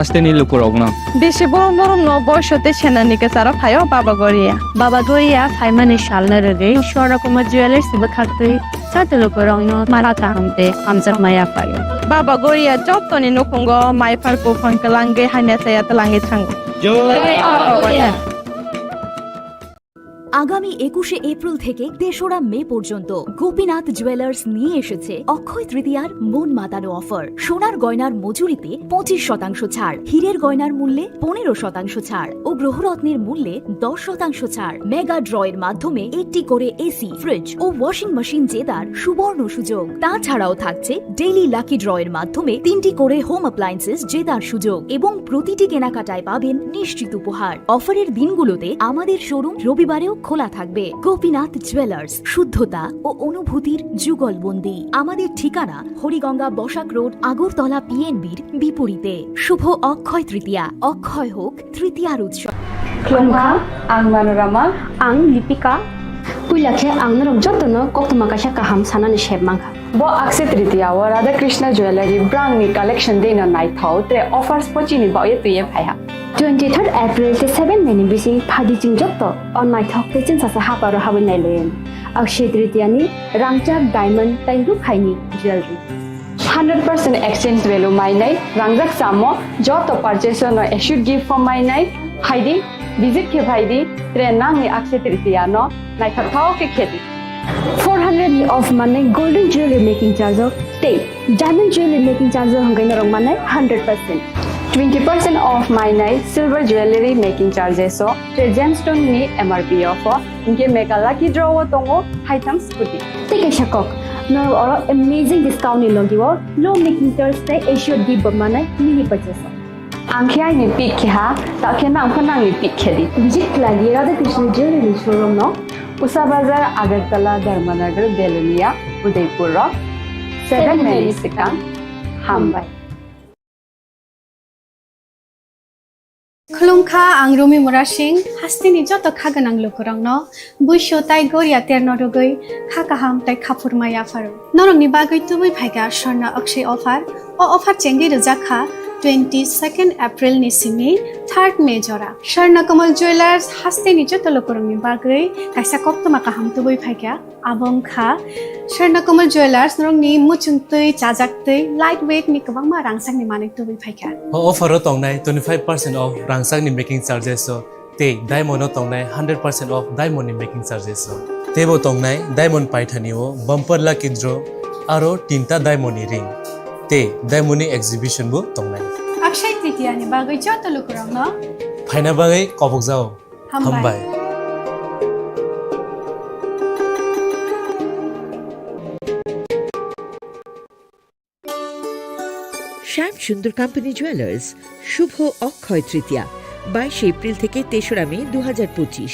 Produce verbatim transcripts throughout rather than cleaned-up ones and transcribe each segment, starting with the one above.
Hasteni lukurokno. Bisi borom borom no boiso tei senani kwcharo phaio Baba Goria. Baba Goria phaimani salno rwgwi Swarnakumar Jewellers bwkhaktwi joto lukurokno mara kaham tei hamjakma yaphaio. Baba Goria jotoni nukhungo maiphar buphang kwlangwi hamya chaya twlangwi thango. Jai Baba Goria. আগামী একুশে এপ্রিল থেকে তেসরা মে পর্যন্ত গোপীনাথ জুয়েলার্স নিয়ে এসেছে অক্ষয় তৃতীয়ার মন মাতানো অফার। সোনার গয়নার মজুরিতে পঁচিশ শতাংশ ছাড়, হীরের গয়নার মূল্যে পনেরো শতাংশ ছাড় ও গ্রহরত্নের মূল্যে দশ শতাংশ ছাড়। মেগা ড্রয়ের মাধ্যমে একটি করে এসি, ফ্রিজ ও ওয়াশিং মেশিন জেতার সুবর্ণ সুযোগ। তাছাড়াও থাকছে ডেইলি লাকি ড্রয়ের মাধ্যমে তিনটি করে হোম অ্যাপ্লায়েন্সেস জেতার সুযোগ এবং প্রতিটি কেনাকাটায় পাবেন নিশ্চিত উপহার। অফারের দিনগুলোতে আমাদের শোরুম রবিবারেও খোলা থাকবে। গোপীনাথ জুয়েলার্স, শুদ্ধতা ও অনুভূতির যুগলবন্দি। আমাদের ঠিকানা হরিগঙ্গা বসাক রোড, আগরতলা পিএনবির বিপরীতে। শুভ অক্ষয় তৃতীয়া, অক্ষয় হোক তৃতীয়ার উৎসব। Khulumkha, ang Manorama. Ang Lipika. Puila khe ang norok jotono koktwma kaisa kaham sanani sep mankha. Bo Akshaya Tritiya o Radha Krishna Jewellery brand ni collection dei no naithok tre offers bo chini bagwi twiwi phaiha. Twenty third April tei seven May ni bising phaidi chwng joto o naithok tei chwngsacha haparo habwi nailayan. Akshaya Tritiya ni rangchak diamond tei rukhaini jewellery. Hundred percent exchange value mainai rangjak chamo joto purchase no assured gift form mainai phaidi, visit khe phaidi, tre nangni Akshaya Tritiya no naithok thok khe khedi. Four hundred ni off mannai golden jewelry making charge o tei diamond jewelry making charge o hwnkhe norok mannai hundred percent. Twenty percent off mainai silver jewelry making charges o tre gemstone ni M R P o pho hwnkhe mega lucky draw o tongo haitham scooty. Tei kaisa kok, norok oro amazing discount ni logi o low making charge tei assured gift bo mannai mini purchase o. Ang khe aini pick khe ha, ta khe nang pho nangni pick khe di. Visit khlai di Radha Krishna Jewelry showroom no. Usa Bazar, Agartala, Dharmanagar, Belonia, Udaipur o seven May ni swkang. Hambai. Khulumkha, ang Rumi Murasing, hasteni joto kha gwnang lukurokno buisu tai goria terno rwgwi kha kaham tai khaphurma yapharo. Norokni bagwi tubui phaikha Swarna Akshay offer. O offer chengwi rwjak kha twenty second April ni simi third May jora. Swarna Kamal Jewellers hasteni joto lukurokni bagwi kaisa koktwma kaham tubui phaikha. Abo wngkha Swarna Kamal Jewellers, norokni muchungtwi, chajaktwi, light weight ni kwbangma rangchakni manwi tubui phaikha. O offer o tongnai twenty five percent off rangchakni making charges o tei diamond o tongnai hundred percent off diamond ni making charges o. Teibo tongnai diamond paithani o bumper lucky draw aro tinta diamond ni ring tei diamond ni exhibition bo tongnai. Akshay Tritiya ni bagwi joto lukurokno phaina bagwi kobokjao. Hambai. Hambai. শ্যাম Sundar company jewellers, শুভ অক্ষয় তৃতীয়া, বাইশে এপ্রিল থেকে তেসরা মে দু হাজার পঁচিশ।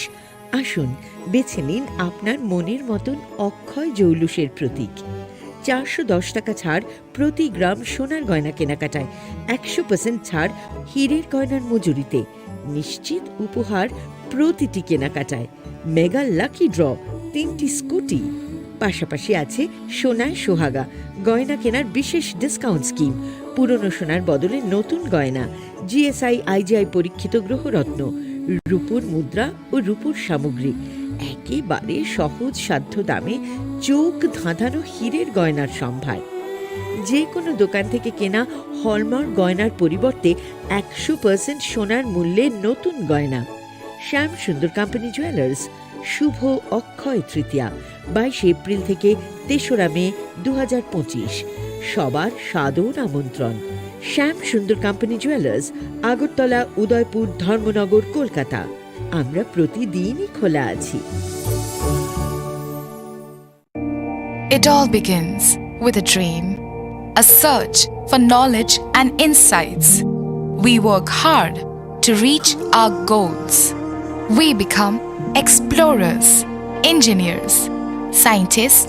আসুন, বেছে নিন আপনার মনের মতন অক্ষয় জৌলুসের প্রতীক। চারশো দশ টাকা ছাড় প্রতি গ্রাম সোনার গয়না কেনাকাটায়, একশো পার্সেন্ট ছাড় হীরের গয়নার মজুরিতে, নিশ্চিত উপহার প্রতিটি কেনাকাটায়, মেগা লাকি ড্র, তিনটি স্কুটি, পাশাপাশি আছে সোনায় সোহাগা, গয়না কেনার বিশেষ ডিসকাউন্ট স্কিম, পুরনো সোনার বদলে নতুন গয়না, জিএসআই আইজিআই পরীক্ষিত গ্রহরত্ন, রূপোর মুদ্রা ও রূপোর সামগ্রী, একেবারে সহজ সাধ্য দামে চোখ ধাঁধানো হীরের গয়নার সম্ভার। যে কোনো দোকান থেকে কেনা হলমার্ক গয়নার পরিবর্তে একশো পার্সেন্ট সোনার মূল্যে নতুন গয়না। শ্যাম সুন্দর কোম্পানি জুয়েলার্স, শুভ অক্ষয় তৃতীয়া, বাইশে এপ্রিল থেকে তেসরা মে দু হাজার পঁচিশ। সবার সাদর আমন্ত্রণ। Shyam Sundar company jewellers, Agartala, Udaipur, Dharmanagar, Kolkata. আমরা প্রতিদিনই খোলা আছি। It all begins with a dream, a search for knowledge and insights. We work hard to reach our goals. We become explorers, engineers, scientists,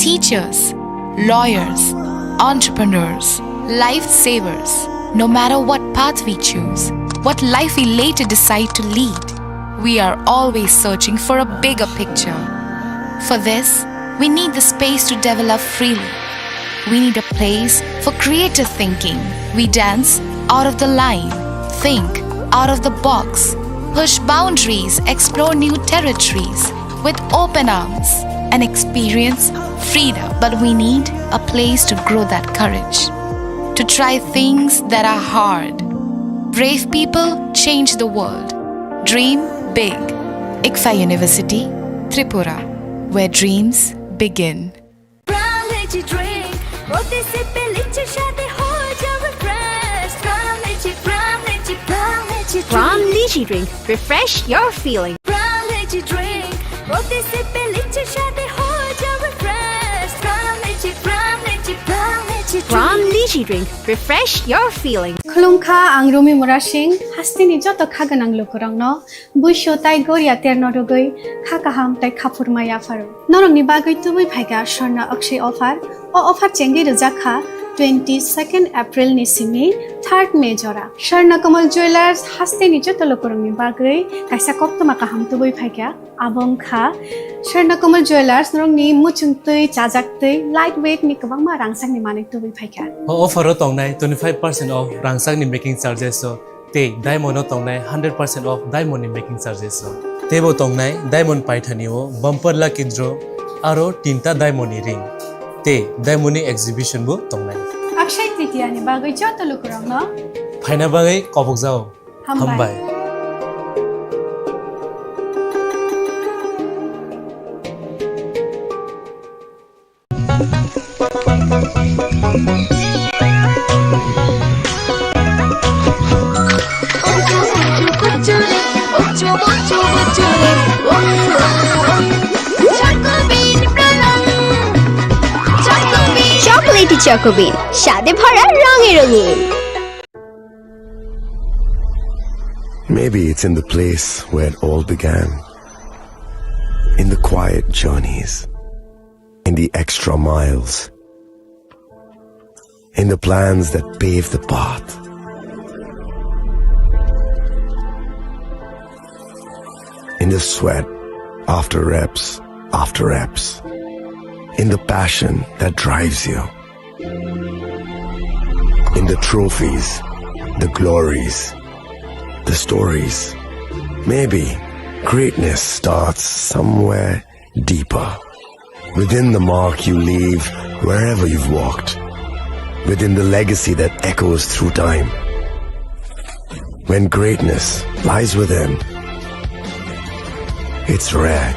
teachers, lawyers, entrepreneurs, lifesavers. No matter what path we choose, what life we later decide to lead, we are always searching for a bigger picture. For this, we need the space to develop freely. We need a place for creative thinking. We dance out of the line. Think out of the box, push boundaries, explore new territories with open arms and experience freedom. But we need a place to grow that courage, to try things that are hard. Brave people change the world. Dream big. ICFAI University, Tripura, where dreams begin. Prime Lychee drink, প্রতি সিপে লিচুর স্বাদে হয়ে যাবে fresh। Prime Lychee, Prime Lychee, Prime Lychee drink। Prime Lychee drink, refresh your feeling। Prime Lychee drink, প্রতি সিপে লিচুর স্বাদে হয়ে যাবে fresh। Prime Lychee, Prime Lychee, Prime Lychee drink। Prime Lychee drink, refresh your feeling। Khulumkha, ang Rumi Murasing, hasteni joto kha gwnang lukurokno. Buisu tai goria terno rwgwi kha kaham tai khaphurma yapharo. Norokni bagwi tubui phaikha Swarna Akshay offer. O offer chengwi rwjak kha twenty-second April ni simi third May jora. Swarna Kamal Jewellers hasteni joto lukurokni bagwi kaisa koktwma kaham tubui phaikha. Abo wngkha Swarna Kamal Jewellers, norokni muchungtwi, chajaktwi, light weight ni kwbangma rangchakni manwi tubui phaikha. O offer o tongnai twenty-five percent off rangchakni making charges o. Tei diamond o tongnai hundred percent off diamond ni making charges o. Teibo tongnai diamond paithani o bumper lucky draw aro tinta diamond ni ring. Tei diamond ni exhibition bo tongnai. Akshay Tritiya ni bagwi joto lukurokno phaina bagwi kobokjao. Hambai. Hambai. Chocolatey Choco Bean, স্বাদে ভরা রঙে রঙিন। Maybe it's in the place where it all began. In the quiet journeys, in the extra miles, in the plans that pave the path, in the sweat after reps after reps, in the passion that drives you, in the trophies, the glories, the stories. Maybe greatness starts somewhere deeper, within the mark you leave wherever you've walked, within the legacy that echoes through time. When greatness lies within, it's rare,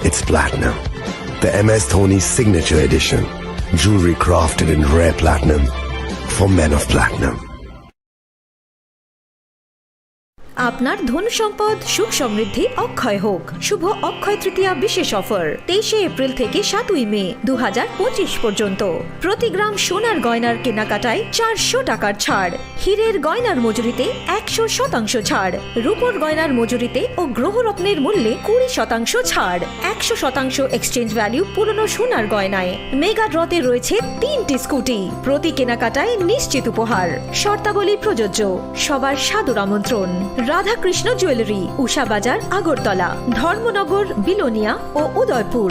it's platinum. The M S Dhoni Signature Edition, jewelry crafted in rare platinum for men of platinum. আপনার ধন সম্পদ সুখ সমৃদ্ধি অক্ষয় হোক। শুভ অক্ষয় তৃতীয়া বিশেষ অফার, তেইশে এপ্রিল থেকে সাতই মে দু হাজার পঁচিশ পর্যন্ত। প্রতি গ্রাম সোনার গয়নার কেনাকাটায় চারশো টাকার ছাড়, হীরের গয়নার মজুরিতে একশো শতাংশ ছাড়, রূপোর গয়নার মজুরিতে ও গ্রহরত্নের মূল্যে কুড়ি শতাংশ ছাড়, একশো শতাংশ এক্সচেঞ্জ ভ্যালু পুরনো সোনার গয়নায়। মেগা ড্রতে রয়েছে তিনটি স্কুটি, প্রতি কেনাকাটায় নিশ্চিত উপহার। শর্তাবলী প্রযোজ্য। সবার সাদর আমন্ত্রণ। রাধাকৃষ্ণ জুয়েলারি, উষা বাজার, আগরতলা, ধর্মনগর, বিলোনিয়া ও উদয়পুর।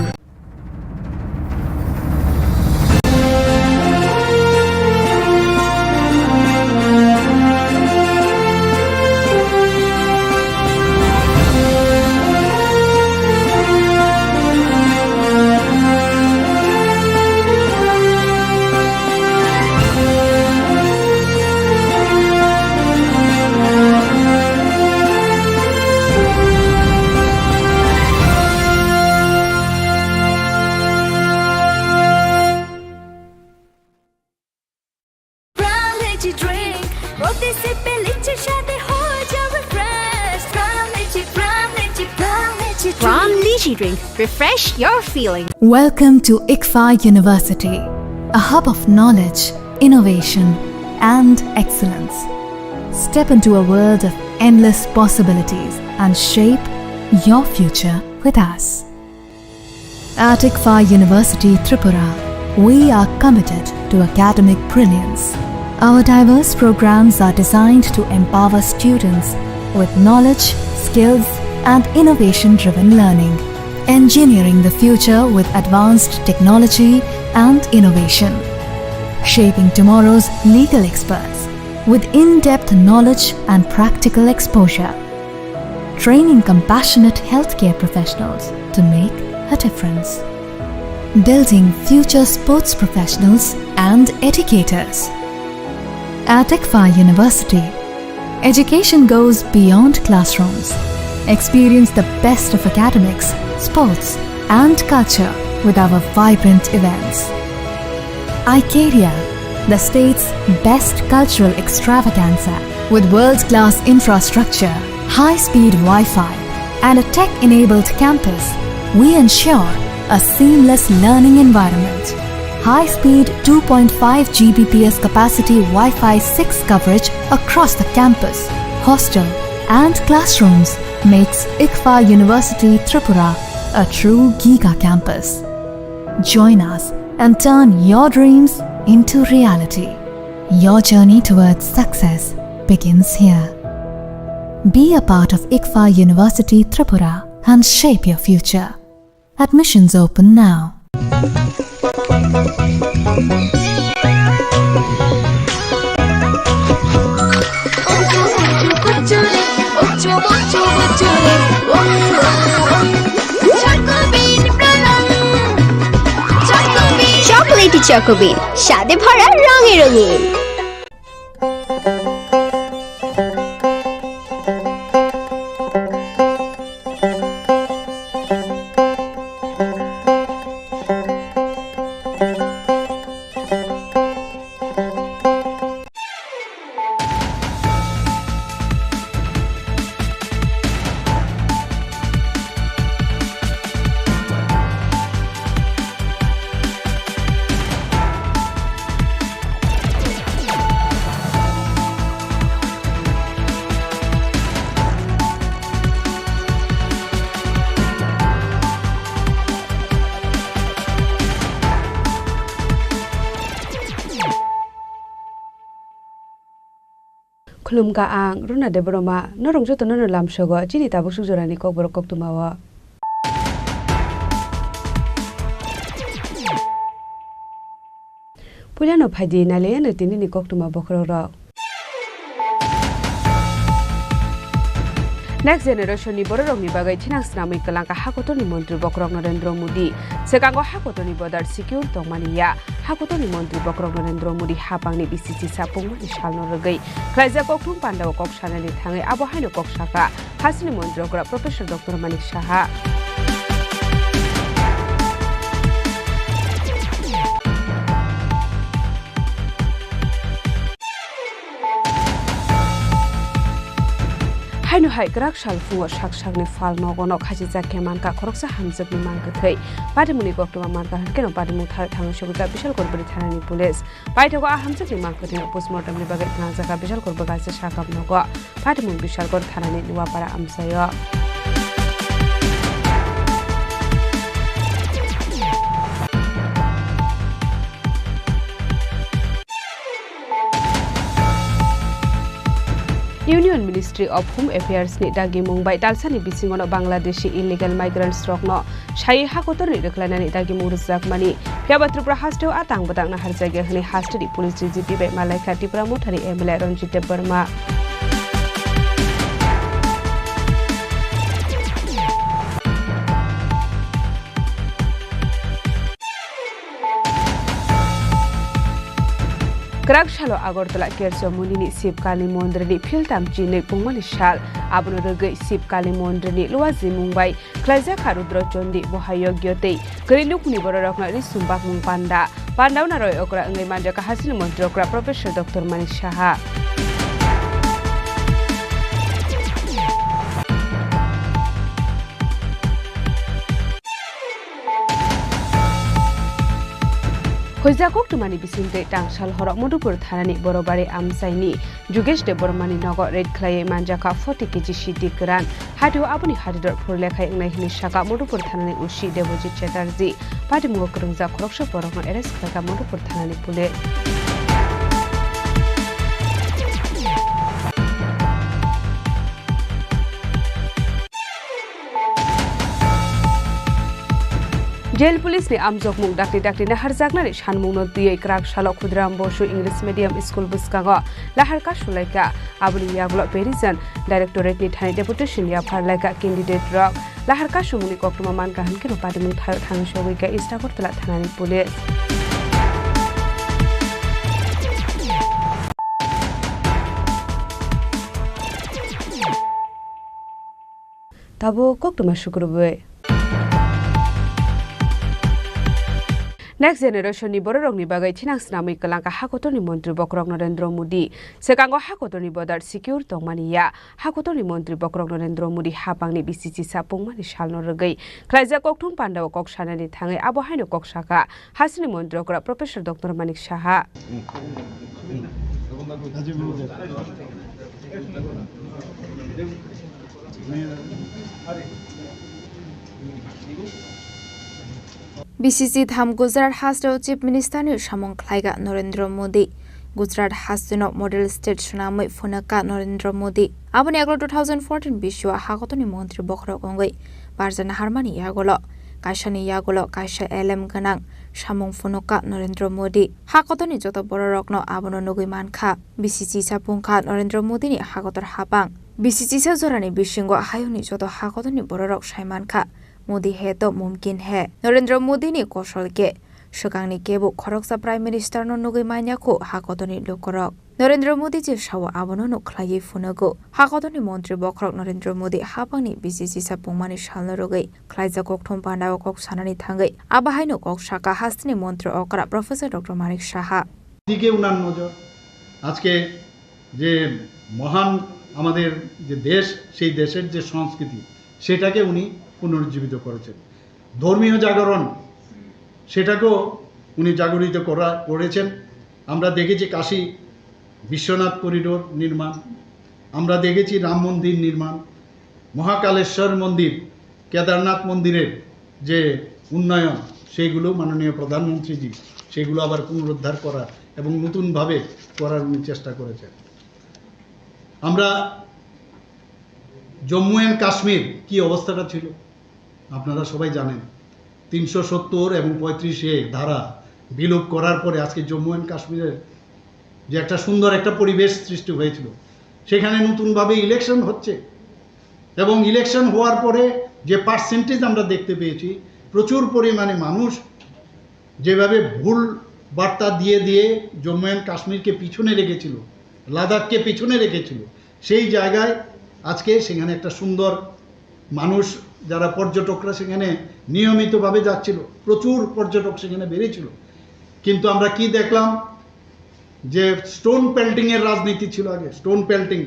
Prime Lychee drink, প্রতি সিপে লিচুর স্বাদে হয়ে যাবে fresh। Prime Lychee, Prime Lychee, Prime Lychee, Prime Lychee drink। Prime Lychee drink, refresh your feeling. Welcome to ICFAI University, a hub of knowledge, innovation, and excellence. Step into a world of endless possibilities and shape your future with us. At ICFAI University Tripura, we are committed to academic brilliance. Our diverse programs are designed to empower students with knowledge, skills, and innovation-driven learning, engineering the future with advanced technology and innovation, shaping tomorrow's legal experts, with in-depth knowledge and practical exposure, training compassionate healthcare professionals to make a difference, building future sports professionals and educators. At ICFAR University, education goes beyond classrooms. Experience the best of academics, sports, and culture with our vibrant events. Icaria, the state's best cultural extravaganza. With world-class infrastructure, high-speed Wi-Fi, and a tech-enabled campus, we ensure a seamless learning environment. High-speed two point five G B P S capacity Wi-Fi six coverage across the campus, hostel, and classrooms makes ICFAR University Tripura a true giga campus. Join us and turn your dreams into reality. Your journey towards success begins here. Be a part of ICFAR University Tripura and shape your future. Admissions open now. Chocolatey Choco Bean, স্বাদে ভরা রঙে রঙিন। Khulumkha ang Runa Debbarma, norok jotono no lamsogo chini tabuk suk jorani kokborok koktwmao. Puilano phaidi nailaiano tinini koktwma bokhorokrok. Next generation ni bororokni bagwi thinang swnamwi kwlangkha hakotorni montri bokhorok Narendra Modi. Swkango hakotorni bodar secure tongmani ya. Hakotorni montri bokhorok Narendra Modi hapangni B C C sa pungmani salno rwgwi khlaijak kokthum pandao kok sanani thangwi abo haino kok sakha. Hasteni montri okra Professor Doctor Manik Saha. Haino hai kwrak sal phungo sak sakni phalnogo no khachijak khe mankha khoroksa hamjakni mang kwthwi. Patimungni koktwma mankha hwnkhe no patimung tharwi thangwi sokjak Bishalgarh bwrwi thanani police. Paithago a hamjakni mang kwthwino postmortemni bagwi thangjak kha Bishalgarh bwkhachi sakam nogo. Patimung Bishalgarh thanani Nuapara amchaio. Union Ministry of Home Affairs ni dagimung bai talsani bisingono Bangladeshi illegal migrants rokno sai hakotorni rwkhlainani dagimung rwjakmani. Phiyaba Tripura hasteo a tang bwtang naharjakya hwnwi hasteni police D G P bai malaikha Tipra Mothani M L A Ranjit Debbarma. Kwrak salo Agartala Kercho Munini Shiv Kali Mondirini philtam chinwi pungmani sal. Abono rwgwi Shiv Kali Mondirini luajimung bai khlaijak kha Rudra Chondi Boha Yogyo tei kwrwi lukuhni bororokno risum bakmung panda. Pandao naroi okra wngwi manjak kha hasteni montri okra Professor Doctor Manik Saha. Huijak koktwmani bisingtwi tangsal horo Madhupur thanani Borobari amchaini Jugesh Debbarmani nogo raid khlaiwi manjakha forty K G sidi kwran. Hatio aboni hatidor phurlekhai wngnai hwnwi sakha Madhupur thanani O C Debojit Chatterjee. Patimungo kwrwngjak khoroksa borokno arrest khlaikha Madhupur thanani police. Jail police ni amjokmung dakti dakti naharjaknani sanmungno twiwi kwrak salo Khudiram Bosu English Medium School bwskango lahar kasu laikha. Aboni yagulo Parisan Directorate ni thani deputation yaphar laikha candidate rok. Lahar kasumungni koktwma mankha hwnkhe no patimung thaio thangwi sogwi kha East Agartala thanani police. Tabuk koktwma sukrubwi. Next generation ni bororokni bagwi thinang swnamwi kwlangkha hakotorni montri bokhorok Narendra Modi. Swkango hakotorni border secure tongmani ya. Hakotorni montri bokhorok Narendra Modi hapangni bisi chisa pungmani salno rwgwi khlaijak kokthum pandao kok sanani thangwi abo haino kok sakha hasteni montri okra Professor Doctor Manik Saha. B C C tham Gujarat hasteo Chief Minister ni samung khlaika Narendra Modi. Gujarat hasteno model state swnamwi phunukka Narendra Modi. Aboni aglo two thousand fourteen bisio hakotorni montri bokhorok wngwi barjana harmani yagulo kaisani yagulo kaisa elem gwnang samung phunukka Narendra Modi. Hakotorni joto bororokno abono nugwi mankha. B C C sa pungkha Narendra Modi ni hakotor hapang. B C C sa jorani bisingo hayungni joto hakotorni bororok sai mankha. Modi hai to mumkin hai. Narendra Modi ni kosol khe swkangni kebo khoroksa Prime Minister no nugwi manya khu hakotorni lukurok. Narendra Modi je sao abono nuk khlaiwi phunugo. Hakotorni montri bokhorok Narendra Modi hapangni B C C sa pungmani salno rwgwi khlaijak kokthum pandao kok sanani thangwi abo haino kok saka hasteni montri okra Professor Doctor Manik Saha. দিকে উনার নজর। আজকে যে মহান আমাদের যে দেশ, সেই দেশের যে সংস্কৃতি, সেটাকে উনি পুনরুজ্জীবিত করেছেন। ধর্মীয় জাগরণ, সেটাকেও উনি জাগরিত করা, করেছেন। আমরা দেখেছি কাশী বিশ্বনাথ করিডোর নির্মাণ, আমরা দেখেছি রাম মন্দির নির্মাণ, মহাকালেশ্বর মন্দির, কেদারনাথ মন্দিরের যে উন্নয়ন, সেইগুলো মাননীয় প্রধানমন্ত্রীজি সেগুলো আবার পুনরুদ্ধার করার এবং নতুনভাবে করার উনি চেষ্টা করেছেন। আমরা জম্মু অ্যান্ড কাশ্মীর কি অবস্থাটা ছিল আপনারা সবাই জানেন। তিনশো সত্তর এবং পঁয়ত্রিশ এ ধারা বিলোপ করার পরে আজকে জম্মু অ্যান্ড কাশ্মীরের যে একটা সুন্দর একটা পরিবেশ সৃষ্টি হয়েছিল, সেখানে নতুনভাবে ইলেকশন হচ্ছে এবং ইলেকশন হওয়ার পরে যে পার্সেন্টেজ আমরা দেখতে পেয়েছি, প্রচুর পরিমাণে মানুষ যেভাবে ভুল বার্তা দিয়ে দিয়ে জম্মু অ্যান্ড কাশ্মীরকে পিছনে রেখেছিল, লাদাখকে পিছনে রেখেছিল, সেই জায়গায় আজকে সেখানে একটা সুন্দর মানুষ, যারা পর্যটকরা সেখানে নিয়মিতভাবে যাচ্ছিল, প্রচুর পর্যটক সেখানে বেড়েছিল। কিন্তু আমরা কি দেখলাম যে স্টোন পেল্টিং এর রাজনীতি ছিল আগে, স্টোন পেল্টিং।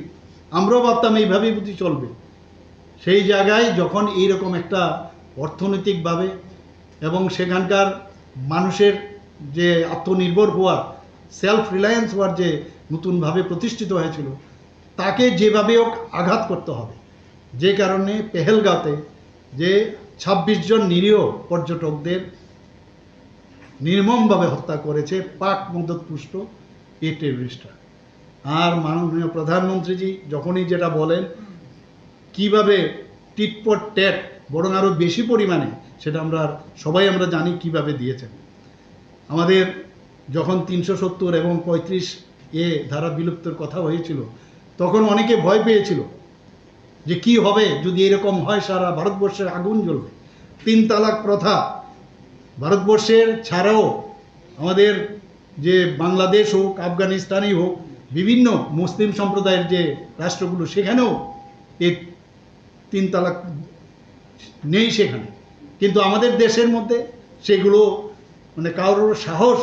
আমরাও ভাবতাম এইভাবেই বুঝি চলবে। সেই জায়গায় যখন এইরকম একটা অর্থনৈতিকভাবে এবং সেখানকার মানুষের যে আত্মনির্ভর হওয়ার, সেলফ রিলায়েন্স হওয়ার যে নতুনভাবে প্রতিষ্ঠিত হয়েছিল, তাকে যেভাবে হোক আঘাত করতে হবে। যে কারণে পেহেলগাঁওতে যে ছাব্বিশ জন নিরীহ পর্যটকদের নির্মমভাবে হত্যা করেছে পাক মদতপুষ্ট এই টেররিস্টরা। আর মাননীয় প্রধানমন্ত্রীজি যখনই যেটা বলেন, কিভাবে টিট ফর ট্যাট, বরং আরও বেশি পরিমাণে, সেটা আমরা সবাই আমরা জানি কিভাবে দিয়েছেন। আমাদের যখন তিনশো সত্তর এবং পঁয়ত্রিশ এ ধারা বিলুপ্তর কথা হয়েছিল, তখন অনেকে ভয় পেয়েছিল যে কি হবে যদি এরকম হয়, সারা ভারতবর্ষের আগুন জ্বলবে। তিন তালাক প্রথা ভারতবর্ষের ছাড়াও আমাদের যে বাংলাদেশ হোক, আফগানিস্তানই হোক, বিভিন্ন মুসলিম সম্প্রদায়ের যে রাষ্ট্রগুলো, সেখানেও এই তিন তালাক নেই সেখানে। কিন্তু আমাদের দেশের মধ্যে সেগুলো, মানে, কারোর সাহস,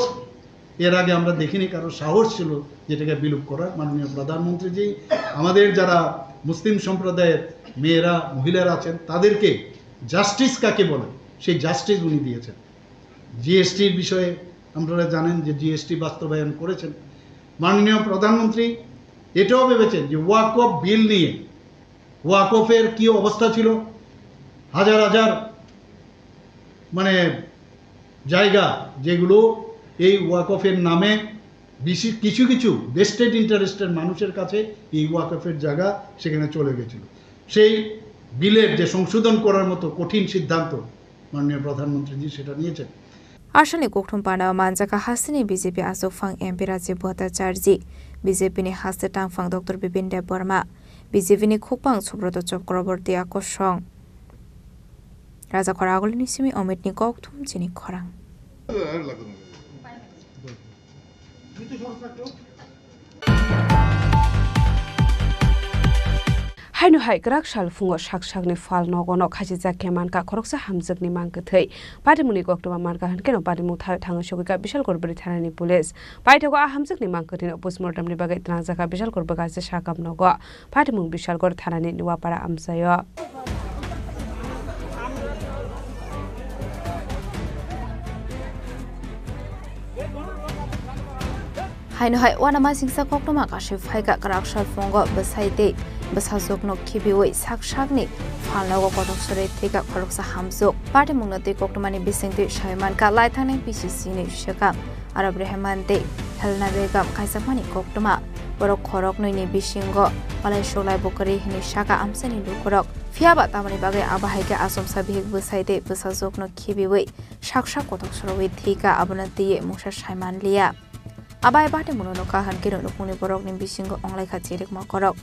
এর আগে আমরা দেখিনি কারোর সাহস ছিল যেটাকে বিলোপ করার। মাননীয় প্রধানমন্ত্রীজি আমাদের যারা মুসলিম সম্প্রদায়ের মেয়েরা, মহিলারা আছেন, তাদেরকে জাস্টিস কাকে বলে, সেই জাস্টিস উনি দিয়েছেন। জিএসটির বিষয়ে আপনারা জানেন যে জিএসটি বাস্তবায়ন করেছেন। মাননীয় প্রধানমন্ত্রী এটাও ভেবেছেন যে ওয়াকফ বিল নিয়ে, ওয়াকফের কি অবস্থা ছিল, হাজার হাজার, মানে, জায়গা, যেগুলো এই ওয়াকফের নামে বেশি কিছু কিছু ভেস্টেড ইন্টারেস্টের মানুষের কাছে এই ওয়াকফের জায়গা সেখানে চলে গেছিল। সেই বিলের যে সংশোধন করার মতো কঠিন সিদ্ধান্ত, মাননীয় প্রধানমন্ত্রীজি সেটা নিয়েছেন। Aswkni kokthum panao manjaka hasteni B J P achukphang M P Rajiv Bhattacharjee, B J P ni haste tangphang Doctor Bipin Debbarma, B J P ni khukphang Subroto Chakraborty a kosong. Rajakhor Agulini simi Omitni kokthum chini khorang. Haino hai kwrak sal phungo sak sakni phalnogo no khachijak khe mankha khoroksa hamjakni mang kwthwi. Patimungni koktwma mankha hwnkhe no patimung thaio thangwi sogwikha Bishalgarh bwrwi thanani police. Paithago a hamjakni mang kwthwino postmortemni bagwi twlangjakha Bishalgarh bwkhachi sakam nogo. Patimung Bishalgarh thanani Nuapara amchaio. Haino hai uanama singsa koktwma kasui phaikha kwrak sal phungo bwsai tei bwsajwkno khibiui sak sakni phalnogo kothok swrwi thwikha khoroksa hamjwk. Patimungno twi koktwmani bisingtwi sai mankha laithangni B C C ni swkang. Aro Breheman tei Helena Begum kaijakmani koktwma. Borok khoroknwini bisingo malai suklai bo kwrwi hwnwi sakha amchaini lukurok. Phiyaba tamoni bagwi abo hai khe achomsa bihik bwsai tei bwsajwkno khibiui sak sak kothok sorowi thwikha, abono twiwi mungsa sai manliya. Abo hai patimungno nukha hwnkhe nukhungni borokni bisingo wnglaikha chirik mokorok.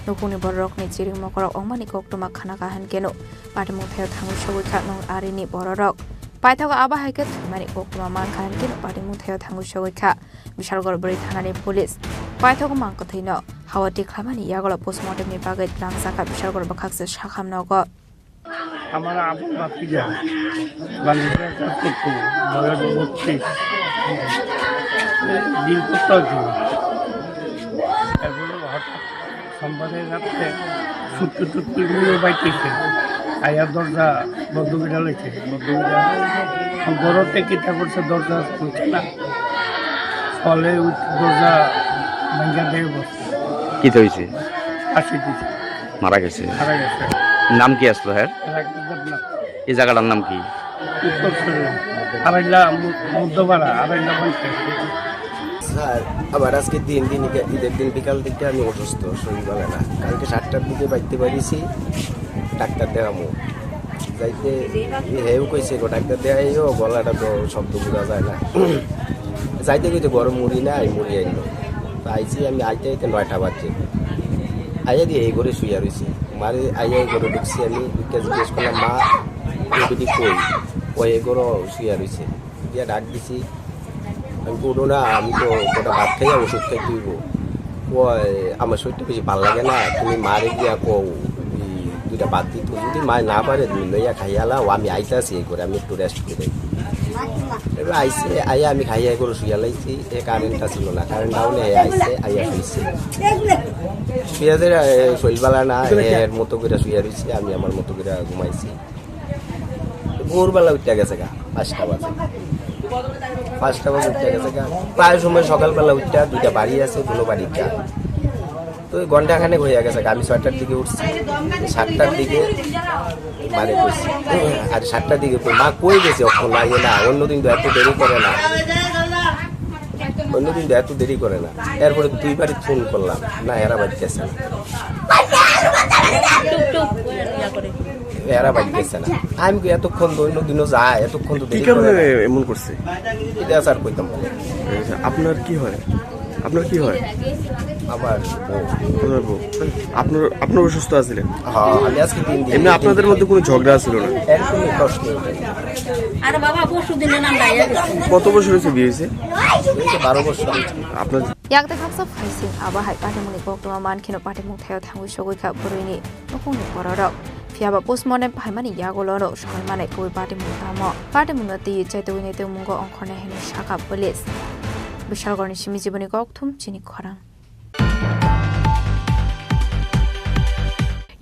Nukhungni borokni chirik mokorok wngmani koktwma khanakha hwnkhe no patimung thaio thangwi sogwikha nwng arini bororok. Paithago abo hai khe thwimani koktwma mankha hwnkhe no patimung thaio thangwi sogwikha Bishalgarh bwrwi thanani police. Paithago mang kwthwino hao tikhlaimani yagulo postmortemni bagwi twlangjakha Bishalgarh bwkhaksa sakhamnogo. हमारा आप का पिता बांग्लादेश का कुकु बगैर बत्तीस दिन कुत्ता की এগুলো হঠাৎ সোমবারে রাত্রে ছুটতে ছুটতে নিয়ে বাইতেছে। আয়া দরজা বন্ধ করে লাইছে, বন্ধ করে। ঘরতে কিতা করছে, দরজা খুলছে না, ফলে ওই দরজা ভাঙ্গা দিয়ে বসছে। কি হয়েছে? ফাঁসি দিছে। মারা গেছে? মারা গেছে। নাম কি আসলো হ্যাঁ? রাকেশ দেবনাথ। এই জায়গাটার নাম কি? উত্তর শরীর। আড়াইলা মু-, মধ্যপাড়া, আড়াইলা পঞ্চায়েত। স্যার, আমার আজকে তিন দিন, ঈদের দিন বিকাল থেকে আমি অসুস্থ, শরীর ভালো না। কালকে সাতটার দিকে বাড়িতে বেরিয়েছি, ডাক্তার দেখামু। যাইতে হেউ কইছে গো, ডাক্তার দেখাইও, গলাটা তো শব্দ বোঝা যায় না। যাইতে কইতে গরম মুড়ি নাই, মুড়ি আইলো। তো আইছি আমি আইতে আইতে নয়টা বাজে। আইয়া দিয়ে এই করে শুয়ে রইছি। মারে আইয়া এই করে ঢুকছি আমি, ঢুকে জিজ্ঞেস করলাম, "মা, এগুলি কই?" ও এই করে শুয়ে রইছে। দিয়ে ডাক দিছি। আমি তো উঠো না, আমি তো গোটা ভাত খাইয়া ওষুধ খাইতে হইব। ও, আমার শরীরটা বেশি ভালো লাগে না, তুমি মারে গিয়া কও, এই দুইটা ভাত দিত। যদি মায় না পারে, তুমি লইয়া খাইয়া লাও, আমি আইতাছি এই করে, আমি একটু রেস্ট করে। এবার আইসে, আইয়া আমি খাইয়া করে শুয়া লাইছি, এ কারেন্টটা ছিল না, কারেন্ট ডাউনে এ আইসে, আইয়া শুইছে। শুয়ে যে, এ, শরীর ভালো না, এর মতো করে শুয়ে রইছে, আমি আমার মতো করে ঘুমাইছি। ভোরবেলা উঠতে গেছে গা, পাঁচটা বাজে। পাঁচটা বাজে উঠতে গেছে গা। প্রায় সময় সকালবেলা উঠতে দুইটা বাড়ি আছে, কোনো বাড়ি যায়। তো ওই ঘন্টাখানেক হয়ে গেছে গা। আমি ছয়টার দিকে উঠছি, সাতটার দিকে মারে কইছি। আর সাতটার দিকে কই, "মা কই গেছে? অখন লাগে না, অন্যদিন তো এত দেরি করে না, অন্যদিন তো এত দেরি করে না।" এরপরে দুইবারই ফোন করলাম, না, এরা বাড়িতে আছে না। এরা বাড়ি গেছে না। আমি কই, "এতক্ষণ তো অন্য দিনও যায়, এতক্ষণ তো কি দেরি করে কারণে না।" এমন করছে? এটা স্যার কইতাম পারি। আচ্ছা, আপনার কি হয়? আপনার কি হয়? আমার বউ। আপনার বউ। আপনার, আপনার অসুস্থ আছিলেন? হ্যাঁ, আমি আজকে তিন দিন। এমনি আপনাদের মধ্যে কোনো ঝগড়া ছিল না? একদমই প্রশ্ন উঠে না। আরে বাবা, পরশু দিনে নাম গাইয়া গেছে। কত বছর হয়েছে বিয়ে হয়েছে? এই তো বারো বছর হয়েছে। আপনার Yakte khaksa phaising abo hai patimungni koktwma mankheno patimung thaio thangwi sogwi kha bwrwini nukhungni bororok. Phiyaba postmortem phaimani yagulono soi manai kwbwi patimung tamo. Patimungno twiwi chaitugwi nai tongmungo ongkhornai hwnwi sakha police. Bishalgarhni simi Jiboni Kokthum chini khorang.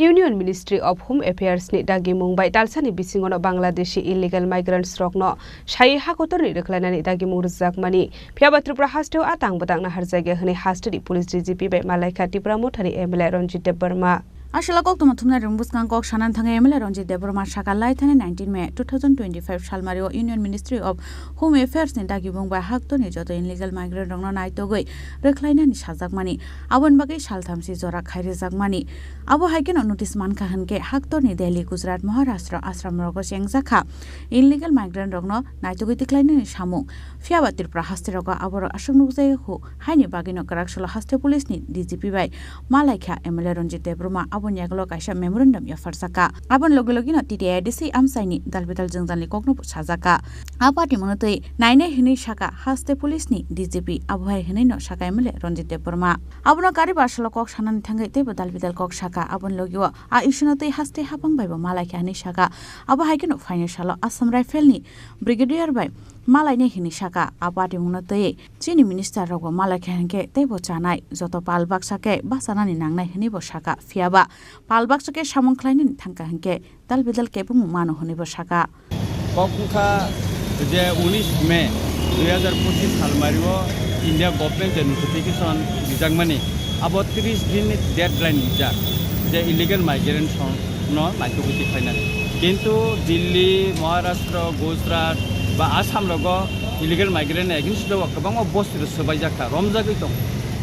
Union Ministry of Home Affairs ni dagimung bai talsani bisingono Bangladeshi illegal migrants rokno sai hakotorni rwkhlainani dagimung rwjakmani. Phiyaba Tripura hasteo a tang bwtang naharjakya hwnwi hasteni police D G P bai malaikha Tipra Mothani M L A Ranjit Debbarma. Aswla koktwma thumnai rwng bwskang kok sanani thangwi M L A Ranjit Debbarma saka lai thani nineteen May two thousand twenty-five salmario Union Ministry of Home Affairs ni dagibung bai haktorni joto illegal migrant rokno naitugwi rwkhlainani sajakmani, aboni bagwi salthamsi jora khai rwjakmani. Abo hai kheno notice mankha hwnkhe haktorni Delhi, Gujarat, Maharashtra asramrogo chengjakha illegal migrant rokno naitugwi tikhlainani samung. Phiyaba Tripura haste rogo aborok aswk nukjagwi hu haini bagwino Kwraksolo haste police ni D G P bai malaikha M L A Ranjit Debbarma, aboni yagulo kaisa memorandum yapharjakha. Aboni logi logino T T A D C amchaini dalbidal jwngjalni kokno bo sajakha. A party mwnwi twi nainai hwnwi sakha haste police ni D G P, abo hai hwnwino sakha M L A Ranjit Debbarma. Abono kariba aswlo kok sanani thangwi teibo dalbidal kok sakha. Aboni logio a issue no twi haste hapang bai bo malaikha hwnwi sakha. Abo hai kheno phaini salo Assam Rifle ni Brigadier bai malainai hwnwi sakha. A party mungno twi chini minister rokbo malaikha hinkhe teibo chanai joto pal baksa khe bachanani nangnai hwnwibo sakha. Phiyaba pal baksa khe samung khlainani thangkha hinkhe dal bidal kebengmung mano hwnwibo sakha. Kok wngkha je unis May dui hazar pochis salmario India government je notification rijakmani, abo tris din ni deadline rijak je illegal migrant no naitugwi tikhlainani. Kintu Delhi, Maharashtra, Gujarat ba Assam rogo illegal migrant ni against o kwbangma bosti rok swbaijak kha, romjagwi tongo.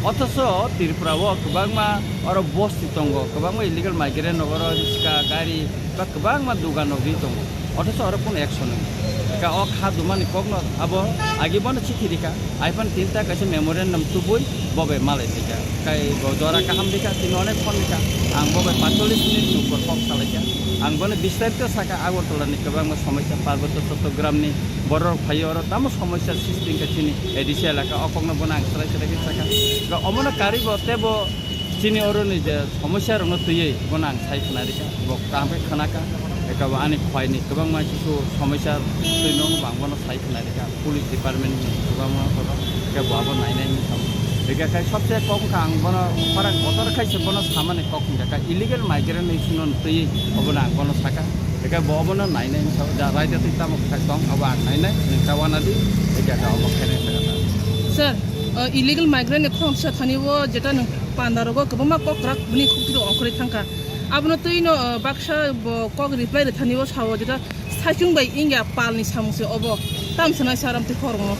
Othocho Tripura o kwbangma oro bosti tongo, kwbangma illegal migrant rok oro riska, gari ba kwbangma dugan rok ri tongo. Othocho oro kunu action wngya. Ka o kha dumani kokno abo agi bono chithi rikha. Aiphan tinta kaisa memorandum tubui bobe malai thika. Kai bo jora kaham dikha, tini onek phone dikha. Ang bobe paitollis minute ni upor kok salaikha. Ang bono bistarito saka Agartala ni kwbangma somosya, Parbotya Chattogram ni borok phai oro tamo somosya sristi wngkha chini A D C elaka, o kokno bono ang salai salai khe saka. Ga omono karibo tebo chini oro ni je somosya rokno twiwi bono ang sai khna rikha, bo kaham khe khna kha, eka bo ani khwai ni kwbangma kisu somosya twi no bang bono sai khna rikha, police department ni kwbangma kotor, eka bo abo nai nai wngkha. Eka khai sobse kok wngkha ang bono khorang kotor khai se bono samani kok wngkha, illegal migrant ni sino twiwi obono ang bono saka, eka bo obono nai nai wngkha, ja raida twi tamo khai tong abo ang nai nai, nwng ta wana di, eka kha obo khai nai saka ta. Sir, uh, illegal migrant ni khorang sa thani o jeta nwng Panda rogo kwbangma kok kwrak bini khukti rok ongkhorwi thangkha. Abono twi no, uh, baksa bo kok reply rwthani o sao, jeta saichung bai wngya pal ni samung se obo. Tam sanai sir amtwi khorokno.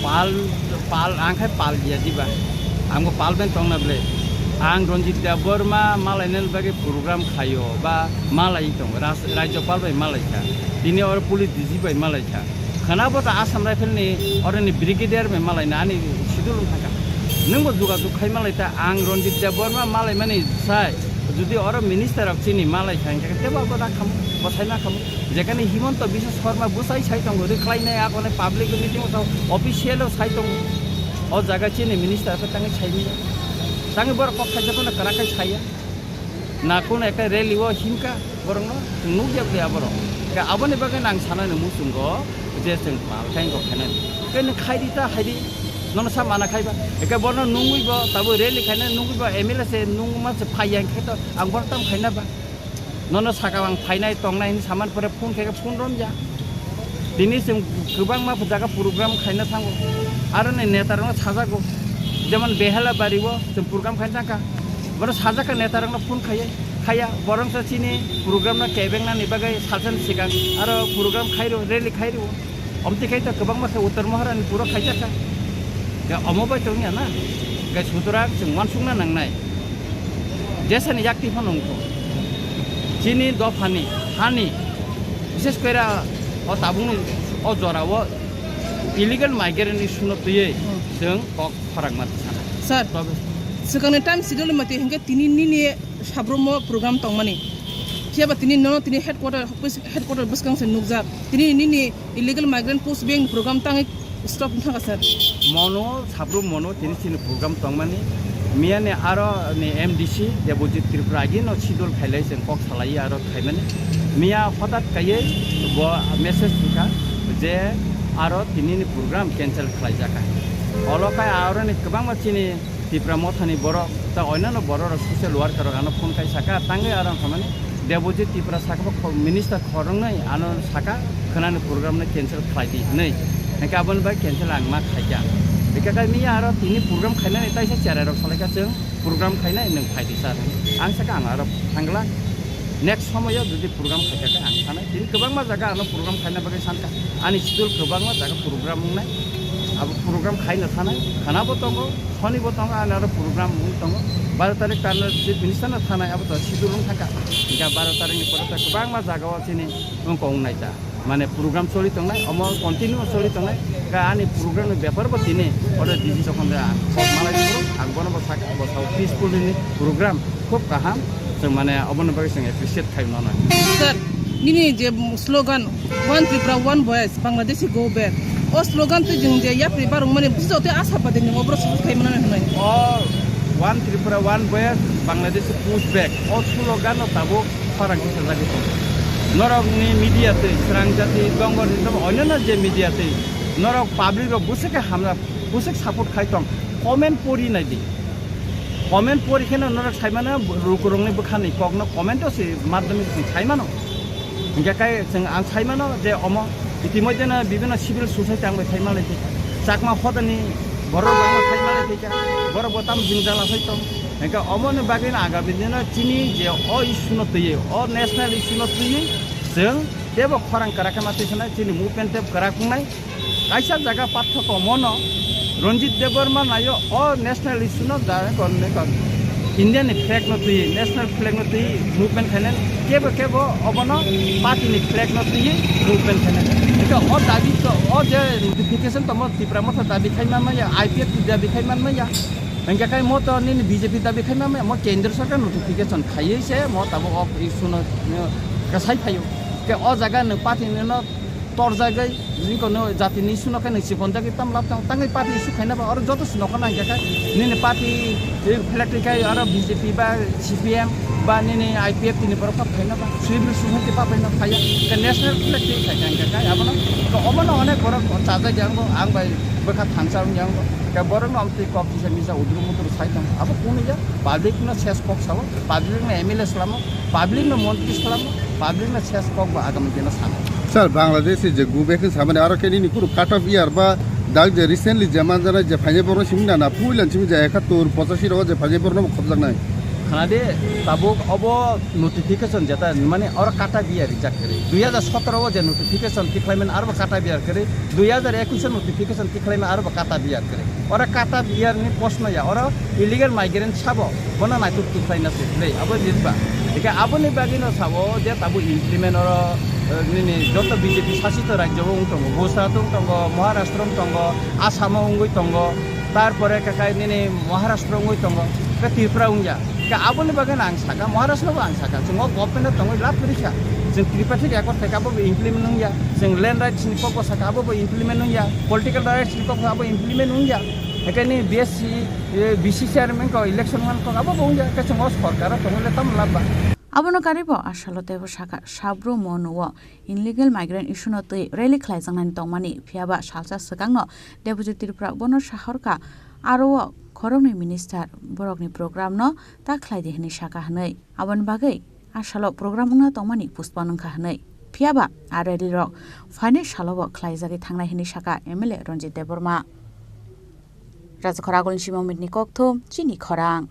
Pal, pal, ang khai pal ya diba. Ang bo pal ben tongna ble. Ang Ranjit Debbarma malai nani bagwi program khaio ba malai tong. Ras-, Rajyapal bai malai kha. Tini oro police D G bai malai kha. Khana bo ta Assam Rifle ni oro ni brigadier bai malai na ani sidul wng thangkha. Nwng bo jogajog khai malai ta, ang Ranjit Debbarma malai mani sai, jodi oro minister rok chini malai kha hingkha khe tebo bo da khamu, bo sai ma khamu. Jekhani Himanta Biswa Sarma bwsai sai tongo, rwkhlai nai, akone public meeting o sao, official o sai tongo. O jaga chini minister khe tangwi sai manya. Tangwi borok kok khaisa phano kwrak khai sai ya. Na kuno ekta rally o himkha borokno, chwng nukya bwlwi aborok. Khe aboni bagwi nang sanani muchungo je chwng pal khai kok khainani. Khe nwng khai di ta hai di, nono sa mana khai ba. Ekhe borno nungwi bo tabuk rally khainani nungwi bo M L A se nungma se phai ya khe to ang borok tam khaina ba. Nono saka ang phainai tongnai hinwi saman pore phone khe phone romya. Tini chwng kwbangma jaga program khaina thango. Aroni neta rokno sajago. Jemon Behelabari o chwng program khaina thangkha. Bono sajak kha neta rokno phone khaiwi, khaiya. Borok sa chini program no kebeng nani bagwi salsa ni swkang aro program khairo, rally khairo. Omtwi khai to kwbangma khe Uttar Mohara ni puro khaijak kha. Ga omo bai tongya na. Ga sutorang chwng uansukna nangnai. Jesani yakti phano wngkho. Chini dophani, hani, bishes kore o tabukni o jorao illegal migrant ni suno twiwi Hmm. chwng kok khorang ma sana. Sir, Tobe swkangni time schedule mate hinkhe tini nini sabrumo program tongmani. Phiya ba tini nono tini headquarter, office headquarter bwskang se nukjak. Tini nini illegal migrant post beng program tangwi stop wngkha sir. Mono, sabrum mono tini chini program tongmani. Miya ni aro ni M D C Debojit Tripura agi no sidol khailai chwng kok salai aro khaimani. Miya hotat kaiye bo message wngkha je aro tini ni program cancel khlai jaka. Olo kai aro ni kwbangma chini Tipra Mothani borok, ta oinano borok rok social worker rok ano phone kai saka, tangwi aro wngkha mani Debojit Tipra saka bo kho-, minister khoroknwi ano saka, khwnani program no cancel khlai di hwnwi. Hwnkhe aboni bai cancel ang ma khaikha. Hingke kai miya aro tini program khainani taisa cherai rok salai kha chwng program khainai nwng phai di sir. Ang sakha ang aro thangla next somoyo jodi program khaikha khe ang thanai. Tini kwbangma jaga ano program khaina bagwi sankha. Ani schedule kwbangma jaga program wngnai. Abo program khaina thanai. Khana bo tongo, soni bo tongo, ani aro program wng tongo. Baro tarik tarno chief minister no thanai, abo to schedule wng thangkha. Hingke baro tarik ni pore to kwbangma jaga o chini wng kong nai ta. Mane program choli tongnai, omo continue choli tongnai. Ka ani program ni bepar bo tini order D C tokon de ang kok malai phuru ang bono bo sakha bo sao peaceful ni program khub kaham. Chwng mane obono bagwi chwng appreciate khai mano. Sir, nini je slogan One Tripura One Voice Bangladeshi Go Back, o slogan twi jwng je yapri barung mani bujo tei asa pati ni obro sukut khai mano hinwi. O One Tripura One Voice Bangladeshi Push Back o slogan no tabuk khorang kisa jagwi tongo. Norokni media twi, Srang Jati, Dongor Hindu, onyono je media twi, norok public rok bwswk khe hamya, bwswk support khai tong, comment pori nai di. Comment pori kheno norok sai mano, lukurokni bwkhani kokno comment o se madhyamik chwng sai mano. Hingke kai chwng ang sai mano je omo itimodhyeno bibhinno civil society ang bai phai malai thika. Chakma hodani borok bangma phai malai thika. Borok bo tam jwngjal asai tong. Hingke omoni bagwino agami dino chini je o issue no twiwi, o national issue no twiwi chwng tebo khorang kwrak khe ma twi sanai, chini movement tebo kwrak wngnai. Kaisa jaga pathok omono Ranjit Debbarma naio o national issue no da kon ne kon India ni flag no twi, national flag no twi movement khainai kebo kebo obono party ni flag no twi movement khainai. Eka o dabi to o je notification to mo Tipra Motha dabi khai ma maya, I P F T dabi khai ma maya. Hingke kai mo to nini B J P dabi khai ma maya, mo kendra sarkar notification khaiwi se mo tabo o issue no, no kasai phaio. Ke o jaga no party no torjagwi, jingkono jatini issue no khe nwng chikonjagwi tam lab tang tangwi party issue khaina ba oro joto se nokha nang khe nini party, eh, flag twi khai oro B J P ba C P M ba nini I P F T ni borok kha phaina ba civil society ba phaina phaiya, khe national flag twi khai kha khe abono, khe obono onek borok chajak yang bo ang bai bwkha thansa wng yang bo, khe borok no amtwi kok kisa misa udru mudru sai tong abo kunu ya public no ses kok sao, public no M L A salamo. Public no montri salamo, public no ses kok ba agami dino sana. Sir, Bangladesh je go back samani aro khe nini kuru cut off year ba dak je recently je manjana je phainai borno simi nana puilan simi je ekattor pochashi rogo je phainai borno bo khobjaknai. Khana de tabuk obo notification jeta mane oro cut off year rijak kere. Dui hajar sotoro o je notification tikhlaiman aro bo cut off year kere. Dui hajar ekush o notification tikhlaiman aro bo cut off year kere. Oro cut off year ni post no ya, oro illegal migrant sabo, bono naituk tuklaina se, le, abo jitba. Eke aboni bagwi no sabo je tabuk implement oro, eh, nini joto B J P sasito rajyo o wng tongo, Gujarat wng tongo, Maharashtra wng tongo, Assam o wngwi tongo, tarpore kakai nini Maharashtra wngwi tongo, ke Tripura wngya. Ke aboni bagwi no ang saka, Maharashtra bo ang saka, chwng o government o tongwi lab kwrwi kha. Chwng Tripartite accord khaikha abo bo implement wngya, chwng land rights ni kok bo saka abo bo implement wngya, political rights ni kok bo abo implement wngya. Eke ni B S C, eh, B C chairman ko election man ko abo bo wngya, ke chwng o sorkar o tongwi le tamo lab ba. Abono karibo asalo teibo saka, sabro mo nuo illegal migrant issue no twi rally khlaijaknani tongmani, phiyaba salsa swkangno Deputy Tripura bono sahorkha, aro o khoroknwi minister borokni program no ta khlai di hwnwi saka hwnwi. Aboni bagwi asalo program wngna tongmani postpone wngkha hwnwi. Phiyaba a rally rok phainai salo bo khlaijagwi thangnai hwnwi saka M L A Ranjit Debbarma. Rajakhor Agulni Simon Mitni kokthum, chini khorang.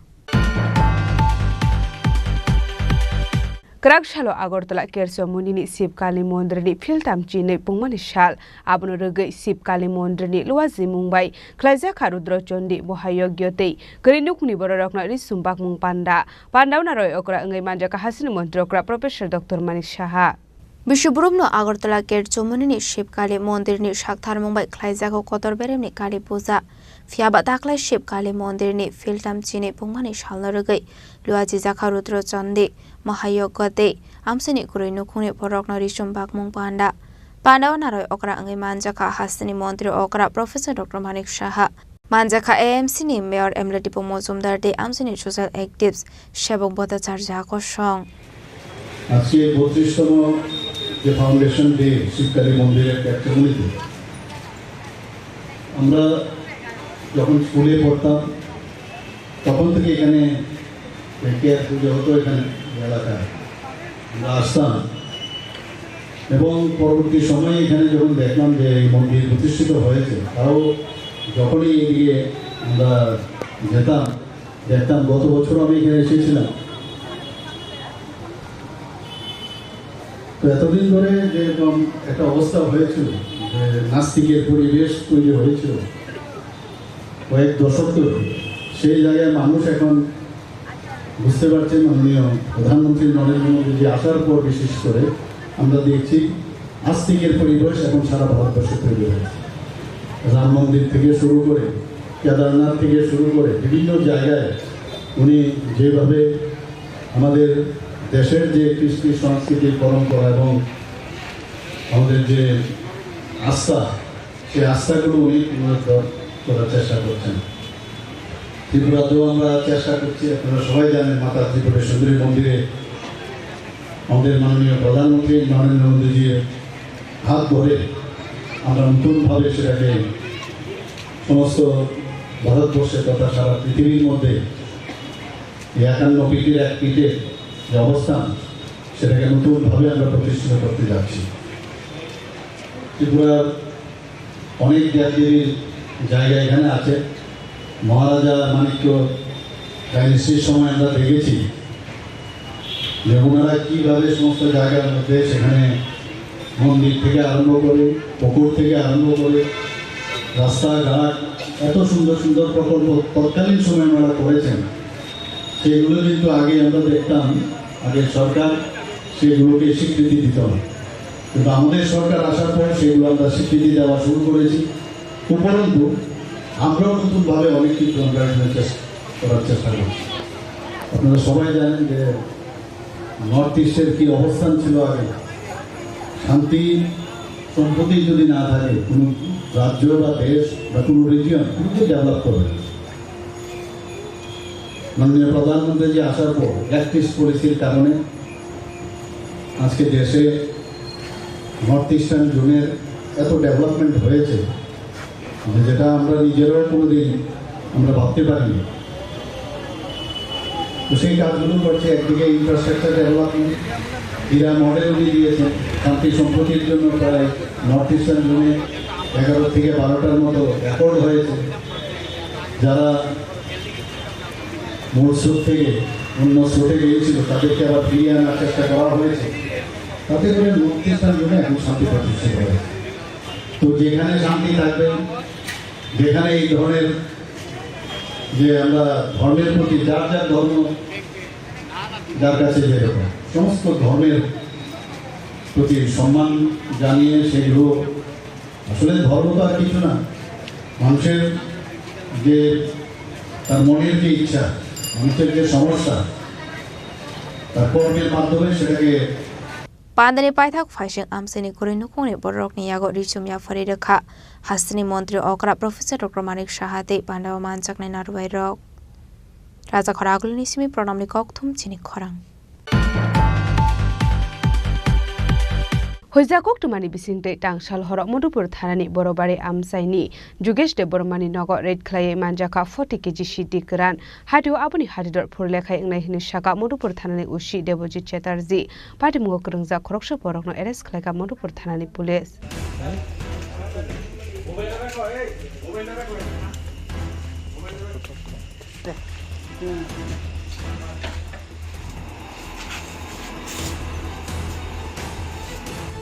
Kwrak salo Agartala Kercho Munini Shiv Kali Mondirni philtam chinwi pungmani sal. Abono rwgwi Shiv Kali Mondirni luajimung bai khlaijak kha Rudra Chandi Mohayogyo tei kwrwi nukhungni bororokno risum bakmung panda. Pandao naroi okra wngwi manjakha hasini montri okra Professor Doctor Manik Saha. Bishu Burumno Agartala Kercho Munini Shiv Kali Mondirni saktharmung bai khlaijago kotor beremni Kali Puja. Phiyaba taklai Shiv Kali Mondirni philtam chini pungmani salno rwgwi luajijakha Rudra Chandi, Mahayogya tei amsini kwrwi nukhungni borokno risum bakmung panda. Pandao naroi okra wngwi manjakha hasteni montri okra Professor Doctor Manik Saha. Manjakha A M C ni Mayor M L A Dipo Mojumdar tei amsini social actives Sebok Bhattacharya kosong. আজকে বত্রিশতম যে foundation day Shibkali মন্দিরের ক্যাপ্টেমনিতে আমরা যখন স্কুলে পড়তাম তখন থেকে এখানে প্রেয়ার পুজো হতো এখানে এলাকায়। আমরা আসতাম এবং পরবর্তী সময়ে এখানে যখন দেখলাম যে এই মন্দির প্রতিষ্ঠিত হয়েছে, তাও যখনই এদিকে আমরা যেতাম, দেখতাম, গত বছর আমি এখানে এসেছিলাম। তো এতদিন ধরে যেরকম একটা অবস্থা হয়েছিল, যে নাস্তিকের পরিবেশ তৈরি হয়েছিল কয়েক দশক ধরে, সেই জায়গায় মানুষ এখন বুঝতে পারছেন, মাননীয় প্রধানমন্ত্রী নরেন্দ্র মোদীজি আসার পর বিশেষ করে আমরা দেখছি আস্তিকের পরিবেশ এখন সারা ভারতবর্ষে তৈরি হয়েছে। রাম মন্দির থেকে শুরু করে, কেদারনাথ থেকে শুরু করে বিভিন্ন জায়গায় উনি যেভাবে আমাদের দেশের যে কৃষ্টি সংস্কৃতি পরম্পরা এবং আমাদের যে আস্থা, সেই আস্থাগুলো উনি পুনরুদ্ধার করার চেষ্টা করছেন। ত্রিপুরাতেও আমরা চেষ্টা করছি, আপনারা সবাই জানেন, মাতা ত্রিপুরেশ্বরী মন্দিরে আমাদের মাননীয় প্রধানমন্ত্রী নরেন্দ্র মোদীজির হাত ধরে আমরা নতুনভাবে সেটাকে সমস্ত ভারতবর্ষে তথা সারা পৃথিবীর মধ্যে এই একান্ন পীঠের এক পীঠের যে অবস্থান, সেটাকে নতুনভাবে আমরা প্রতিষ্ঠিত করতে যাচ্ছি। ত্রিপুরার অনেক দেবদেবীর জায়গা এখানে আছে। মহারাজা মাণিক্য ডাইনেস্টির সময় আমরা দেখেছি যে ওনারা কীভাবে সমস্ত জায়গার মধ্যে সেখানে মন্দির থেকে আরম্ভ করে, পুকুর থেকে আরম্ভ করে, রাস্তাঘাট, এত সুন্দর সুন্দর প্রকল্প তৎকালীন সময় ওনারা করেছেন। সেগুলো কিন্তু আগে আমরা দেখতাম, আগে সরকার সেগুলোকে স্বীকৃতি দিত না, কিন্তু আমাদের সরকার আসার পর সেগুলো আমরা স্বীকৃতি দেওয়া শুরু করেছি। উপরন্তু আমরাও নতুনভাবে অনেক কিছু আমরা এখানে চেষ্টা করার চেষ্টা করছি। আপনারা সবাই জানেন যে নর্থ ইস্টের কী অবস্থান ছিল আগে। শান্তি সম্প্রতি যদি না থাকে, কোনো রাজ্য বা দেশ বা কোনো রিজিয়ন কোনোদিন ডেভেলপ করবে না। মাননীয় প্রধানমন্ত্রী যে আসার পর অ্যাক্ট ইস্ট পলিসির কারণে আজকে দেশে নর্থ ইস্টার্ন জোনের এত ডেভেলপমেন্ট হয়েছে, মানে, যেটা আমরা নিজেরাও কোনোদিন আমরা ভাবতে পারিনি। তো সেই কাজগুলো করছে, একদিকে ইনফ্রাস্ট্রাকচার ডেভেলপমেন্ট, হীরা মডেল উনি দিয়েছেন, শান্তি সম্প্রতির জন্য প্রায় নর্থ ইস্টার্ন জোনে এগারো থেকে বারোটার মতো অ্যাকর্ড হয়েছে। যারা মূল স্রোত থেকে অন্য স্রোতে গিয়েছিল, তাদেরকে আবার ফিরিয়ে আনার চেষ্টা করা হয়েছে, তাতে করে নর্থ ইস্টার্ন জোনে এখন শান্তি প্রতিষ্ঠিত হয়েছে। তো যেখানে শান্তি থাকবে, যেখানে এই ধরনের যে আমরা ধর্মের প্রতি, যার যার ধর্ম, যার কাছে যেরকম, সমস্ত ধর্মের প্রতি সম্মান জানিয়ে সেগুলো, আসলে ধর্ম তো আর কিছু না, মানুষের যে তার মনের যে ইচ্ছা, মানুষের যে সমস্যা, তার কর্মের মাধ্যমে সেটাকে Pandani paithak phaising amchaini kwrwi nukhungni bororokni yago richum yaphari rwkha hasteni montri okra Professor Doctor Manik Saha tei pandao manjaknai narwai rok. Rajakhor agulini simi Pranamni kokthum chini khorang. Hoijakok twmani bisingtwi tangsal horo Madhupur thanani Borobari amchaini Jugesh Debbarmani nogo raid khlaiwi manjakha forty K G siddi kwran. Hatio aboni hadidor phurlekhai wngnai hwnwi sakha Madhupur thanani O C Debojit Chatterjee. Patimungo kwrwngjak khoroksa borokno arrest khlaikha Madhupur thanani police.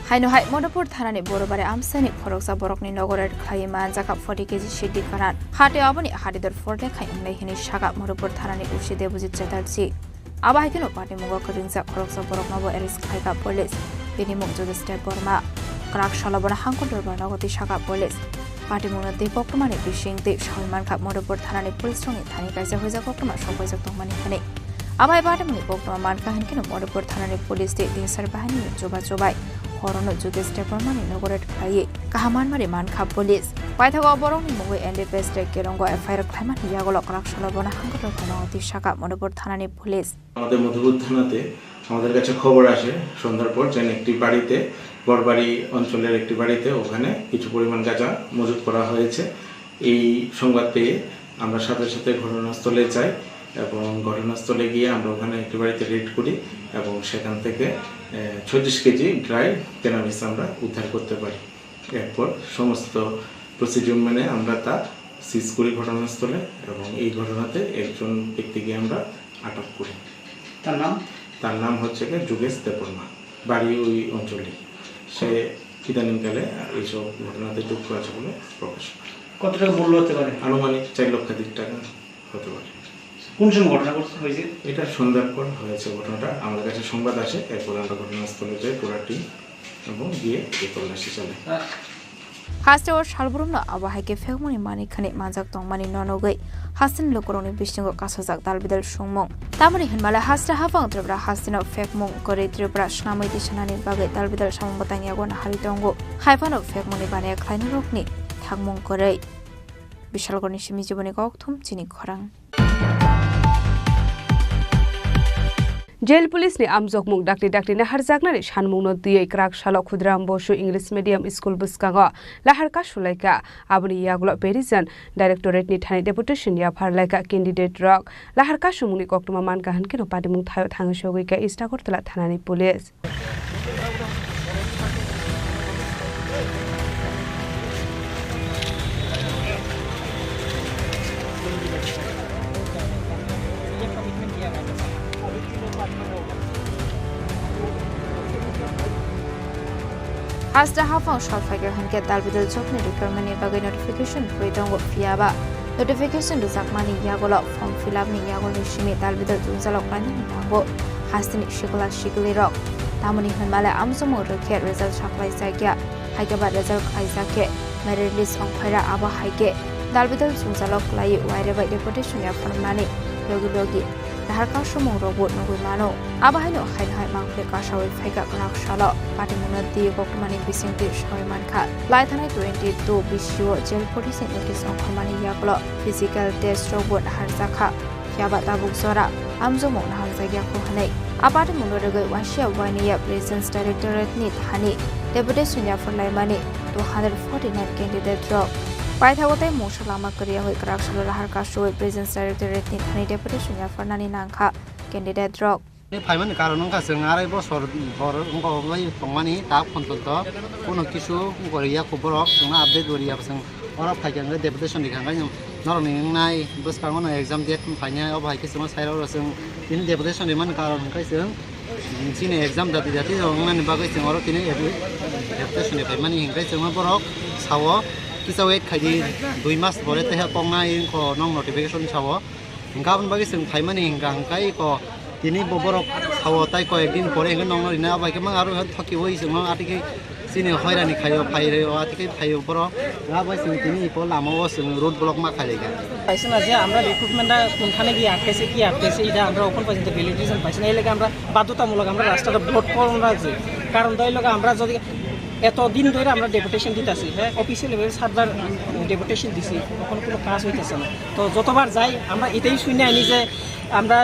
Haino hai Madhupur thanani Borobari amchaini khoroksa borokni nogo raid khlaiwi manjakha forty K G siddi kwran. Hatio aboni hadidor phurlekhai wngnai hwnwi sakha Madhupur thanani O C Debojit Chatterjee. Abo hai kheno patimungo kwrwngjak khoroksa boroknobo arrest khlaikha police. Bini mung Jugesh Debbarma. Kwrak salo bono hangkor dorbar nogo twi sakha police. Patimungno tei koktwmani bising twi sawi mankha Madhupur thanani police rokni thani kaisa hoijak koktwma sokpaijak tongmani hwnwi. Abo hai patimungni koktwma mankha hwnkheno Madhupur thanani police tei dingsar bahinini chuba chubai horono Jugesh Debbarmani nogo raid khlaiwi kaham manmari mankha police. Paithago borokni mungwi N D P S tei Kerongo F I R khlaimani yagulo kwrak salo bono hangkor dorbar nogo twi sakha Madhupur thanani police. আমাদের মধুপুর থানাতে আমাদের কাছে খবর আসে সন্ধ্যার পর, যেন একটি বাড়িতে, বড়বাড়ি অঞ্চলের একটি বাড়িতে, ওখানে কিছু পরিমাণ গাঁজা মজুত করা হয়েছে। এই সংবাদ পেয়ে আমরা সাথে সাথে ঘটনাস্থলে যাই এবং ঘটনাস্থলে গিয়ে আমরা ওখানে একটি বাড়িতে রেড করি এবং সেখান থেকে, এ, ছত্রিশ কেজি ড্রাই ক্যানাবিস আমরা উদ্ধার করতে পারি। এরপর সমস্ত প্রসিডিউর মেনে আমরা তা সিজ করি ঘটনাস্থলে এবং এই ঘটনাতে একজন ব্যক্তিকে আমরা আটক করি। তার নাম? তার নাম হচ্ছে গিয়ে যোগেশ দেববর্মা, বাড়ি ওই অঞ্চলে। সে ইদানিংকালে এইসব ঘটনাতে যুক্ত আছে বলে প্রকাশ। কত টাকা মূল্য হতে পারে? আনুমানিক চার লক্ষাধিক টাকা হতে পারে। কোন সময় ঘটনা ঘটছে, হয়েছে? এটা সন্ধ্যার পর হয়েছে ঘটনাটা। আমাদের কাছে সংবাদ আসে, এরপর আমরা ঘটনাস্থলে যাই, পুরা টিম, এবং গিয়ে এই তল্লাশি চালাই। Haste o salbrumno abo hai khe phekmungni manwi khani manjak tongmani nonogwi hasteni lukurokni bisingo kasajak dalbidal songmung. Tamoni hinmale haste haphang Tripura hasteno phekmung kwrwi Tripura swnamwi tisanani bagwi dalbidal samung bwtang yago naharwi tongo. Haiphano phekmungni baniya khlainarokni thangmung kwrwi. Bishalgorni simi jiboni kokthum chini khorang. Jail Police ni amjokmung dakti dakti naharjaknani sanmungno twiwi kwrak salo Khudiram Bosu English Medium School bwskango lahar kasulaikha. Aboni yagulo Prison Directorate ni thani deputation yaphar laikha candidate rok. Lahar kasumungni koktwma mankha hinkhe no patimung thaio thangwi sogwi kha East Agartala thanani police. Haste haphang sal phaikha hinkhe dalbidal jobni recruitment ni bagwi notification phui tongo, phiyaba notification rwjakmani yagulo form fill up ni yagulni simi dalbidal jwngjalo klainani nango hasteni sikla siklirok. Tamoni hinmale amjomung rwkhe result saklaijakya, haikhe ba result khlaijakhe merit list ongphaira, abo haikhe dalbidal jwngjalo klaiwi waire bai deputation yaphar mani logi logi lahar kasumung rokbo nugwi mano. Abo haino haino hai mangpili kasawi phaikha kwrak salo patimungno twi koktwmani bisingtwi sawi mankha. Laithanai twenty two bisio jail police ni notice ongkhormani yagulo physical test rokbo naharjakha. Phiyaba tabuk jora amjomung naharjakya kho hwnwi. A patimungno rwgwi wasia wainiya Prisons Directorate ni thani deputation yaphar laimani two hundred forty nine candidate rok. Paithago tei mungsa lama kwrwi wngwi kwrak salo lahar kasui Prisons Directorate ni thani deputation yapharnani nangkha candidate rok. Ni phaimani karon wngkha chwng arai bosor bor wngkha bai tongmani tak phontonto kuno kisu wngkha ya kho borok chwngno update bo riya chwng oro phaikha hwnkhe deputation rikha hwnkhe norokni wngnai bwskango no exam date phainai obo hai khe chwngno sai rw chwng tini deputation rimani karon hwnkhe chwng chini exam dati dati rok wngnani bagwi chwng oro tini deputation ripaimani hwnkhe chwngno borok sao kisa wait khaidi dui mas pore teha koknai wngkha nok notification sao. Hingkha aboni bagwi chwng phaimani hingkha hingkha eko tini bo borok sao tai koyek din pore hingkhe nokno rina abo hai khe mang aro thokiwi chwngno atwkhe chini hoirani khaio phai reo atwkhe phaio borok. Abo chwng tini eko lama o chwng road block ma khailai kha. পাইছে না যে আমরা রিক্রুটমেন্টটা কোনখানে গিয়ে আটকেছে, কি আটকেছে, এটা আমরা এখন পর্যন্ত ভ্যালিডেশন পাইছি না। এই লেগে আমরা বাধ্যতামূলক আমরা রাস্তাটা ব্লক করবো না যে, কারণ তাই লোক আমরা যদি এতদিন ধরে আমরা ডেপুটেশন দিতেছি, হ্যাঁ, অফিসিয়ালি ভাবে সাতবার ডেপুটেশন দিছি, এখন কোনো কাজ হইতেছে না। তো যতবার যাই আমরা এটাই শুনে আনি যে আমরা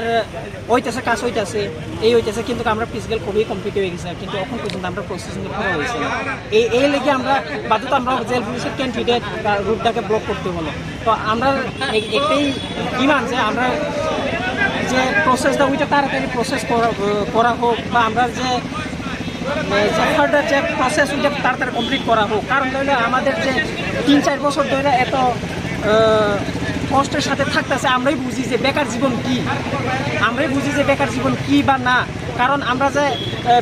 হইতেছে, কাজ হইতেছে, এই হইতেছে, কিন্তু আমরা ফিজিক্যাল খুবই কমপ্লিট হয়ে গেছে, কিন্তু এখন পর্যন্ত আমরা প্রসেসিং করা হয়েছে না। এই এই লেগে আমরা বাধ্যতা আমরা জেল পুলিশের ক্যান্ডিডেট রুটটাকে ব্লক করতে হলো। তো আমরা এ- একটাই ডিমান্ড যে আমরা যে প্রসেসটা ওইটা তাড়াতাড়ি প্রসেস করা করা হোক, বা আমরা যে যে ফার্দার যে প্রসেস ওইটা তাড়াতাড়ি কমপ্লিট করা হোক। কারণ হলো আমাদের যে তিন চার বছর ধরে এত আহ, কষ্টের সাথে থাকতেছে, আমরাই বুঝি যে বেকার জীবন কি, আমরাই বুঝি যে বেকার জীবন কি বা না। কারণ আমরা যে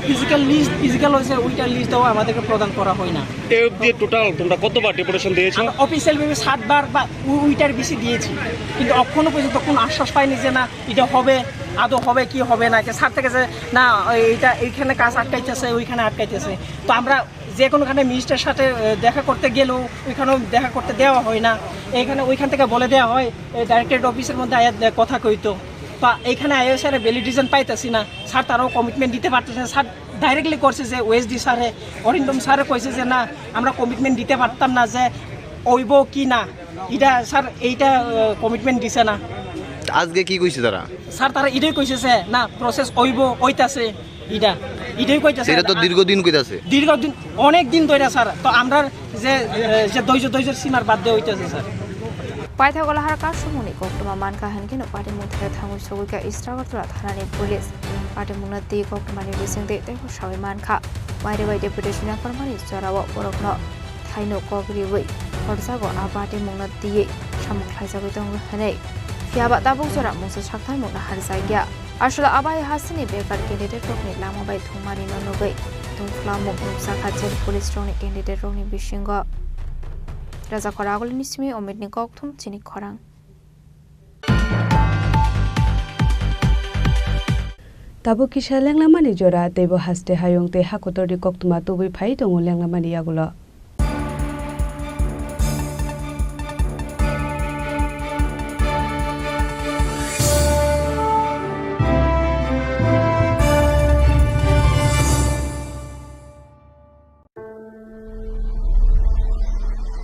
ফিজিক্যাল লিস্ট ফিজিক্যাল হয়েছে ওইটার লিস্টটাও আমাদেরকে প্রদান করা হয় না। এই অবধি টোটাল তোমরা কতবার ডেপুটেশন দিয়েছো? আমরা অফিসিয়াল ভাবে সাতবার বা ও- ওইটার বেশি দিয়েছি, কিন্তু এখনো পর্যন্ত কোনো আশ্বাস পাইনি যে না এটা হবে, আদৌ হবে কি হবে না। যে স্যার থেকে যে না এইটা এইখানে কাজ আটকাইতেছে, ওইখানে আটকাইতেছে। তো আমরা যে কোনোখানে মিনিস্টার সাথে আহ, দেখা করতে গেলেও ওইখানেও দেখা করতে দেওয়া হয় না। এইখানে ওইখান থেকে বলে দেওয়া হয় ডাইরেক্টরেট অফিসের মধ্যে আয়া দে- কথা কইতো। তো এইখানে আয়া স্যার ভ্যালিডেশন পাইতেছি না, স্যার তারাও কমিটমেন্ট দিতে পারতেছে না। স্যার ডাইরেক্টলি করছে যে ওএসডি স্যারে, অরিন্দম স্যারে কইছে যে না, আমরা কমিটমেন্ট দিতে পারতাম না যে ওইব কি না। এটা স্যার এইটা কমিটমেন্ট দিছে না। আজকে কি কইছে তারা? স্যার তারা এটাই কইছে যে না, প্রসেস ওইব, ওইতাছে। এটা এটাই কইতেছে। এটা তো দীর্ঘদিন কইতাছে। দীর্ঘদিন, অনেক দিন ধরে স্যার। তো আমরা যে যে ধৈর্য ধৈর্যের সীমার বাদ দিয়ে হইতেছে sir. Paithago lahar kasumungni koktwma mankha hinkhe no patimung thaio thangwi sogwi kha East Agartala thanani police. Patimungno twi koktwmani bisingtwi teibo sawi mankha. Waire bai deputation yapharmani jorao borokno thaino kok riwi horjago a patimungno twiwi samung khlaijagwi tongo hwnwi. Phiya ba tabuk jora mungsa sakthai mungna harjakya. Aswk abo hai hasteni bekar candidate rokni lama bai thwngmani no nugwi tongphlamung nukjakha chini police rokni candidate rokni bisingo. Raja Khoragulini simi Omitni kokthum chini khorang. Tabuk kisa lenglamani jora, teibo haste hayung tei hakotorni koktwma tubui phai tongo lenglamani yagulo.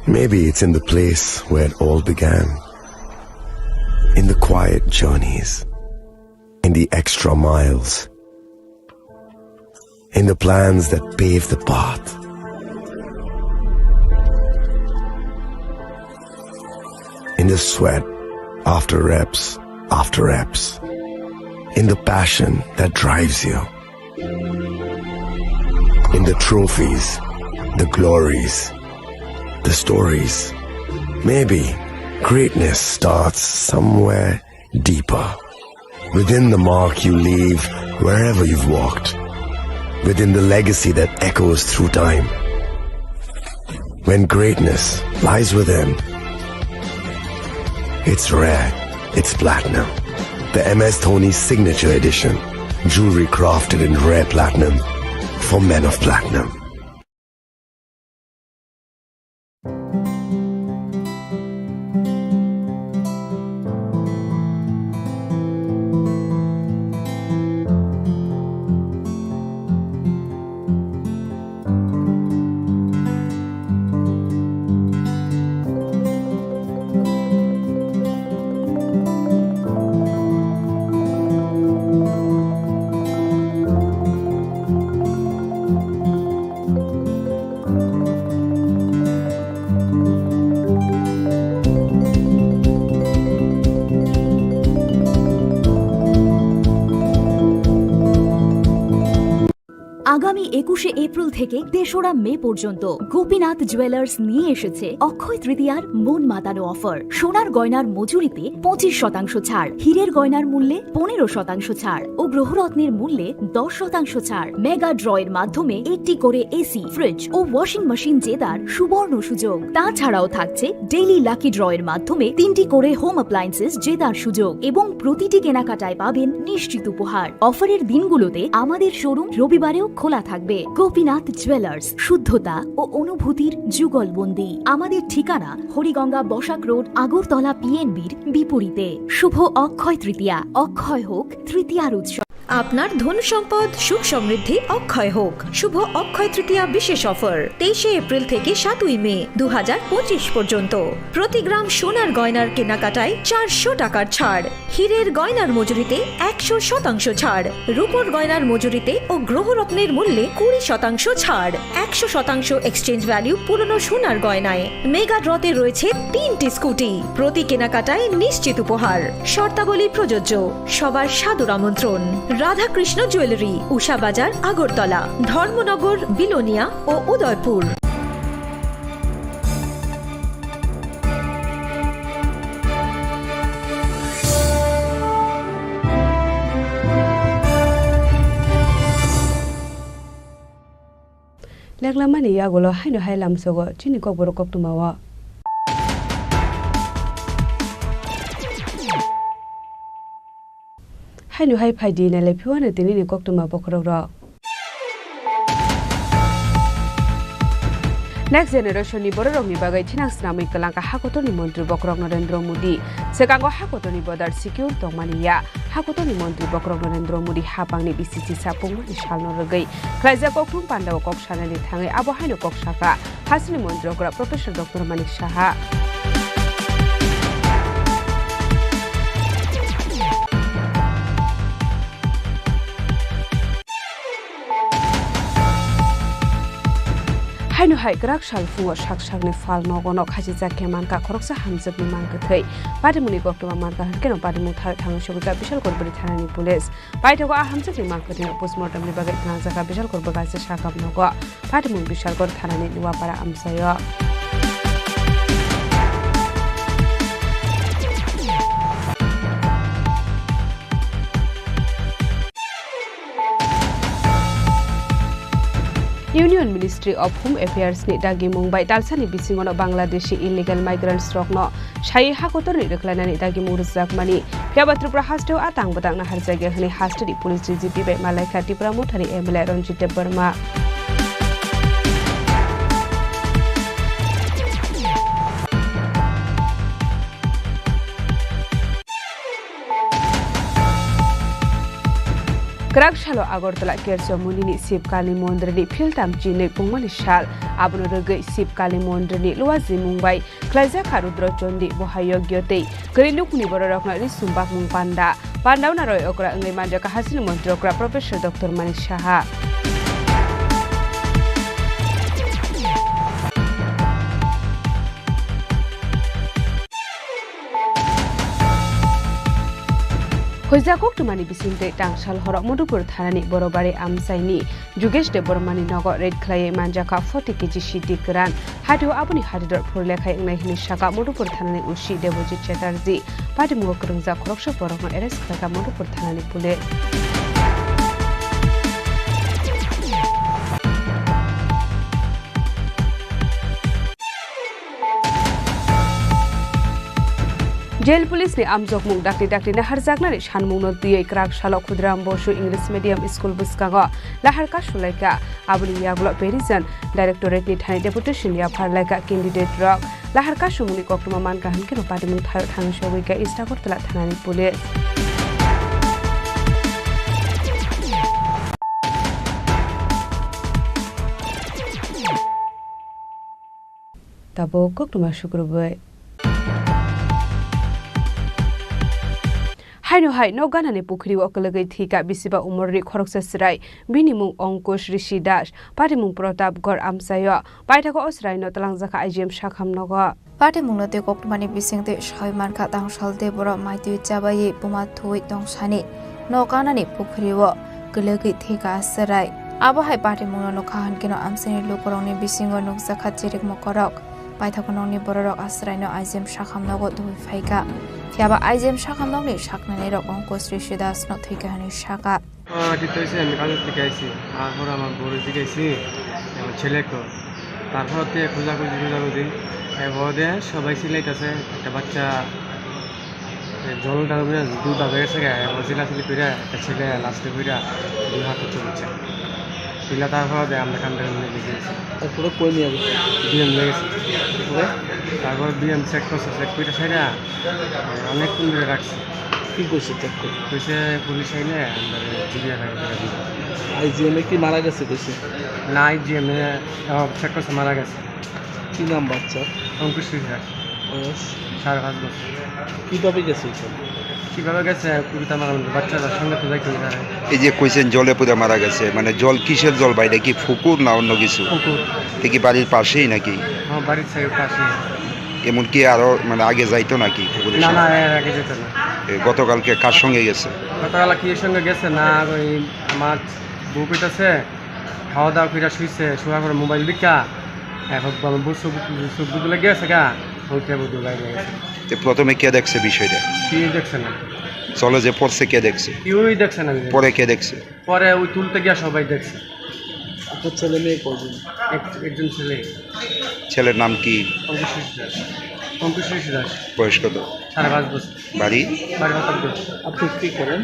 Maybe it's in the place where it all began. In the quiet journeys, in the extra miles, in the plans that pave the path, in the sweat after reps after reps, in the passion that drives you. In the trophies, the glories, the stories. Maybe greatness starts somewhere deeper. Within the mark you leave wherever you've walked. Within the legacy that echoes through time. When greatness lies within, it's rare, it's platinum. The M S Dhoni Signature Edition. Jewelry crafted in rare platinum for men of platinum. আগামী একুশে এপ্রিল থেকে তেসরা মে পর্যন্ত গোপীনাথ জুয়েলার্স নিয়ে এসেছে অক্ষয় তৃতীয়ার মন মাতানো অফার। সোনার গয়নার মজুরিতে পঁচিশ শতাংশ ছাড়, হীরের গয়নার মূল্যে পনেরো শতাংশ ছাড় ও গ্রহরত্নের মূল্যে দশ শতাংশ ছাড়। মেগা ড্রয়ের মাধ্যমে একটি করে এসি, ফ্রিজ ও ওয়াশিং মেশিন জেতার সুবর্ণ সুযোগ। তাছাড়াও থাকছে ডেইলি লাকি ড্রয়ের মাধ্যমে তিনটি করে হোম অ্যাপ্লায়েন্সেস জেতার সুযোগ এবং প্রতিটি কেনাকাটায় পাবেন নিশ্চিত উপহার। অফারের দিনগুলোতে আমাদের শোরুম রবিবারেও খোলা থাকবে। গোপীনাথ জুয়েলার্স, শুদ্ধতা ও অনুভূতির যুগলবন্দি। আমাদের ঠিকানা হরিগঙ্গা বসাক রোড, আগরতলা পিএনবির বিপরীতে। শুভ অক্ষয় তৃতীয়া, অক্ষয় হোক তৃতীয়ার উৎসব। আপনার ধন সম্পদ সুখ সমৃদ্ধি অক্ষয় হোক। শুভ অক্ষয় তৃতীয়া বিশেষ অফার, তেইশে এপ্রিল থেকে সাতই মে দু হাজার পঁচিশ পর্যন্ত। প্রতি গ্রাম সোনার গয়নার কেনাকাটায় চারশো টাকার ছাড়, হীরের গয়নার মজুরিতে একশো শতাংশ ছাড়, রূপোর গয়নার মজুরিতে ও গ্রহরত্নের মূল্যে কুড়ি শতাংশ ছাড়, একশো শতাংশ এক্সচেঞ্জ ভ্যালু পুরনো সোনার গয়নায়। মেগা ড্রতে রয়েছে তিনটি স্কুটি, প্রতি কেনাকাটায় নিশ্চিত উপহার। শর্তাবলী প্রযোজ্য। সবার সাদর আমন্ত্রণ। রাধাকৃষ্ণ জুয়েলারি, উষা বাজার, আগরতলা, ধর্মনগর, বিলোনিয়া ও Udaipur. Lenglamani yagulo haino hai lamsogo chini kokborok koktwmao. Haino hai phaidi nailai phiwano tinini koktwma bokhorokrok. Next generation ni bororokni bagwi thinang swnamwi kwlangkha hakotorni montri bokhorok Narendra Modi. Swkango hakotorni border secure tongmani ya. Hakotorni montri bokhorok Narendra Modi hapangni bisi chisa pungmani salno rwgwi khlaijak kokthum pandao kok sanani thangwi abo haino kok sakha. Hasteni montri okra Professor Doctor Manik Saha. Haino hai kwrak sal phungo sak sakni phalnogo no khachijak khe mankha khoroksa hamjwkni mang kwthwi. Patimungni koktwma mankha hwnkhe no patimung tharwi thangwi sokjak Bishalkorpuri thanani police. Paithago a hamjwkni mang kwthwino postmortemni bagwi thangjak kha Bishalkorpuri kaisa sakam nogo. Patimung Bishalkor thanani Nuapara amchaio. Union Ministry of Home Affairs ni dagimung bai talsani bisingono Bangladeshi illegal migrants rokno sai hakotorni rwkhlainani dagimung rwjakmani. Phiya ba Tripura hasteo a tang bwtang naharjakya hwnwi hasteni police D G P bai malaikha Tipra Mothani M L A Ranjit Debbarma. Kwrak salo Agartala Kercho Munini Shiv Kali Mondirni philtam chinwi pungmani sal. Abono rwgwi Shiv Kali Mondirni luajimung bai khlaijak kha Rudra Chondi Boha Yogyo tei kwrwi nukni bororokno risum bakmung panda. Pandao naroi okra wngwi manjak kha Hasini Montri okra Professor Doctor Manik Saha. Huijak koktwmani bisingtwi tangsal horo Madhupur thanani Borobari amchaini Jugesh Debbarmani nogo raid khlaiwi manjakha forty K G sidi kwran. Hatio aboni hatidor phurlekhai wngnai hwnwi sakha Madhupur thanani O C Debojit Chatterjee. Patimungo kwrwngjak khoroksa borokno arrest khlaikha Madhupur thanani police. Jail police ni amjokmung dakti dakti naharjaknani sanmungno twiwi kwrak salo Khudiram Bosu English Medium School bwskango lahar kasulaikha. Aboni yagulo Parisan Directorate ni thani deputation yapharlaikha candidate rok. Lahar kasumungni koktwma mankha hwnkhe no patimung thaio thangwi sogwikha East Agartala thanani police. Tabuk koktwma sukrubwi. Haino hai nok ganani pukhri o kwlwgwi thwikha bisiba umorni khoroksa chwrai, bini mung Ankush Rishi Das, patimung Pratapgarh amchaio. Paithago o chwraino twlangjakha I G M sakham nogo. Patimungno tei koktwmani bisingtwi sawi mankha tangsal tei borok maitwi chabaiwi buma thuwi tongsani nok ganani pukhri o kwlwgwi thwikha a chwrai. Abo hai patimungno nukha hwnkhe no amchaini lukurokni bisingo nukjakha chirik mokorok. Paithago nokni bororok a chwraino I G M sakham nogo tubui phaikha. Phiyaba I G M sakham nokni saknani rok Ankush Rishi Das no thwikha hwnwi sakha. Ah, dito ise ami kajo tikaisi. Tarpor ama guru tikaisi. Ama chele ko. Tarpor te khuja khuji khuja khuji. Ebo de sobai silai tase. Ekta bachcha. Jol dal bui dud dal gese ga, ebo sila sili kura, ekta sila last kura, dui hat chomcha. Sila tarpor de amra kandar mane gese. Tarpore koi niya gese? B M le gese. Tarpore? Tarpor B M check korse, check kura saira, onek kun dore rakse. Ki koise check kore? Koise police aile, amra G B R rakhte rakhte. I G M e ki mara gese koise? Na, I G M e, oh, check korse mara gese. কি নাম বাচ্চার? অঙ্কুশ রিজার্ভ। বয়স? সাড়ে পাঁচ বছর। কিভাবে গেছে এখানে? কিভাবে গেছে? কুড়িটা মারার মধ্যে বাচ্চারা সঙ্গে তো যাইতে পারে। এই যে কইছেন জলে পুড়ে মারা গেছে, মানে জল কিসের জল বা এটা কি পুকুর না অন্য কিছু? পুকুর। এটা কি বাড়ির পাশেই নাকি? হ্যাঁ, বাড়ির সাইড পাশে। এমনকি আরো মানে আগে যাইতো নাকি পুকুরের না, সঙ্গে? না, এর আগে যেত না। এ, গতকালকে কার সঙ্গে গেছে? গতকাল কি এর সঙ্গে গেছে? না, ওই আমার বউ কইতাছে, খাওয়া দাওয়া কইরা শুইছে, শোয়ার পরে মোবাইল দেখা, এখন বলে বউ চোখ, চোখ দুগুলো গেছে গা, ওইটা বুঝতে বাইরে গেছে। তো প্রথমে কে দেখছে বিষয়টা? কি দেখছে না? জলে যে পড়ছে কে দেখছে? কেউই দেখছে না। পরে কে দেখছে? পরে ওই তুলতে গিয়া সবাই দেখছে। আপনার ছেলে মেয়ে কয়জন? এক-, একজন ছেলে। ছেলের নাম কি? অঙ্কুশ দাস। অঙ্কুশ দাস। বয়স কত? সাড়ে পাঁচ বছর। বাড়ি? বাড়ি হতাব্দ। আপনি কি করেন?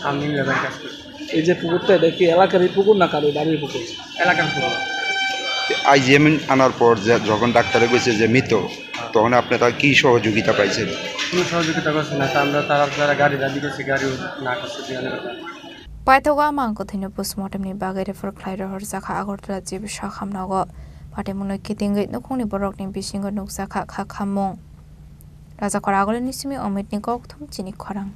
আমি লেবার কাজ করি। এই যে পুকুরটা, এটা কি এলাকারই পুকুর না কারো বাড়ির পুকুর? এলাকার পুকুর। আইজিএম আনার পর যে, যখন ডাক্তারে কইছে যে মৃত, তখন আপনারা কি সহযোগিতা পাইছেন? কোনো সহযোগিতা করছে না, তা আমরা তারা, তারা গাড়ি দাবি করছে, গাড়িও না করছে, দিয়ে আনার কথা। Paithago a mang kwthwino postmortemni bagwi refer khlai rohorjakha Agartala G B sakham nogo. Patimungno kitingwi nukhungni borokni bisingo nukjakha kha khammung. Rajakor Agulini simi Omitni kokthum chini khorang.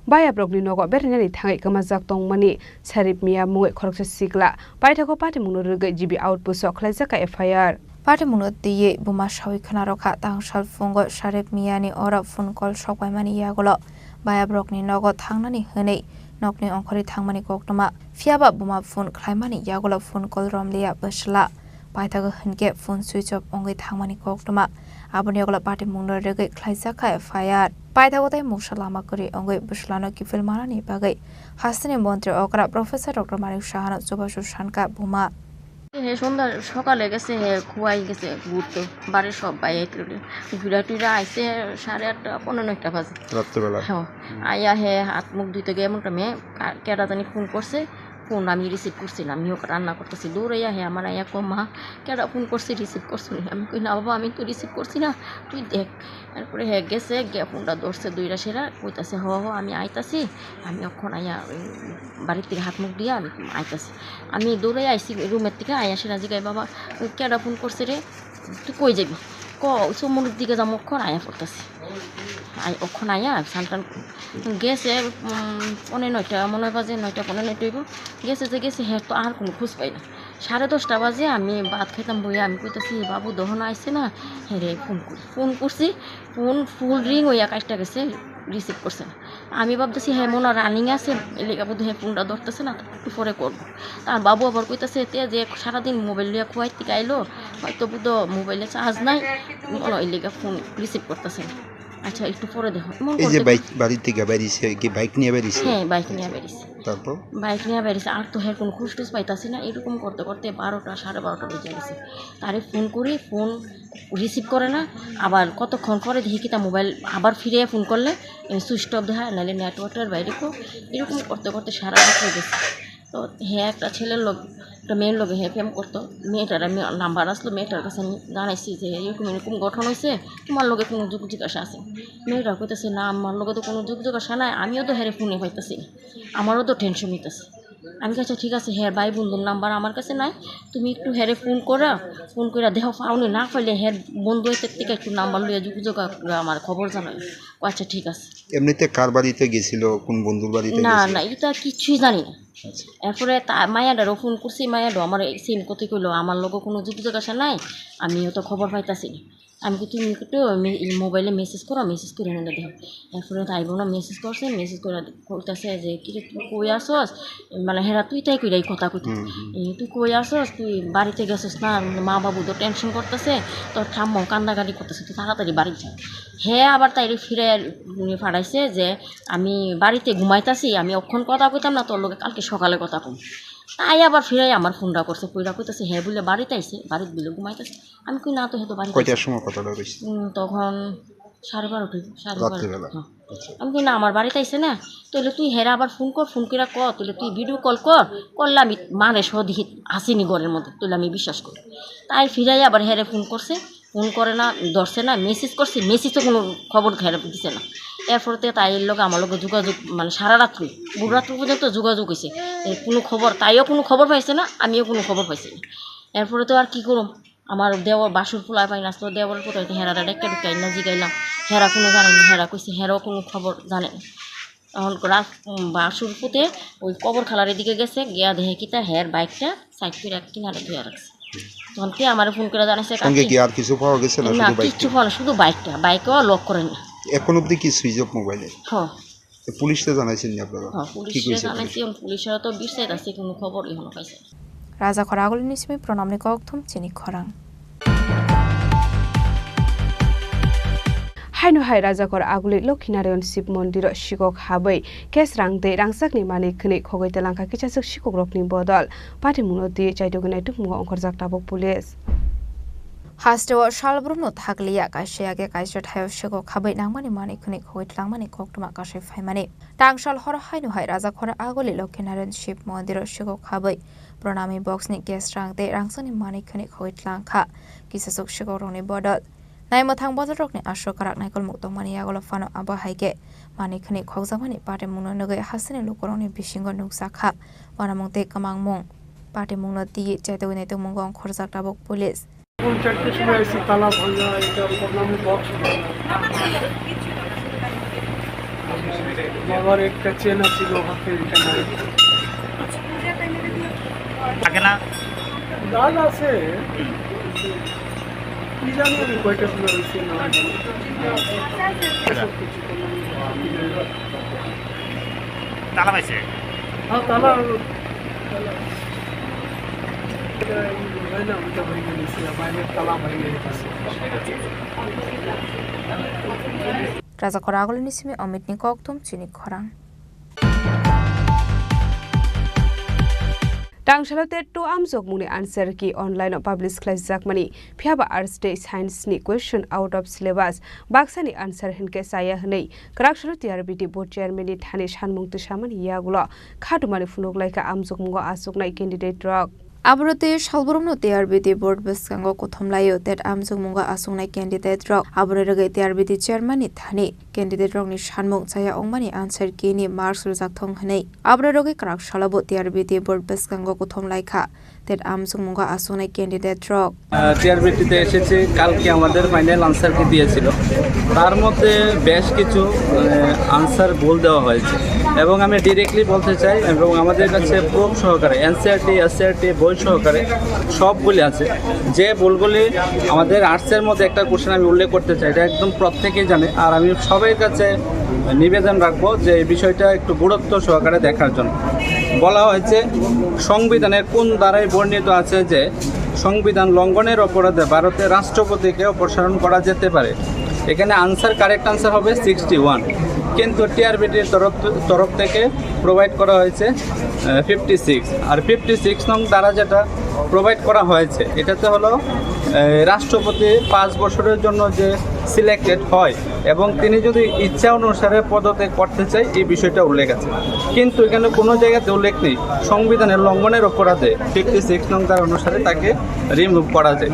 Bayabrokni nogo berainani thangwi kwmajak tongmani Sarip Mia mungwi khoroksa sikla. Paithago patimungno rwgwi G B outpost o khlaijak kha F I R. Patimungno twiwi buma sawi khwnarokha, tangsal phungo Sarip Miani oro phone call sokbaimani yagulo bayabrokni nogo thangnani hwnwi nokni ongkhorwi thangmani koktwma. Phiyaba buma phone khlaimani yagulo phone call romliya bwsla. Paithago hinkhe phone switch off wngwi thangmani koktwma. Aboni yagulo patimungno rwgwi khlaijakha F I R. Paithago tei mungsa lama kwrwi wngwi bwswlano kiphil manani bagwi hasteni montri okra Professor Doctor Manik Sahano chubachu sankha buma. He sundar sokale gese, he khuwai gese ghurto, bare sob baiye tuile. Ghura tuira aise sare atta, pono noita baje. রাত্রেবেলা? Ho. Aya he hat mukh dhuite giye emon time ka-, kera jani phone korse, phone ami receive korsi na, ami ok ranna kortesi, dore ya he amar aya ko ma, kera phone korse, receive korse ni? Ami koi, "Na baba, ami to receive korsi na, tui dekh." Erpore he gese, giye phone ta dorse, doira sera, koitase, "Ho, ho, ami aitasi, ami okhon aya, um, bari tira hat mukh diya, ami aitasi." Ami dore aisi room er tika, aya sera jigai, "Baba, kera phone korse re, tui koi jabi? Ko, somoni dige jamo okhon aya portasi." Ai, okhon aya, santan gese, um, pone noita, mone baje noita, pone noita ibo. Gese je gese, he to ar kono khoj pai na. Sare dosta baje ami bhat khaitam boya, ami koitasi, "Babu dohono aise na?" Here phone kori. Phone korsi, phone full ring oya katta gese, receive korse na. Ami bhabtasi he mone running ase, elega bodo he phone ta dortase na, ekটু pore korbo. Tar babu abar koitase, "Te je sara din mobile loya khuwai tika ailo, hoito bodo mobile e charge nai, ono elega phone receive kortase na." Acha, ekটু pore dekho. Emon এই যে korte bike, বাড়ি থেকে বেরিয়েছে, কি বাইক নিয়ে বেরিয়েছে? হ্যাঁ, বাইক নিয়ে বেরিয়েছে। তারপর? বাইক নিয়ে বেরিয়েছে, আর তো হের কোনো খোঁজ টোজ পাইতাছি না। এরকম করতে করতে বারোটা, সাড়ে বারোটা বেজে গেছে। তারে ফোন করি, ফোন রিসিভ করে না। আবার কতক্ষণ পরে দেখি কিতা মোবাইল আবার ফিরে ফোন করলে, এ, সুইচ অফ দেখা, নাহলে নেটওয়ার্কের বাইরে কো। এরকম করতে করতে সারা রাত হয়ে গেছে। তো হে একটা ছেলের লোক, একটা মেয়ের লোকে হে প্রেম করতো। মেয়েটার আমি নাম্বার আসলো, মেয়েটার কাছে আমি জানাইছি যে এরকম এরকম গঠন হয়েছে, তোমার লোকে কোনো যোগ জিজ্ঞাসা আছে? মেয়েটা কইতেছে, "না, আমার লোকে তো কোনো যোগ জিজ্ঞাসা নাই, আমিও তো হেরে ফোনে পাইতেছি না, আমারও তো টেনশন হইতেছে।" আমি কাছে, "ঠিক আছে, হের ভাই বন্ধুর নাম্বার আমার কাছে নাই, তুমি একটু হেরে ফোন করো, ফোন করে দেখো, পাওনি না পাইলে হের বন্ধু এর থেকে একটু নাম্বার লইয়া যোগাযোগ করে আমার খবর জানাই।" ও আচ্ছা, ঠিক আছে। এমনিতে কার বাড়িতে গেছিল, কোন বন্ধুর বাড়িতে না, গেছিল? না, এটা কিছুই জানি না। আচ্ছা। এরপরে তা-, মায়াডারও ফোন করছি, মায়াডো আমার এই সেম কথা কইলো, "আমার লগে কোনো যোগাযোগ আসা নাই, আমিও তো খবর পাইতাছি না।" আমি কি, "তুমি একটু মে-, এই মোবাইলে মেসেজ করো, মেসেজ করে মনে দেখো।" এরপরে তাই বোনও মেসেজ করছে, মেসেজ করে কইতাছে যে, "কি রে, তুই কই আছস?" মানে, হেরা তুই তাই কইরা এই কথা কইতে। হুম, হুম। "এই তুই কই আছস? তুই বাড়িতে গেছস না? মা বাবু তো টেনশন করতেছে, তোর ঠাম্মাও কান্দাকাটি করতেছে, তুই তাড়াতাড়ি বাড়ি যা।" হে আবার তাইরে ফিরে নিয়ে পাঠাইছে যে, "আমি বাড়িতে ঘুমাইতাছি, আমি অখন কথা কইতাম না, তোর লগে কালকে সকালে কথা কম।" তাই আবার ফিরে আমার ফোনটা করছে, কইরা কইতাছে, হে বলে বাড়িতে আইছে, বাড়িতে বলে ঘুমাইতাছে। আমি কই, "না তো, হে তো বাড়িতে কয়টার আইছে।" সময় কথাটা হইছে? উম, তখন সাড়ে বারোটা, সাড়ে বারোটা। রাত্রিবেলা? হ্যাঁ। আচ্ছা। আমি কই, "না, আমার বাড়িতে আইছে না, তাহলে তুই হেরা আবার ফোন কর, ফোন করে ক, তাহলে তুই ভিডিও কল কর, করলে আমি মানে সদিহিত আসেনি ঘরের মধ্যে, তাহলে আমি বিশ্বাস করি।" তাই ফিরাই আবার হেরে ফোন করছে, ফোন করে না, ধরছে না, মেসেজ করছে, মেসেজও কোনো খবর হেরে দিছে না। এরপরে তো তাই এর লগে আমার লগে যোগাযোগ, মানে সারা রাত্রি, ভোর রাত্রি পর্যন্ত যোগাযোগ হয়েছে, এ, কোনো খবর, তাইও কোনো খবর পাইছে না, আমিও কোনো খবর পাইছি না। এরপরে তো আর কি করুম, আমার দেওর বাসুর পোলা পাই না, তো দেওর কোথায় তো হেরা ডাক্তার ঢুকাই না জিগাইলাম, হেরা কোনো জানে না, হেরা কইছে, হেরাও কোনো খবর জানে না। তখন রাত, উম, বাসুর পুতে ওই কবর খালার দিকে গেছে, গিয়া দেখে কিতা হের বাইকটা সাইড করে এক কিনারে ধুয়ে রাখছে। তখন কে আমারে ফোন করে জানাইছে, সঙ্গে "কাকি।" কি আর কিছু পাওয়া গেছে না, না, শুধু বাইকটা? কিচ্ছু পাওয়া না, শুধু বাইকটা, বাইকও লক করে না। এখন অবধি কি সুইচ অফ মোবাইলে? হ্যাঁ। তো পুলিশে জানাইছেন নি আপনারা? হ্যাঁ, কি পুলিশে কইছে জানাইছি, পুলিশ? এখন পুলিশরা তো বিশ সাইড আছে, কোনো খবর এখনো পাইছে না। Rajakhor agulini simi pronamni kokthum chini khorang. Haino hai Rajakhor aguli Lokhinarayan Shiv Mondiro sikok habwi case rang tei rangchakni manwi khwnwi khogwi telangkha kisachwk sikokrokni bodol. Patimungno twi chaitugwi naitukmungo ongkhorjak tabuk police. Hasteo salbrumno thakliya, kaisa yage kaisa thaio sikok habwi nangmani manwi khwnwi khogwi telangmani koktwma kasai phaimani. Tangsal horo haino hai Rajakhor aguli Lokhinarayan Shiv Mondiro sikok habwi pronami boxni case rang tei rangchakni manwi khwnwi khogwi telangkha kisachwk sikokrokni bodol. Naimwthang bodolrokni aswk kwrak naikolmung tongmani yagulo phano abo hai khe manwi khwnwi khokjakmani patimungno nugwi hasteni lukurokni bisingo nukjakha. Wanamung tei kwmangmung patimungno twiwi chaitugwi naitukmungo ongkhorjak tabuk police. কোন চারটের সময় এসে তালা ভাঙা, এটা প্রণামী বক্স ভাঙা। বাবার একটা চেন আছিল, ওখান থেকে এটা নাই। থাকে না? গান আছে। কি জানি আমি কয়টা সময় হয়েছে না। তালা পাইছে? হ্যাঁ, তালা, তালা। এটা এই হয় না, ওইটা ভেঙে গেছে, বাইরের তালা ভেঙে গেছে। Raja Khoragulini simi Omitni kokthum chini khorang. Tangsalo TET two amjokmungni answer key online-o publish khlaijakmani, phiyaba Arts tei Science ni question out of syllabus, baksani answer hinkhe chaya hwnwi kwraksalo T R B T board chairman ni thani sanmung tisamani yagulo khatumani phunuk laikha amjokmungo achuknai candidate rok. Aboro tei salbrumno T R B T board bwskango kuthum laio TET amjokmungo achuknai candidate rok. Aboni rwgwi T R B T chairman ni thani candidate rokni sanmung chaya wngmani answer key ni marks rwjakthung hwnwi. Aboni rwgwi kwraksalo bo T R B T board bwskango kuthum laikha TET amjokmungo achuknai candidate rok. আহ, টিআরবিটিতে এসেছি, কালকে আমাদের final answer কি দিয়েছিল, তার মধ্যে বেশ কিছু, আহ, আনসার ভুল দেওয়া হয়েছে এবং আমি ডিরেক্টলি বলতে চাই এবং আমাদের কাছে প্রুফ সহকারে, এনসিইআরটি, এসসিইআরটি বই সহকারে সব ভুল আছে। যে ভুলগুলি আমাদের আর্টসের মধ্যে একটা কোশ্চেন আমি উল্লেখ করতে চাই, এটা একদম প্রত্যেকেই জানে, আর আমি সবাই কাছে নিবেদন রাখবো যে এই বিষয়টা একটু গুরুত্ব সহকারে দেখার জন্য। বলা হয়েছে সংবিধানের কোন ধারায় বর্ণিত আছে যে সংবিধান লঙ্ঘনের অপরাধে ভারতের রাষ্ট্রপতিকে অপসারণ করা যেতে পারে। এখানে আনসার, কারেক্ট আনসার হবে সিক্সটি ওয়ান, কিন্তু টিআরবিটির তরফ তরফ থেকে প্রোভাইড করা হয়েছে ফিফটি সিক্স। আর ফিফটি সিক্স নং ধারা যেটা প্রোভাইড করা হয়েছে, এটাতে হলো আহ, রাষ্ট্রপতি পাঁচ বছরের জন্য যে সিলেক্টেড হয় এবং তিনি যদি ইচ্ছা অনুসারে পদত্যাগ করতে চায়, এই বিষয়টা উল্লেখ আছে, কিন্তু এখানে কোনো জায়গাতে উল্লেখ নেই সংবিধানের লঙ্ঘনের অপরাধে ফিফটি সিক্স নং ধারা অনুসারে তাকে রিমুভ করা যায়।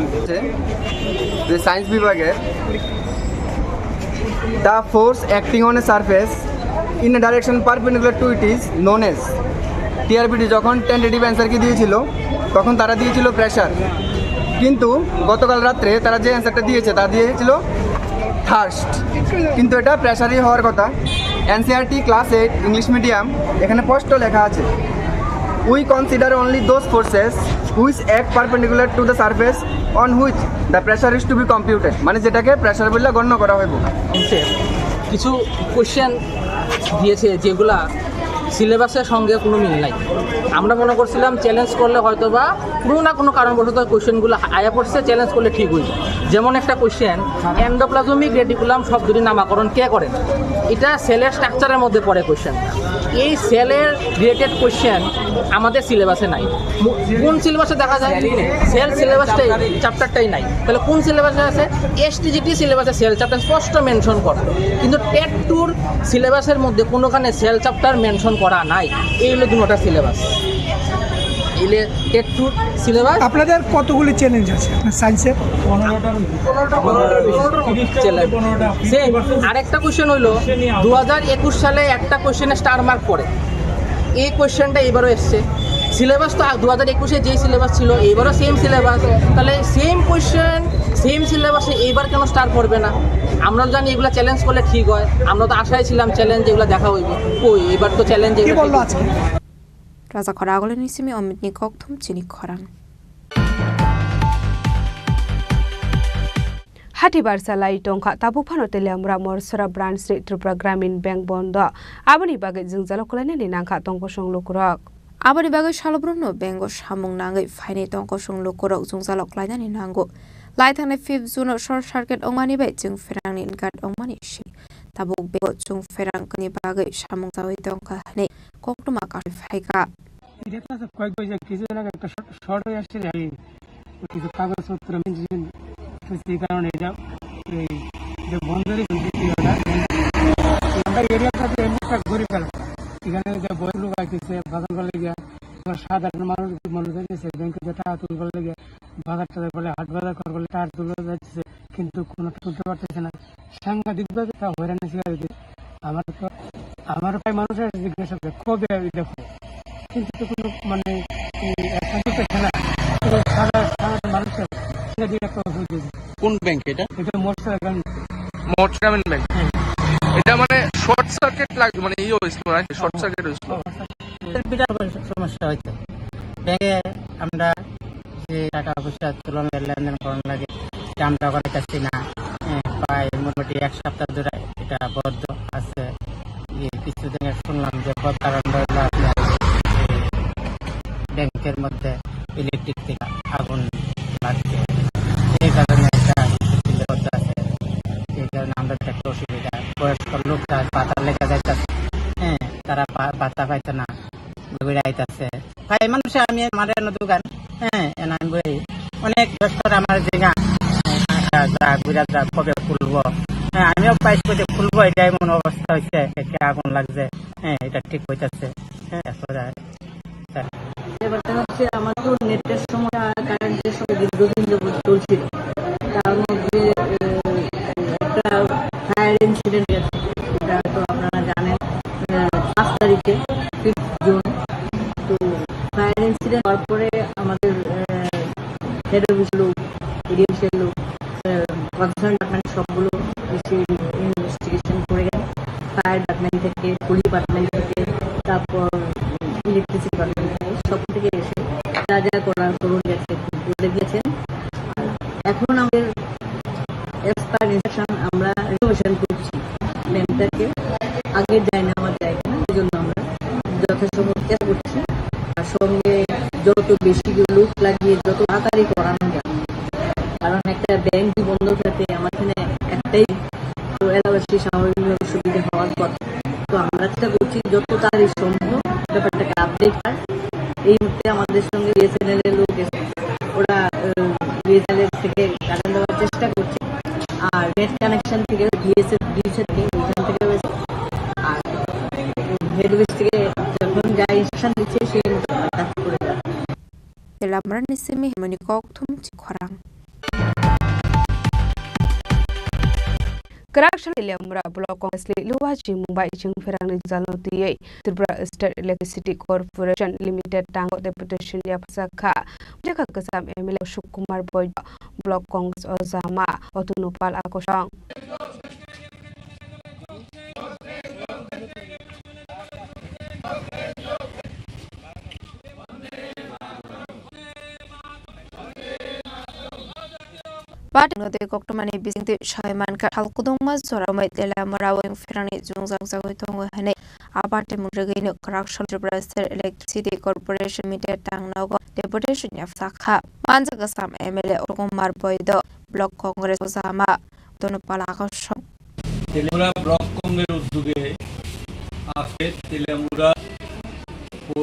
যে সায়েন্স বিভাগের the force acting on a surface in a direction perpendicular to it is known as, TRBT যখন টেন্টেটিভ অ্যান্সার কি দিয়েছিল, তখন তারা দিয়েছিল প্রেশার, কিন্তু গতকাল রাত্রে তারা যে অ্যান্সারটা দিয়েছে, তা দিয়েছিল থার্স্ট, কিন্তু এটা প্রেশারই হওয়ার কথা। NCERT class eight English medium, এখানে স্পষ্ট লেখা আছে, "We consider only those forces which act perpendicular to the surface on which the pressure is to be computed", মানে যেটাকে প্রেশার বলে গণ্য করা হইব। কিছু কোশ্চেন দিয়েছে যেগুলা সিলেবাসের সঙ্গে কোনো মিল নাই। আমরা মনে করছিলাম চ্যালেঞ্জ করলে হয়তো বা কোনো না কোনো কারণবশত কোশ্চেনগুলো আয়া পড়ছে, চ্যালেঞ্জ করলে ঠিক হইবে। যেমন একটা কোশ্চেন, এন্ডোপ্লাজমিক রেটিকুলাম শব্দটির নামকরণ কে করেন? এটা সেলের স্ট্রাকচারের মধ্যে পড়ে কোশ্চেন। এই সেলের রিলেটেড কোশ্চেন আমাদের সিলেবাসে নাই। মু-, কোন সিলেবাসে দেখা যায়? সেল সিলেবাসটাই, চ্যাপ্টারটাই নাই। তাহলে কোন সিলেবাসে আছে? এসটিজিটি সিলেবাসে সেল চ্যাপ্টার স্পষ্ট মেনশন করে, কিন্তু টেট টুর সিলেবাসের মধ্যে কোনোখানে সেল চ্যাপ্টার মেনশন করা নাই। এই হলো দুটোটা সিলেবাস। এলে টেট টুর সিলেবাস। আপনাদের কতগুলি চ্যালেঞ্জ আছে আপনার সায়েন্সের? পনেরোটার চ্যালেঞ্জ। সেম আরেকটা কোশ্চেন হইলো, দু হাজার একুশ সালে একটা কোশ্চেনে স্টার মার্ক পড়ে, এই কোশ্চেনটা এবারও এসছে। সিলেবাস তো দু হাজার একুশে যেই সিলেবাস ছিল, এবারও সেম সিলেবাস। তাহলে সেম কোশ্চেন, সেম সিলেবাসে এইবার কেন স্টার পড়বে না? আমরা তো জানি এগুলা চ্যালেঞ্জ করলে ঠিক হয়, আমরা তো আশায় ছিলাম চ্যালেঞ্জ এগুলা দেখা হইবে। কই, এবার তো চ্যালেঞ্জ কি এগুলা বললো ঠিক আজকে? Raja Khoragulini simi Omitni kokthum chini khorang. Hati barsa lai tongkha, tabuk phano Teliamura Morsora branch ni Tripura Gramin Bank bondo. Aboni bagwi jwngjalo kwlainani nangkha tongkosong lukurok. Aboni bagwi salobrumno bank o samung nangwi phainai tongkosong lukurok jwngjalo kwlainani nango. Lai thangnai fifth June o short circuit wngmani bai chwng pherangni ingat wngmani simi tabuk bank o chwng pherang kwni bagwi samung chawi tongkha hwnwi koktwma kasui phaikha. এটা তো আছে কয়েক বছর, কিছুদিন আগে একটা short, short হয়ে আসছে রে, এই কিছু কাগজপত্র মিসিং, তো সেই কারণে এটা, এই, এটা বন্ধ রেখে দিচ্ছি ওটা। আমরা এরিয়াটাতে এমনি একটা গরিব এলাকা, এখানে যে বয়স্ক লোক আইতেছে বাজার করলে গিয়া, আবার সাধারণ মানুষ মনে হচ্ছে ব্যাংকে যে টাকা তুলবার লেগে বাজার টাজার করলে, হাট বাজার করার করলে টাকা তুলে যাচ্ছে, কিন্তু কোনো তুলতে পারতেছে না। সাংঘাতিকভাবে তা হয়রানি শিকার হইতেছে। আমার তো, আমার প্রায় মানুষ আছে জিজ্ঞাসা করে, "কবে এটা হবে?" কিন্তু তো কোনো মানে, এই, একটা কিছু থাকে না। তো সারা, সাধারণ মানুষের সেটা দিয়ে একটা অসুবিধা হয়েছে। কোন ব্যাংক এটা? এটা মৎস্য গ্রামীণ। মৎস্য গ্রামীণ ব্যাংক। হ্যাঁ। এটা মানে শর্ট সার্কিট লাগ-, মানে ইয়ে হয়েছিল, না? শর্ট সার্কিট হয়েছিল। বিরাট বড় সমস্যা হয়েছে। ব্যাংকে আমরা যে টাকা পয়সা তুলনা লেনদেন করার লাগে, এটা আমরা করাইতেছি না। হ্যাঁ, প্রায় মোটামুটি এক সপ্তাহ ধরে এটা বন্ধ আছে। এই কিছুদিন আগে শুনলাম যে বন্ধ কারণ হলো আপনার এই ব্যাংকের মধ্যে ইলেকট্রিক থেকে আগুন লাগছে, এই কারণে এটা বন্ধ আছে। এই কারণে আমরা একটা একটু অসুবিধা। পরে পাইছে না, ঘুরে আইতাছে। তাই মানুষে আমি মাঠে নতুন গান, হ্যাঁ, এনাম বই অনেক ব্যস্ত আমার জায়গা, যা, যা, ঘুরে যা, কবে খুলবো? হ্যাঁ, আমিও পাইছি যে খুলবো, এটাই মনে অবস্থা হয়েছে, একটা আগুন লাগছে, হ্যাঁ, এটা ঠিক হইতাছে, হ্যাঁ, এখন আর, স্যার। এবার দেখা হচ্ছে আমার তো নেটের সমস্যা, কারেন্টের সমস্যা দীর্ঘদিন যাবত চলছিল। তার মধ্যে, আহ, একটা ফায়ার ইনসিডেন্ট গেছে, এটা তো আপনারা জানেন, আহ, পাঁচ তারিখে, ফিফথ জুন। তো ফায়ার ইনসিডেন্ট হওয়ার পরে আমাদের, আহ, হেড অফিস লোক, এডিএমসির লোক, আহ, কনসার্ন ডিপার্টমেন্ট সবগুলো এসে ইনভেস্টিগেশন করে গেল। ফায়ার ডিপার্টমেন্ট থেকে, পুলিশ ডিপার্টমেন্ট থেকে, তারপর ইলেকট্রিসিটি ডিপার্টমেন্ট থেকে, সব থেকে এসে যা যা করার করুন গেছে, করে গেছেন। আর এখন আমাদের অ্যাজ পার ইনস্ট্রাকশন আমরা রিনোভেশন করছি। প্ল্যান্টটাকে আগে যায় না, আমার যায় না, এই জন্য আমরা যথাসম্ভব চেষ্টা করছি। আর সঙ্গে যত বেশি লোক লাগিয়ে যত তাড়াতাড়ি করানো যায়, কারণ একটা ব্যাংক যদি বন্ধ থাকে, আমার এখানে একটাই তো এলাকাবাসী স্বাভাবিকভাবে সুবিধা হওয়ার কথা। তো আমরা চেষ্টা করছি যত তাড়াতাড়ি সম্ভব ব্যাপারটাকে আপডেট হয়। এই মুহূর্তে আমাদের সঙ্গে বিএসএনএল এর লোক এসে, ওরা, আহ, বিএসএনএল এর থেকে কারেন্ট দেওয়ার চেষ্টা করছে। আর নেট কানেকশন থেকে বিএসএফ, বিএসএফ থেকে ওইখান থেকে হয়েছে। আর হেড অফিস থেকে যখন যা ইনস্ট্রাকশন দিচ্ছে, সেই মতো কন্ট্যাক্ট করে যাচ্ছে। Telamrani simi himani kok thum chi khorang. Kwrak sal Teliamura Block Congress li luwa chimung bai ching pherangni jalno tiyei Tripura State Electricity Corporation Limited tango deputation ya phasa kha. Jaka kwcham M L A Ashok Kumar Boyd, Block Congress ojama Otunupal Akosong. Party no tei koktwmani bisingtwi sawi mankha, sal kwdwngma jora romwi Teliamura o pherangni jwngjal jagwi tongo hwnwi a party mung rwgwino kwrak sal Tripura State Electricity Corporation Limited tangnogo deputation ya phasa kha. Manjak kwcham M L A Ashok Kumar Boido, Block Congress ojama Tonu Palakosong. Teliamura block কংগ্রেসের উদ্যোগে আজকে তেলিয়ামুড়া ও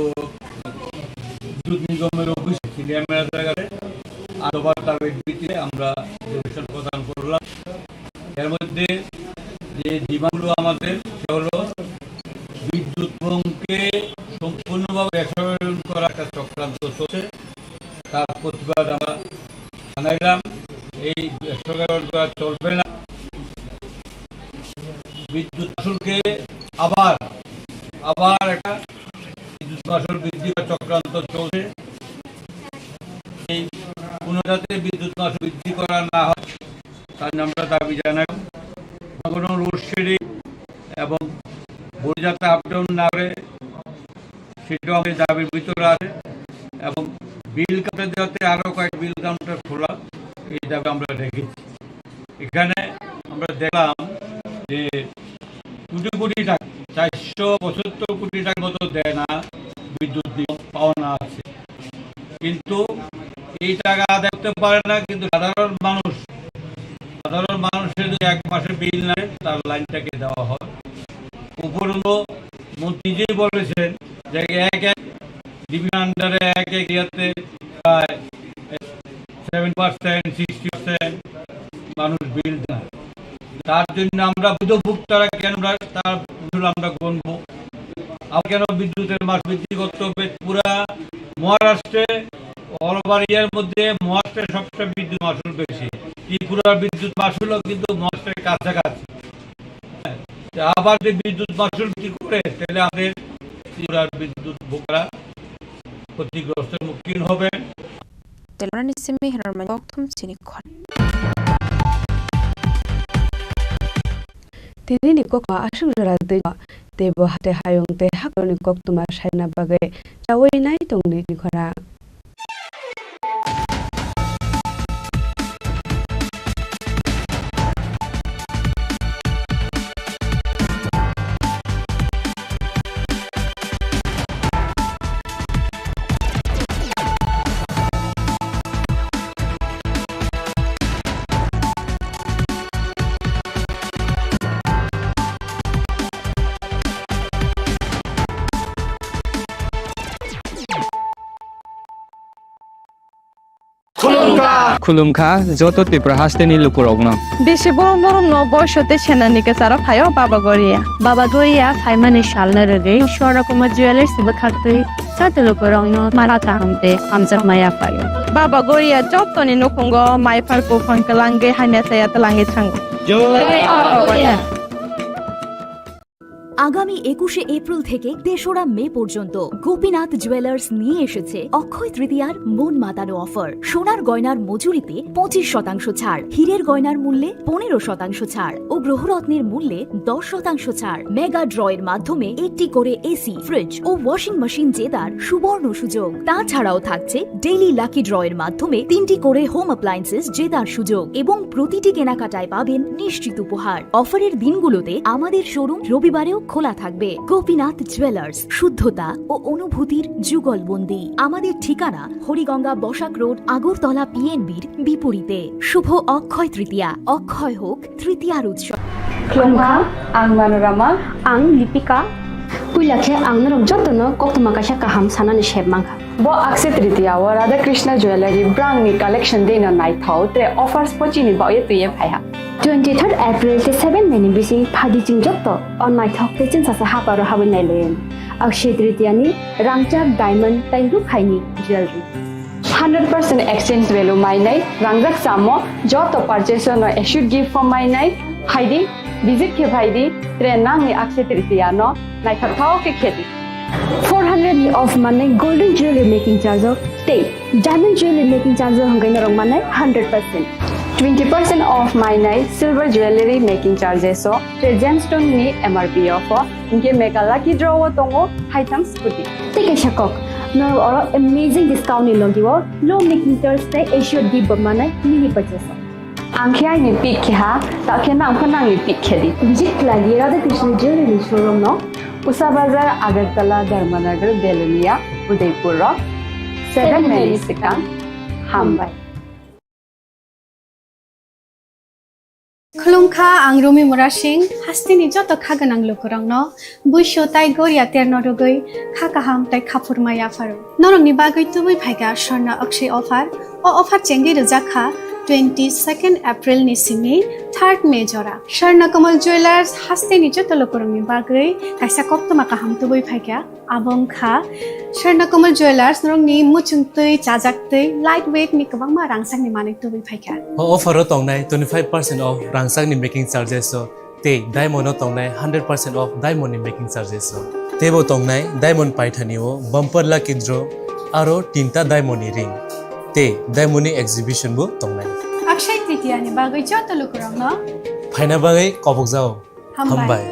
বিদ্যুৎ নিগমের অফিস তেলিয়ামুড়া জায়গাতে আলোবার দাবির ভিত্তিতে আমরা ডেপুটেশন প্রদান করলাম। এর মধ্যে যে ডিমান্ডগুলো আমাদের, সে হলো বিদ্যুৎ ভবনকে সম্পূর্ণভাবে বেসরকারীকরণ করার একটা চক্রান্ত চলছে, তার প্রতিবাদ আমরা জানাইলাম। এই বেসরকারীকরণ করা চলবে না। বিদ্যুৎ মাশুলকে আবার, আবার একটা বিদ্যুৎ মাশুল বৃদ্ধি করার চক্রান্ত চলছে। এই কোনো যাতে বিদ্যুৎ মাশুল বৃদ্ধি করা না হয়, তার জন্য আমরা দাবি জানাই। কোনো লোডশেডিং এবং বড়ি যাতে আপ ডাউন না করে, সেটাও আমাদের দাবির ভিতরে আছে। এবং বিল কাউন্টার যাতে আরো কয়েক বিল কাউন্টার খোলা, এই দাবি আমরা রেখেছি। এখানে আমরা দেখলাম যে কোটি কোটি টাকা, চারশো পঁচাত্তর কোটি টাকার মতো দেনা বিদ্যুৎ নিগম পাওনা আছে, কিন্তু এই টাকা আদায় করতে পারে না। কিন্তু সাধারণ মানুষ, সাধারণ মানুষের যদি এক মাসের বিল না দেয়, তার লাইনটাকে দেওয়া হয়। উপরন্ত মন্ত্রী নিজেই বলেছেন যে এক এক ডিভিশন আন্ডারে এক এক ইয়াতে প্রায় সেভেন পার্সেন্ট, সিক্সটি পার্সেন্ট মানুষ বিল দেয়। তার জন্য আমরা বৈধ ভোক্তারা কেন আমরা তার মূল্য আমরা গণবো? আবার কেন বিদ্যুতের মাশুল বৃদ্ধি করতে হবে? পুরা মহারাষ্ট্রে, অল ওভার ইন্ডিয়ার মধ্যে মহারাষ্ট্রে সবচেয়ে বিদ্যুৎ মাশুল বেশি। ত্রিপুরার বিদ্যুৎ মাশুলও কিন্তু মহারাষ্ট্রের কাছাকাছি। তো আবার যদি বিদ্যুৎ মাশুল বৃদ্ধি করে, তাহলে আমাদের ত্রিপুরার বিদ্যুৎ ভোক্তারা ক্ষতিগ্রস্তের সম্মুখীন হবেন। Telamrani simi hinormani kok thum chini khor. Tini ni koktwma aswk jora twi teibo hate hayung tei hakrokni koktwma saina bagwi chaui nai tongdi ni khorang. Khulumkha joto Tripura hasteni lukurokno. Bisi borom borom no boiso tei senani kwcharo phaio Baba Goria. Baba Goria phaimani salno rwgwi Swarnakumar Jewellers bwkhaktwi joto lukurokno mara kaham tei hamjakma yaphaio. Baba Goria jotoni nukhungo maiphar buphang kwlangwi hamya chaya twlangwi thango. Jai Baba Goria. আগামী একুশে এপ্রিল থেকে তেসরা মে পর্যন্ত গোপীনাথ জুয়েলার্স নিয়ে এসেছে অক্ষয় তৃতীয়ার মন মাতানো অফার। সোনার গয়নার মজুরিতে পঁচিশ শতাংশ ছাড়, হীরের গয়নার মূল্যে পনেরো শতাংশ ছাড় ও গ্রহরত্নের মূল্যে দশ শতাংশ ছাড়। মেগা ড্রয়ের মাধ্যমে একটি করে এসি, ফ্রিজ ও ওয়াশিং মেশিন জেতার সুবর্ণ সুযোগ। তাছাড়াও থাকছে ডেইলি লাকি ড্রয়ের মাধ্যমে তিনটি করে হোম অ্যাপ্লায়েন্সেস জেতার সুযোগ এবং প্রতিটি কেনাকাটায় পাবেন নিশ্চিত উপহার। অফারের দিনগুলোতে আমাদের শোরুম রবিবারেও খোলা থাকবে। গোপীনাথ জুয়েলার্স, শুদ্ধতা ও অনুভূতির যুগলবন্দি। আমাদের ঠিকানা হরিগঙ্গা বসাক রোড, আগরতলা পিএনবির বিপরীতে। শুভ অক্ষয় তৃতীয়া, অক্ষয় হোক তৃতীয়ার উৎসব। Khulumkha, ang Manorama. Ang Lipika. Puila khe ang norok jotono koktwma kaisa kaham sanani sep mankha. Bo Akshaya Tritiya o Radha Krishna Jewellery brand ni collection dei no naithok tre offers bo chini bagwi twiwi phaiha. Twenty third April tei seven May ni bising phaidi chwng joto o naithok tei chwngsasa haparo habwi nailaio. Akshaya Tritiya ni rangchak diamond tei rukhaini jewellery. Hundred percent exchange value mainai, rangjak chamo joto purchase no assured gift form mainai, phaidi, visit khe phaidi, tre nangni Akshaya Tritiya no naithok thok khe khedi. Four hundred ni off manai golden jewelry making charge o tei diamond jewelry making charge o hwnkhai norok manai hundred percent. Twenty percent off mainai silver jewelry making charges o tei gemstone ni M R P o pho. Hinkhe mega lucky draw o tongo haitham scooty. Tei kaisa kok, norok oro amazing discount ni logi o low making charge tei assured gift bo manai mini purchase o. Ang khe aini pick khe ha, ta khe nang pho nangni pick khe di. Visit khlai di Radha Krishna Jewelry ni showroom no. Usa Bazar, Agartala, Dharmanagar, Belonia, Udaipur o seven May ni swkang. Hambai. Khulumkha, ang Rumi Mura Singh, hasteni joto kha gwnang lukurokno buisu tai goria terno rwgwi kha kaham tai khaphurma yapharo. Norokni bagwi tubui phaikha Swarna Akshaya offer. O offer chengwi rwjak kha twenty second April ni simi third May jora. Swarna Kamal Jewellers hasteni joto lukurokni bagwi kaisa koktwma kaham tubui phaikha. Abo wngkha Swarna Kamal Jewellers, norokni muchung twi, chajak twi, light weight ni kwbangma rangchakni manwi tubui phaikha. O offer o tongnai twenty five percent off rangchakni making charges o tei diamond o tongnai hundred percent off diamond ni making charges o. Teibo tongnai diamond paithani o bumper lucky draw aro tinta diamond ni ring tei diamond ni exhibition bo tongnai. Akshaya Tritiya ni bagwi joto lukurokno phaina bagwi kobokjao. Hambai. Hambai.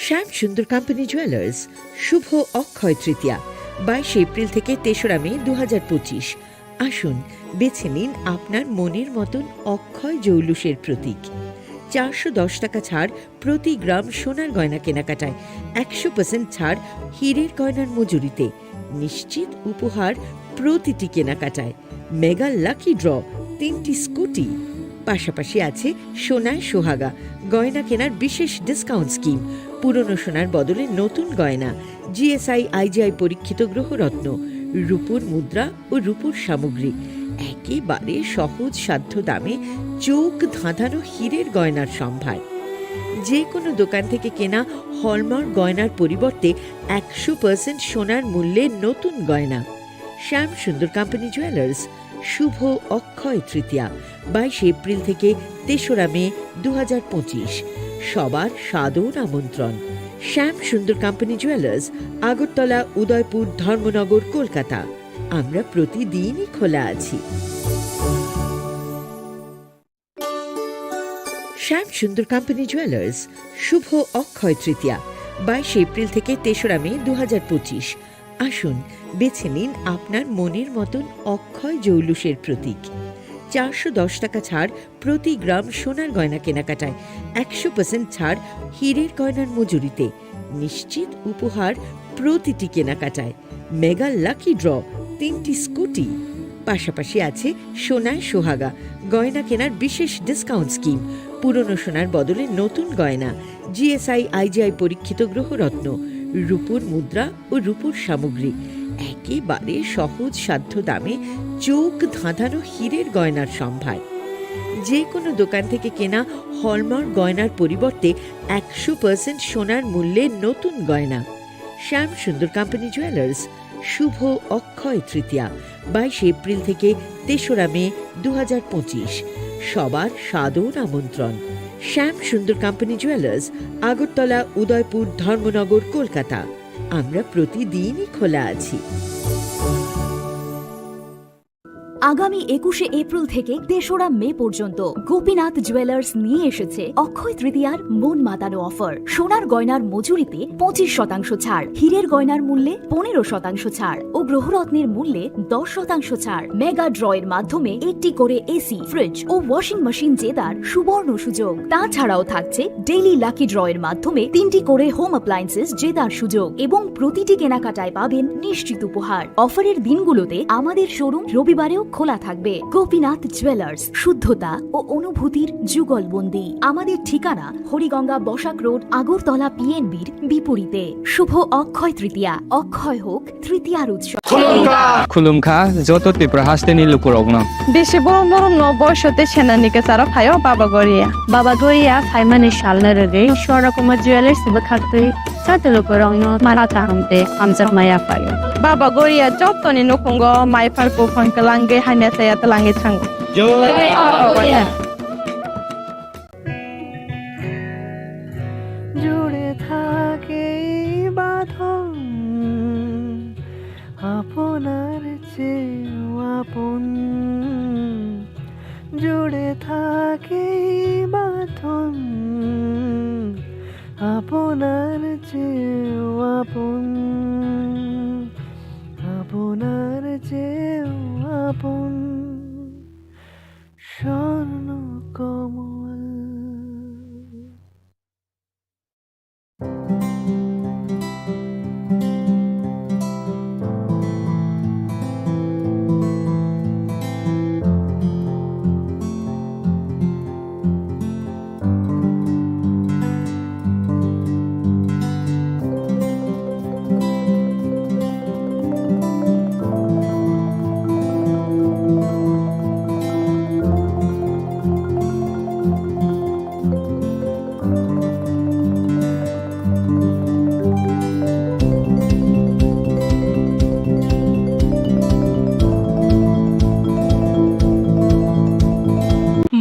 শ্যাম Sundar company jewellers, শুভ অক্ষয় তৃতীয়া, বাইশে এপ্রিল থেকে তেসরা মে দু হাজার পঁচিশ। আসুন, বেছে নিন আপনার মনের মতন অক্ষয় জৌলুসের প্রতীক। চারশো দশ টাকা ছাড় প্রতি গ্রাম সোনার গয়না কেনাকাটায়, একশো পার্সেন্ট ছাড় হীরের গয়নার মজুরিতে, নিশ্চিত উপহার প্রতিটি কেনাকাটায়, মেগা লাকি ড্র, তিনটি স্কুটি, পাশাপাশি আছে সোনায় সোহাগা, গয়না কেনার বিশেষ ডিসকাউন্ট স্কিম, পুরনো সোনার বদলে নতুন গয়না, জিএসআই আইজিআই পরীক্ষিত গ্রহরত্ন, রূপোর মুদ্রা ও রূপোর সামগ্রী, একেবারে সহজ সাধ্য দামে চোখ ধাঁধানো হীরের গয়নার সম্ভার। যে কোনো দোকান থেকে কেনা হলমার্ক গয়নার পরিবর্তে একশো পার্সেন্ট সোনার মূল্যে নতুন গয়না। শ্যাম সুন্দর কোম্পানি জুয়েলার্স, শুভ অক্ষয় তৃতীয়া, বাইশে এপ্রিল থেকে তেসরা মে দু হাজার পঁচিশ। সবার সাদর আমন্ত্রণ। Shyam Sundar company jewellers, Agartala, Udaipur, Dharmanagar, Kolkata. আমরা প্রতিদিনই খোলা আছি। শ্যাম সুন্দর কোম্পানি জুয়েলার্স, শুভ অক্ষয় তৃতীয়া, বাইশে এপ্রিল থেকে তেসরা মে দু হাজার পঁচিশ। আসুন, বেছে নিন আপনার মনের মতন অক্ষয় জৌলুসের প্রতীক। চারশো দশ টাকা ছাড় প্রতি গ্রাম সোনার গয়না কেনাকাটায়, একশো পার্সেন্ট ছাড় হীরের গয়নার মজুরিতে, নিশ্চিত উপহার প্রতিটি কেনাকাটায়, মেগা লাকি ড্র, তিনটি স্কুটি, পাশাপাশি আছে সোনায় সোহাগা, গয়না কেনার বিশেষ ডিসকাউন্ট স্কিম, পুরনো সোনার বদলে নতুন গয়না, জিএসআই আইজিআই পরীক্ষিত গ্রহরত্ন, রূপোর মুদ্রা ও রূপোর সামগ্রী, একেবারে সহজ সাধ্য দামে চোখ ধাঁধানো হীরের গয়নার সম্ভার। যে কোনো দোকান থেকে কেনা হলমার্ক গয়নার পরিবর্তে একশো পার্সেন্ট সোনার মূল্যে নতুন গয়না। শ্যাম সুন্দর কোম্পানি জুয়েলার্স, শুভ অক্ষয় তৃতীয়া, বাইশে এপ্রিল থেকে তেসরা মে দু হাজার পঁচিশ। সবার সাদর আমন্ত্রণ। Shyam Sundar company jewellers, Agartala, Udaipur, Dharmanagar, Kolkata. আমরা প্রতিদিনই খোলা আছি। আগামী একুশে এপ্রিল থেকে তেসরা মে পর্যন্ত গোপীনাথ জুয়েলার্স নিয়ে এসেছে অক্ষয় তৃতীয়ার মন মাতানো অফার। সোনার গয়নার মজুরিতে পঁচিশ শতাংশ ছাড়, হীরের গয়নার মূল্যে পনেরো শতাংশ ছাড় ও গ্রহরত্নের মূল্যে দশ শতাংশ ছাড়। মেগা ড্রয়ের মাধ্যমে একটি করে এসি, ফ্রিজ ও ওয়াশিং মেশিন জেতার সুবর্ণ সুযোগ। তাছাড়াও থাকছে ডেইলি লাকি ড্রয়ের মাধ্যমে তিনটি করে হোম অ্যাপ্লায়েন্সেস জেতার সুযোগ এবং প্রতিটি কেনাকাটায় পাবেন নিশ্চিত উপহার। অফারের দিনগুলোতে আমাদের শোরুম রবিবারেও খোলা থাকবে। গোপীনাথ জুয়েলার্স, শুদ্ধতা ও অনুভূতির যুগলবন্দি। আমাদের ঠিকানা হরিগঙ্গা বসাক রোড, আগরতলা পিএনবির বিপরীতে। শুভ অক্ষয় তৃতীয়া। অক্ষয় হোক তৃতীয়ার উৎসব। Khulumkha, joto Tripura hasteni lukurokno. Bisi borom borom no boisote senani kwcharo phaio Baba Goria. Baba Goria phaimani salno rwgwi Swarna Kumar Jewellers bwkhaktwi joto lukurokno mara kaham tei hamjakma yaphaio. Baba Goria jotoni nukhungo mai phar buphang kwlangwi hamya chaya twlangwi thango. জয় বাবা গরিয়া। জুড়ে থাকে এই বাঁধন আপনার চেয়েও আপন, জুড়ে থাকে এই বাঁধন আপনার চেয়েও আপন, আপনার চেয়েও আপন। স্বর্ণ কমল।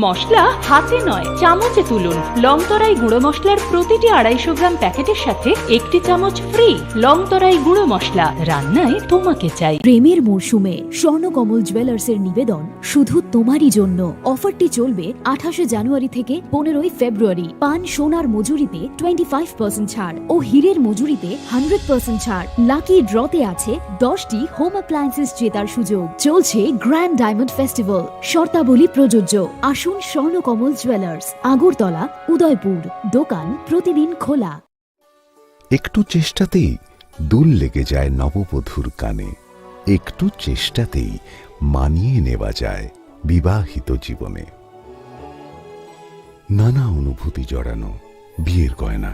মশলা হাতে নয়, চামচে তুলুন। লংতরাই গুঁড়ো মশলার প্রতিটি আড়াইশো গ্রাম প্যাকেটের সাথে একটি চামচ ফ্রি। লংতরাই গুঁড়ো মশলা, রান্নায় তোমাকে চাই। প্রেমের মরশুমে স্বর্ণকমল জুয়েলার্সের নিবেদন শুধু তোমারই জন্য। অফারটি চলবে আঠাশে জানুয়ারি থেকে পনেরোই ফেব্রুয়ারি। পান সোনার মজুরিতে টোয়েন্টি ফাইভ পার্সেন্ট ছাড় ও হীরের মজুরিতে হান্ড্রেড পার্সেন্ট ছাড়। লাকি ড্রতে আছে দশটি হোম অ্যাপ্লায়েন্সেস জেতার সুযোগ। চলছে গ্র্যান্ড ডায়মন্ড ফেস্টিভ্যাল, শর্তাবলী প্রযোজ্য। আসুন স্বর্ণকমল জুয়েলার্স, আগরতলা, উদয়পুর। দোকান প্রতিদিন খোলা। একটু চেষ্টাতেই দুল লেগে যায় নববধূর কানে, একটু চেষ্টাতেই মানিয়ে নেওয়া যায় বিবাহিত জীবনে। নানা অনুভূতি জড়ানো বিয়ের গয়না।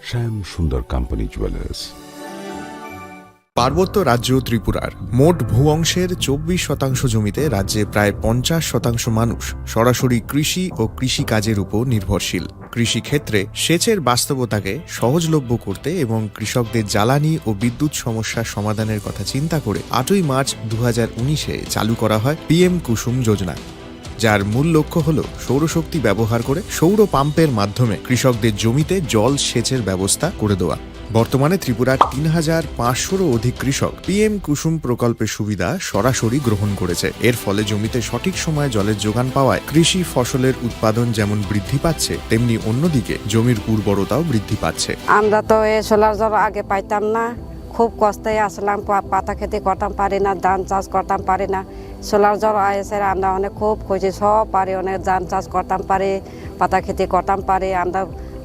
শ্যাম সুন্দর কোম্পানি জুয়েলার্স। পার্বত্য রাজ্য ত্রিপুরার মোট ভূ অংশের চব্বিশ শতাংশ জমিতে রাজ্যে প্রায় পঞ্চাশ শতাংশ মানুষ সরাসরি কৃষি ও কৃষিকাজের উপর নির্ভরশীল। কৃষিক্ষেত্রে সেচের বাস্তবতাকে সহজলভ্য করতে এবং কৃষকদের জ্বালানি ও বিদ্যুৎ সমস্যা সমাধানের কথা চিন্তা করে আটই মার্চ দু হাজার উনিশে চালু করা হয় পিএম কুসুম যোজনা, যার মূল লক্ষ্য হল সৌরশক্তি ব্যবহার করে সৌর পাম্পের মাধ্যমে কৃষকদের জমিতে জল সেচের ব্যবস্থা করে দেওয়া। বর্তমানে ত্রিপুরার তিন হাজার পাঁচশোরও অধিক কৃষক পিএম কুসুম প্রকল্পের সুবিধা সরাসরি গ্রহণ করেছে। এর ফলে জমিতে সঠিক সময়ে জলের যোগান পাওয়ায় কৃষি ফসলের উৎপাদন যেমন বৃদ্ধি পাচ্ছে, তেমনি অন্যদিকে জমির উর্বরতাও বৃদ্ধি পাচ্ছে। আমরা তো এই সোলার জল আগে পাইতাম না, খুব কষ্টে আসলাম, পা-, পাতা খেতে করতাম পারি না, ধান চাষ করতাম পারি না। সোলার জল এসে আমরা অনেক খুব খুশি, সব পারি, অনেক ধান চাষ করতাম পারি, পাতা খেতে করতাম পারি। আমরা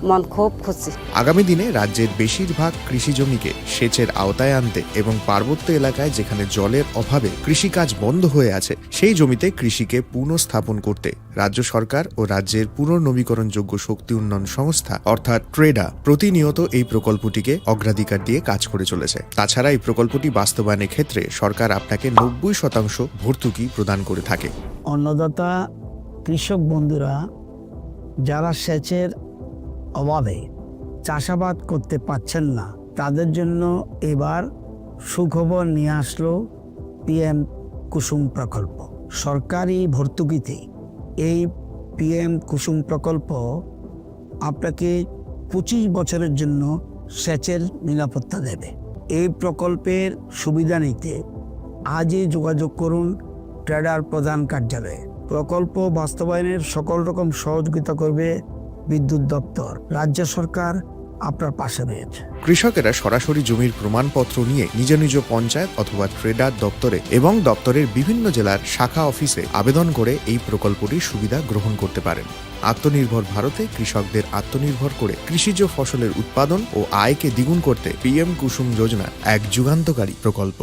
মন খুব খুশি। আগামী দিনে রাজ্যের বেশিরভাগ কৃষি জমিকে সেচের আওতায় আনতে এবং পার্বত্য এলাকায় যেখানে জলের অভাবে কৃষিকাজ বন্ধ হয়ে আছে, সেই জমিতে কৃষিকে পুনঃস্থাপন করতে রাজ্য সরকার ও রাজ্যের পুনর্নবীকরণযোগ্য শক্তি উন্নয়ন সংস্থা অর্থাৎ ট্রেডা প্রতিনিয়ত এই প্রকল্পটিকে অগ্রাধিকার দিয়ে কাজ করে চলেছে। তাছাড়া এই প্রকল্পটি বাস্তবায়নের ক্ষেত্রে সরকার আপনাকে নব্বই শতাংশ ভর্তুকি প্রদান করে থাকে। অন্নদাতা কৃষক বন্ধুরা যারা সেচের অভাবে চাষাবাদ করতে পারছেন না, তাদের জন্য এবার সুখবর নিয়ে আসলো পিএম কুসুম প্রকল্প। সরকারি ভর্তুকিতে এই পিএম কুসুম প্রকল্প আপনাকে পঁচিশ বছরের জন্য সেচের নিরাপত্তা দেবে। এই প্রকল্পের সুবিধা নিতে আজই যোগাযোগ করুন ট্রেডার প্রধান কার্যালয়ে। প্রকল্প বাস্তবায়নের সকল রকম সহযোগিতা করবে বিদ্যুৎ দপ্তর। রাজ্য সরকার আপনার পাশে রয়েছে। কৃষকেরা সরাসরি জমির প্রমাণপত্র নিয়ে নিজ নিজ পঞ্চায়েত অথবা ট্রেডার দপ্তরে এবং দপ্তরের বিভিন্ন জেলার শাখা অফিসে আবেদন করে এই প্রকল্পটির সুবিধা গ্রহণ করতে পারেন। আত্মনির্ভর ভারতে কৃষকদের আত্মনির্ভর করে কৃষিজ ফসলের উৎপাদন ও আয়কে দ্বিগুণ করতে পিএম কুসুম যোজনা এক যুগান্তকারী প্রকল্প।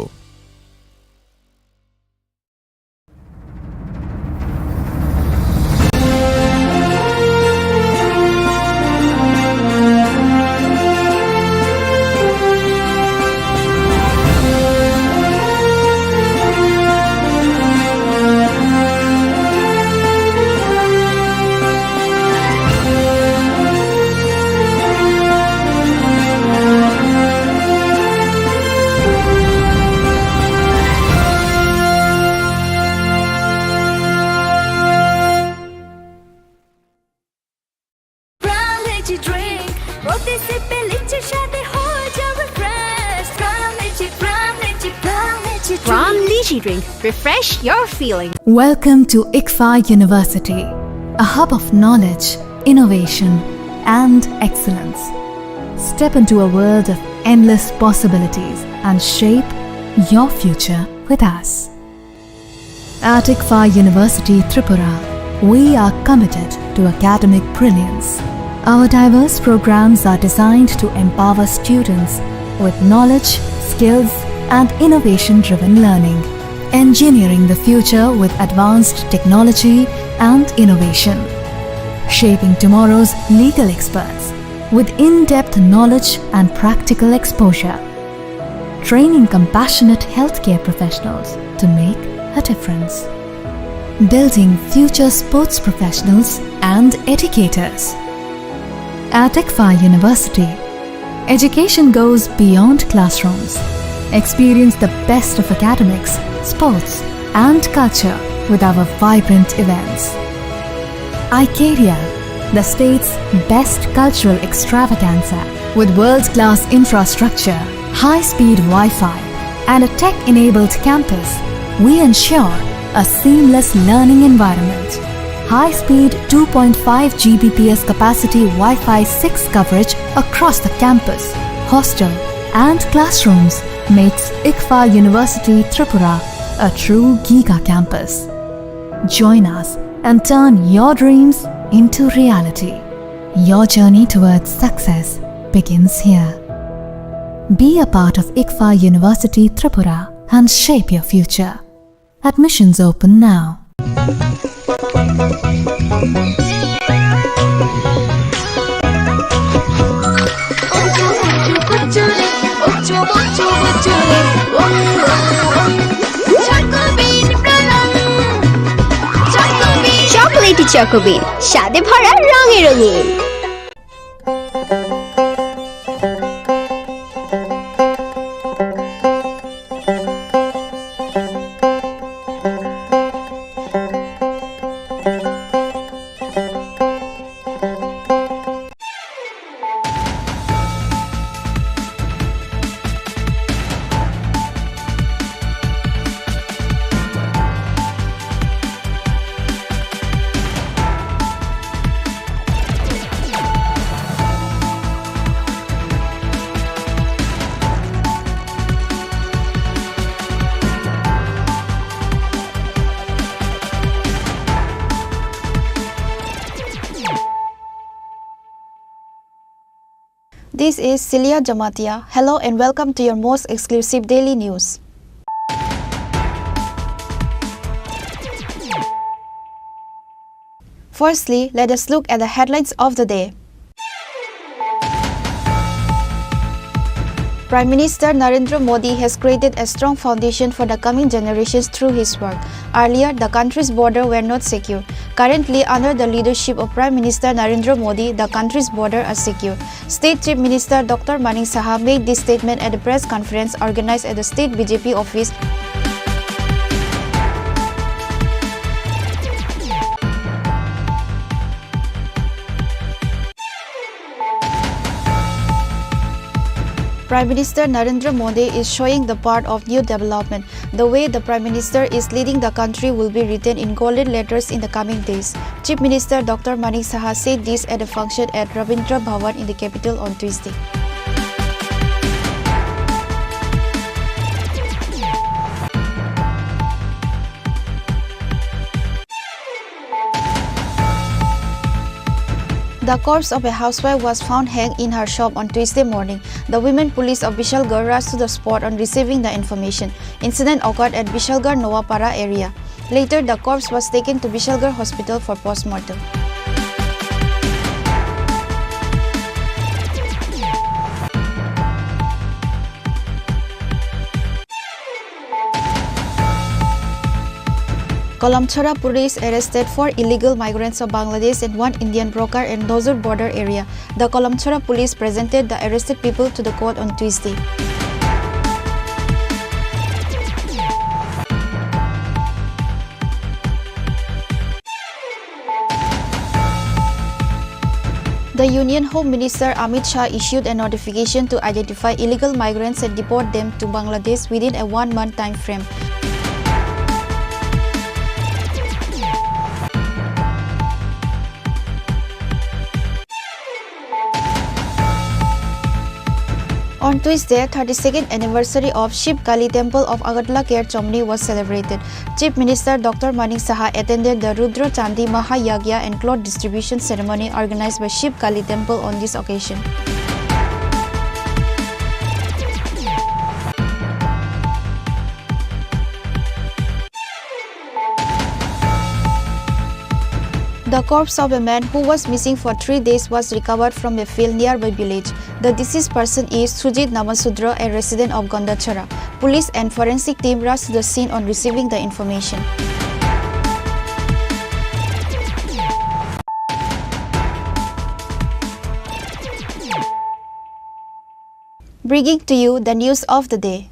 Prime Lychee Drink, প্রতি সিপে লিচির স্বাদে হয়ে যাবে fresh. Prime Lychee, Prime Lychee, Prime Lychee Drink। Prime Lychee Drink, refresh your feeling। Welcome to ICFAI University, a hub of knowledge, innovation, and excellence. Step into a world of endless possibilities and shape your future with us. At ICFAI University Tripura, we are committed to academic brilliance. Our diverse programs are designed to empower students with knowledge, skills, and innovation-driven learning, engineering the future with advanced technology and innovation, shaping tomorrow's legal experts with in-depth knowledge and practical exposure, training compassionate healthcare professionals to make a difference, building future sports professionals and educators. At ICFAI University, education goes beyond classrooms. Experience the best of academics, sports, and culture with our vibrant events. Icaria, the state's best cultural extravaganza. With world-class infrastructure, high-speed Wi-Fi, and a tech-enabled campus, we ensure a seamless learning environment. High-speed two point five G B P S capacity Wi-Fi six coverage across the campus, hostel, and classrooms makes ICFAI University Tripura a true giga campus. Join us and turn your dreams into reality. Your journey towards success begins here. Be a part of ICFAI University Tripura and shape your future. Admissions open now. Chocolatey চকোবিন, স্বাদে ভরা, রঙে রঙিন। This is Celia Jamatia. Hello and welcome to your most exclusive daily news. Firstly, let us look at the headlines of the day. Prime Minister Narendra Modi has created a strong foundation for the coming generations through his work. Earlier, the country's border were not secure. Currently, under the leadership of Prime Minister Narendra Modi, the country's border are secure. State Chief Minister Doctor Manik Saha made this statement at a press conference organized at the state B J P office. Prime Minister Narendra Modi is showing the part of new development. The way the Prime Minister is leading the country will be written in golden letters in the coming days. Chief Minister Doctor Manik Saha said this at a function at Rabindra Bhavan in the capital on Tuesday. The corpse of a housewife was found hanged in her shop on Tuesday morning. The women police of Bishalgarh rushed to the spot on receiving the information. Incident occurred at Bishalgarh Noapara area. Later, the corpse was taken to Bishalgarh Hospital for postmortem. Kalamchara police arrested four illegal migrants of Bangladesh and one Indian broker in Dozur border area. The Kalamchara police presented the arrested people to the court on Tuesday. The Union Home Minister Amit Shah issued a notification to identify illegal migrants and deport them to Bangladesh within a one-month time frame. On Tuesday, thirty-second anniversary of Shiv Kali Temple of Agartala Kher Chomni was celebrated. Chief Minister Doctor Manik Saha attended the Rudra Chandi Maha Yagya and cloth distribution ceremony organized by Shiv Kali Temple on this occasion. The corpse of a man who was missing for three days was recovered from a field nearby village. The deceased person is Sujit Namasudra, a resident of Gandachara. Police and forensic team rushed to the scene on receiving the information. Bringing to you the news of the day.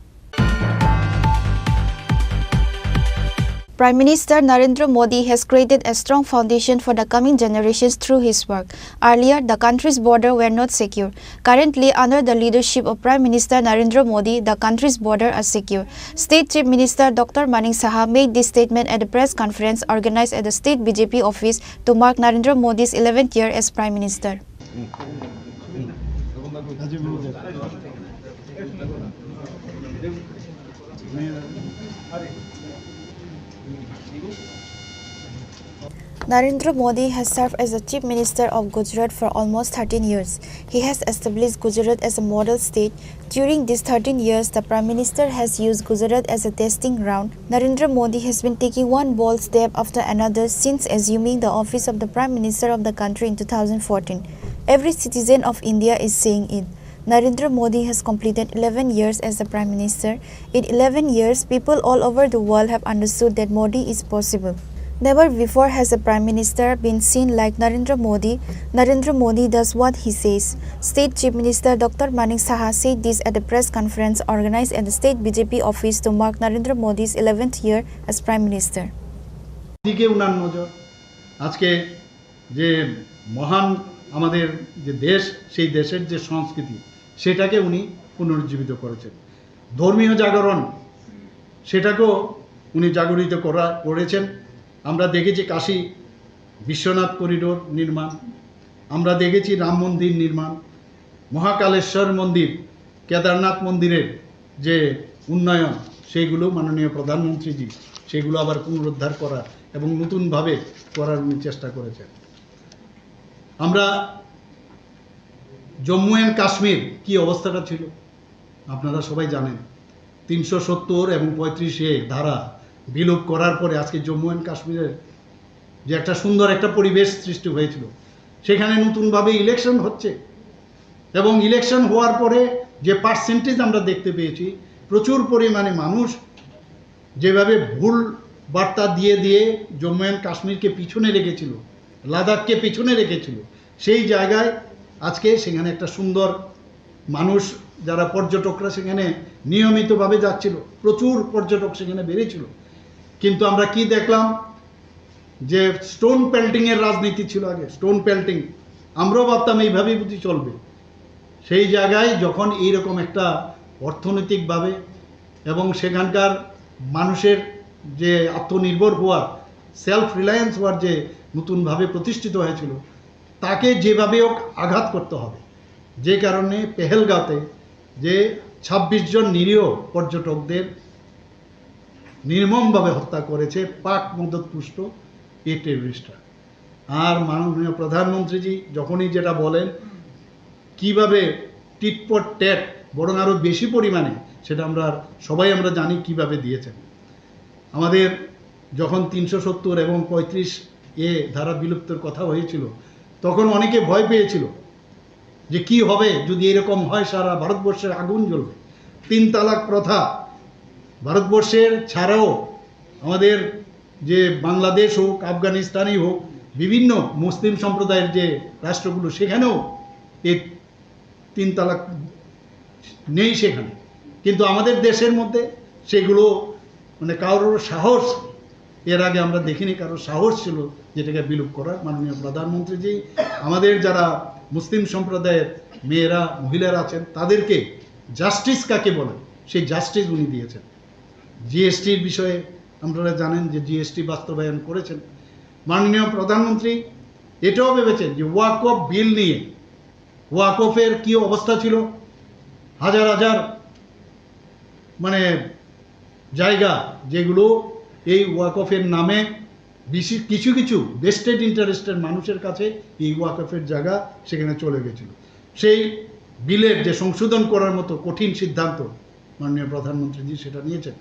Prime Minister Narendra Modi has created a strong foundation for the coming generations through his work. Earlier, the country's border were not secure. Currently, under the leadership of Prime Minister Narendra Modi, the country's border are secure. State Chief Minister Doctor Manik Saha made this statement at a press conference organized at the state B J P office to mark Narendra Modi's eleventh year as Prime Minister. Narendra Modi has served as the Chief Minister of Gujarat for almost thirteen years. He has established Gujarat as a model state. During these thirteen years, the Prime Minister has used Gujarat as a testing ground. Narendra Modi has been taking one bold step after another since assuming the office of the Prime Minister of the country in two thousand fourteen. Every citizen of India is saying it. Narendra Modi has completed eleven years as the Prime Minister. In eleven years, people all over the world have understood that Modi is possible. Never before has a Prime Minister been seen like Narendra Modi. Narendra Modi does what he says. State Chief Minister Doctor Manik Saha said this at a press conference organized at the state B J P office to mark Narendra Modi's eleventh year as Prime Minister. দিকে উনার নজর। আজকে যে মহান আমাদের যে দেশ, সেই দেশের যে সংস্কৃতি, সেটাকে উনি পুনরুজ্জীবিত করেছেন। ধর্মীয় জাগরণ, সেটাকেও উনি জাগরিত করা, করেছেন। আমরা দেখেছি কাশী বিশ্বনাথ করিডোর নির্মাণ, আমরা দেখেছি রাম মন্দির নির্মাণ, মহাকালেশ্বর মন্দির, কেদারনাথ মন্দিরের যে উন্নয়ন, সেইগুলো মাননীয় প্রধানমন্ত্রীজি সেগুলো আবার পুনরুদ্ধার করার এবং নতুনভাবে করার উনি চেষ্টা করেছেন। আমরা জম্মু অ্যান্ড কাশ্মীর কি অবস্থাটা ছিল আপনারা সবাই জানেন। তিনশো সত্তর এবং পঁয়ত্রিশ এ ধারা বিলোপ করার পরে আজকে জম্মু অ্যান্ড কাশ্মীরের যে একটা সুন্দর একটা পরিবেশ সৃষ্টি হয়েছিল, সেখানে নতুনভাবে ইলেকশন হচ্ছে এবং ইলেকশন হওয়ার পরে যে পার্সেন্টেজ আমরা দেখতে পেয়েছি, প্রচুর পরিমাণে মানুষ যেভাবে ভুল বার্তা দিয়ে দিয়ে জম্মু অ্যান্ড কাশ্মীরকে পিছনে রেখেছিল, লাদাখকে পিছনে রেখেছিল, সেই জায়গায় আজকে সেখানে একটা সুন্দর মানুষ, যারা পর্যটকরা সেখানে নিয়মিতভাবে যাচ্ছিল, প্রচুর পর্যটক সেখানে বেড়েছিল। কিন্তু আমরা কি দেখলাম, যে স্টোন পেল্টিংয়ের রাজনীতি ছিল আগে, স্টোন পেল্টিং। আমরাও ভাবতাম এইভাবেই বুঝি চলবে। সেই জায়গায় যখন এইরকম একটা অর্থনৈতিকভাবে এবং সেখানকার মানুষের যে আত্মনির্ভর হওয়ার, সেলফ রিলায়েন্স হওয়ার যে নতুনভাবে প্রতিষ্ঠিত হয়েছিল, তাকে যেভাবে হোক আঘাত করতে হবে। যে কারণে পেহেলগাঁওতে যে ছাব্বিশ জন নিরীহ পর্যটকদের নির্মমভাবে হত্যা করেছে পাক মদতপুষ্ট এই টেররিস্টরা। আর মাননীয় প্রধানমন্ত্রীজি যখনই যেটা বলেন, কিভাবে টিট ফর ট্যাট, বরং আরও বেশি পরিমাণে, সেটা আমরা সবাই আমরা জানি কিভাবে দিয়েছেন। আমাদের যখন তিনশো সত্তর এবং পঁয়ত্রিশ এ ধারা বিলুপ্তর কথা হয়েছিল, তখন অনেকে ভয় পেয়েছিল যে কি হবে যদি এরকম হয়, সারা ভারতবর্ষের আগুন জ্বলবে। তিন তালাক প্রথা ভারতবর্ষের ছাড়াও আমাদের যে বাংলাদেশ হোক, আফগানিস্তানই হোক, বিভিন্ন মুসলিম সম্প্রদায়ের যে রাষ্ট্রগুলো, সেখানেও এই তিন তালাক নেই সেখানে। কিন্তু আমাদের দেশের মধ্যে সেগুলো, মানে, কারোর সাহস, এর আগে আমরা দেখিনি কারোর সাহস ছিল যেটাকে বিলোপ করার। মাননীয় প্রধানমন্ত্রীজি আমাদের যারা মুসলিম সম্প্রদায়ের মেয়েরা, মহিলারা আছেন, তাদেরকে জাস্টিস কাকে বলে, সেই জাস্টিস উনি দিয়েছেন। জিএসটির বিষয়ে আপনারা জানেন যে জিএসটি বাস্তবায়ন করেছেন। মাননীয় প্রধানমন্ত্রী এটাও ভেবেছেন যে ওয়াকফ বিল নিয়ে, ওয়াকফের কি অবস্থা ছিল, হাজার হাজার, মানে, জায়গা, যেগুলো এই ওয়াকফের নামে বেশি কিছু কিছু ভেস্টেড ইন্টারেস্টের মানুষের কাছে এই ওয়াকফের জায়গা সেখানে চলে গেছিল। সেই বিলের যে সংশোধন করার মতো কঠিন সিদ্ধান্ত, মাননীয় প্রধানমন্ত্রীজি সেটা নিয়েছেন।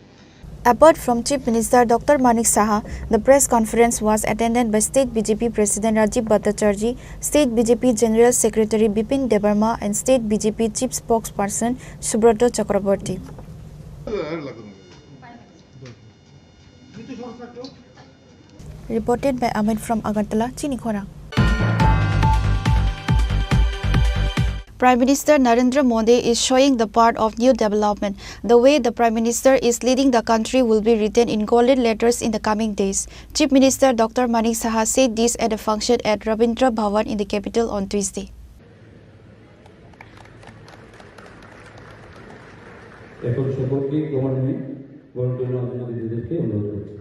Apart from Chief Minister Doctor Manik Saha, the press conference was attended by State B J P President Rajiv Bhattacharjee, State B J P General Secretary Bipin Debbarma, and State B J P Chief Spokesperson Subrata Chakraborty. Reported by Amit from Agartala, Chini Khorang. Prime Minister Narendra Modi is showing the path of new development. The way the Prime Minister is leading the country will be written in golden letters in the coming days. Chief Minister Doctor Manik Saha said this at a function at Rabindra Bhavan in the capital on Tuesday. এখন সকলকে ক্রমান্বয়ে বরণ করে নেওয়ার জন্য দিদিদেরকে অনুরোধ করছি।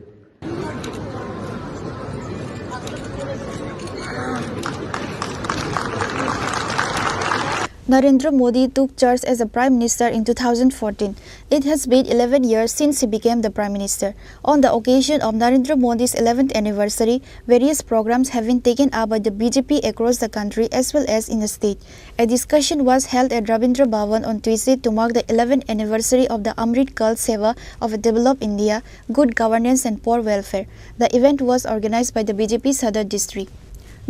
Narendra Modi took charge as a Prime Minister in two thousand fourteen. It has been eleven years since he became the Prime Minister. On the occasion of Narendra Modi's eleventh anniversary, various programs have been taken up by the B J P across the country as well as in the state. A discussion was held at Rabindra Bhavan on Tuesday to mark the eleventh anniversary of the Amrit Kal Seva of a Developed India, Good Governance and Poor Welfare. The event was organized by the B J P Sadar District.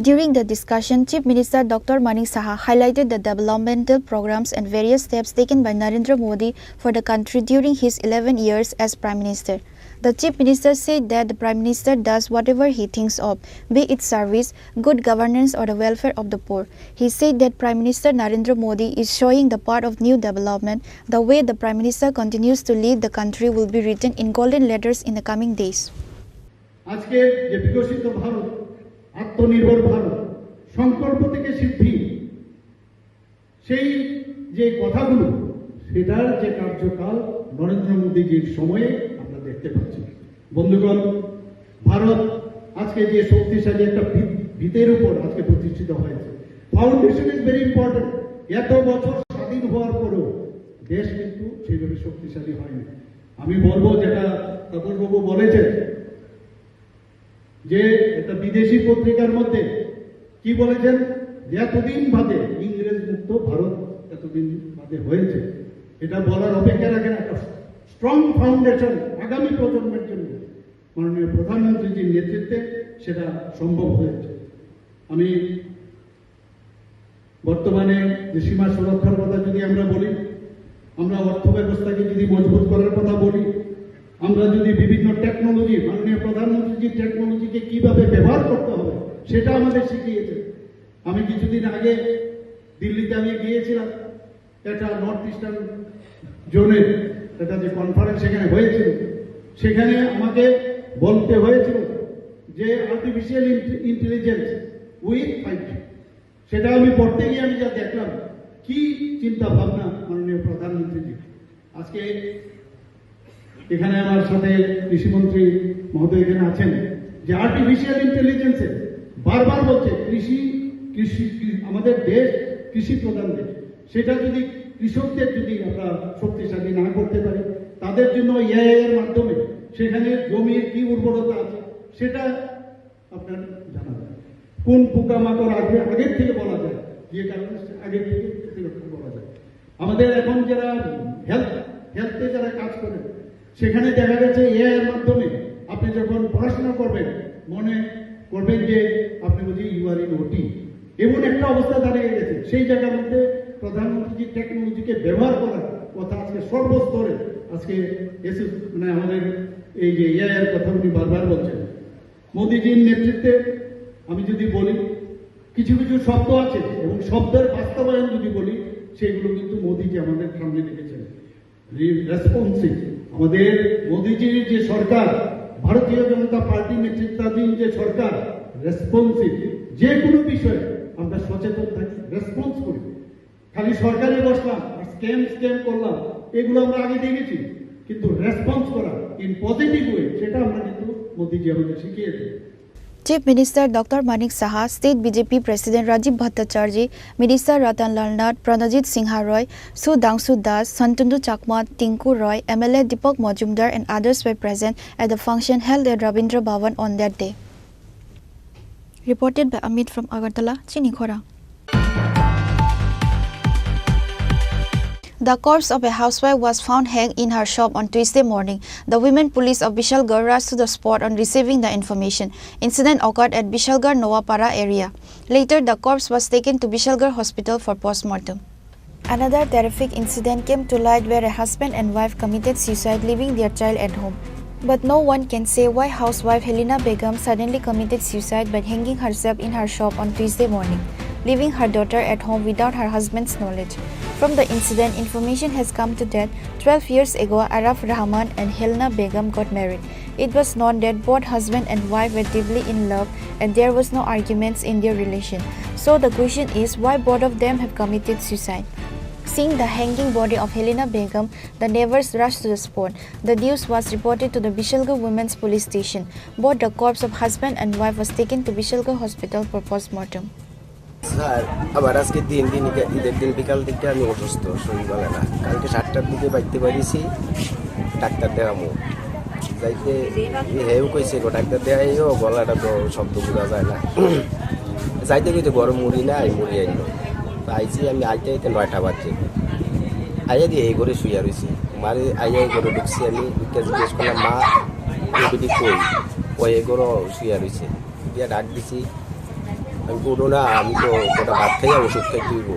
During the discussion, Chief Minister Doctor Manik Saha highlighted the developmental programs and various steps taken by Narendra Modi for the country during his eleven years as Prime Minister. The Chief Minister said that the Prime Minister does whatever he thinks of, be it service, good governance or the welfare of the poor. He said that Prime Minister Narendra Modi is showing the path of new development. The way the Prime Minister continues to lead the country will be written in golden letters in the coming days. আজকে যে বিকশিত ভারত, আত্মনির্ভর ভারত, সংকল্প থেকে সিদ্ধি, সেই যে কথাগুলো, সেটার যে কার্যকাল নরেন্দ্র মোদীজির সময়ে আমরা দেখতে পাচ্ছি। বন্ধুগণ, ভারত আজকে যে শক্তিশালী একটা ভিত-, ভিতের উপর আজকে প্রতিষ্ঠিত হয়েছে। Foundation is very important. এত বছর স্বাধীন হওয়ার পরও দেশ কিন্তু সেইভাবে শক্তিশালী হয়নি। আমি বলবো, যেটা তাপসবাবু বলেছেন, যে একটা বিদেশি পত্রিকার মধ্যে কি বলেছেন, যে এতদিন বাদে ইংরেজ মুক্ত ভারত এতদিন বাদে হয়েছে, এটা বলার অপেক্ষা রাখে না। একটা স্ট্রং ফাউন্ডেশন আগামী প্রজন্মের জন্য মাননীয় প্রধানমন্ত্রীজির নেতৃত্বে সেটা সম্ভব হয়েছে। আমি বর্তমানে যে সীমা সুরক্ষার কথা যদি আমরা বলি, আমরা অর্থ ব্যবস্থাকে যদি মজবুত করার কথা বলি, আমরা যদি বিভিন্ন টেকনোলজি, মাননীয় প্রধানমন্ত্রীজি টেকনোলজিকে কিভাবে ব্যবহার করতে হবে সেটা আমাদের শিখিয়েছে। আমি কিছুদিন আগে দিল্লিতে আমি গিয়েছিলাম, একটা নর্থ ইস্টার্ন জোনের একটা যে কনফারেন্স সেখানে হয়েছিল, সেখানে আমাকে বলতে হয়েছিল যে artificial intelligence with five G, সেটা আমি পড়তে গিয়ে আমি যা দেখলাম, কি চিন্তা ভাবনা মাননীয় প্রধানমন্ত্রীজি। আজকে এখানে আমার সাথে কৃষিমন্ত্রী মহোদয় এখানে আছেন, যে আর্টিফিশিয়াল ইন্টেলিজেন্সে বারবার বলছে কৃষি, কৃষি, কৃ-, আমাদের দেশ কৃষি প্রধান দেশ, সেটা যদি কৃষকদের যদি আমরা শক্তিশালী না করতে পারি, তাদের জন্য এআই এর মাধ্যমে সেখানে জমির কি উর্বরতা আছে সেটা আপনার জানা যায়, কোন পোকামাকড় আসবে আগের থেকে বলা যায়, যে কারণে আগের থেকে প্রতিরক্ষা করা যায়। আমাদের এখন যারা হেলথ, হেলথে যারা কাজ করেন, সেখানে দেখা গেছে এআই এর মাধ্যমে আপনি যখন পড়াশোনা করবেন, মনে করবেন যে আপনি বুঝি ইউ আর ইন ওটি, এমন একটা অবস্থা দাঁড়িয়ে গেছে। সেই জায়গার মধ্যে প্রধানমন্ত্রী যে টেকনোলজিকে ব্যবহার করার কথা আজকে সর্বস্তরে আজকে এসে, মানে, আমাদের এই যে এআই এর কথা উনি বারবার বলছেন। মোদিজির নেতৃত্বে আমি যদি বলি, কিছু কিছু শব্দ আছে এবং শব্দের বাস্তবায়ন যদি বলি, সেগুলো কিন্তু মোদিজি আমাদের সামনে রেখেছেন। রেসপন্সিভ, আমাদের মোদিজির যে সরকার, ভারতীয় জনতা পার্টি নেতৃত্বাধীন যে সরকার, রেসপন্সিভ। যে কোনো বিষয়ে আমরা সচেতন থাকি, রেসপন্স করি। খালি সরকারে বসলাম আর স্ক্যাম স্ক্যাম করলাম, এগুলো আমরা আগে দেখেছি, কিন্তু রেসপন্স করা ইন পজিটিভ ওয়ে, সেটা আমরা কিন্তু মোদিজি আমাদের শিখিয়ে দেয়। Chief Minister Doctor Manik Saha, State B J P President Rajiv Bhattacharjee, Minister Ratan Lal Nath, Pranajit Singha Roy, Sudhangshu Das, Santundu Chakma, Tinku Roy, M L A Deepak Majumdar and others were present at the function held at Rabindra Bhavan on that day. Reported by Amit from Agartala, Chini Khorang. The corpse of a housewife was found hanged in her shop on Tuesday morning. The women police of Bishalgarh rushed to the spot on receiving the information. Incident occurred at Bishalgarh Noapara area. Later, the corpse was taken to Bishalgarh Hospital for postmortem. Another terrific incident came to light where a husband and wife committed suicide, leaving their child at home. But no one can say why housewife Helena Begum suddenly committed suicide by hanging herself in her shop on Tuesday morning, leaving her daughter at home without her husband's knowledge. From the incident, information has come to that twelve years ago, Araf Rahman and Helena Begum got married. It was known that both husband and wife were deeply in love and there was no arguments in their relation. So the question is, why both of them have committed suicide? Seeing the hanging body of Helena Begum, the neighbors rushed to the spot. The news was reported to the Bishalgarh Women's Police Station. Both the corpse of husband and wife was taken to Bishalgarh Hospital for postmortem. Sir, আমার আজকে তিন দিন, ঈদে-, ঈদের দিন বিকাল দিকে আমি অসুস্থ, শরীর ভালো না। কালকে সাতটার দিকে বাড়িতে বাড়িছি, ডাক্তার দেখামু। যাইতে হেউ কইছে গো, ডাক্তার দেখাইও, গলাটা তো শব্দ বোঝা যায় না। যাইতে কইতে গরম মুড়ি নাই, মুড়ি আইলো। তো আইছি আমি আইতে আইতে নয়টা বাজে। আইয়া দিয়ে এই করে শুয়ে রইছি। মারে আইয়া এই করে ঢুকছি আমি, ঢুকে জিজ্ঞেস করলাম, "মা, এ বিটি কই?" ও এই করে শুয়ে রইছে। দিয়া ডাক দিছি, আমি কই, "উঠো না, আমি তো গোটা ভাত খাইয়া ওষুধ খাইতে হইব।"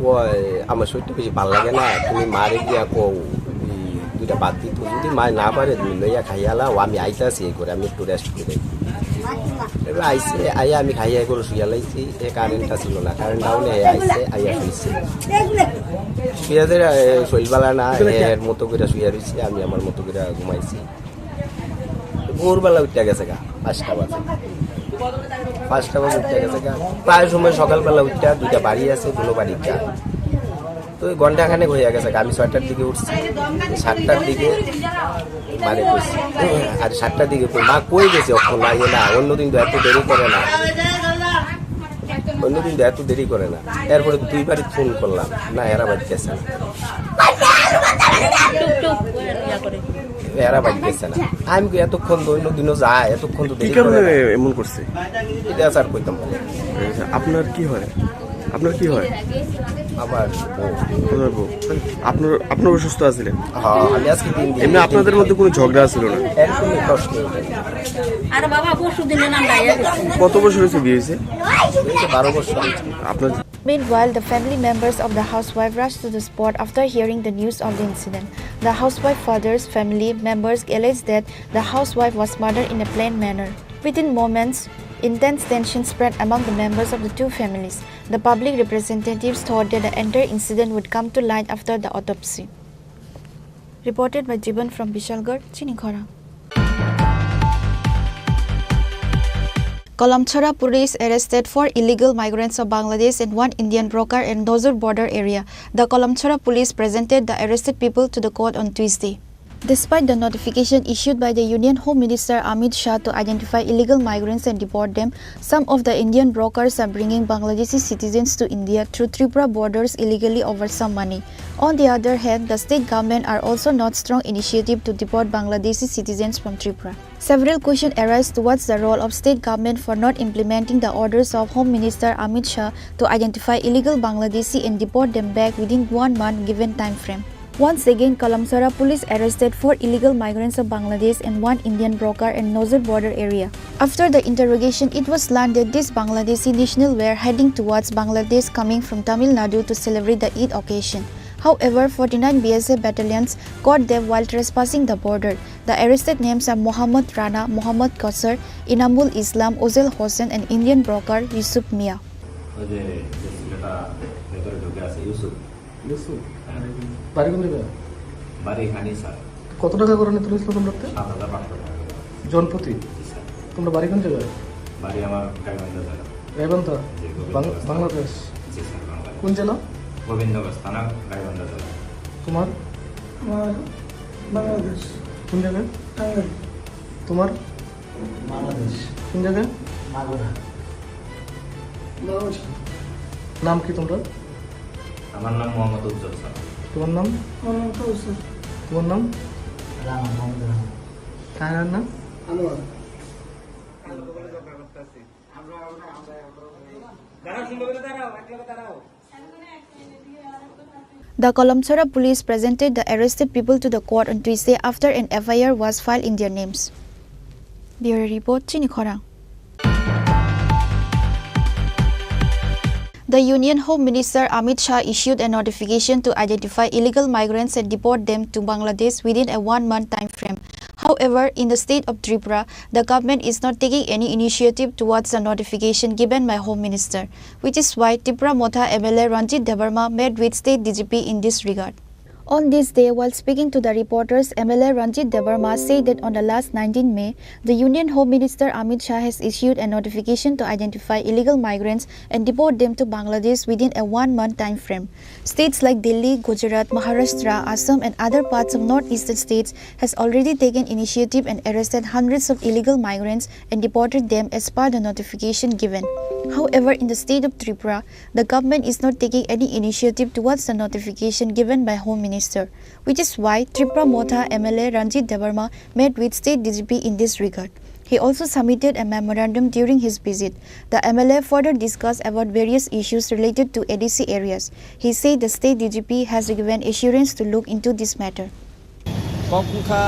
কয়, "আমার শরীরটা বেশি ভালো লাগে না, তুমি মারে গিয়া কও, এই দুইটা ভাত দিত, যদি মায় না পারে, তুমি লইয়া খাইয়া লাও, আমি আইতাছি এই করে, আমি একটু রেস্ট করে।" এবার আইসে, আইয়া আমি খাইয়া করে শুয়া লাইছি, এ কারেন্টটা ছিল না, কারেন্ট ডাউনে আইসে, আইয়া শুইছে। শুয়ে যে, এ, শরীর ভালো না, এর মতো করে শুয়ে রইছে, আমি আমার মতো করে ঘুমাইছি। ভোরবেলা উঠতে গেছে গা, পাঁচটা বাজে। পাঁচটা বাজে উঠতে গেছে গা। প্রায় সময় সকালবেলা উঠতে দুইটা বাড়ি আছে, কোনো বাড়ি গা। তো ওই ঘন্টাখানেক হয়ে গেছে গা। আমি ছয়টার দিকে উঠছি, সাতটার দিকে মারে কইছি। আর সাতটার দিকে কই, "মা কই গেছে অখন না, ইয়ে না, অন্যদিন তো এত দেরি করে না।" অন্যদিন তো এত দেরি করে না। এরপরে দুইবারই ফোন করলাম, না, এরা বাড়িতে আছে না। এরা বাড়িতে আছে না। আমি কই, "এতক্ষণ তো অন্য দিনও যায়, এতক্ষণ তো কি দেরি করে কারণে না।" এমন করছে? এটা স্যার কইতাম পারি। আচ্ছা, আপনার কি হয়? আপনার কি হয়? আমার বউ। আপনার বউ। আপনার, আপনার অসুস্থ আছিলেন? হ্যাঁ, আমি আজকে তিন দিন। এমনি আপনাদের মধ্যে কোনো ঝগড়া ছিল না? একদমই প্রশ্ন নেই। আরে বাবা, পরশু দিনে নাম ডাইয়া গেছে। কত বছর হয়েছে বিয়ে হয়েছে? এই তো বারো বছর হয়েছে। আপনার Meanwhile, the family members of the housewife rushed to the spot after hearing the news of the incident. The housewife father's family members alleged that the housewife was murdered in a plain manner. Within moments, intense tension spread among the members of the two families. The public representatives thought that the entire incident would come to light after the autopsy. Reported by Jiban from Bishalgarh, Chinikhora. Kalamchara police arrested four illegal migrants of Bangladesh and one Indian broker in Nozur border area. The Kalamchara police presented the arrested people to the court on Tuesday. Despite the notification issued by the Union Home Minister Amit Shah to identify illegal migrants and deport them, some of the Indian brokers are bringing Bangladeshi citizens to India through Tripura borders illegally over some money. On the other hand, the state government are also not strong initiative to deport Bangladeshi citizens from Tripura. Several questions arise towards the role of state government for not implementing the orders of Home Minister Amit Shah to identify illegal Bangladeshi and deport them back within one month given time frame. Once again, Kalamchara police arrested four illegal migrants of Bangladesh and one Indian broker in Nozur border area. After the interrogation, it was learned that these Bangladeshi nationals were heading towards Bangladesh coming from Tamil Nadu to celebrate the Eid occasion. However, forty-nine B S F battalions caught them while trespassing the border. The arrested names are Mohammad Rana, Mohammad Kosar, Inamul Islam, Ozel Hossain, and Indian broker Yusuf Mia. ওই যে, যে ছেলেটা ভেতরে ঢুকে আছে, ইউসুফ। ইউসুফ? হ্যাঁ। বাড়ি কোন জায়গায়? বাড়ি এখানেই, স্যার। কত টাকা করে নিতে হয়েছিল তোমরা? সাত হাজার পাঁচশো টাকা করে। জনপ্রতি? জি, স্যার। তোমরা বাড়ি কোন জায়গায়? বাড়ি আমার গাইবান্ধা জেলা। গাইবান্ধা? জি, বাং-, গোবিন্দগঞ্জ। বাংলাদেশ? জি, স্যার, বাংলাদেশ। কোন জেলা? গোবিন্দগঞ্জ থানা, গাইবান্ধা জেলা। তোমার? আমার বাংলাদেশ। কোন জায়গায়? টাঙ্গাইল। তোমার? বাংলাদেশ। কোন জায়গা? মাগুরা। বাংলাদেশ। নাম কি তোমরা? আমার নাম মোহাম্মদ উজ্জ্বল স্যার। তোমার নাম? মোহাম্মদ কাউসার। তোমার নাম? রানা, মোহাম্মদ রানা। তার নাম? Anwar. The Kalamchara police presented the arrested people to the court on Tuesday after an F I R was filed in their names. Bureau report, Chini Khorang. The Union Home Minister Amit Shah issued a notification to identify illegal migrants and deport them to Bangladesh within a one-month time frame. However, in the state of Tripura, the government is not taking any initiative towards the notification given by Home Minister, which is why Tipra Motha M L A Ranjit Debbarma met with State D G P in this regard. On this day, while speaking to the reporters, M L A Ranjit Debbarma said that on the last nineteen May, the Union Home Minister Amit Shah has issued a notification to identify illegal migrants and deport them to Bangladesh within a one-month time frame. States like Delhi, Gujarat, Maharashtra, Assam, and other parts of northeastern states has already taken initiative and arrested hundreds of illegal migrants and deported them as per the notification given. However, in the state of Tripura, the government is not taking any initiative towards the notification given by Home Minister, which is why Tipra Motha M L A Ranjit Debbarma met with State D G P in this regard. He also submitted a memorandum during his visit. The M L A further discussed about various issues related to A D C areas. He said the State D G P has given assurance to look into this matter. Kok wngkha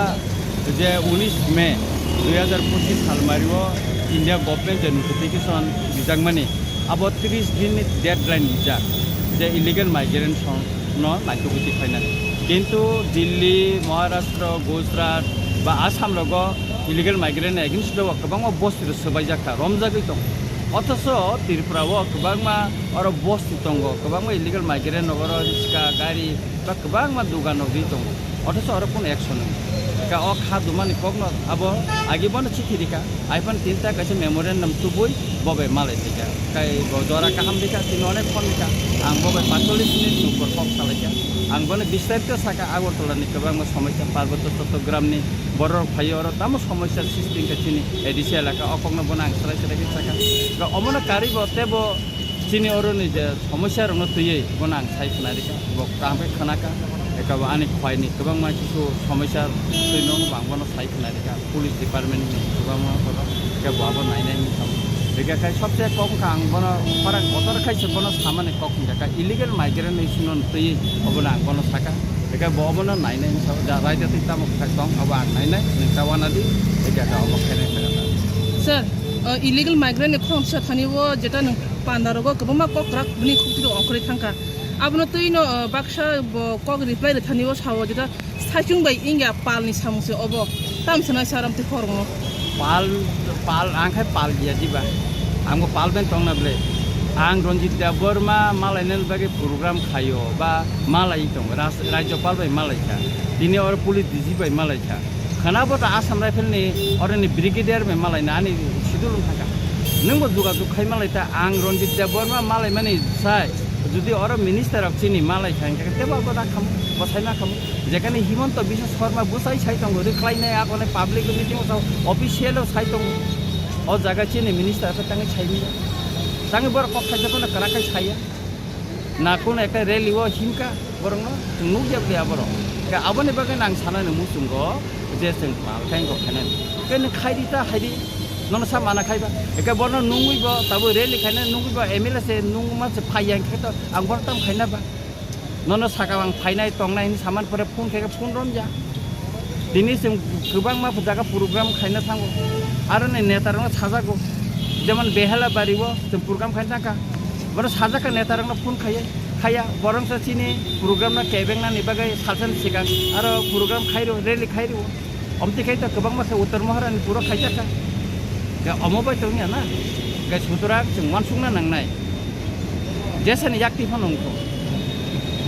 je unis May dui hazar pochis salmario India government je notification rijakmani, abo tris din ni deadline rijak je illegal migrant song no naitugwi tikhlainani. Kintu Delhi, Maharashtra, Gujarat ba Assam rogo illegal migrant against o kwbangma bosti rok swbaijak kha, romjagwi tongo. Othocho Tripura o kwbangma oro bosti tongo, kwbangma illegal migrant rok oro riska, gari ba kwbangma dugan rok ri tongo. Othocho oro kunu action wngya kha. O kha dumani kokno abo agi bono chithi rikha. Iphano tinta kaisa memorandum tubui bo bai malai thika. Kai bo jora kaham rikha, tini onek phone rikha. Ang bo bai paithalis minute nukor kok salaikha. Ang bono bistarito saka Agartala ni kwbangma somosya, Parbotya Chattogram ni borok phaiyo oro tamo somosya sristi wngkha chini A D C elaka, o kokno bono ang srai srai khe saka. Ga omono karwi bo tebo chini oro ni je somosya rokno twiwi bono ang sai khna rikha. Bo kaham khe khna kha. Eka bo ani khwai ni kwbangma kisu somosya twi no bang bono sai khna rikha. Police department ni kwbangma kotor. Eka bo abo nai nai wngkha. Hingke khe sobse kok wngkha ang bono khorang kotor khai se bono samani kok hingka kha illegal migrant ni sino twi obono ang bono saka. Hingke bo obono nainai wngkha ja raida twi tamo khai tong abo ang nainai nang ta wana di hingke kha obo khainai kha. Sir, uh, illegal migrant ni khorang sa thani o jeta nang panda rogo kwbangma kok kwrak bini khukti rok ongkhorwi thangkha. Abono twi no, uh, baksa bo kok reply rwthani o sao jeta Saichung bai wngya pal ni samung se obo. Tam sanai saram te khormo. Pal, pal, ang khai pal ya diba. Ang bo pal ben tong na ble. Ang Ranjit Debbarma malai nani bagwi program khayo ba malai tong. Ras-, Rajyapal bai malai kha. Tini oro police D G bai malai kha. Khana bo ta Assam Rifle ni oro ni brigadier bai malai na ani sidul thangka. Nung bo juga juk khai malai ta ang Ranjit Debbarma malai mani sai. Judi oro minister rok chini malai kha hingke tebo bo da khamu, bo sai ma khamu. Jekhane Himanta Biswa Sarma bwsai sai tongo, rwkhlainai, akone public meeting o sao, official o sai tongo. O jaga chini minister khe tangwi sai manya. Tangwi borok kok khaijak phano kwrak khe saiya. Na kuno ekta rally o himkha borokno, chwng nukya bwlwi aborok. Khe aboni bagwi nang sanani muchungo je chwng pal khe wngkha khainani. Khe nwng khai di ta hai di, nono sa mana khai ba. Khe bono nungwi bo tabuk rally khainani nungwi bo M L A se nungma se phaiya hingkhe to ang borok tamo khaina ba. Nono saka ang phainai tongnai hinwi saman pore phone khe phone romya. Tini chwng kwbangma jaga program khaina thango. Aro ni neta rokno sajago. Jemon Behela bari o chwng program khaina thangkha. Bono sajak kha neta rokno phone khaiya. Khaiya borok sa chini program no kebeng nani bagwi salsa ni swkang aro program khairo rally khairo. Omtwi khai ta kwbangma khe Uttar Mohara ni puro khaijak kha. Ga omo bai tongya na. Ga sutorang chwng wansukna nangnai. Jesani yakti phano wngkho.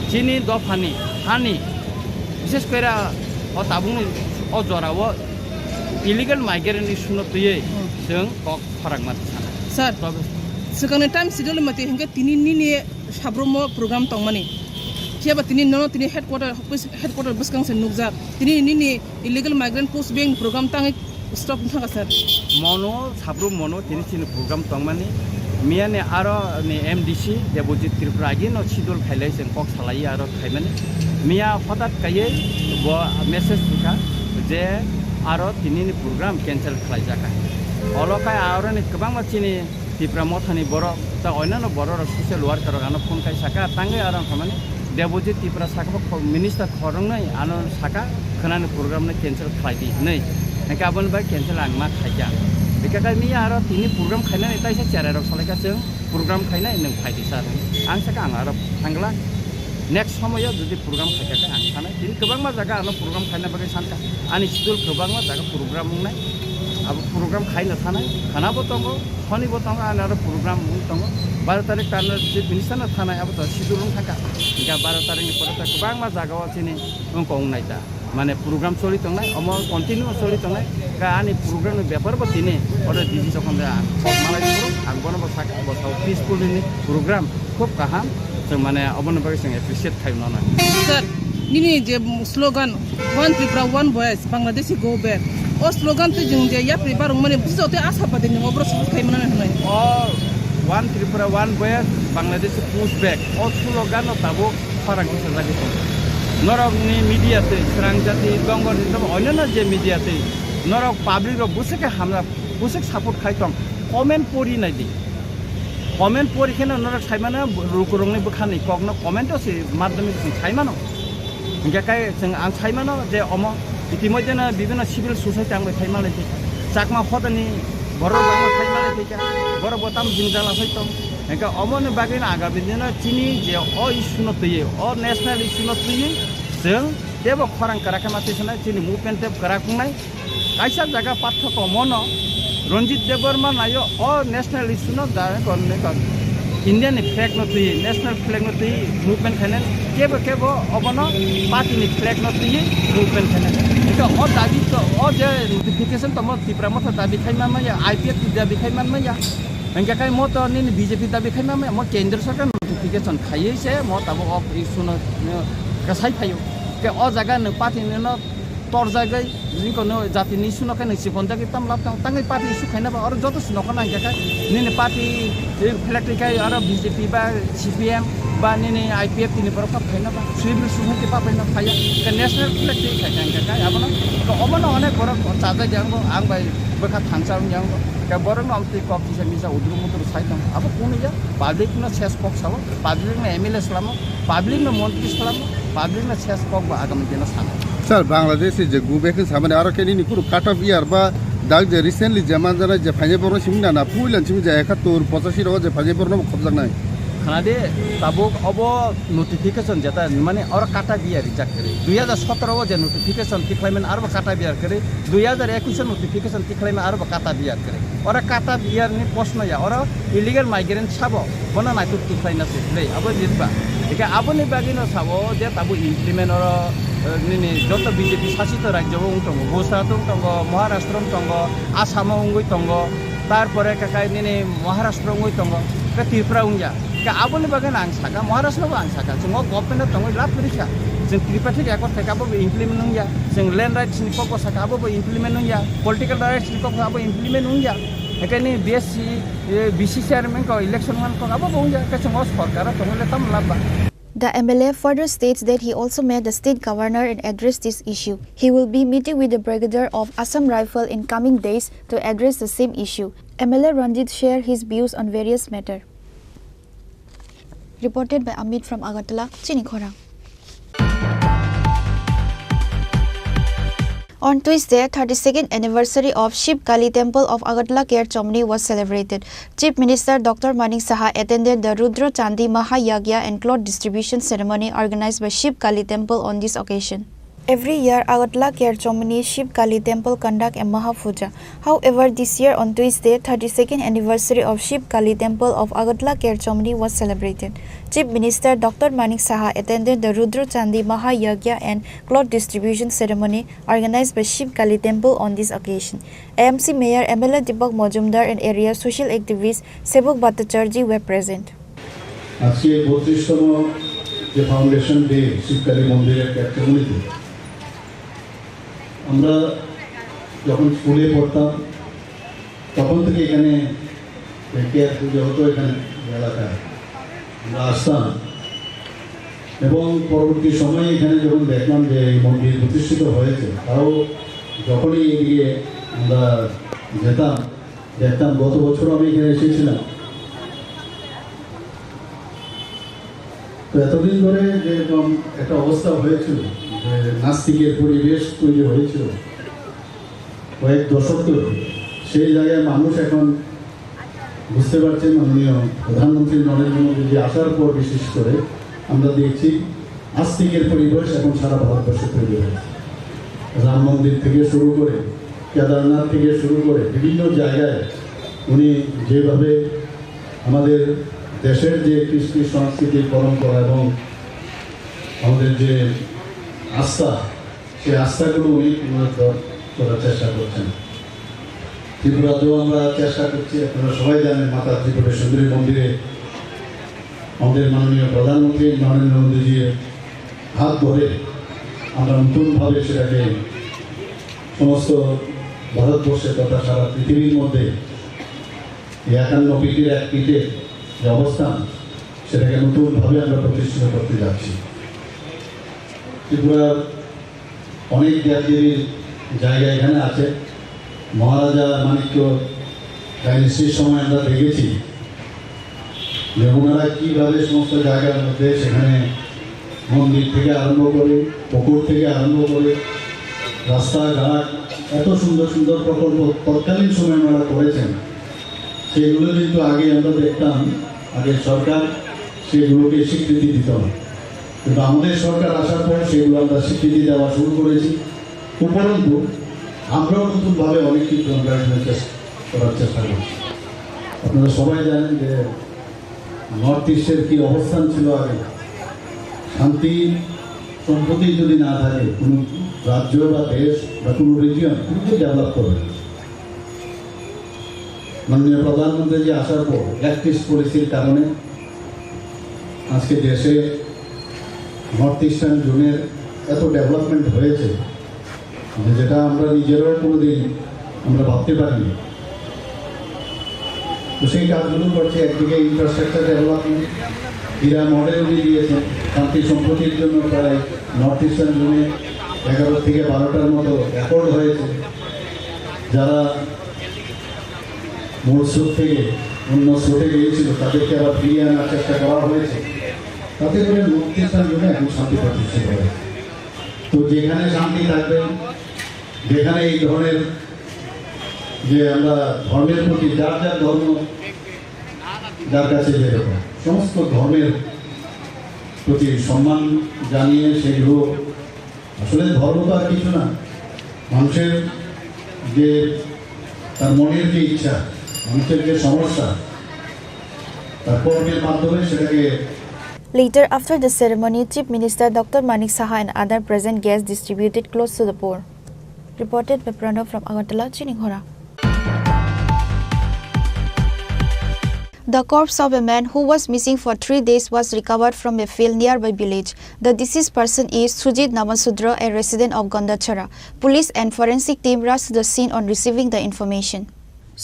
Chini dophani, hani, bishes kore o tabukni o jorao illegal migrant ni suno twiwi chwng kok khorang ma sana. Sir, tobe swkangni time schedule mate hinkhe tini nini sabromo program tongmani. Phiya ba tini nono tini headquarter, headquarter bwskang se nukjak. Tini nini illegal migrant post beng program tangwi stop wngkha sir. Mono sabro mono tini chini program tongmani. Miyani aro ni M D C Debojit Tripura agi no sidol khailai chwng kok salai aro khaimani. Miya hotat kaiye bo message wngkha je aro tini ni program cancel khlaijak. Olo kai aro ni kwbangma chini Tipra Mothani borok, ta oinano borok rok social worker rok ano phone kai saka, tangwi aro wngkha mani Debojit Tipra saka bo kho-, minister khoroknwi ano saka khwnani program no cancel khlai di hinwi. Hingke aboni bai cancel ang ma khaikha. Hingke kai miya aro tini program khainani taisa cherai rok salaikha chwng program khainai nwng phai di sir. Ang saka ang aro thangla. Next somoyo jodi program khaikha khe ang sanai. Tini kwbangma jaga ano program khaina bagwi sankha. Ani schedule kwbangma jaga program wngnai. Abo program khaina thanai. Khana bo tongo, honi bo tongo, ani aro program wng tongo. Baro tarik tano je minister no thanai abo to schedule wng thangkha. Hingkha baro tarik ni pore ta kwbangma jaga o chini wngkha wngnai ta. Mane program choli tongnai, omo continue choli tongnai. Ka ani program ni bepar bo tini oro D C sokon de ang kok malai phuru, ang bono bo sak, bo sao peaceful ni program khub kaham. Chwng mane oboni bagwi chwng appreciate khai mano. Sir, nini je slogan, "One Tripura, One Voice, Bangladeshi go back." O slogan twi chwng je yapri barung mani bujo tei asa pati ni obro support khai mano hinwi. O One Tripura, One Voice, Bangladeshi push back. O slogan no tabuk Khorang kisa jagwi tongo. Norokni media twi, Srang Jati, Dongor Hinsa, onyono je media twi, norok public rok bwswk khe hamjak, bwswk support khai tong, comment pori nai di. Comment pori kheno norok sai mano, lukurokni bwkhani kokno comment o se madhyamik se sai mano. Hingke kai chwng ang sai mano je omo itimodhyeno bibhinno civil society ang bai phai malai thika. Chakma hodani borok bai phai malai thika. Borok bo tam jwngjal asai tong. Hingke omoni bagwino agami dino chini je o issue no twiwi, o national issue no twiwi chwng tebo khorang kwrak khe ma twi sanai, chini movement tebo kwrak wngnai. Kaisa jaga pathoko mono Ranjit Debbarma naio o national issue no da kon ne kon India ni flag no twiwi, national flag no twiwi movement khainai, kebo kebo obono party ni flag no twiwi movement khainai. Hingke o dabi to, o je notification tongmo Tipra Motha dabi khai manmaya, I P F T dabi khai manmaya. Hingke kai mo to nini B J P dabi khai ma mo kendra sarkar notification khaiwi se mo tabuk o issue no, no, kasai phaio. Ke o jaga no party no, no Torjagwi jingkono jatini issue no khe nwng chikonjagwi tam lab tang tangwi party issue khaina ba oro joto sino khana hingkha khe nini party, eh, phelek twi khe oro B J P ba C P M ba nini I P F T ni borok kha phaina ba civil society ba phaina phaiya. Khe national flag twi khai khai khai abono khe omono onek borok chajak yang bo ang bai bwkha thangsa wng yang bo. Khe borok no amtwi kok kisa misa udru mudru sai tong abo kunu ya public no ses kok sao, public no M L A salamo, public no montri salamo, public no ses kok bo agami dino sana. Sir, Bangladesh je gubek samani aro khe nini kunu cut off year ba dak je recently je manjana je phainai borok simi nana puilan simi je ekattor pochashi rogo je phainai borok no khobjaknai. Khana de, tabuk obo notification jeta mane oro kata biya rijak kwrwi. Dui hajar sotoro o je notification tikhlaiman aro bo kata biya kwrwi. Dui hajar ekwis o notification tikhlaiman aro bo kata biya kwrwi. Oro kata biya ni post no ya. Oro illegal migrant sabo bono naituk tikhlaina se. Lei, abo jitba. Eke aboni bagwi no sabo je tabuk implement oro, eh, nini joto B J P sasito rajyo o wng tongo. Gujarat wng tongo, Maharashtra wng tongo, Assam o wngwi tongo. Tarpore kakai nini Maharashtra wngwi tongo, ke Tripura wngya. Ke aboni bagwi no ang saka, Maharashtra bo ang saka. Chwng o government o tongwi lab kwrwi kha. Chwng Tripartite Accord khaikha abo bo implement wngya. Chwng land rights ni kok bo saka abo bo implement wngya. Political rights ni kok abo implement wngya. Ekeni B S C, eh, B C chairman ko election man kok abo bo wngya. Ke chwng o sorkar o tongwi le tam lab ba. The M L A further states that he also met the state governor and addressed this issue. He will be meeting with the brigadier of Assam Rifle in coming days to address the same issue. M L A Ranjit shared his views on various matters. Reported by Amit from Agartala, Chini Khorang. On Tuesday, thirty-second anniversary of Shiv Kali Temple of Agartala Care Chomni was celebrated. Chief Minister Doctor Manik Saha attended the Rudra Chandi Maha Yagya and cloth distribution ceremony organized by Shiv Kali Temple on this occasion. Every year, Agartala Care Chomni Shiv Kali Temple conduct a Maha Puja. However, this year on Tuesday, thirty-second anniversary of Shiv Kali Temple of Agartala Care Chomni was celebrated. Chief Minister Doctor Manik Saha attended the Rudra Chandi Maha Yagya and cloth distribution ceremony organized by Shiv Kali Temple on this occasion. A M C Mayor M L A Deepak Majumdar and area social activist Sebok Bhattacharjee were present. আজকে বত্রিশতম যে foundation day Shibkali মন্দিরের ক্যাপ্টেমনিতে আমরা যখন স্কুলে পড়তাম তখন থেকে এখানে কেয়ার পুজো হতো এখানে এলাকায় আমরা আসতাম এবং পরবর্তী সময়ে এখানে যখন দেখলাম যে এই মন্দির প্রতিষ্ঠিত হয়েছে তাও যখনই এদিকে আমরা যেতাম দেখতাম গত বছর আমি এখানে এসেছিলাম তো এতদিন ধরে যেরকম একটা অবস্থা হয়েছিল যে নাস্তিকের পরিবেশ তৈরি হয়েছিল কয়েক দশক ধরে সেই জায়গায় মানুষ এখন বুঝতে পারছেন মাননীয় প্রধানমন্ত্রী নরেন্দ্র মোদীজি আসার পর বিশেষ করে আমরা দেখছি আস্তিকের পরিবেশ এখন সারা ভারতবর্ষে তৈরি হয়েছে রাম মন্দির থেকে শুরু করে কেদারনাথ থেকে শুরু করে বিভিন্ন জায়গায় উনি যেভাবে আমাদের দেশের যে কৃষ্টি সংস্কৃতি পরম্পরা এবং আমাদের যে আস্থা সেই আস্থাগুলো উনি পুনরুদ্ধার করার চেষ্টা করছেন ত্রিপুরাতেও আমরা চেষ্টা করছি আপনারা সবাই জানেন মাতা ত্রিপুরা সুন্দরী মন্দিরে আমাদের মাননীয় প্রধানমন্ত্রী নরেন্দ্র মোদীজির হাত ধরে আমরা নতুনভাবে সেটাকে সমস্ত ভারতবর্ষে তথা সারা পৃথিবীর মধ্যে এই একান্ন পীঠের এক পীঠের যে অবস্থান সেটাকে নতুনভাবে আমরা প্রতিষ্ঠিত করতে যাচ্ছি ত্রিপুরার অনেক দেবদেবীর জায়গা এখানে আছে মহারাজা মাণিক্য ডাইনেস্টির সময় আমরা দেখেছি যে ওনারা কীভাবে সমস্ত জায়গার মধ্যে সেখানে মন্দির থেকে আরম্ভ করে পুকুর থেকে আরম্ভ করে রাস্তাঘাট এত সুন্দর সুন্দর প্রকল্প তৎকালীন সময় ওনারা করেছেন সেগুলো কিন্তু আগে আমরা দেখতাম আগে সরকার সেগুলোকে স্বীকৃতি দিত না কিন্তু আমাদের সরকার আসার পর সেগুলো আমরা স্বীকৃতি দেওয়া শুরু করেছি উপরন্তু আমরাও নতুনভাবে অনেক কিছু আমরা এখানে চেষ্টা করার চেষ্টা করছি আপনারা সবাই জানেন যে নর্থ ইস্টের কি অবস্থান ছিল আগে শান্তি সম্প্রতি যদি না থাকে কোনো রাজ্য বা দেশ বা কোনো রিজিয়ন কোনোদিন ডেভেলপ করবে না মাননীয় প্রধানমন্ত্রী যে আসার পর অ্যাক্ট ইস্ট পলিসির কারণে আজকে দেশে নর্থ ইস্টার্ন জোনের এত ডেভেলপমেন্ট হয়েছে যেটা আমরা নিজেরাও কোনোদিন আমরা ভাবতে পারিনি। তো সেই কাজগুলো করছে, একদিকে ইনফ্রাস্ট্রাকচার ডেভেলপমেন্ট, হীরা মডেল উনি দিয়েছেন, শান্তি সম্প্রীতির জন্য প্রায় নর্থ ইস্টার্ন জোনে এগারো থেকে বারোটার মতো অ্যাকর্ড হয়েছে। যারা মূল স্রোত থেকে অন্য স্রোতে গিয়েছিল, তাদেরকে আবার ফিরিয়ে আনার চেষ্টা করা হয়েছে। তাতে করে নর্থ ইস্টার্ন জোনে এখন শান্তি প্রতিষ্ঠিত হয়েছে। তো যেখানে শান্তি থাকবে, যেখানে এই ধরনের যে আমরা ধর্মের প্রতি, যার যার ধর্ম, যার কাছে যেরকম, সমস্ত ধর্মের প্রতি সম্মান জানিয়ে সেগুলো, আসলে ধর্ম তো আর কিছু না, মানুষের যে, তার মনের যে ইচ্ছা, মানুষের যে সমস্যা, তার কর্মের মাধ্যমে সেটাকে Later, after the ceremony, Chief Minister Doctor Manik Saha and other present guests distributed clothes to the poor. Reported by Pranav from Agartala, Chinikhora. The corpse of a man who was missing for three days was recovered from a field nearby village. The deceased person is Sujit Naman Sudra, a resident of Gandachara. Police and forensic team rushed to the scene on receiving the information.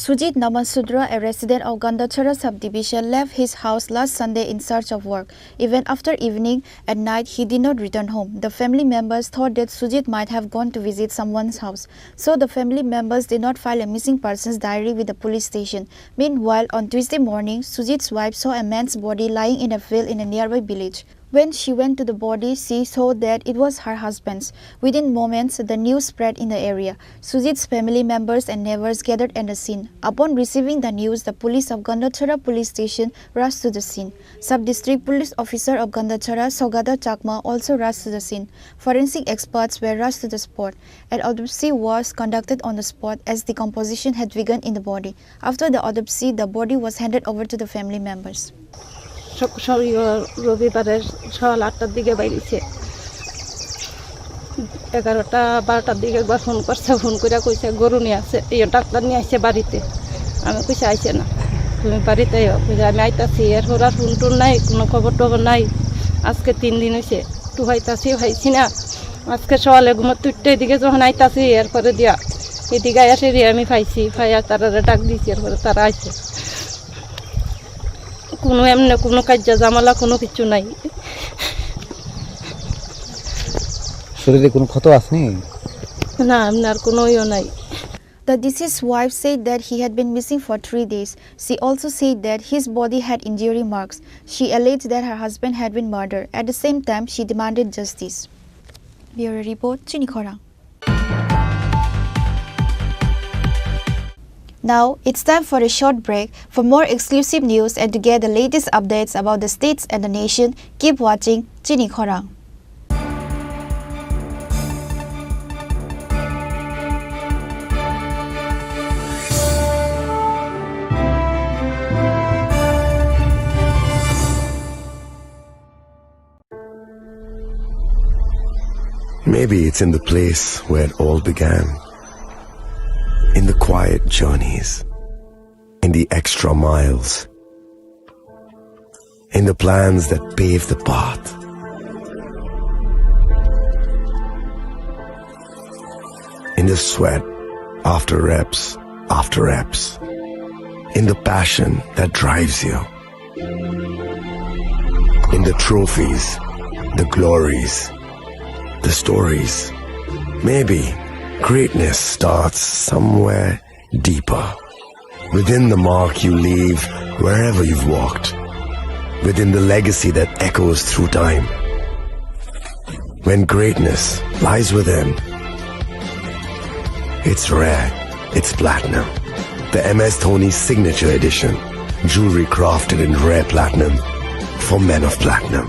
Sujit Naman Sudra, a resident of Gandachara subdivision, left his house last Sunday in search of work. Even after evening, at night, he did not return home. The family members thought that Sujit might have gone to visit someone's house, so the family members did not file a missing persons diary with the police station. Meanwhile, on Tuesday morning, Sujit's wife saw a man's body lying in a field in a nearby village. When she went to the body, she saw that it was her husband's. Within moments, the news spread in the area. Sujit's family members and neighbors gathered at the scene. Upon receiving the news, the police of Gandachara police station rushed to the scene. Sub-district police officer of Gandachara, Sogada Chakma, also rushed to the scene. Forensic experts were rushed to the spot. An autopsy was conducted on the spot as decomposition had begun in the body. After the autopsy, the body was handed over to the family members. সক-, সক-, ইয়ে, রবিবারে সকাল আটটার দিকে বাইরেছে। এগারোটা বারোটার দিকে একবার ফোন করছে, ফোন করে কইছে, "গরু নিয়ে আসে, ইয়ে, ডাক্তার নিয়ে আসে বাড়িতে।" আমি কইছি, "আইসে না, তুমি বাড়িতে আইও।" কইছে, "আমি আইতাছি।" এরপর আর ফোন টোন নাই, কোনো খবর টবর নাই। আজকে তিন দিন হইছে, একটু হইতাছি, হইছি না। আজকে সকালে ঘুমোতে উঠতে এদিকে যখন আইতাছি, এরপরে দিয়া এদিকে আয়া সেরে আমি পাইছি, পাইয়া তারারে ডাক দিছি, এরপরে তারা আইছে। কোনো এমনি কোনো কাজ্জা ঝামেলা কোনো কিছু নাই। শরীরে কোনো ক্ষত আসেনি? না, এমনি আর কোনো ইয়ে নাই। The deceased wife said that he had been missing for three days. She also said that his body had injury marks. She alleged that her husband had been murdered. At the same time, she demanded justice. Bureau Report, Chinikhora. Now, it's time for a short break. For more exclusive news and to get the latest updates about the states and the nation, keep watching Chinikhora. Maybe it's in the place where it all began. In the quiet journeys. In the extra miles. In the plans that pave the path. In the sweat after reps after reps. In the passion that drives you. In the trophies, the glories, the stories. Maybe greatness starts somewhere deeper. Within the mark you leave wherever you've walked. Within the legacy that echoes through time. When greatness lies within, it's rare, it's platinum. The M S Dhoni Signature Edition. Jewelry crafted in rare platinum for men of platinum.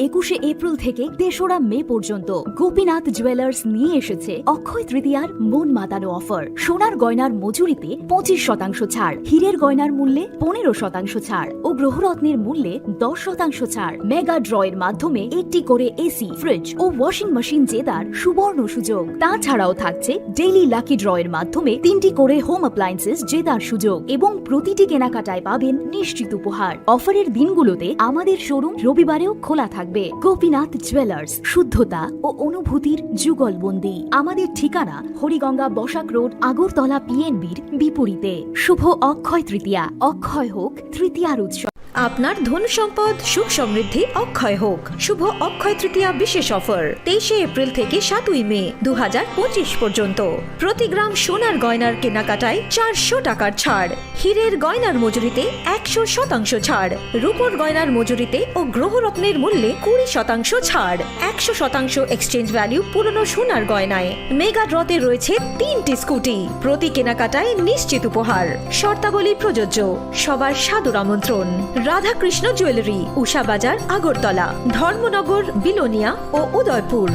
একুশে এপ্রিল থেকে তেসরা মে পর্যন্ত গোপীনাথ জুয়েলার্স নিয়ে এসেছে অক্ষয় তৃতীয়ার মন মাতানো অফার। সোনার গয়নার মজুরিতে পঁচিশ শতাংশ ছাড়, হীরের গয়নার মূল্যে পনেরো শতাংশ ছাড় ও গ্রহরত্নের মূল্যে দশ শতাংশ ছাড়। মেগা ড্রয়ের মাধ্যমে একটি করে এসি, ফ্রিজ ও ওয়াশিং মেশিন জেতার সুবর্ণ সুযোগ। তাছাড়াও থাকছে ডেইলি লাকি ড্রয়ের মাধ্যমে তিনটি করে হোম অ্যাপ্লায়েন্সেস জেতার সুযোগ এবং প্রতিটি কেনাকাটায় পাবেন নিশ্চিত উপহার। অফারের দিনগুলোতে আমাদের শোরুম রবিবারেও খোলা থাকবে। গোপীনাথ জুয়েলার্স, শুদ্ধতা ও অনুভূতির যুগলবন্দি। আমাদের ঠিকানা হরিগঙ্গা বসাক রোড, আগরতলা পিএনবির বিপরীতে। শুভ অক্ষয় তৃতীয়া, অক্ষয় হোক তৃতীয়ার উৎসব। আপনার ধন সম্পদ সুখ সমৃদ্ধি অক্ষয় হোক। শুভ অক্ষয় তৃতীয়া বিশেষ অফার তেইশে এপ্রিল থেকে সাতই মে দু হাজার পঁচিশ পর্যন্ত। প্রতি গ্রাম সোনার গয়নার কেনাকাটায় চারশো টাকার ছাড়, হীরের গয়নার মজুরিতে একশো শতাংশ ছাড়, রূপোর গয়নার মজুরিতে ও গ্রহরত্নের মূল্যে কুড়ি শতাংশ ছাড়, একশো শতাংশ এক্সচেঞ্জ ভ্যালু পুরনো সোনার গয়নায়। মেগা ড্রতে রয়েছে তিনটি স্কুটি, প্রতি কেনাকাটায় নিশ্চিত উপহার। শর্তাবলী প্রযোজ্য। সবার সাদর আমন্ত্রণ। রাধাকৃষ্ণ জুয়েলারি, উষা বাজার, আগরতলা, ধর্মনগর, বিলোনিয়া ও Udaipur.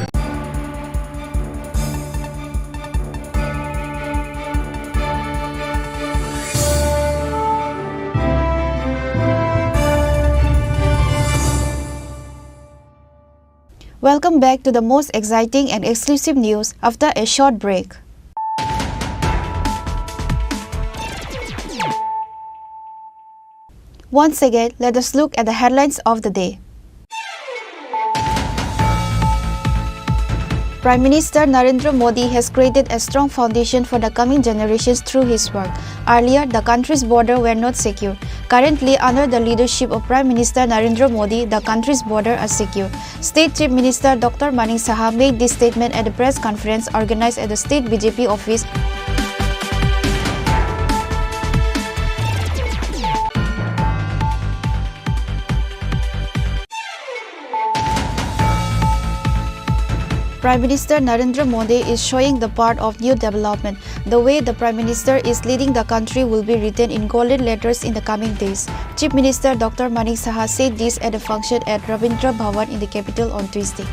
Welcome back to the most exciting and exclusive news after a short break. Once again, let us look at the headlines of the day. Prime Minister Narendra Modi has created a strong foundation for the coming generations through his work. Earlier, the country's border were not secure. Currently, under the leadership of Prime Minister Narendra Modi, the country's border are secure. State Chief Minister Doctor Manik Saha made this statement at a press conference organized at the state B J P office. Prime Minister Narendra Modi is showing the part of new development. The way the Prime Minister is leading the country will be written in golden letters in the coming days. Chief Minister Doctor Manik Saha said this at a function at Rabindra Bhavan in the capital on Tuesday.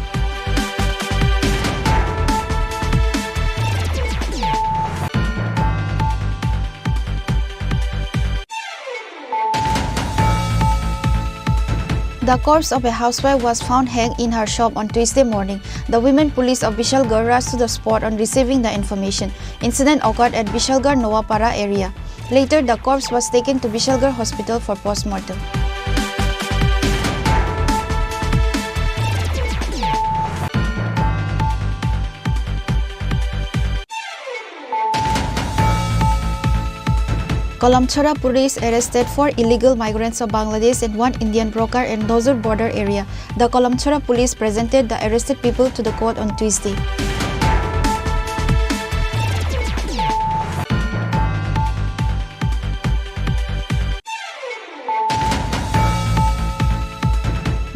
The corpse of a housewife was found hanged in her shop on Tuesday morning. The women police of Bishalgarh rushed to the spot on receiving the information. Incident occurred at Bishalgarh Noapara area. Later, the corpse was taken to Bishalgarh Hospital for postmortem. Kalamchara police arrested four illegal migrants of Bangladesh and one Indian broker in Nozur border area. The Kalamchara police presented the arrested people to the court on Tuesday.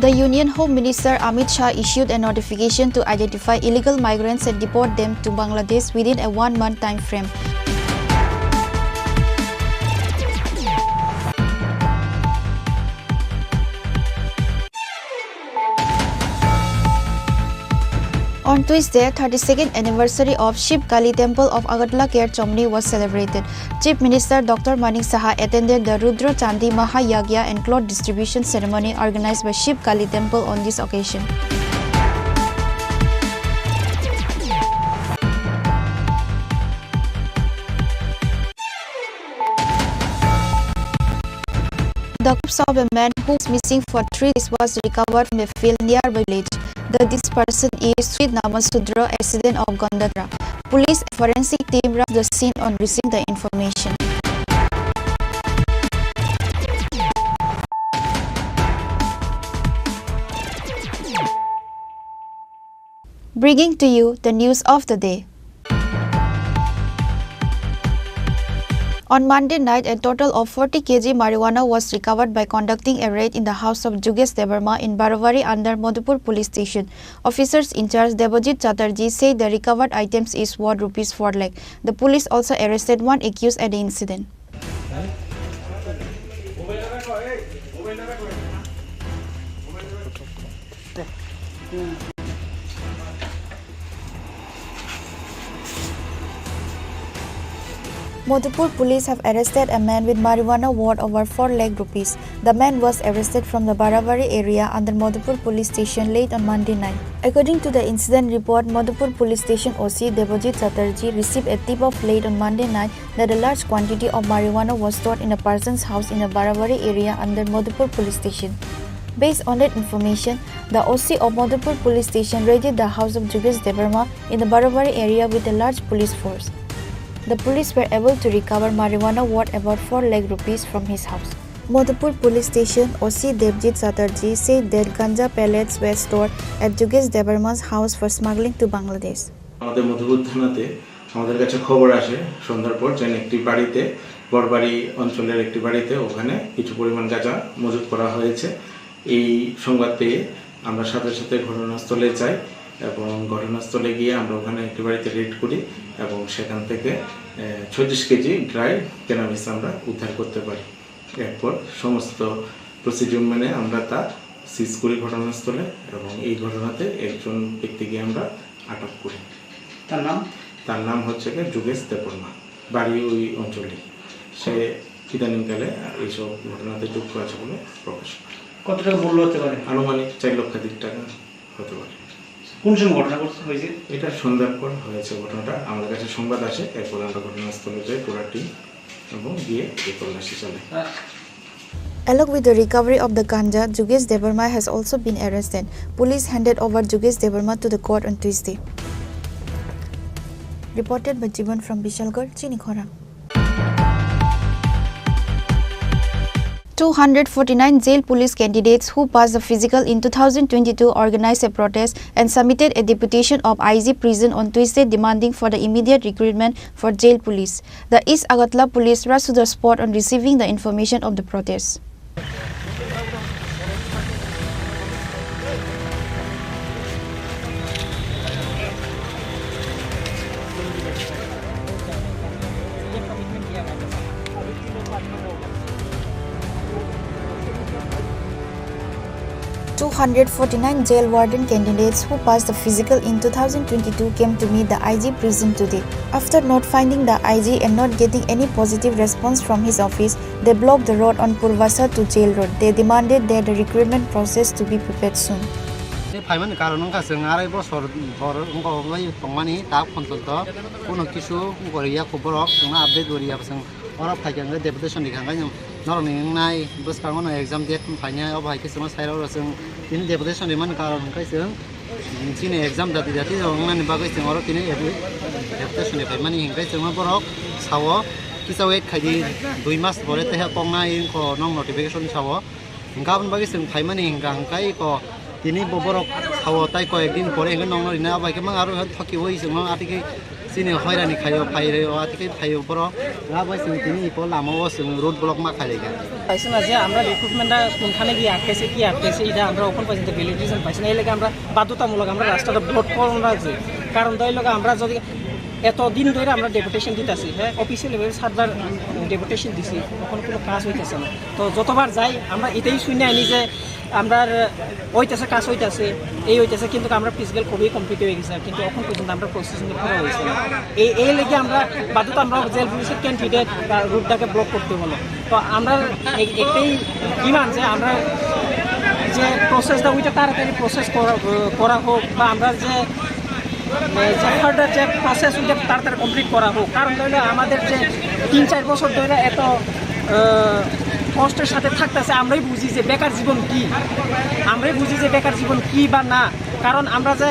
The Union Home Minister Amit Shah issued a notification to identify illegal migrants and deport them to Bangladesh within a one-month time frame. On Tuesday, thirty-second anniversary of Shiv Kali Temple of Agartala Kher Chomni was celebrated. Chief Minister Doctor Manik Saha attended the Rudra Chandi Maha Yagya and cloth distribution ceremony organized by Shiv Kali Temple on this occasion. The corpse of a man who was missing for three days was recovered from a field nearby village. The deceased person is Sweet Nama Sudra, a resident of Gandatra. Police forensic team rushed the scene on receiving the information. Bringing to you the news of the day. On Monday night, a total of forty K G marijuana was recovered by conducting a raid in the house of Jugesh Debbarma in Barwari under Madhupur Police Station. Officers in charge Debojit Chatterjee said the recovered items is worth rupees four lakh. The police also arrested one accused at the incident. Madhupur police have arrested a man with marijuana worth over four lakh rupees. The man was arrested from the Barabari area under Madhupur police station late on Monday night. According to the incident report, Madhupur police station O C Debojit Chatterjee received a tip-off late on Monday night that a large quantity of marijuana was stored in a person's house in the Barabari area under Madhupur police station. Based on that information, the O C of Madhupur police station raided the house of Jugesh Debbarma in the Barabari area with a large police force. The police were able to recover marijuana worth about four lakh rupees from his house. Madhupur police station O C Devjit Chatterjee said that ganja pellets were stored at Jugesh Debbarma's house for smuggling to Bangladesh. আমাদের মধুপুর থানাতে আমাদের কাছে খবর আসে সন্ধ্যার পর, যেন একটি বাড়িতে, বড়বাড়ি অঞ্চলের একটি বাড়িতে, ওখানে কিছু পরিমাণ গাঁজা মজুত করা হয়েছে। এই সংবাদ পেয়ে আমরা সাথে সাথে ঘটনাস্থলে যাই এবং ঘটনাস্থলে গিয়ে আমরা ওখানে একটি বাড়িতে রেড করি এবং সেখান থেকে, আহ, ছত্রিশ কেজি ড্রাই ক্যানাবিস আমরা উদ্ধার করতে পারি। এরপর সমস্ত প্রসিডিউর মেনে আমরা তা সিজ করি ঘটনাস্থলে এবং এই ঘটনাতে একজন ব্যক্তিকে আমরা আটক করি। তার নাম? তার নাম হচ্ছে গিয়ে যোগেশ দেববর্মা, বাড়ি ওই অঞ্চলে। সে ইদানিংকালে এইসব ঘটনাতে যুক্ত আছে বলে প্রকাশ। কত টাকা মূল্য হতে পারে? আনুমানিক চার লক্ষাধিক টাকা হতে পারে। কোন সময় ঘটনা ঘটতে হয়েছে? এটা সন্ধ্যার পর হয়েছে ঘটনাটা। আমাদের কাছে সংবাদ আসে, এরপর আমরা ঘটনাস্থলে যাই, পুরা টিম, এবং গিয়ে এই তল্লাশি চালাই। Along with the recovery of the ganja, Jugesh Debbarma has also been arrested. Police handed over Jugesh Debbarma to the court on Tuesday. Reported by Jiban from Bishalgarh, Chinikhora. Two hundred forty-nine jail police candidates who passed the physical in two thousand twenty-two organized a protest and submitted a deputation of I G prison on Tuesday demanding for the immediate recruitment for jail police. The East Agartala police rushed to the spot on receiving the information of the protest. Two hundred forty-nine jail warden candidates who passed the physical in two thousand twenty-two came to meet the I G prison today. After not finding the I G and not getting any positive response from his office, they blocked the road on Purvasa to Jail Road. They demanded that the recruitment process to be prepared soon. Tei phaimani karon wngkha chwng arai bosor bor wngkha obo bai tongmani ta phontonto kuno kisu wngkha ya kho borok chwngno update bo riya chwng oro phaikha hwnkhe deputation rikha hwnkhe norokni wngnai bwskango no exam date phainai obo hai khe chwngno sairok chwng tini deputation rimani karon hwnkhe chwng chini exam dati dati rok wngnani bagwi chwng oro tini deputation ri phaimani hwnkhe chwngno borok sao kisa wait khaidi dui mas pore tei koknai wngkho nok notification sao. Hwnkhe aboni bagwi chwng phaimani hwnkha hwnkhe eko tini bo borok sao tai koyek din pore hwnkhe nokno rina abo hai khe mang aro thokiui chwngno atwkhe chini hoirani khaio phai reo atwkhe phaio borok abo hai chwng tini eko lama o chwng road block ma khailai kha. পাইছে না যে আমরা রিক্রুটমেন্টটা কোনখানে গিয়ে আটকেছে, কি আটকেছে, এটা আমরা এখন পর্যন্ত ভ্যালিডেশন পাইছি না। এই লেগে আমরা বাধ্যতামূলক আমরা রাস্তাটা ব্লক করবো না যে, কারণ তাই লোক আমরা যদি এত দিন ধরে আমরা ডেপুটেশন দিতেছি, হ্যাঁ, অফিসিয়ালি ভাবে সাতবার ডেপুটেশন দিছি, এখন কোনো কাজ হইতেছে না। তো যতবার যাই আমরা এটাই শুনে আনি যে আমরা হইতেছে, কাজ হইতেছে, এই হইতেছে, কিন্তু আমরা ফিজিক্যাল খুবই কমপ্লিট হয়ে গেছে, কিন্তু এখন পর্যন্ত আমরা প্রসেসিং করা হয়েছে না। এই এই লেগে আমরা বাধ্যতা আমরা জেল পুলিশের ক্যান্ডিডেট রুটটাকে ব্লক করতে হলো। তো আমরা এ- একটাই ডিমান্ড যে আমরা যে প্রসেসটা ওইটা তাড়াতাড়ি প্রসেস করা করা হোক, বা আমরা যে যে ফার্দার যে প্রসেস ওইটা তাড়াতাড়ি কমপ্লিট করা হোক। কারণ হলো আমাদের যে তিন চার বছর ধরে এত আহ, কষ্টের সাথে থাকতেছে, আমরাই বুঝি যে বেকার জীবন কি, আমরাই বুঝি যে বেকার জীবন কি বা না। কারণ আমরা যে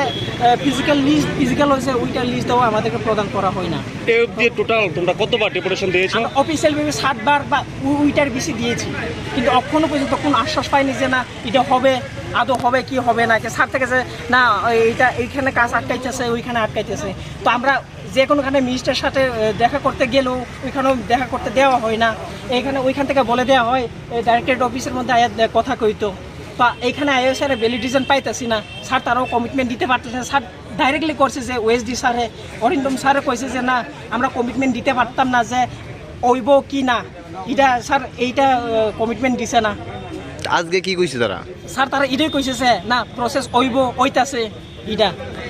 ফিজিক্যাল লিস্ট, ফিজিক্যাল হয়েছে ওইটা লিস্টটাও আমাদেরকে প্রদান করা হয় না। এ অবধি টোটাল তোমরা কতবার ডেপুটেশন দিয়েছো? আমরা অফিসিয়াল ভাবে সাতবার বা উ- ওইটার বেশি দিয়েছি, কিন্তু এখনো পর্যন্ত কোনো আশ্বাস পাইনি যে না এটা হবে, আদৌ হবে কি হবে না। কি স্যার থেকে যে না এইটা এইখানে কাজ আটকাইতেছে, ওইখানে আটকাইতেছে, তো আমরা যে কোনোখানে মিনিস্টার সাথে আহ, দেখা করতে গেলেও ওইখানেও দেখা করতে দেওয়া হয় না। এইখানে ওইখান থেকে বলে দেওয়া হয় ডাইরেক্টরেট অফিসের মধ্যে আয়া দে- কথা কইতো। তো এইখানে আয়া স্যার ভ্যালিডেশন পাইতেছি না। স্যার তারাও কমিটমেন্ট দিতে পারতেছে না। স্যার ডাইরেক্টলি করছে যে ওএসডি স্যারে, অরিন্দম স্যারে কইছে যে না, আমরা কমিটমেন্ট দিতে পারতাম না যে ওইব কি না। এটা স্যার এইটা কমিটমেন্ট দিছে না। আজকে কি কইছে তারা? স্যার, তারা এটাই কইছে যে না, প্রসেস অইব, অইতাছে, এটা,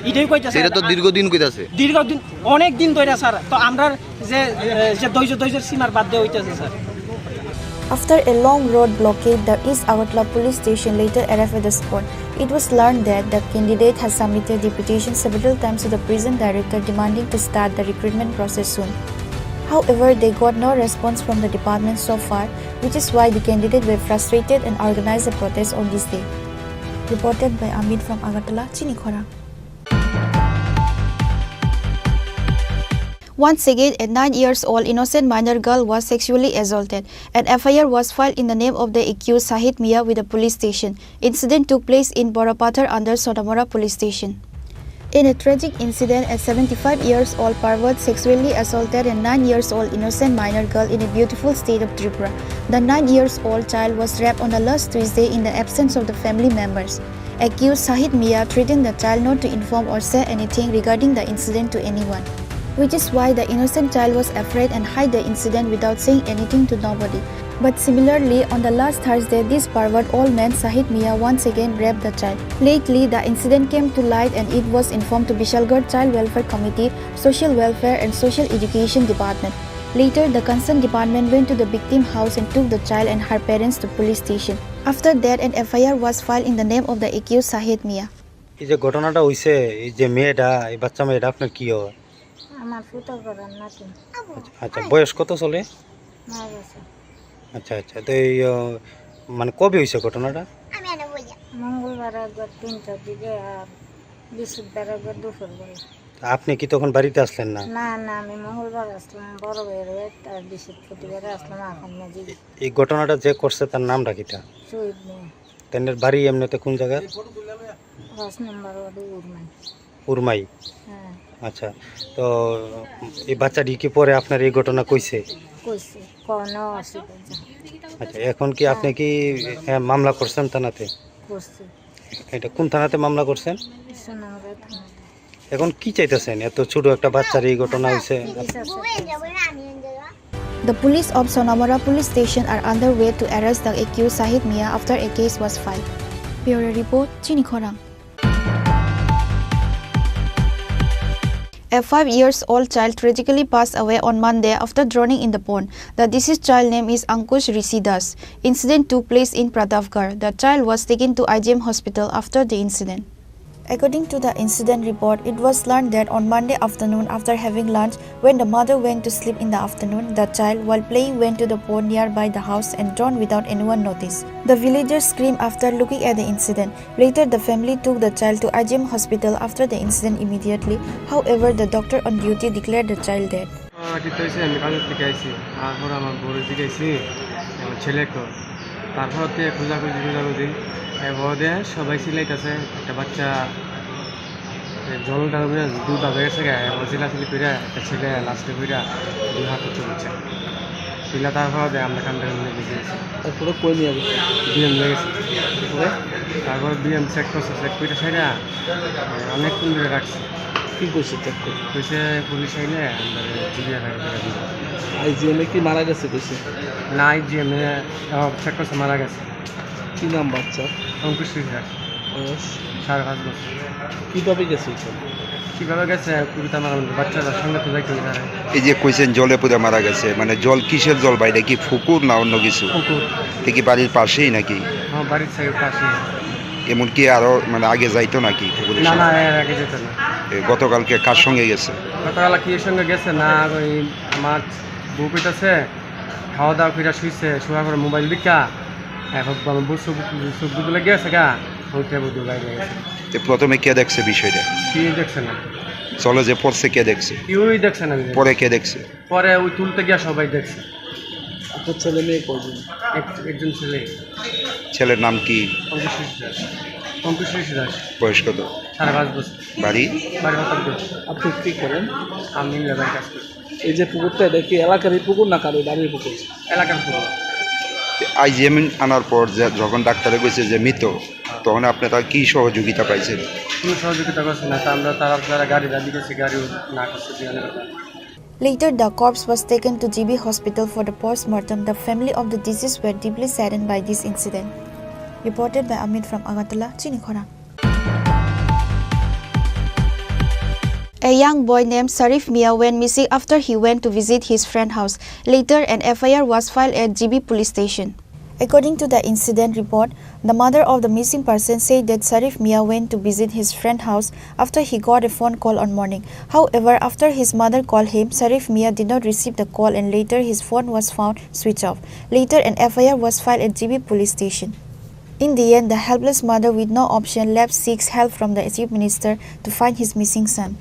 এটাই কইতাছে। এটা তো দীর্ঘদিন কইতাছে। দীর্ঘদিন, অনেক দিন ধরে স্যার। তো আমরা যে, এ, যে ধৈর্য, ধৈর্যের সীমার বাদ দিয়ে অইতাছে sir. After a long road blockade, the East Agartala police station later arrived at the spot. It was learned that the candidate has submitted deputation several times to the prison director demanding to start the recruitment process soon. However, they got no response from the department so far, which is why the candidate were frustrated and organized a protest on this day. Reported by Amit from Agartala, Chini Khorang. Once again, a nine years old innocent minor girl was sexually assaulted. An F I R was filed in the name of the accused Sahid Mia with the police station. Incident took place in Borapathar under Sonamora police station. In a tragic incident, a seventy-five years old pervert sexually assaulted a nine years old innocent minor girl in a beautiful state of Tripura. The nine years old child was raped on the last Tuesday in the absence of the family members. Accused Sahid Mia threatened the child not to inform or say anything regarding the incident to anyone, which is why the innocent child was afraid and hid the incident without saying anything to nobody. But similarly, on the last Thursday, this pervert old man Sahid Mia once again raped the child. Lately, the incident came to light and it was informed to Bishalgarh Child Welfare Committee, Social Welfare and Social Education Department. Later, the concerned department went to the victim house and took the child and her parents to police station. After that, an F I R was filed in the name of the accused Sahid Mia. এই যে ঘটনাটা হইছে, এই যে মেয়েটা, এই বাচ্চা মেয়েটা আপনার কি হয়? আমার ফুটো করার নাতি। আচ্ছা, আচ্ছা, বয়স কত চলে? নয় বছর। আচ্ছা, আচ্ছা, তো এই, আহ, মানে কবে হইছে ঘটনাটা? মঙ্গলবার একবার তিনটার দিকে আর বৃহস্পতিবার একবার দুপুর বেলা। তা আপনি কি তখন বাড়িতে আসলেন না? না, না, আমি মঙ্গলবার আসলাম, বড় ভাইয়ের একটা বৃহস্পতিবারে আসলাম, এখন না যাই। এই ঘটনাটা যে করছে তার নামটা কিটা? শহীদ মিয়া। তাদের বাড়ি এমনিতে কোন জায়গা? পাঁচ নম্বর ওয়ার্ডে উরমাই। উরমাই? হ্যাঁ। আচ্ছা, তো এই বাচ্চাটি কি পরে আপনার এই ঘটনা কইছে? কইছে, কোনো অসুবিধা। আচ্ছা, এখন কি আপনি কি, হ্যাঁ, মামলা করছেন থানাতে? করছি। এটা কোন থানাতে মামলা করছেন? সোনামুড়া থানা। এখন কি চাইতেছেন? এত ছোট একটা বাচ্চার এই ঘটনা হয়েছে। The police of Sonamora police station are underway to arrest the accused Sahid Mia after a case was filed. Bureau report, Chini Khorang. A five years old child tragically passed away on Monday after drowning in the pond. The deceased child name is Ankush Rishi Das. Incident took place in Pratapgarh. The child was taken to I G M hospital after the incident. According to the incident report, it was learned that on Monday afternoon, after having lunch, when the mother went to sleep in the afternoon, the child, while playing, went to the pond nearby the house and drowned without anyone notice. The villagers screamed after looking at the incident. Later, the family took the child to I G M hospital after the incident immediately. However, the doctor on duty declared the child dead. আহ, ঠিক হয়েছে, আমি কাজের থেকে আইছি, তারপর আমার বউরে জিজ্ঞাসি, আমার ছেলে কই? তারপর থেকে খোঁজাখুঁজি, খোঁজাখুঁজি, এরপরে সবাই চিল্লাইতেছে, একটা বাচ্চা, এ, জল ঢালবে, দুধ ঢালবে গেছে গা, এরপর চিল্লাচিল্লি করে একটা ছেলে লাস্টে করে দুই হাত উঁচু করছে। চিল্লা তারপর দিয়ে আমরা কান্দা কান্দা নিয়ে গেছি। তারপরে কই নিয়ে গেছে? বিএম নিয়ে গেছে। তারপরে? তারপরে বিএম চেক করছে, চেক করে সেটা অনেকক্ষণ ধরে রাখছে। কি কইছে চেক করে? কইছে পুলিশ আইলে আমরা জিবিআর করে দিব। আইজিএম এ কি মারা গেছে কইছে? না, আইজিএম এ, ও, চেক করছে, মারা গেছে। কি নাম বাচ্চার? অঙ্কুশ রিজার্ভ। বয়স? সাড়ে পাঁচ বছর। কিভাবে গেছে এখানে? কিভাবে গেছে? কুড়িটা মারার মধ্যে বাচ্চারা সঙ্গে তো যাইতে পারে। এই যে কইছেন জলে পুড়ে মারা গেছে, মানে জল কিসের জল বা এটা কি পুকুর না অন্য কিছু? পুকুর। এটা কি বাড়ির পাশেই নাকি? হ্যাঁ, বাড়ির সাইড পাশে। এমনকি আরো মানে আগে যাইতো নাকি পুকুরের না, সঙ্গে? না, এর আগে যেত না। এ, গতকালকে কার সঙ্গে গেছে? গতকাল কি সঙ্গে গেছে না, ওই আমার বউ কইতাছে, খাওয়া দাওয়া কইরা শুইছে, শোয়ার পরে মোবাইল দেখা, এখন বাবা বুঝছো, বুঝছো, বুঝলে গেছে গা, ওইটা বুঝলো বাইরে গেছে। তো প্রথমে কে দেখছে বিষয়টা? কেউ দেখছে না। জলে যে পড়ছে কে দেখছে? কেউই দেখছে না। পরে কে দেখছে? পরে ওই তুলতে গিয়া সবাই দেখছে। আপনার ছেলে মেয়ে কয়জন? এক-, একজন ছেলে। ছেলের নাম কি? অঙ্কুশ ঋষি দাস। অঙ্কুশ ঋষি দাস। বয়স কত? সাড়ে পাঁচ বছর। বাড়ি? বাড়ি হতারপুর। আপনি কি করেন? আমি লেবার কাজ করি। এই যে পুকুরটা, এটা কি এলাকারই পুকুর না কারো বাড়ির পুকুর? এলাকার পুকুর। আইজিএম আনার পর যে, যখন ডাক্তারে কইছে যে মৃত, তখন আপনি তার কি সহযোগিতা পাইছেন? কোনো সহযোগিতা করছে না, তা আমরা তারা, তারা গাড়ি দাবি করছে, গাড়িও না করছে, দিয়ে অনেক কথা। Later, the corpse was taken to G B hospital for the post-mortem. The family of the deceased were deeply saddened by this incident. Reported by Amit from Agartala, Chini Khorang. A young boy named Sharif Mia went missing after he went to visit his friend house. Later, an F I R was filed at G B police station. According to the incident report, the mother of the missing person said that Sharif Mia went to visit his friend house after he got a phone call on morning. However, after his mother called him, Sharif Mia did not receive the call and later his phone was found switch off. Later, an F I R was filed at G B police station. In the end, the helpless mother with no option left seeks help from the Chief Minister to find his missing son.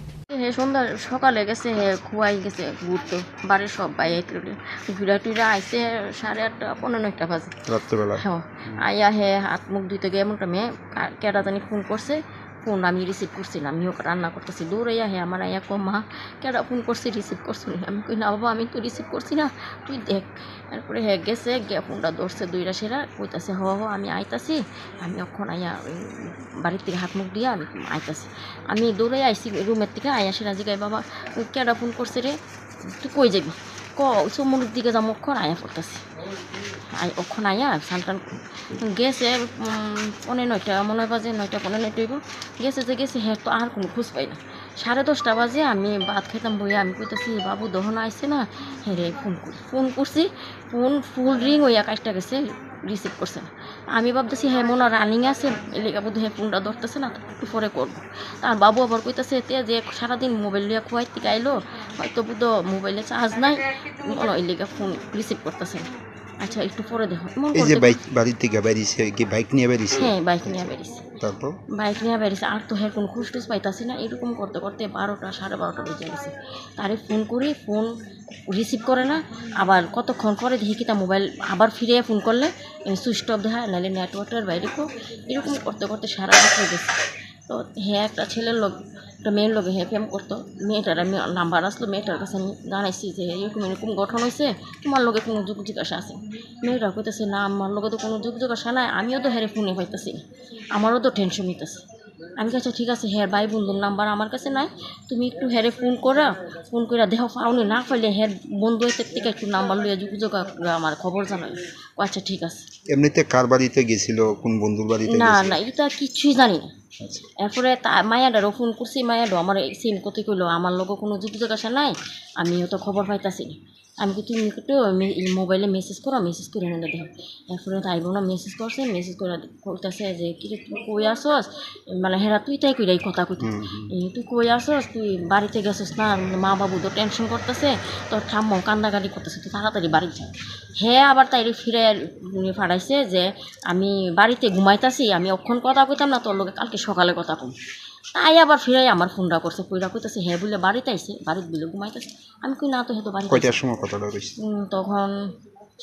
হে সন্ধ্যা সকালে গেছে, হে খুয়াই গেছে ঘুরতে, বাড়ির সব বাইরে টেরে ঘুরা টুরা আইছে সাড়ে আটটা, পৌনে নয়টা বাজে। রাত্রেবেলা? হ্যাঁ। হুম। আইয়া হে হাত মুখ ধুইতে গিয়ে এমন টাইমে কা-, কেডা জানি ফোন করছে, ফোন আমি রিসিভ করছি না। আমি ওকে রান্না করতেছি, দৌড়াইয়া হে আমার আইয়া কো, "মা, কেডা ফোন করছে, রিসিভ করছো নি?" আমি কই, "না বাবা, আমি তো রিসিভ করছি না, তুই দেখ।" এরপরে হে গেছে, গিয়া ফোনটা ধরছে দুইরা সেরা, কইতাছে, "হ, হ, আমি আইতাছি, আমি অখন আইয়া, উম, বাড়ির থেকে হাত মুখ দিয়া আমি আইতাছি।" আমি দৌড়ে আইছি রুমের থেকে, আইয়া সেরা জিগাই, "বাবা, ওই কেডা ফোন করছে রে? তুই কই যাবি? ক, ওই চৌমুনির দিকে যাবো, অখন আইয়া পড়তাছি।" আই, অখন আইয়া সানটান গেছে, উম, পৌনে নয়টা, মনে হয় বাজে নয়টা, পৌনে নয়টা হইব। গেছে যে গেছে, হে তো আর কোনো খোঁজ পাই না। সাড়ে দশটা বাজে আমি ভাত খাইতাম বইয়া, আমি কইতাছি, "বাবু দহন আইছে না?" হে রে, ফোন করি, ফোন করছি, ফোন ফুল রিং হইয়া কাটটা গেছে, রিসিভ করছে না। আমি ভাবতেছি, "হ্যাঁ, মনে হয় রানিং আছে, এর লেগে বোধহয় ফোনটা ধরতেছে না, একটু পরে করবো।" তার বাবু আবার কইতাছে, "তে যে সারাদিন মোবাইল লইয়া খুয়াই থেকে আইলো, হয়তো বুধ মোবাইলে চার্জ নাই, মনে হয় এর লেগে ফোন রিসিভ করতেছে না।" আচ্ছা, একটু পরে দেখো। এমন এই যে করতে বাইক, বাড়ি থেকে বেরিয়েছে, কি বাইক নিয়ে বেরিয়েছে? হ্যাঁ, বাইক নিয়ে বেরিয়েছে। তারপর? বাইক নিয়ে বেরিয়েছে, আর তো হ্যাঁ কোনো খুশ টুস পাইতাছি না। এরকম করতে করতে বারোটা, সাড়ে বারোটা বেজে গেছে। তারে ফোন করি, ফোন রিসিভ করে না। আবার কতক্ষণ পরে দেখি কিতা মোবাইল আবার ফিরে ফোন করলে, এ, সুইচ অফ দেখা, নাহলে নেটওয়ার্কের বাইরে কো। এরকম করতে করতে সারা রাত হয়ে গেছে। তো হ্যাঁ, একটা ছেলের লোক, একটা মেয়ের লোকে হ্যাঁ প্রেম করতো। মেয়েটার আমি নাম্বার আসলো, মেয়েটার কাছে আমি জানাইছি যে এরকম এরকম গঠন হয়েছে, তোমার লোকে কোনো যোগ জিজ্ঞাসা আছে? মেয়েটা কইতেছে, "না, আমার লোকে তো কোনো যোগ জিজ্ঞাসা নাই, আমিও তো হেরে ফোনে পাইতেছি না, আমারও তো টেনশন হইতেছে।" আমি কাছে, "ঠিক আছে, হ্যাঁ ভাই বন্ধুর নাম্বার আমার কাছে নাই, তুমি একটু হেরে ফোন করো, ফোন করে দেখো পাওনি, না পাইলে হের বন্ধু হইতে থেকে একটু নাম্বার লইয়া যোগাযোগ করে আমার খবর জানাই।" ও আচ্ছা, ঠিক আছে। এমনিতে কার বাড়িতে গেছিল, কোন বন্ধুর বাড়িতে না, গেছিল? না, এটা কিচ্ছুই জানি না। আচ্ছা। এরপরে তা-, মায়াডারও ফোন করছি, মায়াডো আমার এই সেম কথাই কইলো, "আমার লগে কোনো যোগাযোগ আসা নাই, আমিও তো খবর পাইতাছি না।" আমি কি, "তুমি একটু মে-, এই মোবাইলে মেসেজ করো, মেসেজ করে নিলে দেখো।" এরপরে তাই বোন মেসেজ করছে, মেসেজ করে কইতাছে যে, "কি রে, তুই কই আছস?" মানে, "হেরা তুই তাই কইরা এই কথা কইতে, হুম, হুম। এ, তুই কই আছস? তুই বাড়িতে গেছস না? মা বাবু তো টেনশন করতেছে, তোর ঠাম্মাও কান্দাকাটি করতেছে, তুই তাড়াতাড়ি বাড়ি যা।" হে আবার তাইরে ফিরে ফাটাইছে যে, "আমি বাড়িতে ঘুমাইতাছি, আমি অখন কথা কইতাম না, তোর লগে কালকে সকালে কথা কম।" তাই আবার ফিরে আমার ফোনটা করছে, কইরা কইতাছে, "হে বুলে বাড়িতে আইছে, বাড়িতে বুলে ঘুমাইতাছে।" আমি কই, "না তো, হে তো বাড়িতে কয়টার আইছে।" সময় কথাটা হইছে? উম, তখন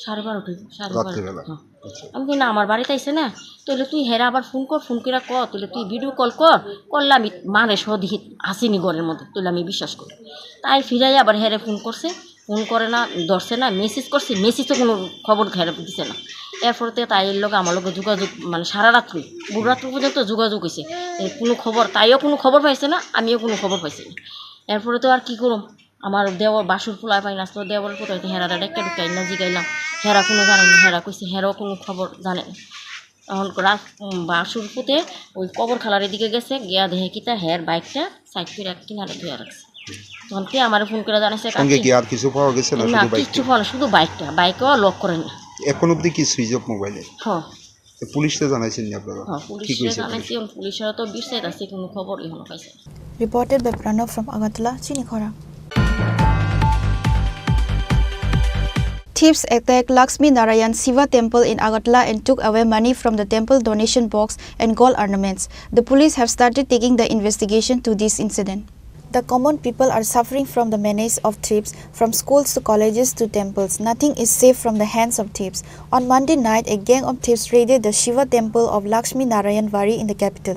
সাড়ে বারোটা, সাড়ে বারোটা। রাত্রিবেলা? হ্যাঁ। আচ্ছা। আমি কই, "না, আমার বাড়িতে আইছে না, তাহলে তুই হেরা আবার ফোন কর, ফোন করে ক, তাহলে তুই ভিডিও কল কর, করলে আমি মানে সদিহিত আসেনি ঘরের মধ্যে, তাহলে আমি বিশ্বাস করি।" তাই ফিরাই আবার হেরে ফোন করছে, ফোন করে না, ধরছে না, মেসেজ করছে, মেসেজও কোনো খবর হেরে দিছে না। এরপর তে তাই এর লগে আমার লগে যোগাযোগ, মানে, সারা রাত্রি, ভোর রাত্রি পর্যন্ত যোগাযোগ হয়েছে, এ, কোনো খবর, তাইও কোনো খবর পাইছে না, আমিও কোনো খবর পাইছি না। এরপরে তো আর কি করুম, আমার দেওর বাসুর ফুলা পাই নাচলো, দেওর কোথায় হেরা ডাক্তার ঢুকাই না জিগাইলাম, হেরা কোনো জানে না, হেরা কইছে, হেরাও কোনো খবর জানে না। তখন রাত, উম, বাসুর ফুতে ওই কবর খালার এদিকে গেছে, গিয়া দেখে কিতা হের বাইকটা সাইড করে এক কিনারে ধুয়ে রাখছে। তখন কে আমারে ফোন করে জানাইছে, সঙ্গে "কাকি।" কি আর কিছু পাওয়া গেছে না, না, শুধু বাইকটা? কিচ্ছু পাওয়া না, শুধু বাইকটা, বাইকও লক করে না। এখন অবধি কি সুইচ অফ মোবাইলে? হ। তো পুলিশে জানাইছেন নি আপনারা? হ, কি পুলিশে কইছে জানাইছি, পুলিশ? এবং পুলিশরা তো বিচার আছে, কোনো খবর এখনো পাইছে না। Reported by Pranav from Agartala, Chini Khorang. Thieves attacked Lakshmi Narayan Shiva Temple in Agartala and took away money from the temple donation box and gold ornaments. The police have started taking the investigation to this incident. The common people are suffering from the menace of thieves. From schools to colleges to temples, nothing is safe from the hands of thieves. On Monday night, a gang of thieves raided the Shiva temple of Lakshmi Narayan Wari in the capital.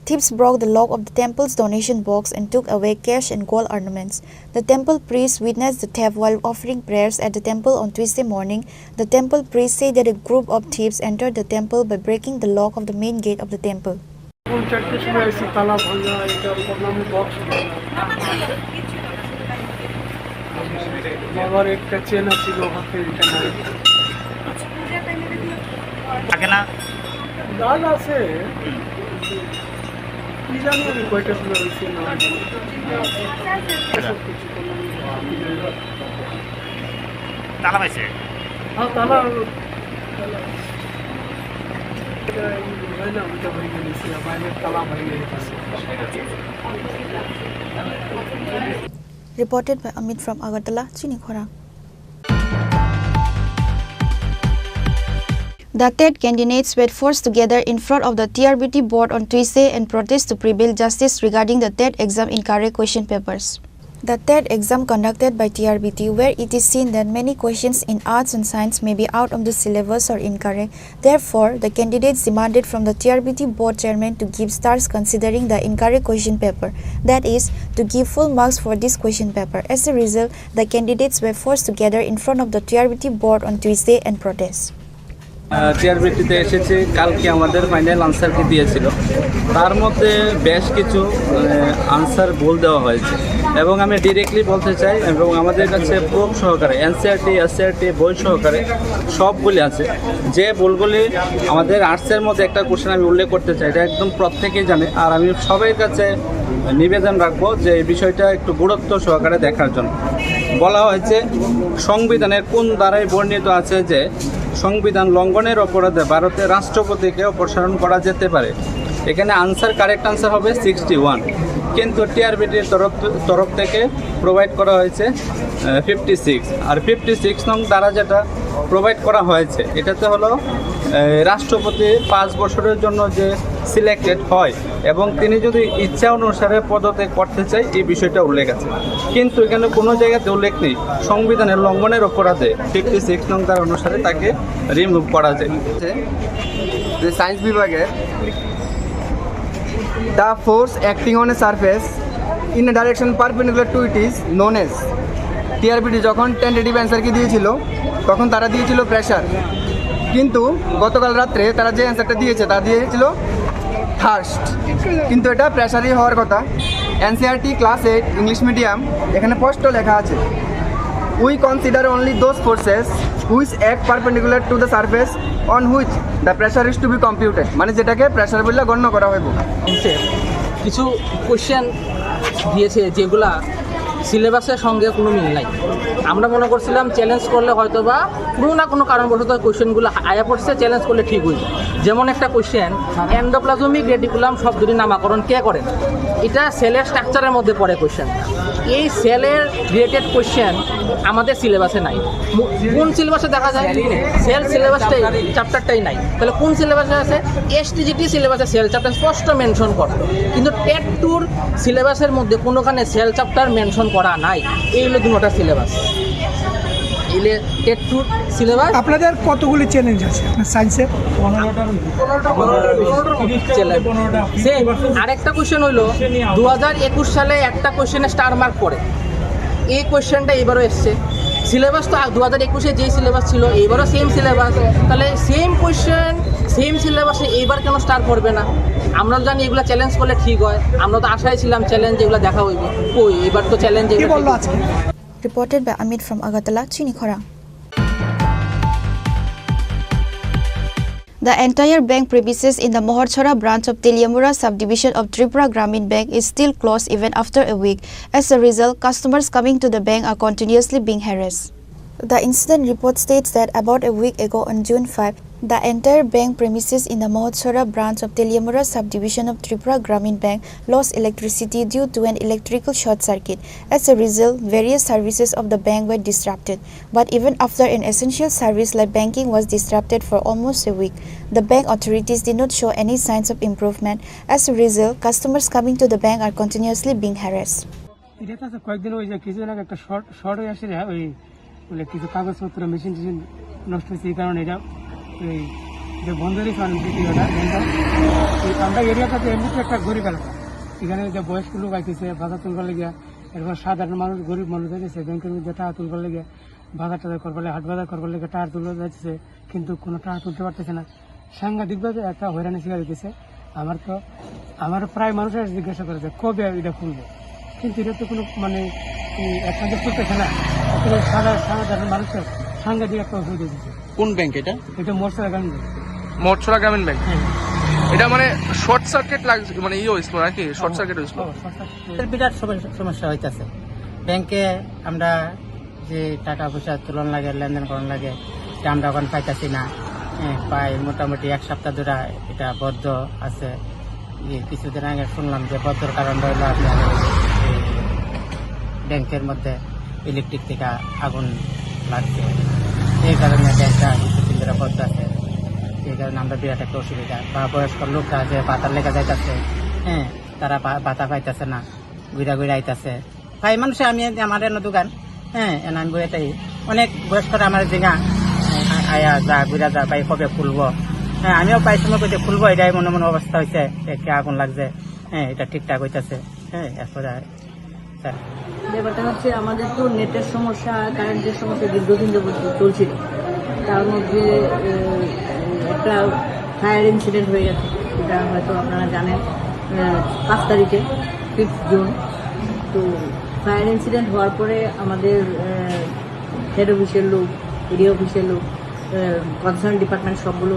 Thieves broke the lock of the temple's donation box and took away cash and gold ornaments. The temple priest witnessed the theft while offering prayers at the temple on Tuesday morning. The temple priest said that a group of thieves entered the temple by breaking the lock of the main gate of the temple. Phone চারটের সময় এসে তালা ভাঙা, এটা প্রণামী বক্স ভাঙা। বাবার একটা চেন আছিল, হাতে এটা নাই। থাকে না। কাল আছে, কি জানি আমি কয়টা খোলা হয়েছে না। তালা পাইছে? হ্যাঁ, তালা, তালা। এটা এই হয় না, ওইটা ভেঙে দিয়েছে, বাইরের তালা ভেঙে দিয়েছে। Reported by Amit from Agartala, Chini Khorang. The TET candidates were forced together in front of the T R B T board on Tuesday and protest to prevail justice regarding the TET exam incorrect question papers. The TET exam conducted by T R B T, where it is seen that many questions in arts and science may be out of the syllabus or incorrect. Therefore, the candidates demanded from the T R B T board chairman to give stars considering the incorrect question paper, that is, to give full marks for this question paper. As a result, the candidates were forced to gather in front of the T R B T board on Tuesday and protest. টিআরবিটিতে এসেছি। কালকে আমাদের final answer কি দিয়েছিল, তার মধ্যে বেশ কিছু আনসার ভুল দেওয়া হয়েছে। এবং আমি ডিরেক্টলি বলতে চাই, এবং আমাদের কাছে প্রুফ সহকারে, এনসিআরটি, এসসিআরটি বই সহকারে সবগুলি আছে। যে ভুলগুলি আমাদের আর্টসের মধ্যে একটা কোশ্চেন আমি উল্লেখ করতে চাই, এটা একদম প্রত্যেকেই জানে। আর আমি সবাই কাছে নিবেদন রাখবো যে এই বিষয়টা একটু গুরুত্ব সহকারে দেখার জন্য। বলা হয়েছে, সংবিধানের কোন ধারায় বর্ণিত আছে যে সংবিধান লঙ্ঘনের অপরাধে ভারতের রাষ্ট্রপতিকে অপসারণ করা যেতে পারে? এখানে আনসার, কারেক্ট আনসার হবে সিক্সটি ওয়ান, কিন্তু টিআরবিটির তরফ তরফ থেকে প্রোভাইড করা হয়েছে ফিফটি সিক্স। আর ফিফটি সিক্স নং ধারা যেটা প্রোভাইড করা হয়েছে, এটাতে হলো আহ, রাষ্ট্রপতি পাঁচ বছরের জন্য যে সিলেক্টেড হয় এবং তিনি যদি ইচ্ছা অনুসারে পদত্যাগ করতে চায়, এই বিষয়টা উল্লেখ আছে। কিন্তু এখানে কোনো জায়গাতে উল্লেখ নেই সংবিধানের লঙ্ঘনের অপরাধে ফিফটি সিক্স নং ধারা অনুসারে তাকে রিমুভ করা যায়। যে সায়েন্স বিভাগের, the force acting on a surface in a direction perpendicular to it is known as, TRBT যখন টেন্টেটিভ অ্যান্সার কি দিয়েছিল, তখন তারা দিয়েছিল প্রেশার, কিন্তু গতকাল রাত্রে তারা যে অ্যান্সারটা দিয়েছে, তা দিয়েছিল থার্স্ট, কিন্তু এটা প্রেশারই হওয়ার কথা। NCERT class eight English medium, এখানে স্পষ্ট লেখা আছে, "We consider only those forces which act perpendicular to the surface on which the pressure is to be computed", মানে যেটাকে প্রেশার বলে গণ্য করা হইব। কিছু কোশ্চেন দিয়েছে যেগুলা সিলেবাসের সঙ্গে কোনো মিল নাই। আমরা মনে করছিলাম চ্যালেঞ্জ করলে হয়তো বা কোনো না কোনো কারণবশত কোশ্চেনগুলো আয়া পড়ছে, চ্যালেঞ্জ করলে ঠিক হইবে। যেমন একটা কোশ্চেন, এন্ডোপ্লাজমিক রেটিকুলাম শব্দটির নামকরণ কে করেন? এটা সেলের স্ট্রাকচারের মধ্যে পড়ে কোশ্চেন। এই সেলের রিলেটেড কোশ্চেন আমাদের সিলেবাসে নাই। মু- কোন সিলেবাসে দেখা যায়? সেল সিলেবাসটাই, চ্যাপ্টারটাই নাই। তাহলে কোন সিলেবাসে আছে? এসটিজিটি সিলেবাসে সেল চ্যাপ্টার স্পষ্ট মেনশন করা, কিন্তু টেট টুর সিলেবাসের মধ্যে কোনোখানে সেল চ্যাপ্টার মেনশন করা নাই। এই হলো দুটোটা সিলেবাস, এই টেট টুর সিলেবাস। আপনাদের কতগুলি চ্যালেঞ্জ আছে আপনার সায়েন্সের? চ্যালেঞ্জ। সেম আরেকটা কোশ্চেন হইলো, দু হাজার একুশ সালে একটা কোশ্চেনে স্টার মার্ক পড়ে, এই কোশ্চেনটা এবারও এসছে। সিলেবাস তো দু হাজার একুশে যেই সিলেবাস ছিল, এইবারও সেম সিলেবাস। তাহলে সেম কোশ্চেন, সেম সিলেবাসে এইবার কেন স্টার পড়বে না? আমরা তো জানি এগুলো চ্যালেঞ্জ করলে ঠিক হয়, আমরা তো আশায় ছিলাম চ্যালেঞ্জ এগুলো দেখা হইবে। কই, এবার তো চ্যালেঞ্জ কি এগুলো বললো ঠিক আজকে? Reported by Amit from Agartala, Chini Khorang. The entire bank premises in the Mohorchhora branch of Teliamura subdivision of Tripura Gramin Bank is still closed even after a week. As a result, customers coming to the bank are continuously being harassed. The incident report states that about a week ago, on June five, the entire bank premises in the Mohorchhora branch of Teliamura subdivision of Tripura Gramin Bank lost electricity due to an electrical short circuit. As a result, various services of the bank were disrupted. But even after an essential service like banking was disrupted for almost a week, the bank authorities did not show any signs of improvement. As a result, customers coming to the bank are continuously being harassed. এটা তো আছে, কয়েকদিন ওই যে কিছুদিন আগে একটা short, short হয়ে আসে রে, ওই মানে কিছু কাগজপত্র, মেশিন টেশিন নষ্ট হয়েছে, এই কারণে এটা ওই যে বন্ধ রেখে অনেক বিক্রি ওটা বন্ধ। এই আমরা এরিয়াটাতে এমনিতে একটা গরিব এলাকা, এখানে যে বয়স্ক লোক আইতেছে বাজার তুলবার লেগে, এরপর সাধারণ মানুষ, গরিব মানুষ আইতেছে ব্যাংকের মধ্যে টাকা তুলবার লেগে, বাজার টাজার করবার লেগে, হাট বাজার করবার লেগে টাকা তুলতে যাইতেছে, কিন্তু কোনো টাকা তুলতে পারতেছে না। সাংঘাতিকভাবে একটা হয়রানি শিকার হইতেছে। আমার তো, আমার প্রায় মানুষ আসে জিজ্ঞাসা করে যে কবে এটা খুলবো, কিন্তু এটা তো কোনো মানে এই একটা যে খুলতেছে না, আসলে সারা, সাধারণ মানুষের সাংঘাতিক একটা অসুবিধা হইতেছে। কোন ব্যাংক এটা? এটা মৎস্য গ্রামীণ ব্যাংক। মৎস্যরা গ্রামীণ ব্যাংক। হ্যাঁ। এটা মানে শর্ট সার্কিট লাগছে, মানে ইয়ে হয়েছিল নাকি? শর্ট সার্কিট হয়েছিল। ও, শর্ট সার্কিট। এর বিরাট সমস্যা, সমস্যা হইতাছে। ব্যাংকে আমরা যে টাকা পয়সা তুলন লাগে, লেনদেন করন লাগে, এটা আমরা এখন পাইতাছি না। হ্যাঁ, প্রায় মোটামুটি এক সপ্তাহ ধরে এটা বন্ধ আছে। এই কিছুদিন আগে শুনলাম যে বন্ধর কারণ হইলো আপনার এই ব্যাংকের মধ্যে ইলেকট্রিক থেকে আগুন লাগছে, এই কারণে ব্যাংকটা কিছুদিন ধরে বন্ধ আছে। এই কারণে আমরা বিরাট একটা অসুবিধা, বা বয়স্ক লোকরা যে ভাতার লেগে যাইতাছে, হ্যাঁ, তারা ভা-, ভাতা পাইতাছে না, ঘুরা ঘুরা আইতাছে। ভাই মানুষ আমি, আমার এনে দোকান, হ্যাঁ, এনে আমি বইয়ে থাকি। অনেক বয়স্ক আমার জিগা, হ্যাঁ, আ-, আয়া যা, ঘুরা যা, ভাই কবে খুলবো? হ্যাঁ, আমিও প্রায় সময় কইতে খুলবো, এটাই মনে মনে অবস্থা হইছে, একে আগুন লাগছে, হ্যাঁ, এটা ঠিকঠাক হইতাছে, হ্যাঁ, এরপরে স্যার। ব্যাপারটা হচ্ছে আমাদের তো নেটের সমস্যা, কারেন্টের সমস্যা দীর্ঘদিন যাবত চলছিল। তার মধ্যে, আহ, একটা ফায়ার ইনসিডেন্ট হয়ে গেছে, এটা হয়তো আপনারা জানেন, আহ, পাঁচ তারিখে, ফিফথ জুন। তো ফায়ার ইনসিডেন্ট হওয়ার পরে আমাদের, আহ, হেড অফিসের লোক, এরিয়া অফিসের লোক, কনসার্ন ডিপার্টমেন্ট সবগুলো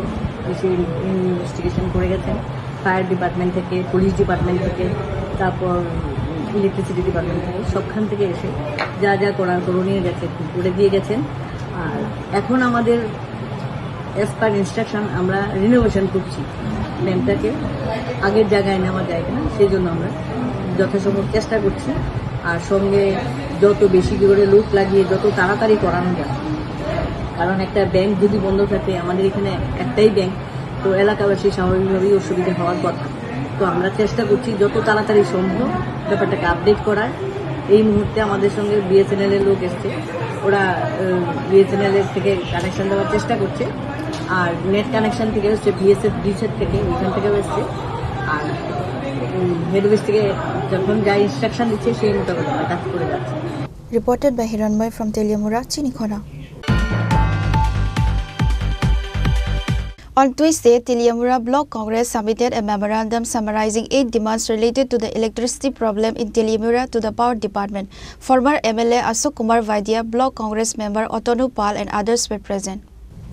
এসে ইনভেস্টিগেশন করে গেছেন। ফায়ার ডিপার্টমেন্ট থেকে, পুলিশ ডিপার্টমেন্ট থেকে, তারপর ইলেকট্রিসিটি ডিপার্টমেন্ট থেকে, সবখান থেকে এসে যা যা করার করণীয় গেছে, করে দিয়ে গেছেন। আর এখন আমাদের অ্যাজ পার ইনস্ট্রাকশন আমরা রিনোভেশন করছি ব্যাংকটাকে, আগের জায়গায় নেওয়া যায় কিনা সেই জন্য আমরা যথাসম্ভব চেষ্টা করছি। আর সঙ্গে যত বেশি করে লোক লাগিয়ে যত তাড়াতাড়ি করানো যায়, কারণ একটা ব্যাংক যদি বন্ধ থাকে, আমাদের এখানে একটাই ব্যাংক, তো এলাকাবাসী স্বাভাবিকভাবেই অসুবিধা হওয়ার কথা। তো আমরা চেষ্টা করছি যত তাড়াতাড়ি সম্ভব ব্যাপারটাকে আপডেট করার। এই মুহূর্তে আমাদের সঙ্গে বিএসএনএল এর লোক এসছে, ওরা বিএসএনএল এর থেকে কানেকশন দেওয়ার চেষ্টা করছে। আর নেট কানেকশন থেকে হচ্ছে বিএসএফ ডিসেট থেকে, ওইখান থেকেও এসছে। আর হেড অফিস থেকে যখন যা ইনস্ট্রাকশন দিচ্ছে সেই মোতাবেক আমরা কাজ করে যাচ্ছি। Reported by Hiranmoy from Teliamura, Chinikhona. On Tuesday, Teliamura Block Congress submitted a memorandum summarizing eight demands related to the electricity problem in Teliamura to the Power Department. Former M L A Ashok Kumar Vaidya, Block Congress member Otonu Pal and others were present.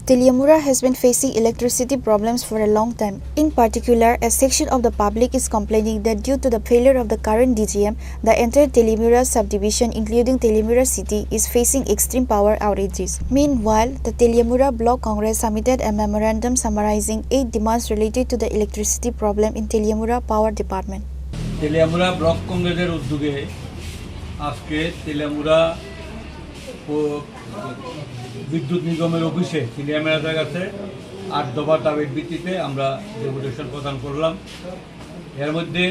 Teliamura has been facing electricity problems for a long time. In particular, a section of the public is complaining that due to the failure of the current D G M, the entire Teliamura subdivision, including Teliamura city, is facing extreme power outages. Meanwhile, the Teliamura Block Congress submitted a memorandum summarizing eight demands related to the electricity problem in Teliamura Power Department. Teliamura block কংগ্রেসের উদ্যোগে আজকে তেলিয়ামুড়া প-, বিদ্যুৎ নিগমের অফিসে সিনিয়র ম্যানেজারের কাছে আট দফা দাবির ভিত্তিতে আমরা ডেপুটেশন প্রদান করলাম। এর মধ্যে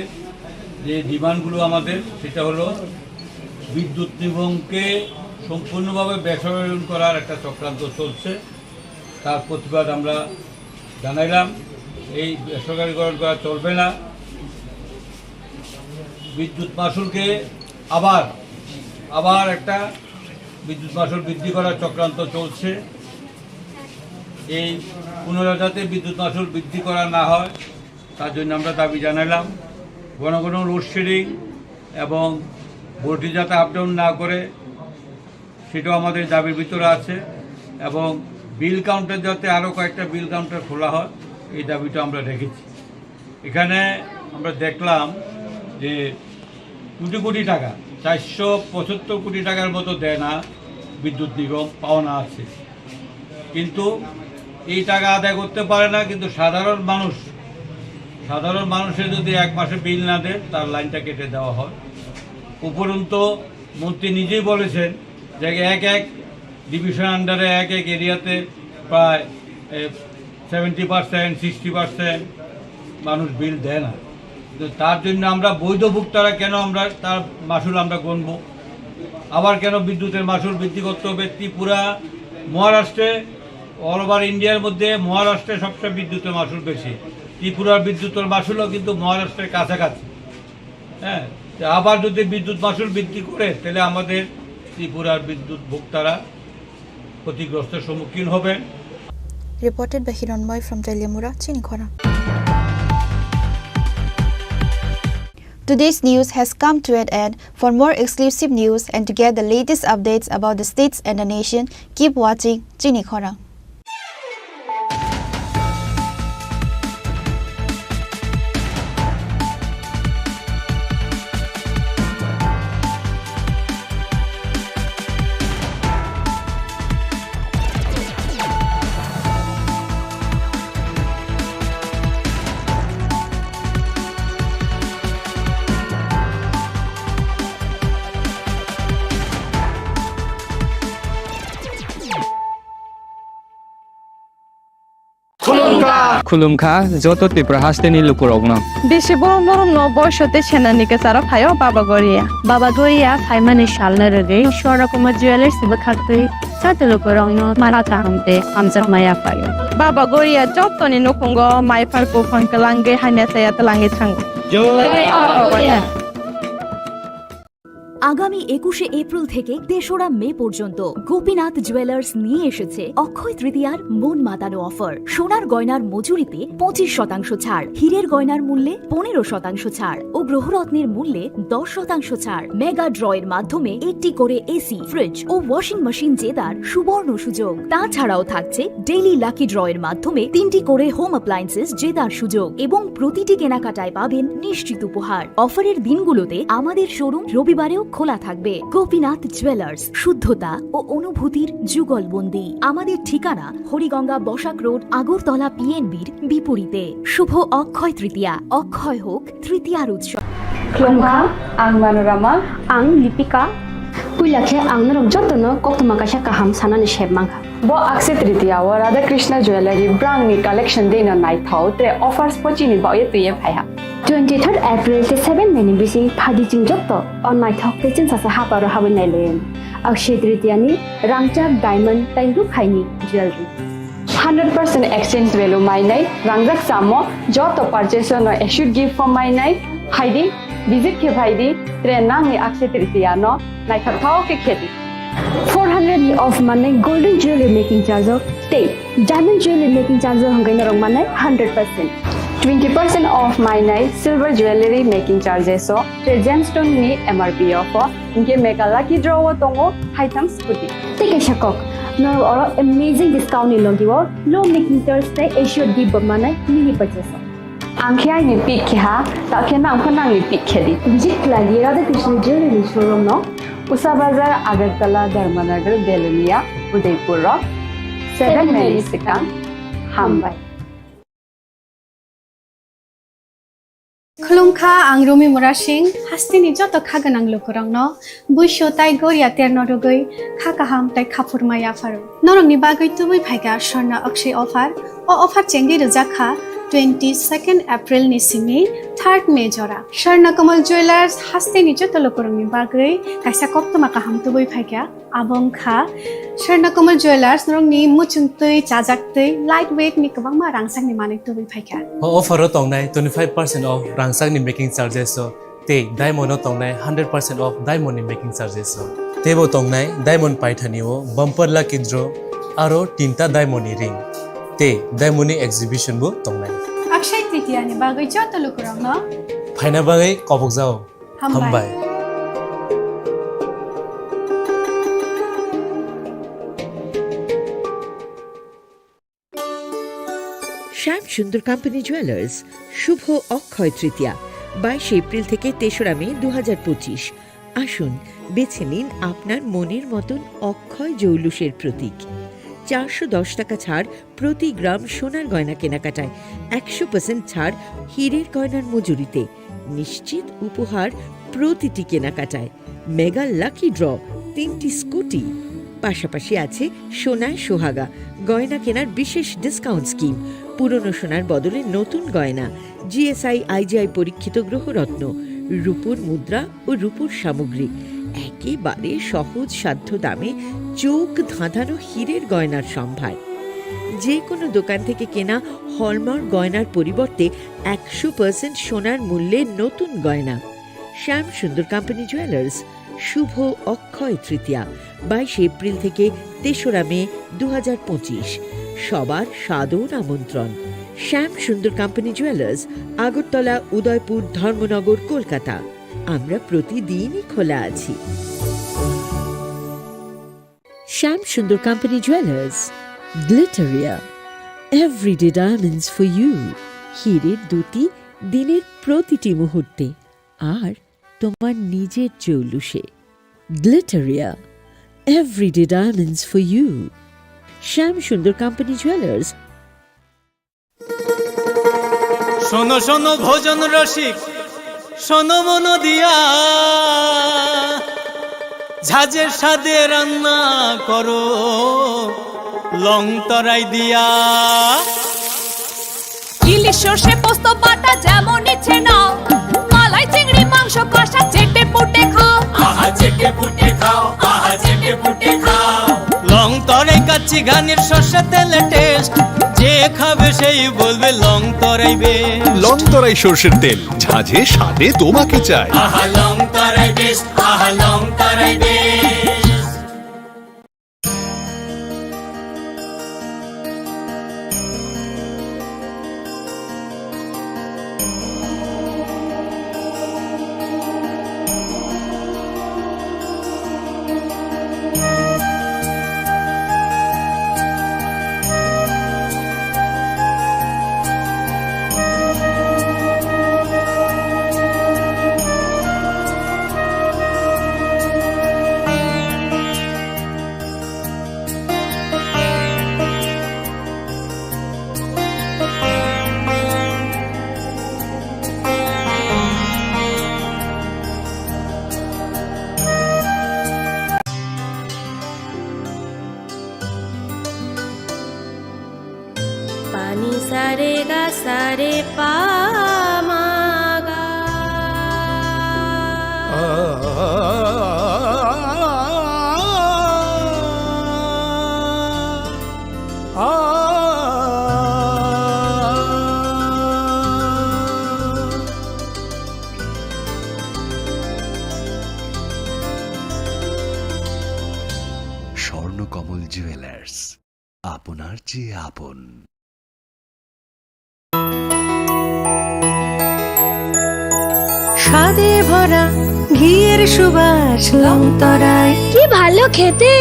যে ডিমান্ডগুলো আমাদের, সেটা হলো বিদ্যুৎ নিগমকে সম্পূর্ণভাবে বেসরকারীকরণ করার একটা চক্রান্ত চলছে, তার প্রতিবাদ আমরা জানাইলাম। এই বেসরকারীকরণ করা চলবে না। বিদ্যুৎ মাশুলকে আবার, আবার একটা বিদ্যুৎ মাশুল বৃদ্ধি করার চক্রান্ত চলছে। এই পুনরায় যাতে বিদ্যুৎ মাশুল বৃদ্ধি করা না হয়, তার জন্য আমরা দাবি জানাইলাম। ঘন ঘন লোডশেডিং এবং ভোল্টেজ যাতে আপ ডাউন না করে, সেটাও আমাদের দাবির ভিতরে আছে। এবং বিল কাউন্টার যাতে আরও কয়েকটা বিল কাউন্টার খোলা হয়, এই দাবিটা আমরা রেখেছি। এখানে আমরা দেখলাম যে কোটি কোটি টাকা, চারশো পঁচাত্তর কোটি টাকার মতো দেনা বিদ্যুৎ নিগম পাওনা আছে, কিন্তু এই টাকা আদায় করতে পারে না। কিন্তু সাধারণ মানুষ, সাধারণ মানুষের যদি এক মাসে বিল না দেন, তার লাইনটা কেটে দেওয়া হয়। উপরন্ত মন্ত্রী নিজেই বলেছেন যে এক এক ডিভিশন আন্ডারে, এক এক এরিয়াতে প্রায় সেভেন্টি পার্সেন্ট, সিক্সটি পার্সেন্ট মানুষ বিল দেয় না। তো তার জন্য আমরা বৈধ ভোক্তারা কেন আমরা তার মাশুল আমরা গণবো? আবার কেন বিদ্যুতের মাশুল বৃদ্ধি করতে হবে? ত্রিপুরা, মহারাষ্ট্রে, অল ওভার ইন্ডিয়ার মধ্যে মহারাষ্ট্রে সবচেয়ে বিদ্যুতের মাশুল বেশি, ত্রিপুরার বিদ্যুতের মাশুলও কিন্তু মহারাষ্ট্রের কাছাকাছি। হ্যাঁ, তো আবার যদি বিদ্যুৎ মাশুল বৃদ্ধি করে, তাহলে আমাদের ত্রিপুরার বিদ্যুৎ ভোক্তারা ক্ষতিগ্রস্তের সম্মুখীন হবেন। Reported by Hiranmoy from Teliamura, Chinikhona. Today's news has come to an end. For more exclusive news and to get the latest updates about the states and the nation, keep watching Chinikhona. Khulumkha joto Tripura hasteni lukurokno. Bisi borom borom no boiso tei senani kwcharo phaio Baba Goria. Baba Goria phaimani salno rwgwi Swarna Kumar Jewellers bwkhaktwi joto lukurokno mara kaham tei hamjakma yaphaio. Baba Goria jotoni nukhungo maipar buphang kwlangwi hamya chaya twlangwi thango. আগামী একুশে এপ্রিল থেকে তেসরা মে পর্যন্ত গোপীনাথ জুয়েলার্স নিয়ে এসেছে অক্ষয় তৃতীয়ার মন মাতানো অফার। সোনার গয়নার মজুরিতে পঁচিশ শতাংশ ছাড়, হীরের গয়নার মূল্যে পনেরো শতাংশ ছাড় ও গ্রহরত্নের মূল্যে দশ শতাংশ ছাড়। মেগা ড্র এর মাধ্যমে একটি করে এসি, ফ্রিজ ও ওয়াশিং মেশিন জেতার সুবর্ণ সুযোগ। তাছাড়াও থাকছে ডেইলি লাকি ড্র এর মাধ্যমে তিনটি করে হোম অ্যাপ্লায়েন্সেস জেতার সুযোগ এবং প্রতিটি কেনাকাটায় পাবেন নিশ্চিত উপহার। অফারের দিনগুলোতে আমাদের শোরুম রবিবারেও খোলা থাকবে। গোপীনাথ জুয়েলার্স, শুদ্ধতা ও অনুভূতির যুগলবন্দি। আমাদের ঠিকানা হরিগঙ্গা বসাক রোড, আগরতলা পিএনবির বিপরীতে। শুভ অক্ষয় তৃতীয়া, অক্ষয় হোক তৃতীয়ার উৎসব। Khulumkha, ang Manorama. Ang Lipika. Puila khe ang norok jotono koktwma kaisa kaham sanani sep mankha. Bo Akshaya Tritiya o Radha Krishna Jewellery brangni collection dino naithok tre offers pochini baoye twiye phaiha. Twenty third April tei seven May ni bising phadi chwng joto o naithok tei chwngsasa haparo habwi nailaiwi. Akshaya Tritiya ni rangchak diamond tei rukhaini jewellery. Hundred percent exchange value mainai, rangjak samo joto purchase no assured gift form mainai, phaidi, visit khe phaidi, tre nangni Akshaya Tritiya no naithok thao khe khedi. Four hundred ni off manai golden jewelry making charge o tei diamond jewelry making charge o hwnkhai norok manai hundred percent. Twenty percent off mainai silver jewelry making charges o tei gemstone ni M R P off o, hinkhe mega lucky draw o tongo haitham scooty. Tei kaisa kok, norok oro amazing discount ni logi o low making charge tei assured gift bo manai mini purchase o. Ang khe aini pick khe ha, ta khe nang pho nangni pick khe di. Visit khlai di Radha Krishna Jewelry showroom no. Usa Bazar, Agartala, Dharmanagar, Belonia, Udaipur rok. Seven May ni swkang. Hambai. Khulumkha, ang Rumi Murasing, hasteni joto kha gwnang lukurokno buisu tai goria terno rwgwi kha kaham tai khaphurma yapharo. Norokni bagwi tubui phaikha Swarna Akshaya offer. O offer chengwi rwjak kha twenty second April ni simi third May jora. Swarna Kamal Jewellers hasteni joto lukurokni bagwi kaisa koktwma kaham tubui phaikha. Abo wngkha Swarna Kamal Jewellers, norokni muchungtwi, chajaktwi, light weight ni kwbangma rangchakni manwi tubui phaikha. O offer o tongnai twenty five percent off rangchakni making charges o tei diamond o tongnai hundred percent off diamond ni making charges o. Teibo tongnai diamond paithani o bumper lucky draw aro tinta diamond ni ring tei diamond ni exhibition bo tongnai. Akshaya Tritiya ni bagwi joto lukurokno phaina bagwi kobokjao. Hambai. Hambai. শ্যাম Sundar company jewellers, শুভ অক্ষয় তৃতীয়া, বাইশে এপ্রিল থেকে তেসরা মে দু হাজার পঁচিশ। আসুন, বেছে নিন আপনার মনের মতন অক্ষয় জৌলুসের প্রতীক। চারশো দশ টাকা ছাড় প্রতি গ্রাম সোনার গয়না কেনাকাটায়, একশো পার্সেন্ট ছাড় হীরের গয়নার মজুরিতে, নিশ্চিত উপহার প্রতিটি কেনাকাটায়, মেগা লাকি ড্র, তিনটি স্কুটি, পাশাপাশি আছে সোনায় সোহাগা, গয়না কেনার বিশেষ ডিসকাউন্ট স্কিম, পুরনো সোনার বদলে নতুন গয়না, জিএসআই আইজিআই পরীক্ষিত গ্রহরত্ন, রূপোর মুদ্রা ও রূপোর সামগ্রী, একেবারে সহজ সাধ্য দামে চোখ ধাঁধানো হীরের গয়নার সম্ভার। যে কোনো দোকান থেকে কেনা হলমার্ক গয়নার পরিবর্তে একশো পার্সেন্ট সোনার মূল্যে নতুন গয়না। শ্যাম সুন্দর কোম্পানি জুয়েলার্স, শুভ অক্ষয় তৃতীয়া, বাইশে এপ্রিল থেকে তেসরা মে দু হাজার পঁচিশ। সবার সাদর আমন্ত্রণ। Shyam Sundar company jewellers, Agartala, Udaipur, Dharmanagar, Kolkata. আমরা প্রতিদিনই খোলা আছি। Shyam Sundar company jewellers, Glitteria, everyday diamonds for you. হীরের দ্যুতি দিনের প্রতিটি মুহূর্তে, আর তোমার নিজের জৌলুসে। Glitteria, everyday diamonds for you. Shyam Sundar company jewellers. শোনো শোনো ভোজন রসিক, শোনো মন দিয়া, ঝাঁঝের স্বাদে রান্না করো লং তরাই দিয়া। সর্ষে পোস্ত বাটা যেমন ইচ্ছে নাও, মালাই চিংড়ি মাংস কষা চেটে পুটে খাও। আহা চেটে পুটে খাও, আহা চেটে পুটে খাও। লং তরাই কাচ্চি ঘানির সর্ষে তেলে টেস্ট, যে খাবে সেই বলবে লং তরাই বেস্ট। লং তরাই সর্ষের তেল, ঝাঁঝে স্বাদে তোমাকে চাই। আহা লং তরাই বেস্ট, আহা Long Tarai best. Pani sare ga sare pa ma ga. Swarnakamal jewellers, আপনার চেয়ে আপন। স্বাদে ভরা ঘিয়ের সুবাস লংতরাই। কি ভালো খেতে!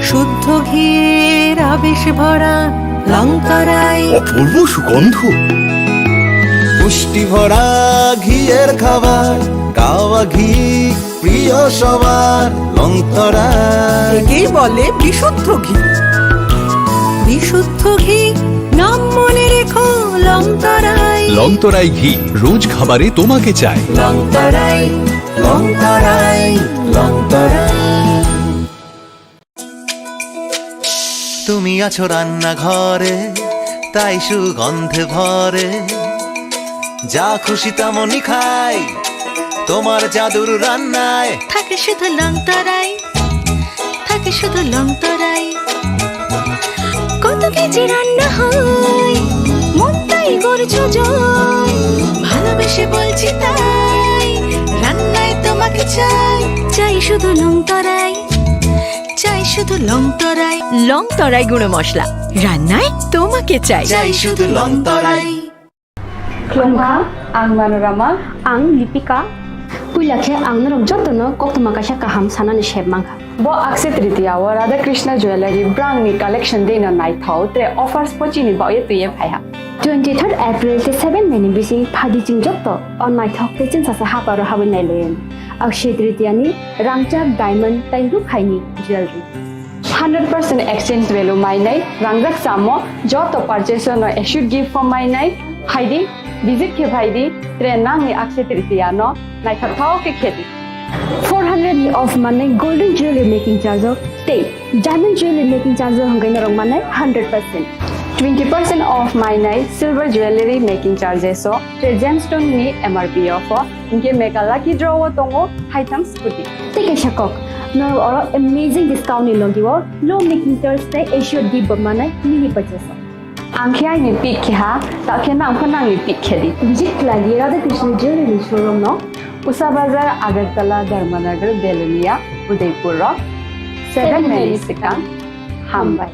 শুদ্ধ ঘিয়ের আবেশ ভরা লংতরাই। অপূর্ব সুগন্ধ। পুষ্টি ভরা ঘিয়ের খাবার, কাওয়া ঘি প্রিয় সবার লংতরাই। একেই বলে বিশুদ্ধ ঘি। বিশুদ্ধ ঘি, নাম মনে রেখো লংতরাই। লংতরাই ঘি, রোজ খাবারে তোমাকে চাই। লংতরাই, লংতরাই, লংতরাই। তুমি আছো রান্নাঘরে, তাই সুগন্ধে ভরে। যা খুশি তেমনই খাই, তোমার জাদুর রান্নায়। থাকে শুধু লংতরাই, থাকে শুধু লংতরাই। কত কেজি রান্না হয়, মন তাই করছো জয়। ভালোবেসে বলছি তাই, রান্নায় তোমাকে চাই। চাই শুধু লংতরাই, চাই শুধু লংতরাই। লংতরাই গুঁড়ো মশলা, রান্নায় তোমাকে চাই। চাই শুধু লংতরাই। Khulumkha, ang Manorama. Ang Lipika. Puila khe ang norok jotono koktwma kaisa kaham sanani sep mankha. Bo Akshaya Tritiya o Radha Krishna Jewellery brang ni collection dei no naithok tre offers pochini baoye twiye phaiha. Twenty third April tei seven May ni bising phaidi chwng joto o naithok tei chwngsasa haparo habwi nailaiyani. Akshaya Tritiya ni rangchak diamond tei rukhaini jewellery. Hundred percent exchange value mainai, rangjak chamo, joto purchase no assured gift form mainai, phaidi, visit khe phaidi, tre nangni Akshaya Tritiya no naithok thao khe khedi. Four hundred ni off manai golden jewelry making charge o tei diamond jewelry making charge o hwnkhe norok manai hundred percent. Twenty percent off mainai silver jewelry making charges o tre gemstone ni M R P o pho. Hinkhe mega lucky draw o tongo haitham scooty. Tei kaisa kok, norok oro amazing discount ni logi o low making charge tei assured gift bo manai mini purchase o. Ang khe aini pick keha, ta khe nang pho nangni pick khe di. Visit khlai di Radha Krishna Jewelry showroom no, Usha Bazar, Agartala, Dharmanagar, Belonia, Udaipur o seven May ni swkang. Hambai.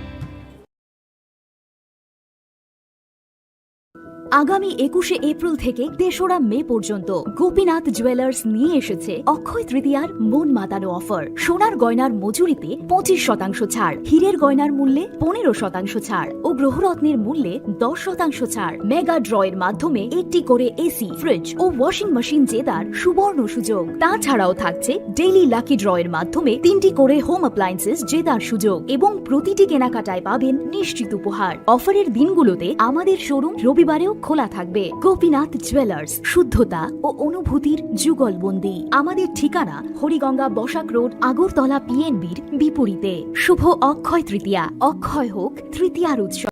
আগামী একুশে এপ্রিল থেকে তেসরা মে পর্যন্ত গোপীনাথ জুয়েলার্স নিয়ে এসেছে অক্ষয় তৃতীয়ার মন মাতানো অফার। সোনার গয়নার মজুরিতে পঁচিশ শতাংশ ছাড়, হীরের গয়নার মূল্যে পনেরো শতাংশ ছাড় ও গ্রহরত্নের মূল্যে দশ শতাংশ ছাড়। মেগা ড্র এর মাধ্যমে একটি করে এসি, ফ্রিজ ও ওয়াশিং মেশিন জেতার সুবর্ণ সুযোগ। তাছাড়াও থাকছে ডেইলি লাকি ড্র এর মাধ্যমে তিনটি করে হোম অ্যাপ্লায়েন্সেস জেতার সুযোগ এবং প্রতিটি কেনাকাটায় পাবেন নিশ্চিত উপহার। অফারের দিনগুলোতে আমাদের শোরুম রবিবারেও খোলা থাকবে। গোপীনাথ জুয়েলার্স, শুদ্ধতা ও অনুভূতির যুগলবন্দি। আমাদের ঠিকানা হরিগঙ্গা বসাক রোড, আগরতলা পিএনবির বিপরীতে। শুভ অক্ষয় তৃতীয়া, অক্ষয় হোক তৃতীয়ার উৎসব।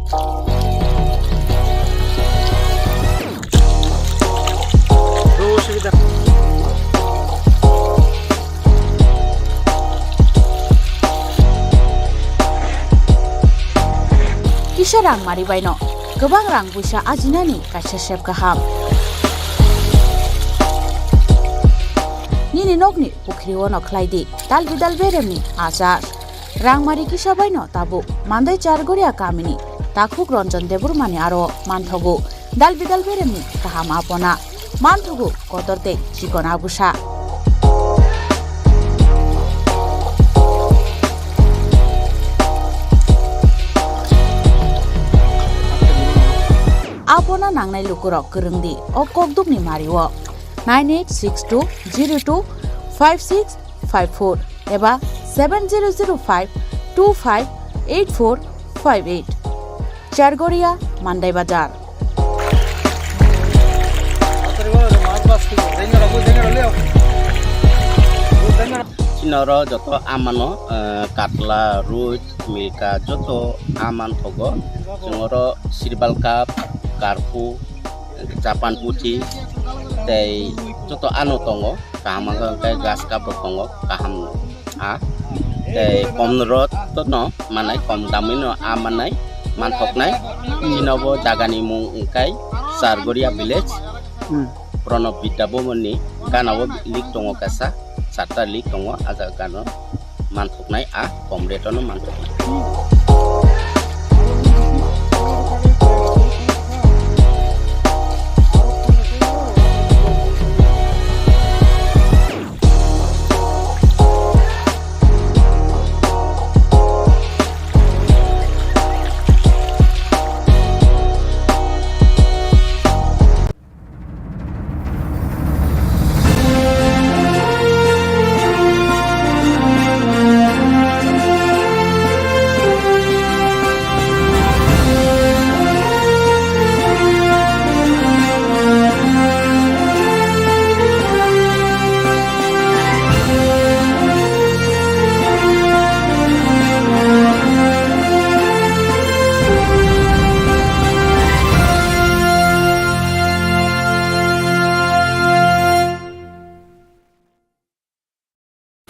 Kisa rang mari baino kwbang rang puisa ajinani kaisa sep kaham. Nini nokni pukhri ono khlai di dal bidal beremni achar. Rangmari kisa baino tabuk Mandai Chargoria kamini takhuk Ranjan Debbarmani aro manthogo dal bidal beremni kaham apona, manthogo kotor tei chikon abusa. Apona nangnai lukurok kwrwng di o kokdukni mario. Nine eight six two zero two five six five four eba seven zero zero five two five eight four five eight. Chargoria, Mandai Bazar. Chinoro joto amano, eh, katla, ruit, milka, joto aman thogo. Chwngoro sirbal cup, karpu, Japan puthi tei joto ano tongo, kaham wngkha hwnkhe grass cup rok tongo, kaham a tei kom rot no manai, kom damwi no a manai, manthoknai. Chini bo jaga ni mung wngkha Chargoria village, Hmm. Pranab Vidya Bhavan ni gana o lake tongo kaisa, charta lake tongo, a jaga gana o. Manthoknai a kom rate-o no manthoknai.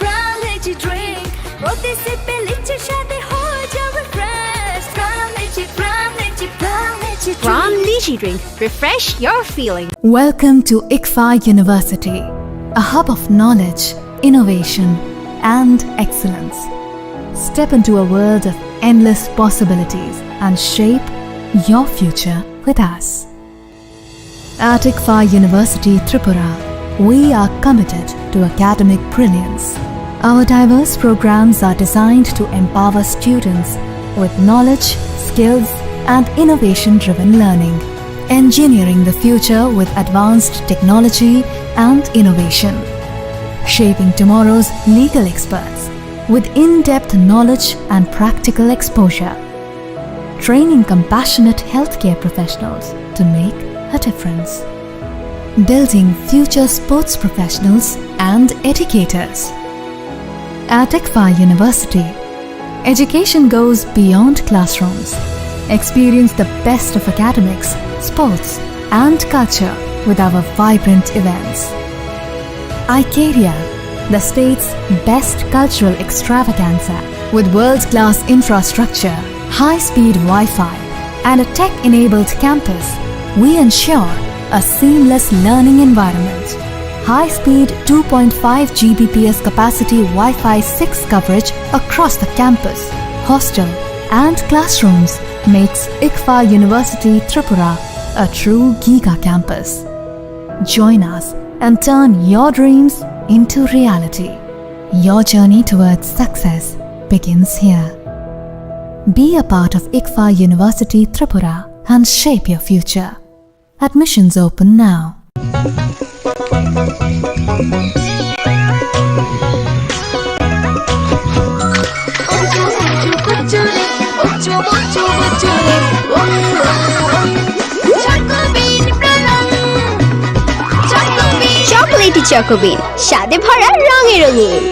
Pran Lychee Drink, প্রতি সিপে লিচুর স্বাদে হয়ে যাবে fresh। Pran Lychee, Pran Lychee, Pran Lychee Drink। Pran Lychee Drink, refresh your feeling। Welcome to ICFAI University, a hub of knowledge, innovation, and excellence. Step into a world of endless possibilities and shape your future with us. At ICFAI University Tripura, we are committed to academic brilliance. Our diverse programs are designed to empower students with knowledge, skills, and innovation-driven learning, engineering the future with advanced technology and innovation, shaping tomorrow's legal experts with in-depth knowledge and practical exposure, training compassionate healthcare professionals to make a difference, building future sports professionals and educators. At ICFAI University, education goes beyond classrooms. Experience the best of academics, sports, and culture with our vibrant events. Icaria, the state's best cultural extravaganza. With world-class infrastructure, high-speed Wi-Fi, and a tech-enabled campus, we ensure a seamless learning environment. High-speed two point five G B P S capacity Wi-Fi six coverage across the campus, hostel, and classrooms makes ICFAI University Tripura a true giga campus. Join us and turn your dreams into reality. Your journey towards success begins here. Be a part of ICFAI University Tripura and shape your future. Admissions open now. Chocolatey Choco Bean, স্বাদে ভরা, রঙে রঙিন।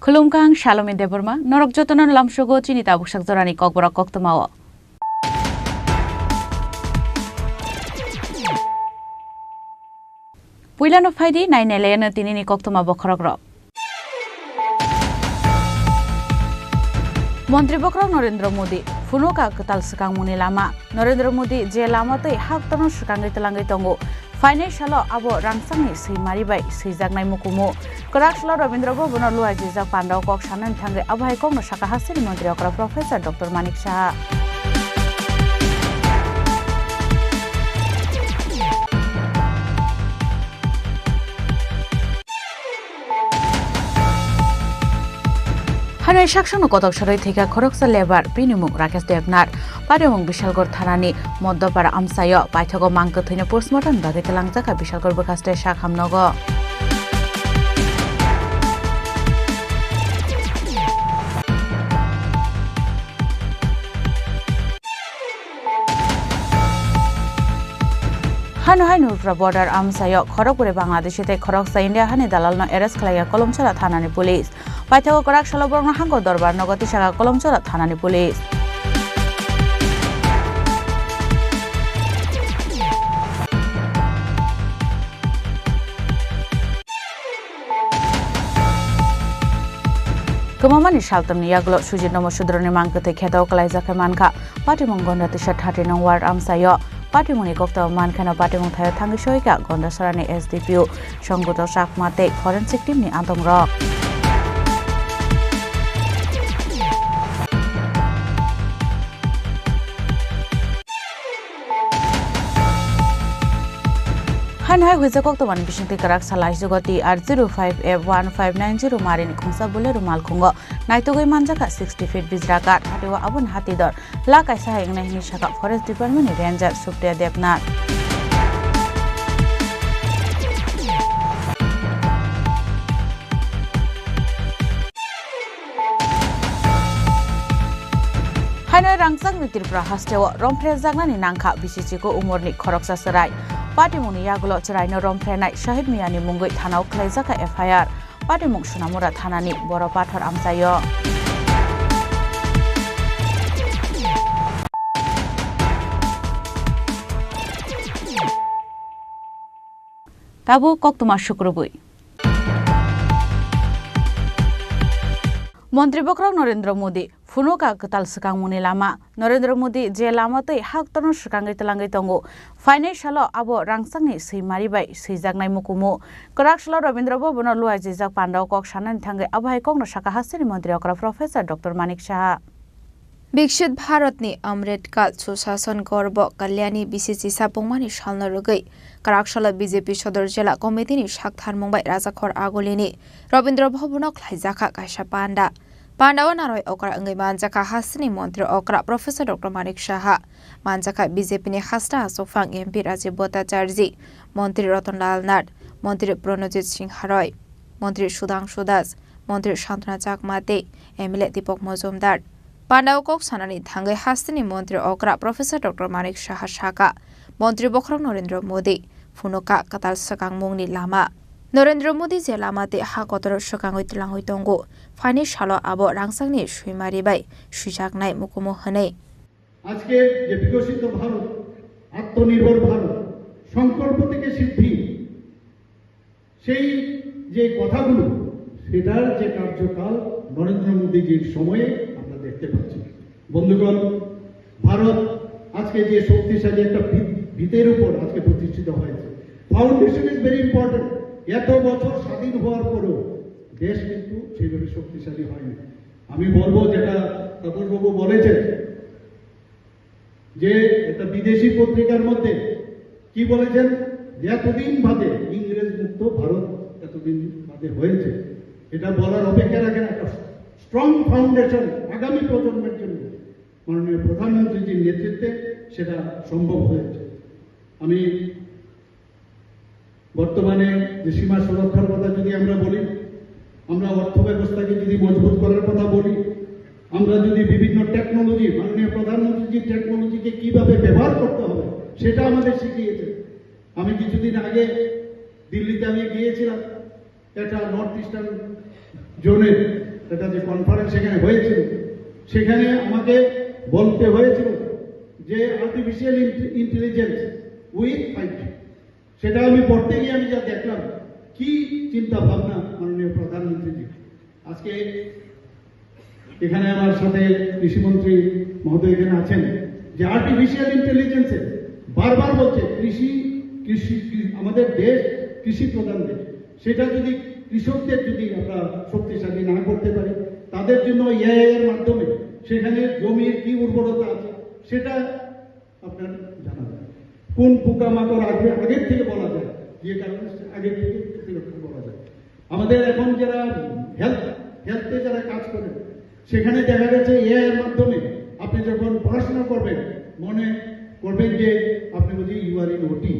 Khulumkha, ang Salomi Debbarma, norok jotono lamsogo chini tabuksak jorani kokborok koktwmao. Puilano phaidi, nainailayano tinini koktwma bokhorokrok. Montri bokhorok Narendra Modi, phunukha kwtal swkangmungni lama. Narendra Modi je lama tei haktorno swkangwi twlangwi tongo, phainai salo abo rangchakni swimari bai swijaknai mukumu. Kwrak salo Rabindra Bhabono luaijijak pandao kok sanani thangwi abo hai kokno sakha hasteni montri okra Professor Doctor Manik Saha. Hanai saksano kotok sarwi thwikha khoroksa lebar, bini mung Rakesh Debnath. Patimung Bishalgarh thanani Moddopara amchaio paithago mang kwthwino postmortem bagwi twlangjakha Bishalgarh bwkhaste sakhamnogo. Hano hai Nurpra border amchaio khorokbwrwi Bangladeshi tei khoroksa India hani dalalno arrest khlaiya Kolomchara thanani police. Paithago kwrak salo borokno hangko dorbar nogo tisakha Kolomchara thanani police. Kwmamani saltamni yagulo Sujit Nomo Sudroni mang kwthwi kheto kwlaijak khe mankha. Patimung Gonda Tisa thirty nong ward amchaio. Patimungni koktwma mankheno patimung thaio thangwi soikha Gondasarani S D P O Songbuto Chakma tei forensic team ni antongrok. Haino hai huijak koktwmani bisingtwi kwrak salai jugo T R zero five F one five nine zero marini khungsa Bolero malkhungo naitugwi manjakha sixty feet bijra kath, hatio aboni hatidor la kaisa hai wngnai hwnwi sakha Forest Department ni Ranger Supriya Debnath. Haino rangchakni Tripura hasteo romphrejaknani nangkha bisi chikon umorni khoroksa chwrai. Patimungni yagulo chwraino romphrennai Shahid Miyani mungwi thanao khlaijakha F I R. Patimung Sonamura thanani Boro Pathor amchaio. Tabuk koktwma sukrubwi. Montri bokhorok Narendra Modi phunukha kwtal swkangmungni lama. Narendra Modi je lama tei haktorno swkangwi twlangwi tongo, phainai salo abo rangchakni swimari bai swijaknai mukumu. Kwrak salo Rabindra Bhabono luaijijak pandao kok sanani thangwi abo hai kokno sakha hasteni montri okra Professor Doctor Manik Saha. Viksit Bharatni Amrit Kal Sushashan Gorbo Kalyani bisi chisa pungmani salno rwgwi kwrak salo B J P Sodor Jila Committee ni saktharmung bai Rajakhor Agulini Rabindra Bhabono khlaijakha kaisa panda. Pandao narwai okra wngwi manjakha hasteni montri okra Professor Doctor Manik Saha, manjakha B J P ni hasta achukphang M P Rajiv Bhattacharjee, montri Ratan Lal Nath, montri Pranojit Singha Roy, montri Sudhanshu Das, montri Santana Chakma tei M L A Deepak Majumdar. Pandao kok sanani thangwi hasteni montri okra Professor Doctor Manik Saha sakha, montri bokhorok Narendra Modi phunukha kwtal swkangmungni lama. Narendra Modi je lama tei ha kotoro swkangwi twlangwi tongo, phaini salo abo rangchakni swimari bai swijaknai mukumu hwnwi. আজকে যে বিকশিত ভারত, আত্মনির্ভর ভারত, সংকল্প থেকে সিদ্ধি, সেই যে কথাগুলো, সেটার যে কার্যকাল নরেন্দ্র মোদীজির সময়ে আমরা দেখতে পাচ্ছি। বন্ধুগণ, ভারত আজকে যে শক্তিশালী একটা ভিত-, ভিতের উপর আজকে প্রতিষ্ঠিত হয়েছে, foundation is very important। এত বছর স্বাধীন হওয়ার পরও দেশ কিন্তু সেইভাবে শক্তিশালী হয়নি। আমি বলবো যেটা তাপসবাবু বলেছেন, যে একটা বিদেশি পত্রিকার মধ্যে কি বলেছেন, যে এতদিন বাদে ইংরেজ মুক্ত ভারত এতদিন বাদে হয়েছে, এটা বলার অপেক্ষা রাখেন। একটা স্ট্রং ফাউন্ডেশন আগামী প্রজন্মের জন্য মাননীয় প্রধানমন্ত্রীজির নেতৃত্বে সেটা সম্ভব হয়েছে। আমি বর্তমানে যে সীমা সুরক্ষার কথা যদি আমরা বলি, আমরা অর্থ ব্যবস্থাকে যদি মজবুত করার কথা বলি, আমরা যদি বিভিন্ন টেকনোলজি, মাননীয় প্রধানমন্ত্রীজি টেকনোলজিকে কিভাবে ব্যবহার করতে হবে, সেটা আমাদের শিখিয়েছে। আমি কিছুদিন আগে দিল্লিতে আমি গিয়েছিলাম, একটা নর্থ ইস্টার্ন জোনের একটা যে কনফারেন্স সেখানে হয়েছিল, সেখানে আমাকে বলতে হয়েছিল যে artificial intelligence with five G. সেটা আমি পড়তে গিয়ে আমি যা দেখলাম, কি চিন্তা ভাবনা মাননীয় প্রধানমন্ত্রীজি। আজকে এখানে আমার সাথে কৃষিমন্ত্রী মহোদয় এখানে আছেন, যে আর্টিফিশিয়াল ইন্টেলিজেন্সে বারবার বলছে কৃষি, কৃষি, কৃ-, আমাদের দেশ কৃষি প্রধান দেশ, সেটা যদি কৃষকদের যদি আমরা শক্তিশালী না করতে পারি, তাদের জন্য এআই এর মাধ্যমে সেখানে জমির কি উর্বরতা আছে সেটা আপনার জানা যায়। কোন পোকামাকড় আসবে আগের থেকে বলা যায়, যে কারণে আগের থেকে প্রতিরক্ষা করা যায়। আমাদের এখন যারা হেলথ, হেলথে যারা কাজ করেন, সেখানে দেখা গেছে এআই এর মাধ্যমে আপনি যখন পড়াশোনা করবেন, মনে করবেন যে আপনি বুঝি ইউ আর ইন ওটি,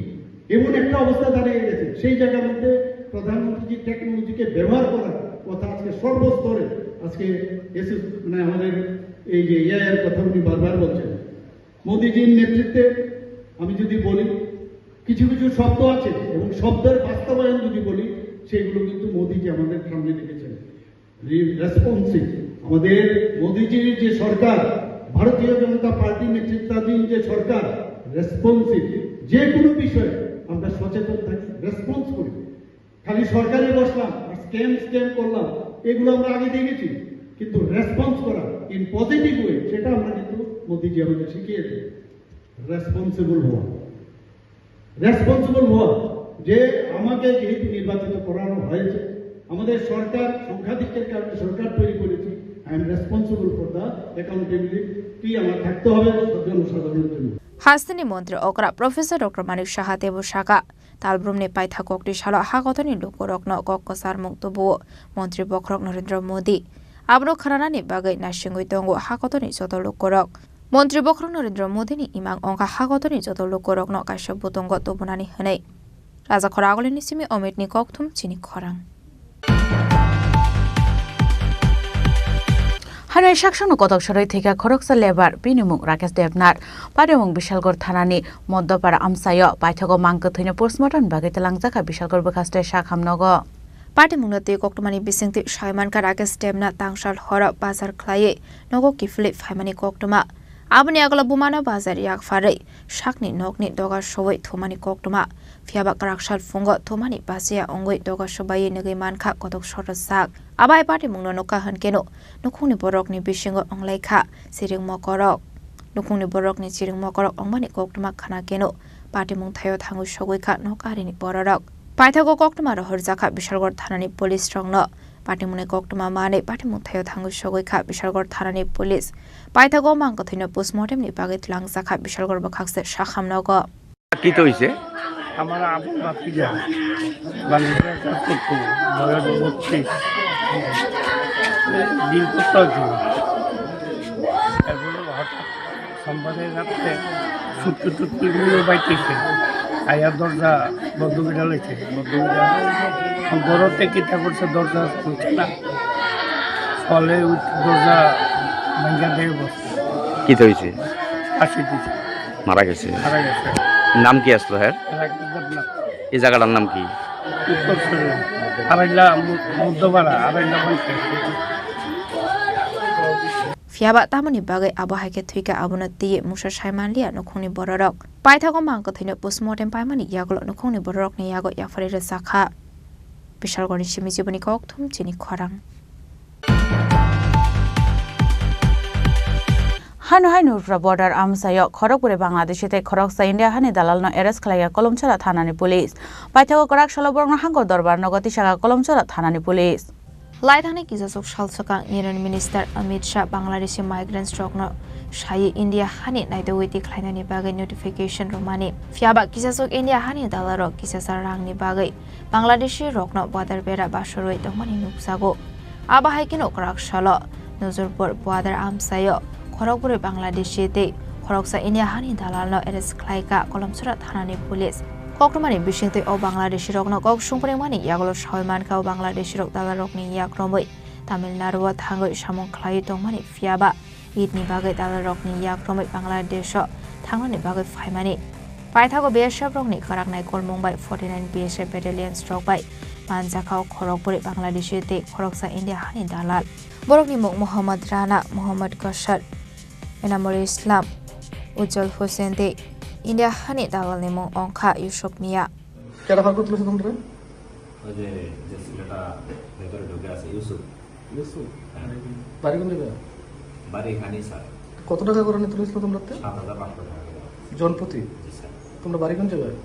এমন একটা অবস্থা দাঁড়িয়ে গেছে। সেই জায়গার মধ্যে প্রধানমন্ত্রী যে টেকনোলজিকে ব্যবহার করার কথা আজকে সর্বস্তরে আজকে এসে, মানে, আমাদের এই যে এআই এর কথা উনি বারবার বলছেন, মোদিজির নেতৃত্বে আমি যদি বলি, কিছু কিছু শব্দ আছে এবং শব্দের বাস্তবায়ন যদি বলি, সেগুলো কিন্তু মোদিজি আমাদের সামনে রেখেছেন। রি-, রেসপন্সিভ। আমাদের মোদিজির যে সরকার, ভারতীয় জনতা পার্টি নেতৃত্বাধীন যে সরকার, রেসপন্সিভ। যে কোনো বিষয়ে আমরা সচেতন থাকি, রেসপন্স করি। খালি সরকারে বসলাম আর স্ক্যাম স্ক্যাম করলাম, এগুলো আমরা আগে দেখেছি, কিন্তু রেসপন্স করা ইন পজিটিভ ওয়ে, সেটা আমরা কিন্তু মোদিজি আমাদের শিখিয়ে দেন। রেসপন্সিবল হওয়া, রেসপন্সিবল হওয়া, যে আমাকে যেহেতু নির্বাচিত করানো হয়েছে, আমাদের সরকার সংখ্যাধিক্যের কারণে সরকার তৈরি করেছি, I am responsible for the accountability, আমার থাকতে হবে জনসাধারণের জন্য। Hasteni montri okra Professor Doctor Manik Saha teibo saka, talbrumni paitha kokti salo hakotorni lukurokno kok kwcharmung tubuo montri bokhorok Narendra Modi. Abono khnanani bagwi naisingwi tongo hakotorni joto lukurok. Montri bokhorok Narendra Modini imang wngkha hakotorni joto lukurokno kaisa butongo tubunani hwnwi. Raja Khoragulini simi Omitni kokthum chini khorang. Hanai saksono kotok soroi thwikha khoroksa lebar, bini mung Rakesh Debnath. Patimung Bishalgarh thanani Moddopara amchaio paithago mang kwthwino postmortem bagwi twlangjakha Bishalgarh bwkhaste sak hamnogo. Patimungno twi koktwmani bisingtwi saimankha Rakesh Debnath tangsal horo bazar khlaiwi nogo kiphilwi phaimani koktwma. Aboni agolo bumano bazar yakpharwi sakni nokni doga sowi thumani koktwma. Phiyaba kwrak sal phungo thumani basiya wngwi doga sobaiwi nugwi mankha kotok sorajak. Abo hai patimungno nukha hwnkhe no nukhungni borokni bisingo wnglaikha chiring mokorok. Nukhungni borokni chiring mokorok wngmani koktwma khna keno patimung thaio thangwi sogwi kha nok arini bororok. Paithago koktwma rohorjakha Bishalgarh thanani police rokno. Patimungni koktwma manwi patimung thaio thangwi sogwi kha Bishalgarh thanani police. Paithago mang kwthwino postmortem ni bagwi twlangjakha Bishalgarh bwkhakse sakhamnogo. কি তো হইছে? আমার আবু বাপিরা বাংলাদেশে কাজ করতো, বয়স বত্রিশ, দিন করতে হয়েছিল। এরপরে হঠাৎ সোমবারে রাত্রে ছুটতে ছুটতে নিয়ে বাইতেছে, আয়া দরজা বন্ধ করে লাইছে, বন্ধ করে ঘরতে কিতা করছে, দরজা খুলছে না, ফলে ওই দরজা ভাঙ্গা দিয়ে বসছে। কি তো হইছে? ফাঁসি দিছে। মারা গেছে। মারা গেছে। নাম কি আসলো হ্যাঁ? রাকেশ দেবনাথ। এই জায়গাটার নাম কি? উত্তর শরীর। আড়াইলা মু-, মধ্যপাড়া, আড়াইলা panchayat. Phiyaba tamoni bagwi abo hai khe thwikha abono twiwi mungsa sai manliya nukhungni bororok. Paithago mang kwthwino postmortem paimani yagulo nukhungni bororokni yago yapharwi rwjakha. Bishalgarhni simi jiboni kokthum chini khorang. Hano hai Nurpra border amchaio khorokbwrwi Bangladeshi tei khoroksa India hani dalalno arrest khlaiya Kolomchara thanani police. Paithago kwrak salo borokno hangko dorbar nogo tisakha Kolomchara thanani police. Laithangni kisasuk sal swkang Union Minister Amit Shah Bangladeshi migrants rokno saiwi India hani naitugwi tikhlainani bagwi notification rwmani. Phiyaba kisasuk India hani dalarok kisasa rangni bagwi Bangladeshi rokno border bera basorwi tongmani nukjago. Abo hai kheno kwrak salo Nujurpur border amchaio khorokbwrwi Bangladeshi tei khoroksa India hani dalalno arrest khlaikha Kolomchara thanani police. Koktwmani bisingtwi o Bangladeshi rokno kok sungpringmani yagulo sawi mankha o Bangladeshi rok dalarokni yak romwi Tamil Nadu o thangwi samung khlaiwi tongmani, phiyaba Eid ni bagwi dalarokni yak romwi Bangladesh o thangnani bagwi phaimani. Paithago B S F rokni kwraknai kolmung bai forty nine B S F battalions rok bai manjakha o khorokbwrwi Bangladeshi tei khoroksa India hani dalal. Borokni mung Mohammad Rana, Mohammad Kosar, Enamul Islam, Ujjal Hussein tei India hani dalalni mung wngkha Yusuf Mia. কেডা ফায়ার করতে তুলেছো তোমরা? ওই যে, যে ছেলেটা ভেতরে ঢুকে আছে, ইউসুফ। ইউসুফ? হ্যাঁ। বাড়ি কোন জায়গায়? বাড়ি এখানেই, স্যার। কত টাকা করে নিয়ে তুলেছিল তোমরা? সাত হাজার পাঁচশো টাকা করে। জনপ্রতি? জি, স্যার। তোমরা বাড়ি কোন জায়গায়?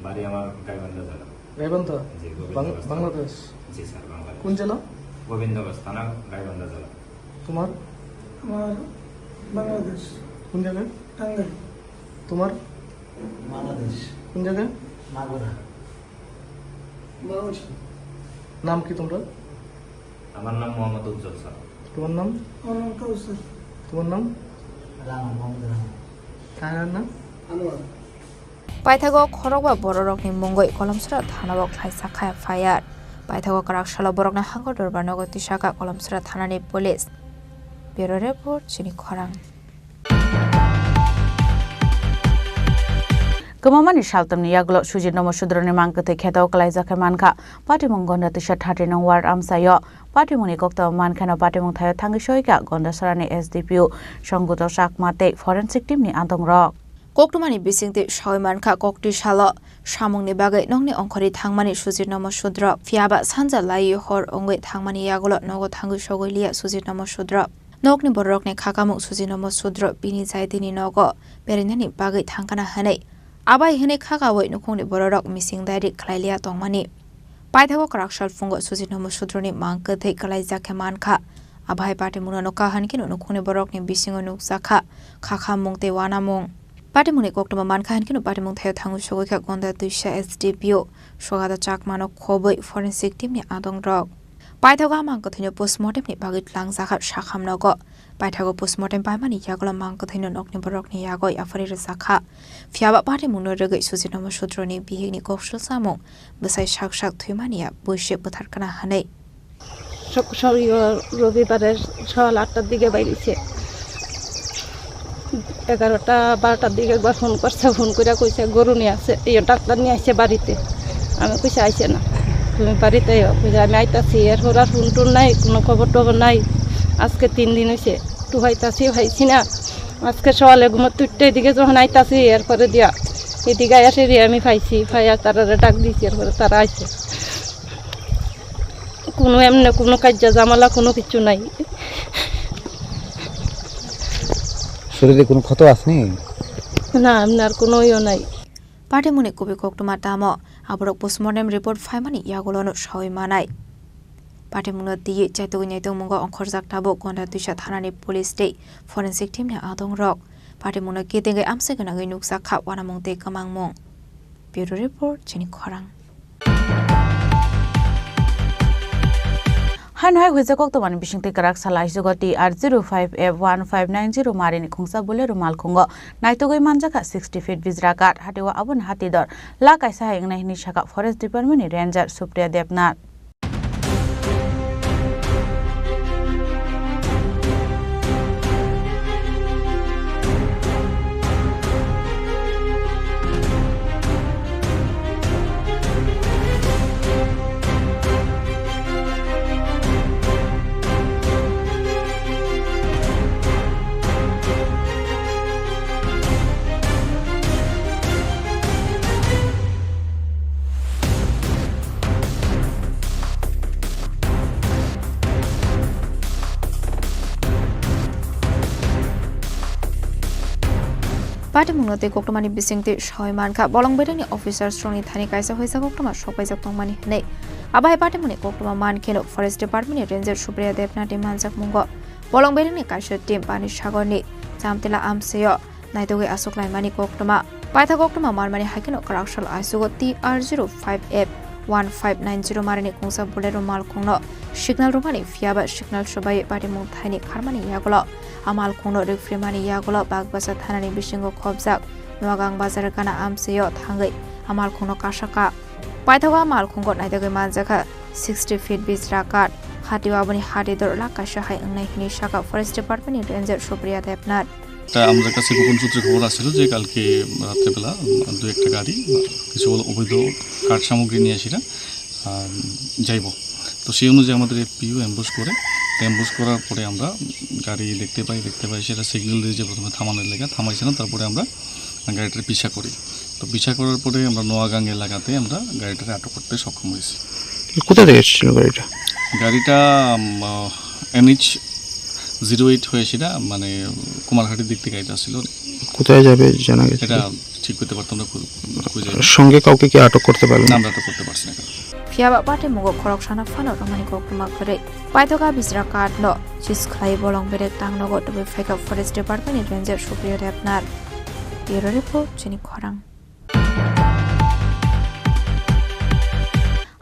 বাড়ি আমার গাইবান্ধা জেলা। গাইবান্ধা? জি, বাং-, গোবিন্দগঞ্জ। বাংলাদেশ? জি, স্যার, বাংলাদেশ। কোন জেলা? গোবিন্দগঞ্জ থানা, গাইবান্ধা জেলা। তোমার? আমার বাংলাদেশ। কোন জায়গায়? টাঙ্গাইল। তোমার? বাংলাদেশ। কোন জায়গায়? মাগুরা। ময়মনসিংহ। নাম কি তোমরা? আমার নাম মোহাম্মদ উজ্জ্বল স্যার। তোমার নাম? আমার নাম কাউসার। তোমার নাম? রানা, মোহাম্মদ রানা। তার নাম? Anwar. Paithago khorokba bororokni mungwi Kolomsora thanao khlaijak kha F I R. Paithago kwrak salo borokni hango dorbar nogo tisaka Kolomsora thanani police. Bureau report, chini khorang. Kwmamani saltamni yagulo Sujit Nomo Sudroni mang kwthwi kheto kwlaijak khe mankha. Patimung Gonda Tisa thirty nong ward amchaio. Patimungni koktwma mankheno patimung thaio thangwi soikha Gondasorani S D P O Songguto Chakma tei forensic teamni adongrok. Koktwmani bisingtwi sawi mankha, kokti salo samungni bagwi nokni ongkhorwi thangmani Sujit Nomo Sudro. Phiyaba sanja laiwi hor wngwi thangmani yagulo nogo thangwi sogwi liya Sujit Nomo Sudro. Nokni bororokni khakamung Sujit Nomo Sudro bini jaitini nogo berainani bagwi thangkana hwnwi. Abai hwnwi khakaui nukhungni bororok mising dairi khlailiya tongmani. Paithago kwrak sal phungo Sujit Nomo Sudroni mang kwthwi kwlaijak khe mankha. Abai patimungno nukha hwnkheno nukhungni borokni bisingo nukjakha khakhamung tei uanamung. Patimungni koktwma mankha hwnkheno patimung thaio thangwi sogwi kha Gonda Twisa S D P O Sogata Chakmano khobwi forensic teamni adongrok. Paithago a mang kwthwino postmortemni bagwi twlangjakha sakham nogo. Paithago postmortem paimani yagulo mang kwthwino nokni borokni yagwi yapharwi rwjakha. Phiyaba patimungno rwgwi Sujit Nomo Sudroni bihikni koksil samung bwsai sak sak thwimani ya buisi bwtharkana hwnwi. শুক-, শনিবার, রবিবারের সকাল আটটার দিকে বাইরেছে। এগারোটা, বারোটার দিকে একবার ফোন করছে, ফোন করে কইছে, "গরু নিয়ে আসছে, এই ডাক্তার নিয়ে আসছে বাড়িতে।" আমি কইছি, "আইছে না, তুমি বাড়িতে আইও।" কইছে, "আমি আইতাছি।" এরপর আর ফোন টোন নাই, কোনো খবর টবর নাই। আজকে তিন দিন হইছে, একটু পাইতাছি, পাইছি না। আজকে সকালে ঘুমোতে উঠতে এদিকে যখন আইতাছি, এরপরে দিয়া এদিকে আইয়া সেরে আমি পাইছি, পাইয়া তারা ডাক দিছি, এরপরে তারা আইছে। কোনো এমনি কোনো কাজ্জা ঝামেলা কোনো কিছু নাই। শরীরে কোনো ক্ষত আসেনি? না, এমনি আর কোনো ইয়ে নাই। Patimungni kubui koktwma tamo, aborok postmortem report phaimani yagulono sawi manai. Patimungno twiwi chaitugwi naitugmungo ongkhorjak tabuk Gonda Twisa thanani police tei forensic teamni adongrok. Patimungno kitingwi amchai gwnangwi nukjak kha uanamung tei kwmangmung. Bureau report, chini khorang. Haino hai huijak koktwmani bisingtwi kwrak sal aisugo T R zero five F one five nine zero marini khungsa Bolero malkhungo naitugwi manjakha sixty feet bijra kath, hatio aboni hatidor lakh kaisa hai wngnai hwnwi sakha Forest Department ni Ranger Supriya Debnath. Patimungno tei koktwmani bisingtwi sawi mankha, bolong berengni officers rokni thani kaisa huisa koktwma sokpaijak tongmani hwnwi. Abo hai patimungni koktwma mankheno Forest Department ni Ranger Supriya Debnath ni manjakmungo bolong berengni kaisa team Pani Sagor ni Chamtila amchaio naitugwi achuklaimani koktwma. Paithago koktwma manmani hai kheno kwrak sal aisugo T R zero five F one five nine zero marini khungsa Bolero malkhungno signal rwmani, phiyaba signal swbaiwi patimung thaini kharmani yagulo a malkhungno rwphrimani yagulo Bakbasa thanani bisingo khopjak Noagang bazar gana amchaio thangwi a malkhungno kasakha. Paithago a malkhungo naitugwi manjakha sixty feet bijra kath, hatio aboni hatidor lakh kaisa hai wngnai hwnwi sakha Forest Department ni Ranger Supriya Debnath. একটা আমাদের কাছে গোপন সূত্রে খবর আসছিল যে কালকে রাত্রেবেলা, উম, দু একটা গাড়ি, আহ, কিছু অবৈধ কাঠ সামগ্রী নিয়ে সেটা, আহ, যাইব। তো সেই অনুযায়ী আমাদের এফপিও অ্যাম্বুশ করে অ্যাম্বুশ করার পরে আমরা গাড়ি দেখতে পাই, দেখতে পাই সেটা সিগন্যাল দিয়ে যে প্রথমে থামানোর লেগে থামাইছে না, তারপরে আমরা গাড়িটার পিছা করি। তো পিছা করার পরে আমরা নোয়াগাং এলাকাতে আমরা গাড়িটাকে আটক করতে সক্ষম হয়েছি। কোথা থেকে এসেছিল গাড়িটা? গাড়িটা, উম, আহ, এনএইচ জিরো এইট হয়ে সেটা, মানে, কুমারঘাটের দিক থেকে এটা ছিল। কোথায় যাবে জানা গেছে? এটা ঠিক করতে পারতাম না, খু-, খুঁজে। সঙ্গে কাউকে কি আটক করতে পারলেন? না, আমরা আটক করতে পারছি না কাউকে। Phiya ba patimung o khoroksano phano romani koktwma kwrwi. Paithoka Bisra Ghat no seize khlai bolong berek tang nogo tubui phaikha Forest Department ni Ranger Supriya Debnath. Bureau Report, Chini Khorang.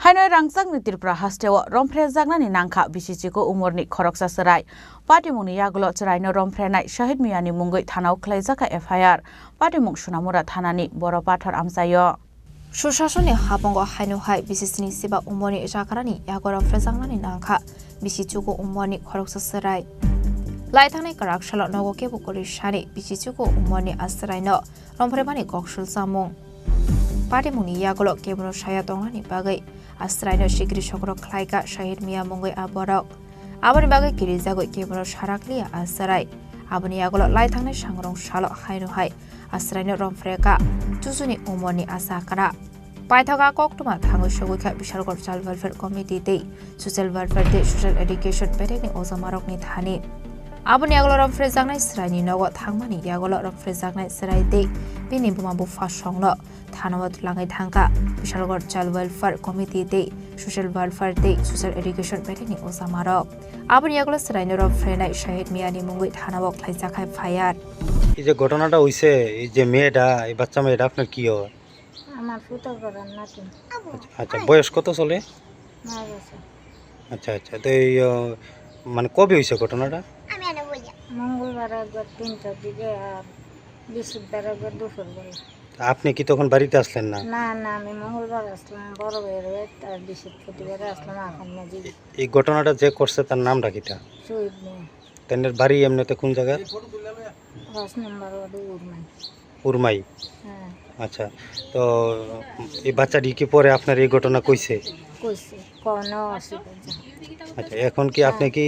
Haino rangchakni Tripura hasteo romphrejaknani nangkha bisi chikon umorni khoroksa chwrai. Patimungni yagulo chwraino romphrenai Shahid Miyani mungwi thanao khwlaijakha F I R. Patimung Sunamura thanani Boro Pathor amchaio. Sushasonni hapungo haino hai bisi sni siba umorni chakrani yago romphrejaknani nangkha bisi chikon umorni khoroksa chwrai. Laithangnai kwrak salo nogo kebo kwrwi sani bisi chikon umorni a chwraino romphrebani kok sulsamung. Patimungni yagulo kebono saya tongnani bagwi a chwraino sikri sokro khlaikha Shahid Miya mungwi a borok. Aboni bagwi kirijagwi kebono sarakliya a chwrai. Aboni yagulo laithangnai sangrong salo haino hai a chwraino romphrekha chusuni umorni a chakra. Paithoka koktwma thangwi sogwikha Bishalgarh Child Welfare Committee tei Social Welfare tei Social Education bedekni ojamarokni thani. Aboni yagulo romphrejaknai chwraini nogo thangmani yagulo romphrejaknai chwrai tei bini buma bupha songno thanao twlangwi thangkha Bishalgarh Child Welfare Committee tei Social Welfare tei Social Education bedekni ojamarok. Aboni yagulo chwraino romphrennai Shahid Miyani mungwi thanao khlaijakha F I R. এই যে ঘটনাটা হইছে, এই যে মেয়েটা, এই বাচ্চা মেয়েটা আপনার কি হয়? আমার ফুটো করার নাতি। আচ্ছা, আচ্ছা, বয়স কত চলে? নয় বছর। আচ্ছা, আচ্ছা, তো এই, আহ, মানে কবে হইছে ঘটনাটা? মঙ্গলবার একবার তিনটার দিকে আর বৃহস্পতিবার একবার দুপুর বেলা। তা আপনি কি তখন বাড়িতে আসলেন না? না, না, আমি মঙ্গলবার আসলাম, বড় ভাইয়ের বাড়িতে, আর বৃহস্পতিবারে আসলাম, এখন না যাই। এই ঘটনাটা যে করছে তার নামটা কিটা? শহীদ মিয়া। তাদের বাড়ি এমনিতে কোন জায়গা? পাঁচ নম্বর ওয়ার্ডে উরমাই। উরমাই? হ্যাঁ। আচ্ছা, তো এই বাচ্চাটি কি পরে আপনার এই ঘটনা কইছে? কইছে, কোনো অসুবিধা নেই। আচ্ছা, এখন কি আপনি কি,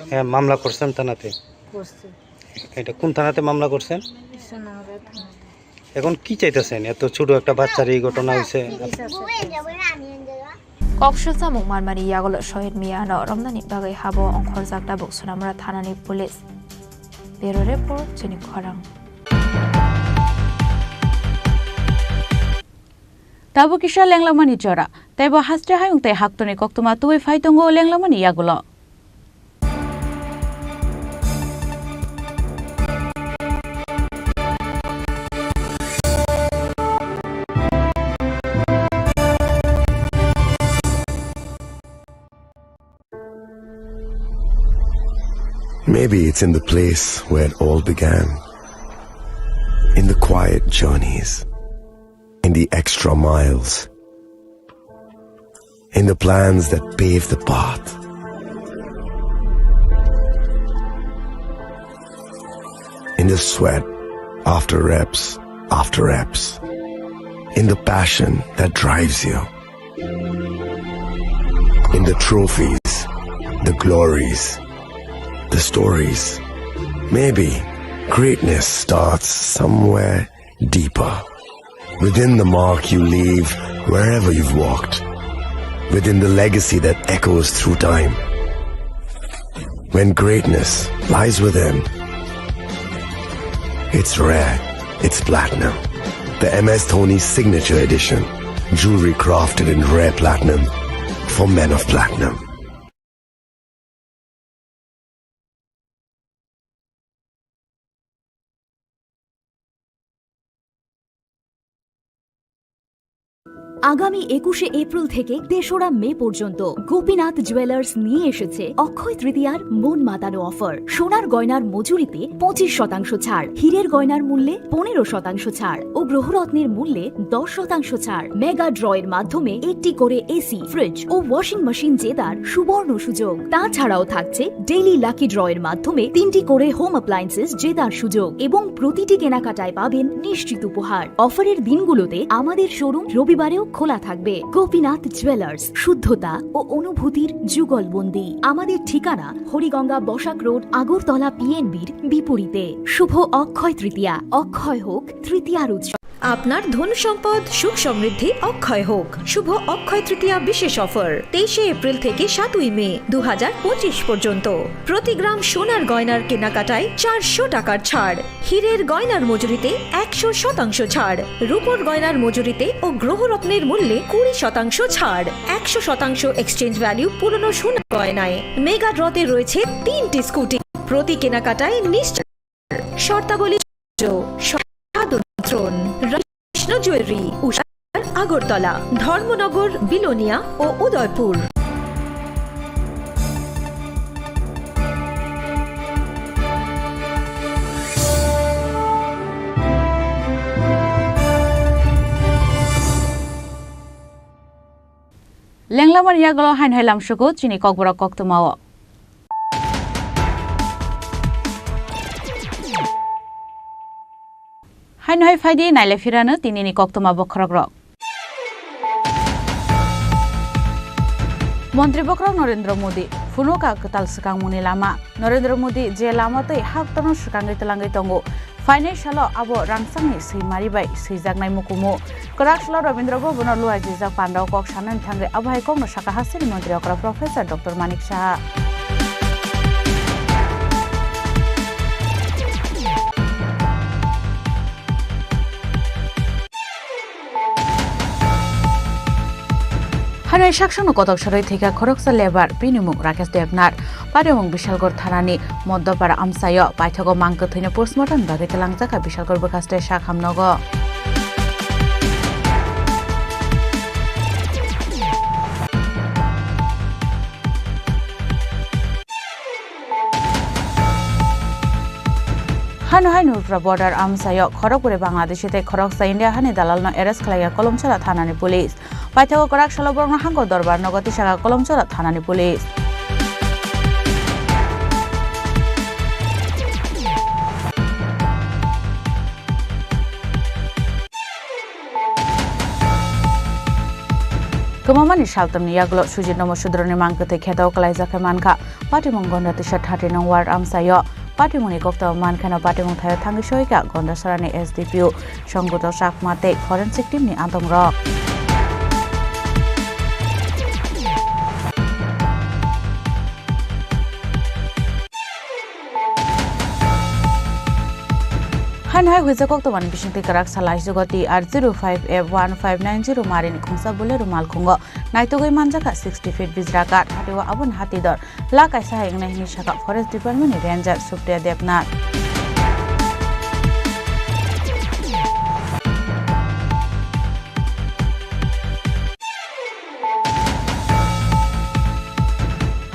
হ্যাঁ, মামলা করছেন থানাতে? করছি। এটা কোন থানাতে মামলা করছেন? সোনামুড়া থানাতে। এখন কি চাইতেছেন? এত ছোট একটা বাচ্চার এই ঘটনা হয়েছে। ঠিক আছে। Kok sulsamung manmani yagulo Shahid Miyano romnani bagwi habo ongkhorjak tabuk Sonamura thanani police. Bureau Report, Chini Khorang. Tabuk kisa lenglamani jora. Teibo haste hayung tei haktorni koktwma tubui phai tongo lenglamani yagulo. Maybe it's in the place where it all began. In the quiet journeys. In the extra miles. In the plans that pave the path. In the sweat after reps after reps. In the passion that drives you. In the trophies, the glories, the stories. Maybe greatness starts somewhere deeper. Within the mark you leave wherever you've walked. Within the legacy that echoes through time. When greatness lies within, it's rare, it's platinum. The M S Dhoni Signature Edition. Jewelry crafted in rare platinum for men of platinum. আগামী একুশে এপ্রিল থেকে তেসরা মে পর্যন্ত গোপীনাথ জুয়েলার্স নিয়ে এসেছে অক্ষয় তৃতীয়ার মন মাতানো অফার। সোনার গয়নার মজুরিতে পঁচিশ শতাংশ ছাড়, হীরের গয়নার মূল্যে পনেরো শতাংশ ছাড় ও গ্রহরত্নের মূল্যে দশ শতাংশ ছাড়। মেগা ড্রয়ের মাধ্যমে একটি করে এসি, ফ্রিজ ও ওয়াশিং মেশিন জেতার সুবর্ণ সুযোগ। তাছাড়াও থাকছে ডেইলি লাকি ড্রয়ের মাধ্যমে তিনটি করে হোম অ্যাপ্লায়েন্সেস জেতার সুযোগ এবং প্রতিটি কেনাকাটায় পাবেন নিশ্চিত উপহার। অফারের দিনগুলোতে আমাদের শোরুম রবিবারেও খোলা থাকবে। গোপীনাথ জুয়েলার্স, শুদ্ধতা ও অনুভূতির যুগলবন্দি। আমাদের ঠিকানা হরিগঙ্গা বসাক রোড, আগরতলা পিএনবির বিপরীতে। শুভ অক্ষয় তৃতীয়া, অক্ষয় হোক তৃতীয়ার উৎসব। আপনার ধন সম্পদ সুখ সমৃদ্ধি অক্ষয় হোক। শুভ অক্ষয় তৃতীয়া বিশেষ অফার, তেইশে এপ্রিল থেকে সাতই মে দু হাজার পঁচিশ পর্যন্ত। প্রতি গ্রাম সোনার গয়নার কেনাকাটায় চারশো টাকার ছাড়, হীরের গয়নার মজুরিতে একশো শতাংশ ছাড়, রূপোর গয়নার মজুরিতে ও গ্রহরত্নের মূল্যে কুড়ি শতাংশ ছাড়, একশো শতাংশ এক্সচেঞ্জ ভ্যালু পুরনো সোনার গয়নায়। মেগা ড্রতে রয়েছে তিনটি স্কুটি, প্রতি কেনাকাটায় নিশ্চয়। শর্তাবলী প্রযোজ্য। সাদর নিমন্ত্রণ। রামকৃষ্ণ জুয়েলারি, উষা, আগরতলা, ধর্মনগর, বিলোনিয়া ও Udaipur. Lenglamani yagulo haino hai lamsugo chini kokborok koktwmao. Haino hai phaidi naile phirano tinini koktwma bokhorokrok. Montri bokhorok Narendra Modi phunuka kwtal swkangmungni lama. Narendra Modi je lama tei haktorno swkangwi twlangwi tongo, phainai salo abo rangchakni swimari bai swijaknai mukumu. Kwrak salo Rabindra Bhavan-o luaijijak pandao kok sanani thangwi abo hai kokno sakha hasteni montri okra Professor Doctor Manik Saha. Hanai saksano kotok sarwi thwikha khoroksa lebar, bini mung Rakesh Debnar. Patimung Bishalgarh thanani Modopara amchaio paithago mang kwthwino postmortem bagwi twlangjakha Bishalgarh bwkhaste sak hamnogo. Hano hai Nurpura border amchaio khorokbwrwi Bangladeshi tei khoroksa India hani dalalno arrest khlaiya Kolomchara thanani police. Paithago kwrak salo borokno hangko dorbar nogo tisakha Kolomchara thanani police. Kwmamani saltamni yagulo Sujit Nomo Sudroni mang kwthwi kheto kwlaijak khe mankha. Patimung Gonda Tisa thirty nong ward amchaio. Patimungni koktwma mankheno patimung thaio thangwi soika Gondasarani S D P O Songgoto Chakma tei forensic team ni antongrok. Haino hai huijak koktwmani bisingtwi kwrak sal laisugo T R zero five F one five nine zero marini khungsa Bolero malkhungo naitugwi manjakha sixty feet bijra kath, hatio aboni hatidor la kaisa hai wngnai hwnwi sakha Forest Department ni Ranger Supriya Debnath.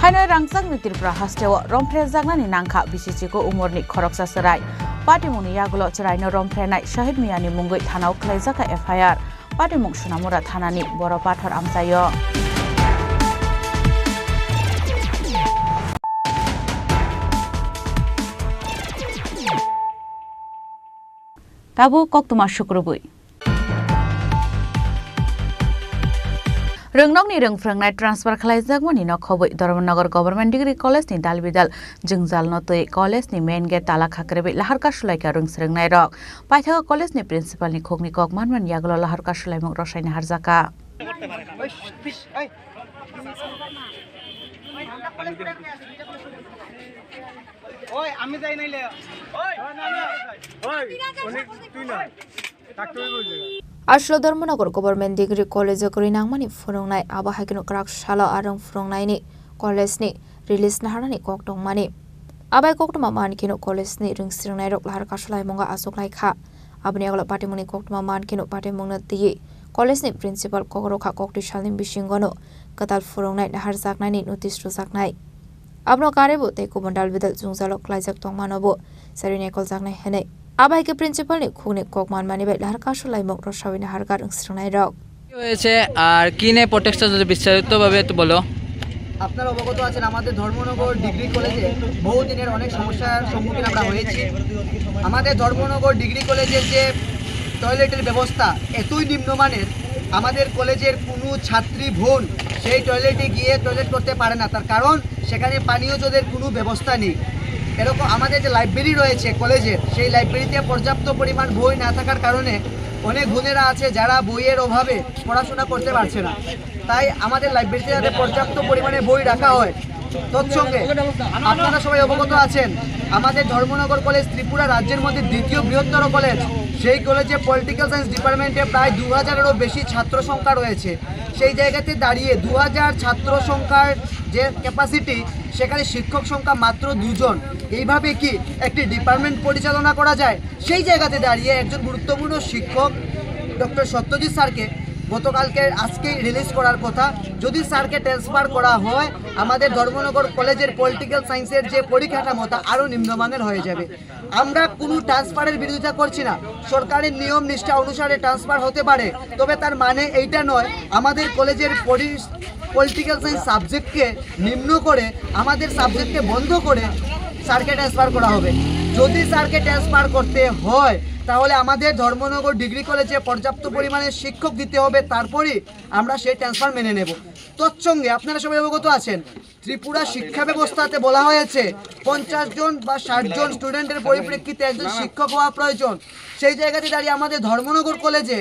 Haino rangchakni Tripura hasteo romphrejaknani nangkha bisi chikon umorni khoroksa chwrai. Patimungni yagulo chwraino romphrennai Shahid Miyani mungwi thanao khwlaijakha F I R. Patimung Sonamura thanani Boro Pathor amchaio. Tabuk koktwma sukrubwi. Rwngnokni rwngphrwngnai transfer khlaijakmani nokhobwi Dharmanagar Government Degree College ni dalbidal jwngjalno twi college ni main gate tala khakribwi lahar kasulaikha rwngsrwngnairok. Paithago college ni principal ni khukni kok manmani yagulo lahar kasulaimung rosaina harjakha. ওই, আমি যাই নাইলে। ওই, না, না। ওই, উনি, তুই না। ডাক্তারই বলছে। Aswk Dharmanagar Government Degree College o kwrwi nangmani phwrwngnai, abo hai kheno kwrak salo a rwng phwrwngnaini college ni release naharnani kok tongmani. Abai koktwma man kheno college ni rwngsrwngnairok lahar kasulaimung o achuk lai kha. Aboni yagulo patimungni koktwma man kheno patimungno twiwi college ni principal kok rwkha, koktwi salni bisingono kwtal phwrwngnai naharjaknaini notice rwjaknai. Abono karwibo tei kubun dalbidal jwngjalo klaijak tongmanobo sarwi naikoljaknai hwnwi. Abo hai khe principal ni khukni kok manmani bai lahar kasulaimung rosawi naharkha rwngsrwngnairok. কি হয়েছে আর কি নিয়ে প্রোটেস্টটা, যদি বিস্তারিতভাবে একটু বলো। আপনারা অবগত আছেন, আমাদের ধর্মনগর ডিগ্রি কলেজে বহুদিনের অনেক সমস্যার সম্মুখীন আমরা হয়েছি। আমাদের ধর্মনগর ডিগ্রি কলেজের যে টয়লেটের ব্যবস্থা এতই নিম্নমানের, আমাদের কলেজের কোনো ছাত্রী বোন সেই টয়লেটে গিয়ে টয়লেট করতে পারে না, তার কারণ সেখানে পানীয় জলের কোনো ব্যবস্থা নেই। এরকম আমাদের যে লাইব্রেরি রয়েছে কলেজের, সেই লাইব্রেরিতে পর্যাপ্ত পরিমাণ বই না থাকার কারণে অনেক বোনেরা আছে যারা বইয়ের অভাবে পড়াশোনা করতে পারছে না। তাই আমাদের লাইব্রেরিতে যাতে পর্যাপ্ত পরিমাণে বই রাখা হয়। তৎসঙ্গে আপনারা সবাই অবগত আছেন, আমাদের ধর্মনগর কলেজ ত্রিপুরা রাজ্যের মধ্যে দ্বিতীয় বৃহত্তর কলেজ। সেই কলেজে পলিটিক্যাল সায়েন্স ডিপার্টমেন্টে প্রায় দু হাজারেরও বেশি ছাত্র সংখ্যা রয়েছে। সেই জায়গাতে দাঁড়িয়ে দু হাজার ছাত্র সংখ্যার যে ক্যাপাসিটি, সেখানে শিক্ষক সংখ্যা মাত্র দুজন। এইভাবে কি একটি ডিপার্টমেন্ট পরিচালনা করা যায়? সেই জায়গাতে দাঁড়িয়ে একজন গুরুত্বপূর্ণ শিক্ষক ডক্টর সত্যজিৎ স্যারকে গতকালকে, আজকেই রিলিজ করার কথা। যদি স্যারকে ট্রান্সফার করা হয়, আমাদের ধর্মনগর কলেজের পলিটিক্যাল সায়েন্সের যে পরিকাঠামো, তা আরও নিম্নমানের হয়ে যাবে। আমরা কোনো ট্রান্সফারের বিরোধিতা করছি না, সরকারের নিয়ম নিষ্ঠা অনুসারে ট্রান্সফার হতে পারে, তবে তার মানে এইটা নয় আমাদের কলেজের পরি পলিটিক্যাল সায়েন্স সাবজেক্টকে নিম্ন করে, আমাদের সাবজেক্টকে বন্ধ করে স্যারকে ট্রান্সফার করা হবে। যদি স্যারকে ট্রান্সফার করতে হয়, তাহলে আমাদের ধর্মনগর ডিগ্রি কলেজে পর্যাপ্ত পরিমাণে শিক্ষক দিতে হবে, তারপরেই আমরা সেই ট্রান্সফার মেনে নেব। তৎসঙ্গে আপনারা সবাই অবগত আছেন, ত্রিপুরা শিক্ষা ব্যবস্থাতে বলা হয়েছে পঞ্চাশ জন বা ষাট জন স্টুডেন্টের পরিপ্রেক্ষিতে একজন শিক্ষক হওয়া প্রয়োজন। সেই জায়গাতে দাঁড়িয়ে আমাদের ধর্মনগর কলেজে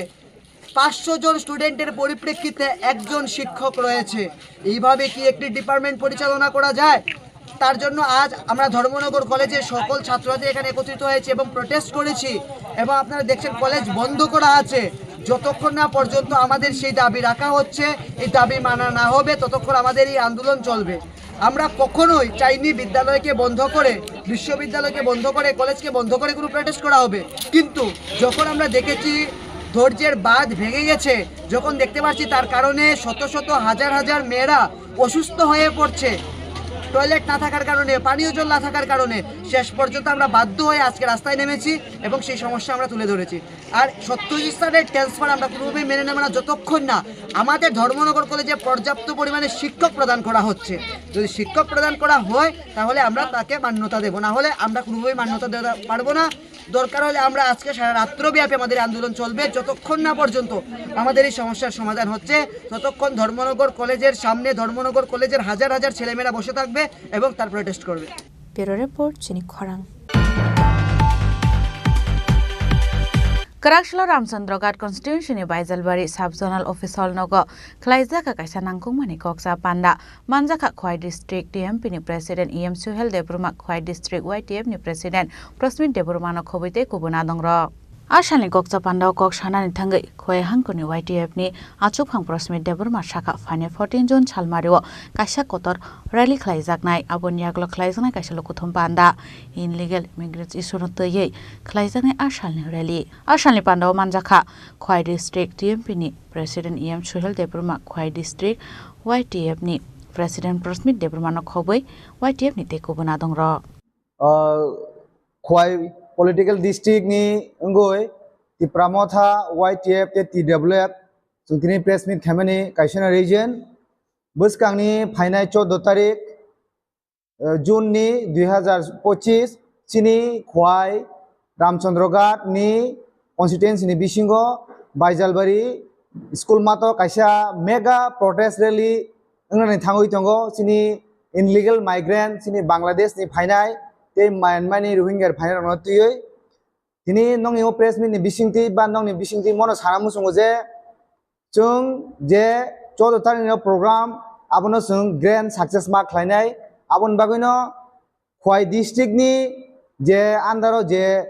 পাঁচশো জন স্টুডেন্টের পরিপ্রেক্ষিতে একজন শিক্ষক রয়েছে। এইভাবে কি একটি ডিপার্টমেন্ট পরিচালনা করা যায়? তার জন্য আজ আমরা ধর্মনগর কলেজের সকল ছাত্রছাত্রী এখানে একত্রিত হয়েছে এবং প্রোটেস্ট করেছি। এবং আপনারা দেখছেন, কলেজ বন্ধ করা আছে। যতক্ষণ না পর্যন্ত আমাদের সেই দাবি রাখা হচ্ছে, এই দাবি মানা না হবে, ততক্ষণ আমাদের এই আন্দোলন চলবে। আমরা কখনোই চাইনি বিদ্যালয়কে বন্ধ করে, বিশ্ববিদ্যালয়কে বন্ধ করে, কলেজকে বন্ধ করে কোনো প্রোটেস্ট করা হবে। কিন্তু যখন আমরা দেখেছি ধৈর্যের বাঁধ ভেঙে গেছে, যখন দেখতে পাচ্ছি তার কারণে শত শত, হাজার হাজার মেয়েরা অসুস্থ হয়ে পড়ছে, টয়লেট না থাকার কারণে, পানীয় জল না থাকার কারণে, শেষ পর্যন্ত আমরা বাধ্য হয়ে আজকে রাস্তায় নেমেছি এবং সেই সমস্যা আমরা তুলে ধরেছি। আর সত্যজিৎ স্যারের ট্রান্সফার আমরা কোনোভাবেই মেনে নেব না, যতক্ষণ না আমাদের ধর্মনগর কলেজে পর্যাপ্ত পরিমাণে শিক্ষক প্রদান করা হচ্ছে। যদি শিক্ষক প্রদান করা হয়, তাহলে আমরা তাকে মান্যতা দেব, না হলে আমরা কোনোভাবেই মান্যতা দিতে পারবো না। দরকার হলে আমরা আজকে সারা রাত্রব্যাপী আমাদের আন্দোলন চলবে, যতক্ষণ না পর্যন্ত আমাদের এই সমস্যার সমাধান হচ্ছে, ততক্ষণ ধর্মনগর কলেজের সামনে, ধর্মনগর কলেজের হাজার হাজার ছেলেমেয়েরা বসে থাকবে এবং তার প্রোটেস্ট করবে। Bureau Report, Chini Khorang. Kwraksalo Ramchandroghat constituency ni Baijalbari sub zonal office hall nogo khwlaijak kaisa nangkukmani koksa panda. Manjakha Khwai District T M P ni President E M Suhel Debbarma, Khwai District Y T F ni President Prosmit Debbarma no khobwi tei kubun adongrok. A salni koksa pandao kok sanani thangwi Khwai hangkoni Y T F ni achukphang Prosmit Debbarma sakha, phainai fourteen June salmario kaisa kotor rally khlaijaknai, aboni yagulo khlaijaknai kaisa lukuthum panda, illegal migrants issue no twiwi khlaijaknai a salni rally. A salni pandao manjakha Khwai District T M P ni President E M Suhel Debbarma, Khwai District Y T F ni President Prosmit Debbarma no khobwi Y T F ni tei kubun adongrok. Ah, Khwai political district ni wngwi Tipra Motha, Y T F tei T W F chwng tini press meet khaimani kaisa region. Bwskangni phainai chordo tarik, eh, June ni dui hazar pochis, chini Khwai Ramchandroghat ni constituency ni bisingo Baijalbari school mato kaisa mega protest rally wngnani thangwi tongo. Chini illegal migrant, chini Bangladesh ni phainai tei Myanmar ni Rohingya phainai rokno twiwi. Tini nokni o press meet ni bisingtwi ba nokni bisingtwi mono sana muchungo je, chwng je chordo tarik ni program, abono chwng grand success ma khlainai. Aboni bagwino Khwai district ni je under o je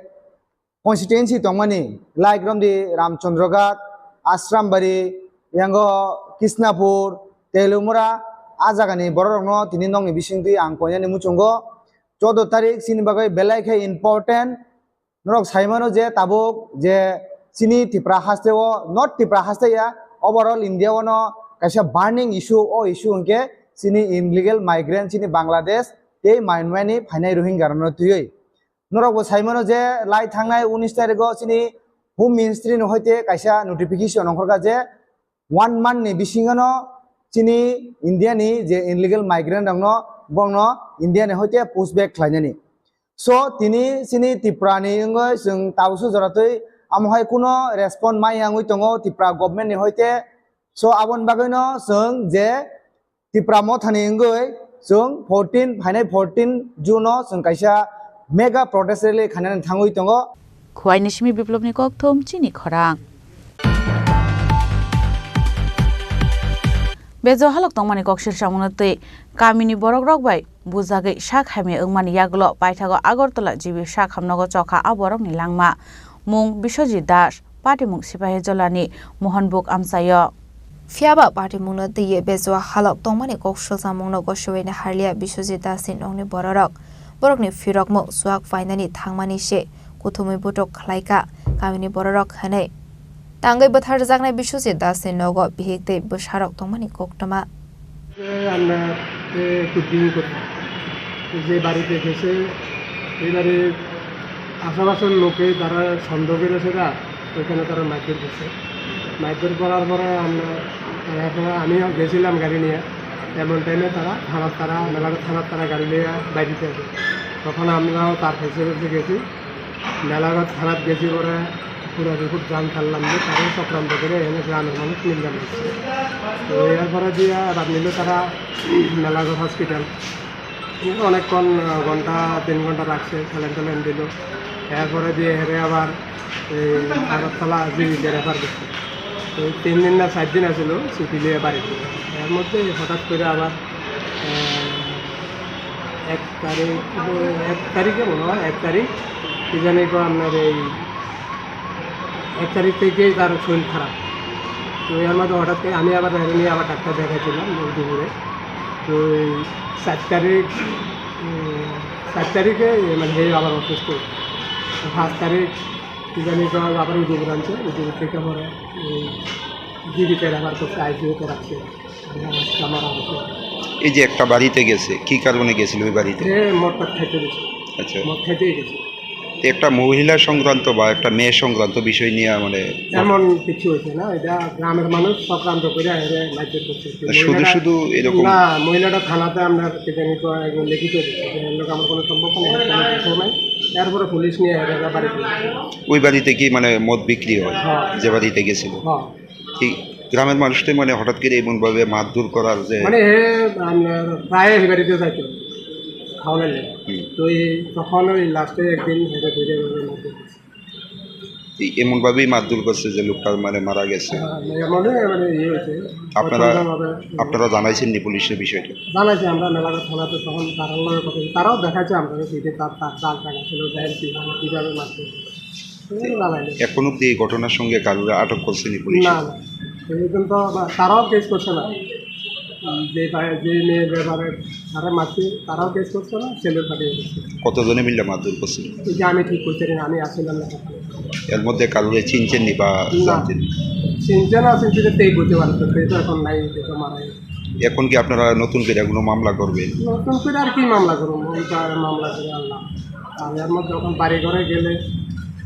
constituency tongmani, like romdi Ramchandroghat, Ashrambari, yango Kishnapur, Telumura, a jagani bororokno tini nokni bisingtwi ang koinani muchungo. Chordo tarik chini bagwi belai khe important. Norok sai mano je tabuk je chini Tipra haste o, not Tipra haste ya, overall India o no kaisa burning issue, o issue hwnkhe chini illegal migrant, chini Bangladesh tei Myanmar ni phainai Rohingya rokno twiwi. Norok bo sai mano je lai thangnai unis tarikh o chini Home Ministry ni hoite kaisa notification ongkhorkha je one month ni bisingo no chini India ni je illegal migrant rokno, borokno India ni hoite push back khlainani. So, tini chini Tipra ni wngwi chwng tabukso joratwi amo hai kuno respond mai ya wngwi tongo Tipra government ni hoite. So, aboni bagwino chwng je Tipra Mothani wngwi chwng fourteen, phainai fourteen June o chwng kaisa mega protest rally khainani thangwi tongo. Khuaini simi Biplobni kokthum chini khorang. Bejo halok tongmani kok sirsamungno twi kamini borokrok bai bujagwi sak hamya wngmani yagulo paithago Agartala G B sak hamnogo chokha a borokni langma. Mung Biswajit Das, patimung Sipahi Jolani Mohanbuk amchaio. Phiyaba patimungno twiwi bejo halok tongmani kok sirsamungno gosibaini harliya Biswajit Dasni nokni bororok. Borokni phirokmung chuak phainani thangmani se kuthumwi butuk khlaikha kamini bororok hwnwi. Tangwi bwtharjaknai Biswajit Dasni nogo bihik tei bwsarok tongmani koktwma. আমরা একটু দিন করতে যে বাড়িতে গেছে, এবারে আশেপাশের লোকে তারা সন্দেহ করেছে না, ওইখানে তারা মারধর করছে। মারধর করার পরে আমরা, এখন আমিও গেছিলাম গাড়ি নিয়ে, এমন টাইমে তারা থানার তারা মেলাঘাট থানার তারা গাড়ি নিয়ে বাইরে আছে। তখন আমরাও তার পিছে পিছে গেছি। মেলাঘাট থানাত গেছি পরে পুরো রিপোর্ট জানতাম যে তারা চক্রান্ত করে এনে গ্রামের মানুষ মিললাম হচ্ছে। তো এরপরে দিয়ে আবার নিল তারা মেলাঘাট হসপিটাল। কিন্তু অনেকক্ষণ, আহ, ঘন্টা, তিন ঘন্টা রাখছে, স্যালাইন ট্যালাইন দিল। এরপরে দিয়ে হেরে আবার এই আগরতলা জিবিতে রেফার করছে। তো তিন দিন না চার দিন আছিল ছুটি নিয়ে বাড়িতে। এর মধ্যে হঠাৎ করে আবার, আহ, এক তারিখ, এক তারিখে মনে হয়, এক তারিখ কি জানি তো আপনার এই এক তারিখ থেকেই তার শরীর খারাপ। তো এর মধ্যে হঠাৎ করে আমি আবার বাইরে নিয়ে আবার ডাক্তার দেখাইছিলাম দুপুরে। তো এই চার তারিখ, উম, চার তারিখে মানে এই আবার অসুস্থ। পাঁচ তারিখ কি জানি তো আবার উদয়পুর আনছে, উদয়পুর থেকে পরে এই জিবিতে রেফার করছে, আইসিইউতে রাখছে। এই যে একটা বাড়িতে গেছে, কি কারণে গেছিল ওই বাড়িতে? এ মদ টদ খাইতে গেছে। আচ্ছা। মদ খাইতেই গেছে। তো একটা মহিলা সংক্রান্ত বা একটা মেয়ে সংক্রান্ত বিষয় নিয়ে মানে এমন কিছু হয়েছে না, এটা গ্রামের মানুষ চক্রান্ত করে এরে মারধর করছে। তা শুধু মহিলাটা শুধু এরকম? না, মহিলাটা থানাতে আমরা কি জানি তো একজন লিখিত দিচ্ছে যে এর লোক আমার কোনো সম্পর্ক নেই, কোনো কিছু নাই। তারপরে পুলিশ নিয়ে এরা বাড়ি ফিরে। ওই বাড়িতে কি মানে মদ বিক্রি হয়? হ্যাঁ। যে বাড়িতে গেছিল? হ্যাঁ। এই গ্রামের মানুষ তো মানে হঠাৎ করে এমন ভাবে মারধর করার যে মানে হে, আমরা প্রায় এই বাড়িতে যাইতো খাওয়ানোর লেগে। হুম। তো এই তখন ওই লাস্টে একদিন হেঁটে ধরে এভাবে মারধর করছে। এই এমন ভাবেই মারধর করছে যে লোকটা মানে মারা গেছে। হ্যাঁ, মানে এমনই মানে ইয়ে হয়েছে। আপনারা, প্রচণ্ডভাবে। আপনারা জানাইছেন নি পুলিশের বিষয়টা? জানাইছি আমরা মেলাঘাট থানাতে, তখন তারার লগে কথা বলছি। তারাও দেখাচ্ছে আমরা যে এটা তার, তার দাগ টাগ ছিল, দেখেন কিভাবে, কিভাবে মারছে। এগুলো জানাইনি। এখন অব্দি এই ঘটনার সঙ্গে কারোর আটক করছেনি পুলিশ? না, না। এই পর্যন্ত বা-, তারাও কেস করছে না। যে ভাই, যে মেয়ের ব্যাপারে তারা মারছে, তারাও কেস করছে না, ছেলের পার্টি করছে। কতজনে মিলে মারধর করছিল? এটা আমি ঠিক করতে পারি না, আমি আসলে না। এর মধ্যে কারোর চিনছেন নি বা না। জানছেন? চিনছে না, চিনছে যে তেই করতে পারে, তো সে তো এখন নাই, সে তো মারা গেছে। এখন কি আপনারা নতুন করে কোনো মামলা করবেন? নতুন করে আর কি মামলা করবো? ওই তো আর মামলা করে আনলাম। আর এর মধ্যে এখন বাড়ি ঘরে গেলে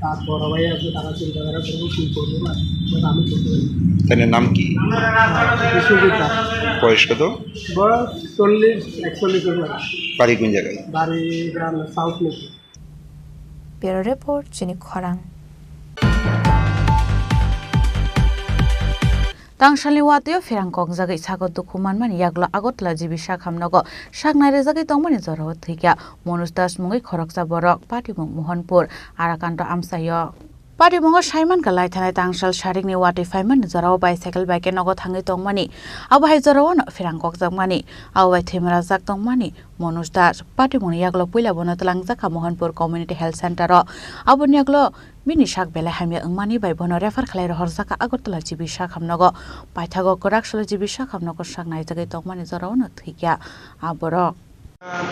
তার বড় ভাই আছে, তারা চিন্তা করে বলবো, "কি করবো না?" তো আমি করতে পারি না। তাহলে নাম কি? বিশ্বজিৎ দাস। বয়স কত? বয়স চল্লিশ, একচল্লিশ এর মধ্যে। বাড়ি কোন জায়গায়? বাড়ি গ্রাম সাউথ Mirpur. Bureau Report, Chini Khorang. Tangsalni watio pherang kokjagwi sago dukhu manmani yagulo Agartala G B sak hamnogo sak nairijagwi tongmani jorao thwikha Manoj Das mungwi khoroksa borok, patimung Mohanpur, Arakanto amchaio. Patimungo saimankha, laithanai tangsal sarikni watwi phaimani jorao bicycle bai khe nogo thangwi tongmani, abo hai jorao no pherang kokjakmani, abo bai thwimrajak tongmani Manoj Das. Patimungni yagulo puila bono twlangjakha Mohanpur Community Health Center o, aboni yagulo bini sak belai hamya wngmani bai bono refer khlai rohorjakha Agartala G B sak hamnogo. Paithago kwrak salo G B sak hamnogo sak naijagwi tongmani jorao no thwikha a borok.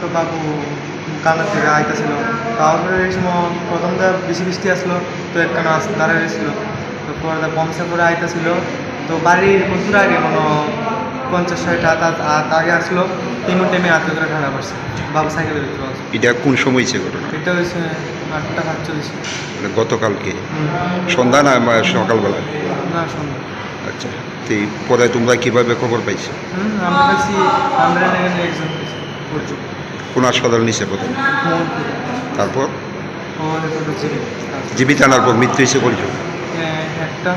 তো বাবু কান্না থেকে আইতাছিল। তো আমার এই সময় প্রথম তো বৃষ্টি বৃষ্টি আসলো, তো একখানা আস-, দাঁড়ায় রয়েছিল। তো পরে তো বমসে করে আইতাছিল। তো বাড়ির প্রচুর আগে, মনে হয় পঞ্চাশ ষাট হাত, হাত, হাত আগে আসলো। তেমন টাইমে হাতে করে ঠান্ডা পড়ছে। বাবু সাইকেলে বিক্রি করছে। এটা কোন সময় হয়েছে ঘটনা? এটা হয়েছে আটটা সাতচল্লিশে। মানে গতকালকে? হুম। সন্ধ্যা না, বা সকালবেলা? না, সন্ধ্যা। আচ্ছা, তো এই পরে তোমরা কিভাবে খবর পাইছো? হুম, আমরা পাইছি, আমরা এখানে একজন পাইছি, পরিচিত। কোন হাসপাতাল নিছে প্রথমে? মোহনপুর। তারপর? ও, এটা তো জিবি। জিবি থানার পর মৃত্যু হয়েছে কয়জন? এ, একটা।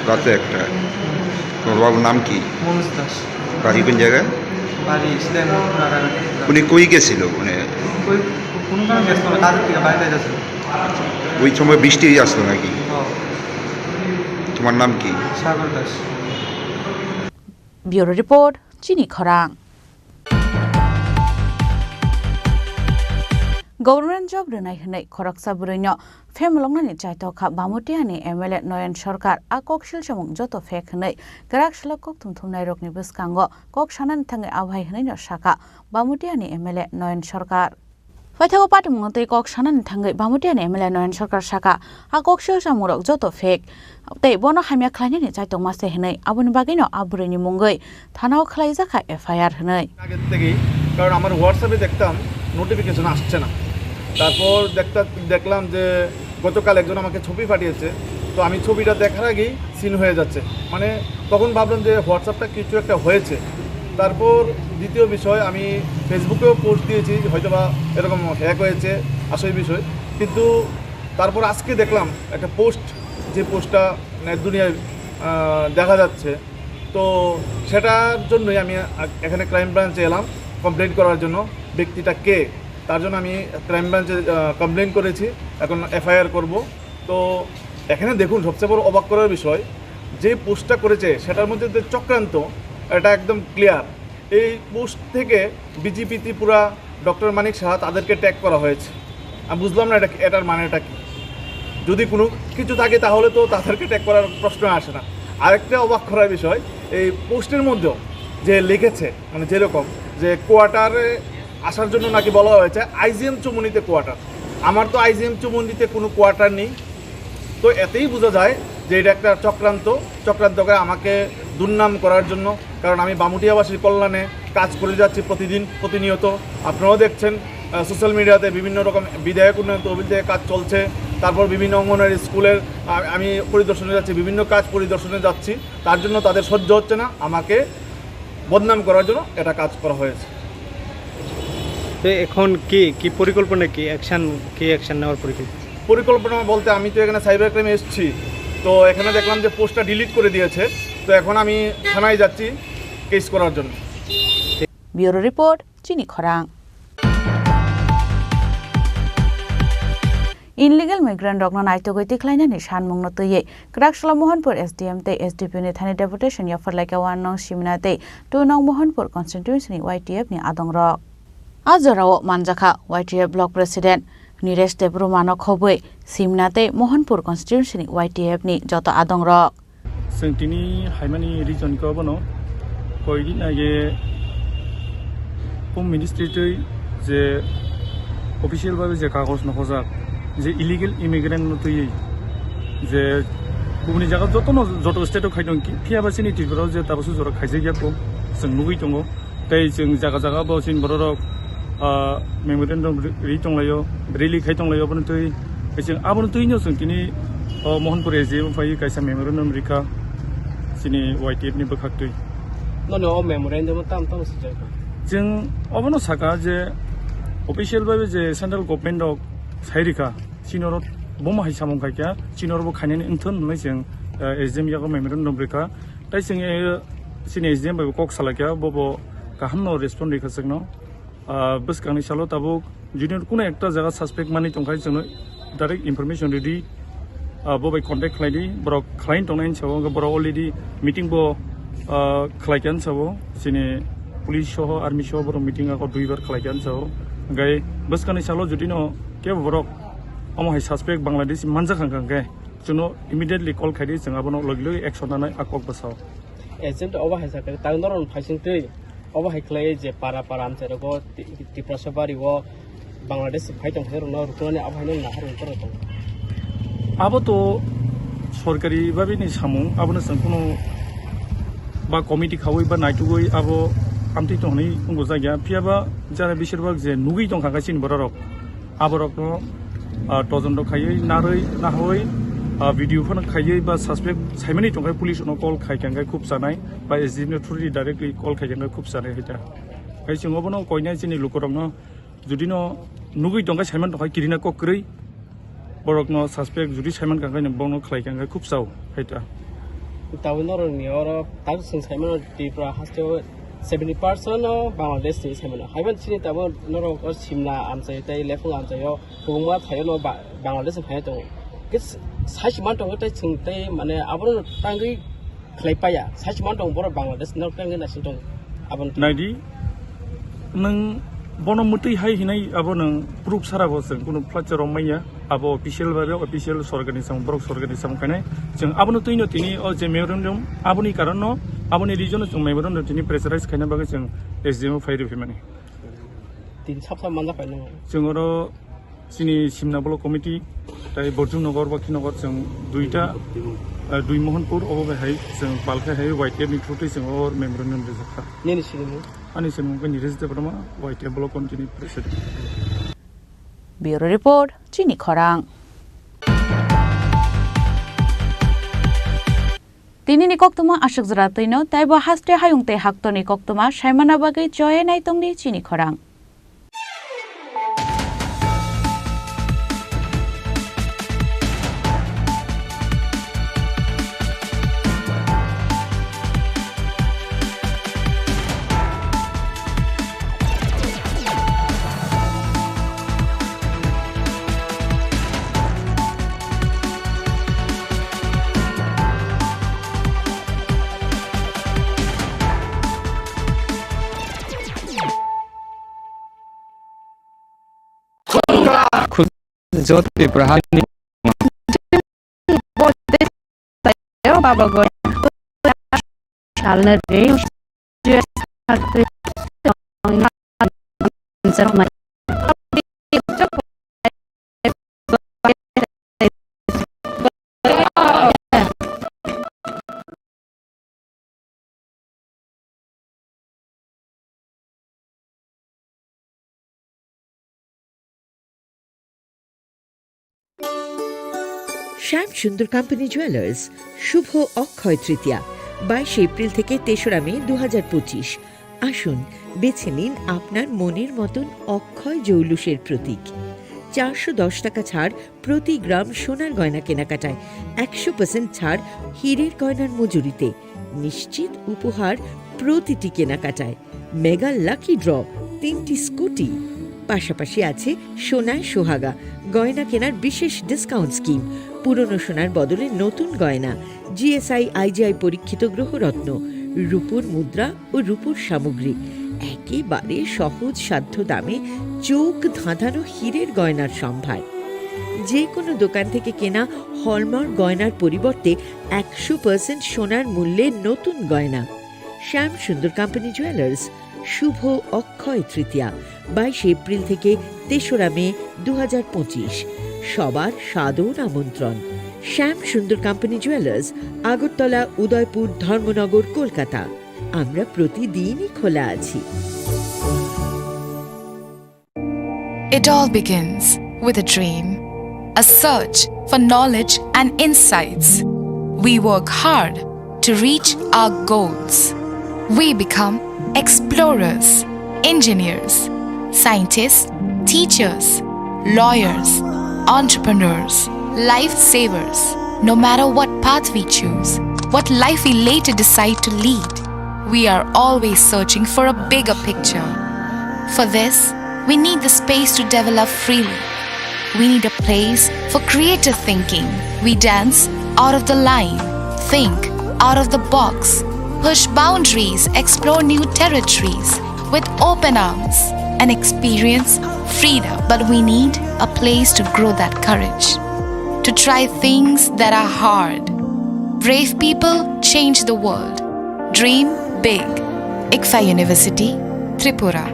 রাতে একটা। তোমার বাবুর নাম কি? মনোজ দাস। বাড়ি কোন জায়গায়? বাড়ি ইসলাম। উনি কই গেছিল? মানে ওই কোনো কারণে ব্যস্ত না, কাজের থেকে বাইরে যাচ্ছিল। ওই সময় বৃষ্টি আসতো নাকি? হ্যাঁ। তোমার নাম কি? সাগর Das. Bureau report, Chini Khorang. Government job rwnai hwnwi khoroksa bwrwino phemloknani chaitok kha Bamutiani M L A Noyon Sarkar. A kok silsamung joto fake hwnwi kwrak selok kok thumthumnairokni bwskango kok sanani thangwi abohai hwnwino sakha Bamutiani M L A Noyon Sarkar. Paithago patimungno tei kok sanani thangwi Bamutiani M L A Noyon Sarkar sakha, a kok silsamungrok joto fake. Tei bono hamya khlainani chaitokma se hwnwi, aboni bagwino a bwrwini mungwi thanao khlaijak kha F I R hwnwi. আগের থেকেই, কারণ আমার WhatsApp-এ দেখতাম নোটিফিকেশন আসছে না। তারপর দেখতা-, দেখলাম যে গতকাল একজন আমাকে ছবি পাঠিয়েছে, তো আমি ছবিটা দেখার আগেই সিন হয়ে যাচ্ছে। মানে, তখন ভাবলাম যে WhatsApp-টা কিছু একটা হয়েছে। তারপর দ্বিতীয় বিষয়, আমি Facebook-এও পোস্ট দিয়েছি, হয়তো বা এরকম হ্যাক হয়েছে, আসল বিষয়। কিন্তু তারপর আজকে দেখলাম একটা পোস্ট, যে পোস্টটা নেট দুনিয়ায়, আহ, দেখা যাচ্ছে। তো সেটার জন্যই আমি আ-, এখানে ক্রাইম ব্রাঞ্চে এলাম কমপ্লেন করার জন্য। ব্যক্তিটা কে, তার জন্য আমি ক্রাইম ব্রাঞ্চে, আহ, কমপ্লেন করেছি, এখন এফআইআর করব। তো এখানে দেখুন, সবচেয়ে বড় অবাক করার বিষয়, যে পোস্টটা করেছে সেটার মধ্যে যে চক্রান্ত, এটা একদম ক্লিয়ার। এই পোস্ট থেকে বিজেপি ত্রিপুরা, ডক্টর মানিক সাহা, তাদেরকে ট্যাগ করা হয়েছে। আমি বুঝলাম না এটা, এটার মানেটা কি। যদি কোনো কিছু থাকে তাহলে তো তাদেরকে ট্যাগ করার প্রশ্ন আসে না। আরেকটা অবাক করার বিষয়, এই পোস্টের মধ্যেও যে লিখেছে, মানে যেরকম যে কোয়ার্টারে আসার জন্য নাকি বলা হয়েছে আইজিএম চৌমুহনীতে কোয়ার্টার। আমার তো আইজিএম চৌমুহনীতে কোনো কোয়ার্টার নেই। তো এতেই বোঝা যায় যে এটা একটা চক্রান্ত, চক্রান্ত করে আমাকে দুর্নাম করার জন্য। কারণ আমি বামুটিয়াবাসীর কল্যাণে কাজ করে যাচ্ছি প্রতিদিন, প্রতিনিয়ত। আপনারাও দেখছেন, আহ, সোশ্যাল মিডিয়াতে বিভিন্ন রকম বিধায়ক উন্নয়ন তহবিল থেকে কাজ চলছে, তারপর বিভিন্ন অঙ্গনওয়াড়ি স্কুলের আ-, আমি পরিদর্শনে যাচ্ছি, বিভিন্ন কাজ পরিদর্শনে যাচ্ছি। তার জন্য তাদের সহ্য হচ্ছে না, আমাকে বদনাম করার জন্য এটা কাজ করা হয়েছে। তো এখন কি, কি পরিকল্পনা, কি অ্যাকশন, কি অ্যাকশন নেওয়ার পরিকল্পনা? পরিকল্পনা বলতে আমি তো এখানে সাইবার ক্রাইমে এসেছি, তো এখানে দেখলাম যে পোস্টটা ডিলিট করে দিয়েছে, তো এখন আমি থানায় যাচ্ছি কেস করার জন্য। Bureau report, Chini Khorang. Illegal migrant rokno naitugwi tikhlainani sanmungno twiwi Kwraksalo Mohanpur S D M tei S D P ni thani deputation yapharlaikha one nong Simna tei two nong Mohanpur constituency ni Y T F ni adongrok. A jorao manjakha Y T F block president Niresh Debbarma no khobwi Simna tei Mohanpur constituency ni Y T F ni joto adongrok. Chwng tini haimani reason khe obono koi din age Home Ministry twi je official babe je kagoj no hojak, je illegal immigrant no twiwi je kubuni jaga jotono, joto state o khai tong phiya ba chini Tripura o je tabukhe jora khaijak ya kho chwng nugwi tongo. Tei chwng jaga jaga bo chini bororok, ah, memorandum ri-, ri tonglaio, rally khai tonglaio, aboni twi, chwng aboni twino chwng tini, o, Mohanpur S D M phai kaisa memorandum rikha chini Y T F ni bwkhak twi. Nono o memorandum o tam tamo swijak kha? Chwng obono saka je official bai je central government rok sai rikha, chini oro bomo hai samung khaikha, chini oro bo khainani wngthon hwnwi chwng, eh, S D M yago memorandum rikha. Tai chwng, eh, chini S D M bai bo kok salaikha, bo bo kaham no respond rikha chwngno. Ah, bwskangni salo tabuk junior kuno ekta jaga suspect manwi tongkha, chwngno direct information ridi. Ah, bo bai contact khlai di, borok khlai tongnai hinsa o, borok already meeting bo, ah, khlai kha hinsa o, chini police soho, army soho borok meeting ako duibar khlai kha hinsa o. Hwnkhe bwskangni salo judino kebo borok omo hai suspect Bangladeshi manjak hwnkha hwnkhe, chwngno immediately call khaidi, chwng abono logi logi action nanai a kok bwsao. Agent obo hai sakha, tang norok phaising twi obo hai khlai je para para amchai rogo Ti-, Tiprasa bari o Bangladesh phai tong phai rokno ruknani abo hai no nahar rok tong. Abo to sorkari babi ni samung, abo no chwng kuno ba committee khawi ba naitugwi abo amtwi tong hinwi wngbo jakya, phiya ba jara beshirbak je nugwi tong kha chini borok rok. Aborokno, ah, todonto khaiwi narwi, nahoi, ah, video phano khaiwi ba suspect saimani tongkhai police no call khai kha hwnkhe khub chanai, ba S D M no through di directly call khai kha hwnkhe khub chanai hai ta. Hai chwng obono koinai chini lukurokno judino nugwi tongkhai saiman tongkhai kirina kok kwrwi, borokno suspect judi saiman kha hwnkhe bono khlai kha hwnkhe khub chao hai ta. Tabuk norokni oro tabuk chwng saimano Tripura hasteo seventy percent no Bangladesh ni saimano. Haiban chini tabuk norok o Simla amchai tei Lephung amchai o kwbangma phaio no Ba-, Bangladesh ni phaio tongo. Kis-, sai se man tongo tei chwng tei mane abono tangwi khlai paya. Sai se man tongo borok Bangladesh norok tangwi naising tongo. Aboni twi. Naidi, nwng bono mwtwi hai hinai abo nwng proof sara bo chwng kunu phlai charo manya. Abo official bai official sorkar ni samung, borok sorkar ni samung khainai. Chwng abono twino tini o je memorandum, aboni karon no, aboni reason no chwng memorandum tini pressurize khaina bagwi chwng S D M o phai rw phimani. Tin sap sap manjak pai nang. Chwng oro chini Simna Block Committee, tai Borjum Nagar, Bakhi Nagar chwng duita, eh, Dui Mohanpur obo bai hai chwng palkhai hai Y T F ni through twi chwng o memorandum rijak kha. Nini sinimung? Ani sinimung khe Niresh Debbarma, Y T F Block Committee ni President. Bureau Report, Chini Khorang. Tini ni koktwma aswk jora twino, taibo haste hayung tei haktorni koktwma saimana bagwi choye naitongdi Chini Khorang. Jyoti Prahani. Shyam Sundar company jewellers, শুভ অক্ষয় তৃতীয়া, বাইশে এপ্রিল থেকে তেসরা মে দু হাজার পঁচিশ। আসুন, বেছে নিন আপনার মনের মতন অক্ষয় জৌলুসের প্রতীক। চারশো দশ টাকা ছাড় প্রতি গ্রাম সোনার গয়না কেনাকাটায়, একশো পার্সেন্ট ছাড় হীরের গয়নার মজুরিতে, নিশ্চিত উপহার প্রতিটি কেনাকাটায়, মেগা লাকি ড্র, তিনটি স্কুটি, পাশাপাশি আছে সোনায় সোহাগা গয়না কেনার বিশেষ ডিসকাউন্ট স্কিম, পুরনো সোনার বদলে নতুন গয়না, G S I I G I পরীক্ষিত গ্রহরত্ন, রূপোর মুদ্রা ও রূপোর সামগ্রী, একেবারে সহজ সাধ্য দামে চোখ ধাঁধানো হীরের গয়নার সম্ভার। যে কোনো দোকান থেকে কেনা হলমার্ক গয়নার পরিবর্তে একশো পার্সেন্ট সোনার মূল্যে নতুন গয়না। শ্যাম সুন্দর কোম্পানি জুয়েলার্স, শুভ অক্ষয় তৃতীয়া, বাইশে এপ্রিল থেকে তেসরা মে দু হাজার পঁচিশ। সবার সাদর আমন্ত্রণ। Shyam Sundar company jewellers, Agartala, Udaipur, Dharmanagar, Kolkata. আমরা প্রতিদিনই খোলা আছি। It all begins with a dream, a search for knowledge and insights. We work hard to reach our goals. We become explorers, engineers, scientists, teachers, lawyers, entrepreneurs, lifesavers. No matter what path we choose, what life we later decide to lead, we are always searching for a bigger picture. For this, we need the space to develop freely. We need a place for creative thinking. We dance out of the line, think out of the box, push boundaries, explore new territories with open arms, and experience freedom. But we need a place to grow that courage, to try things that are hard. Brave people change the world. Dream big. ICFAI University, Tripura.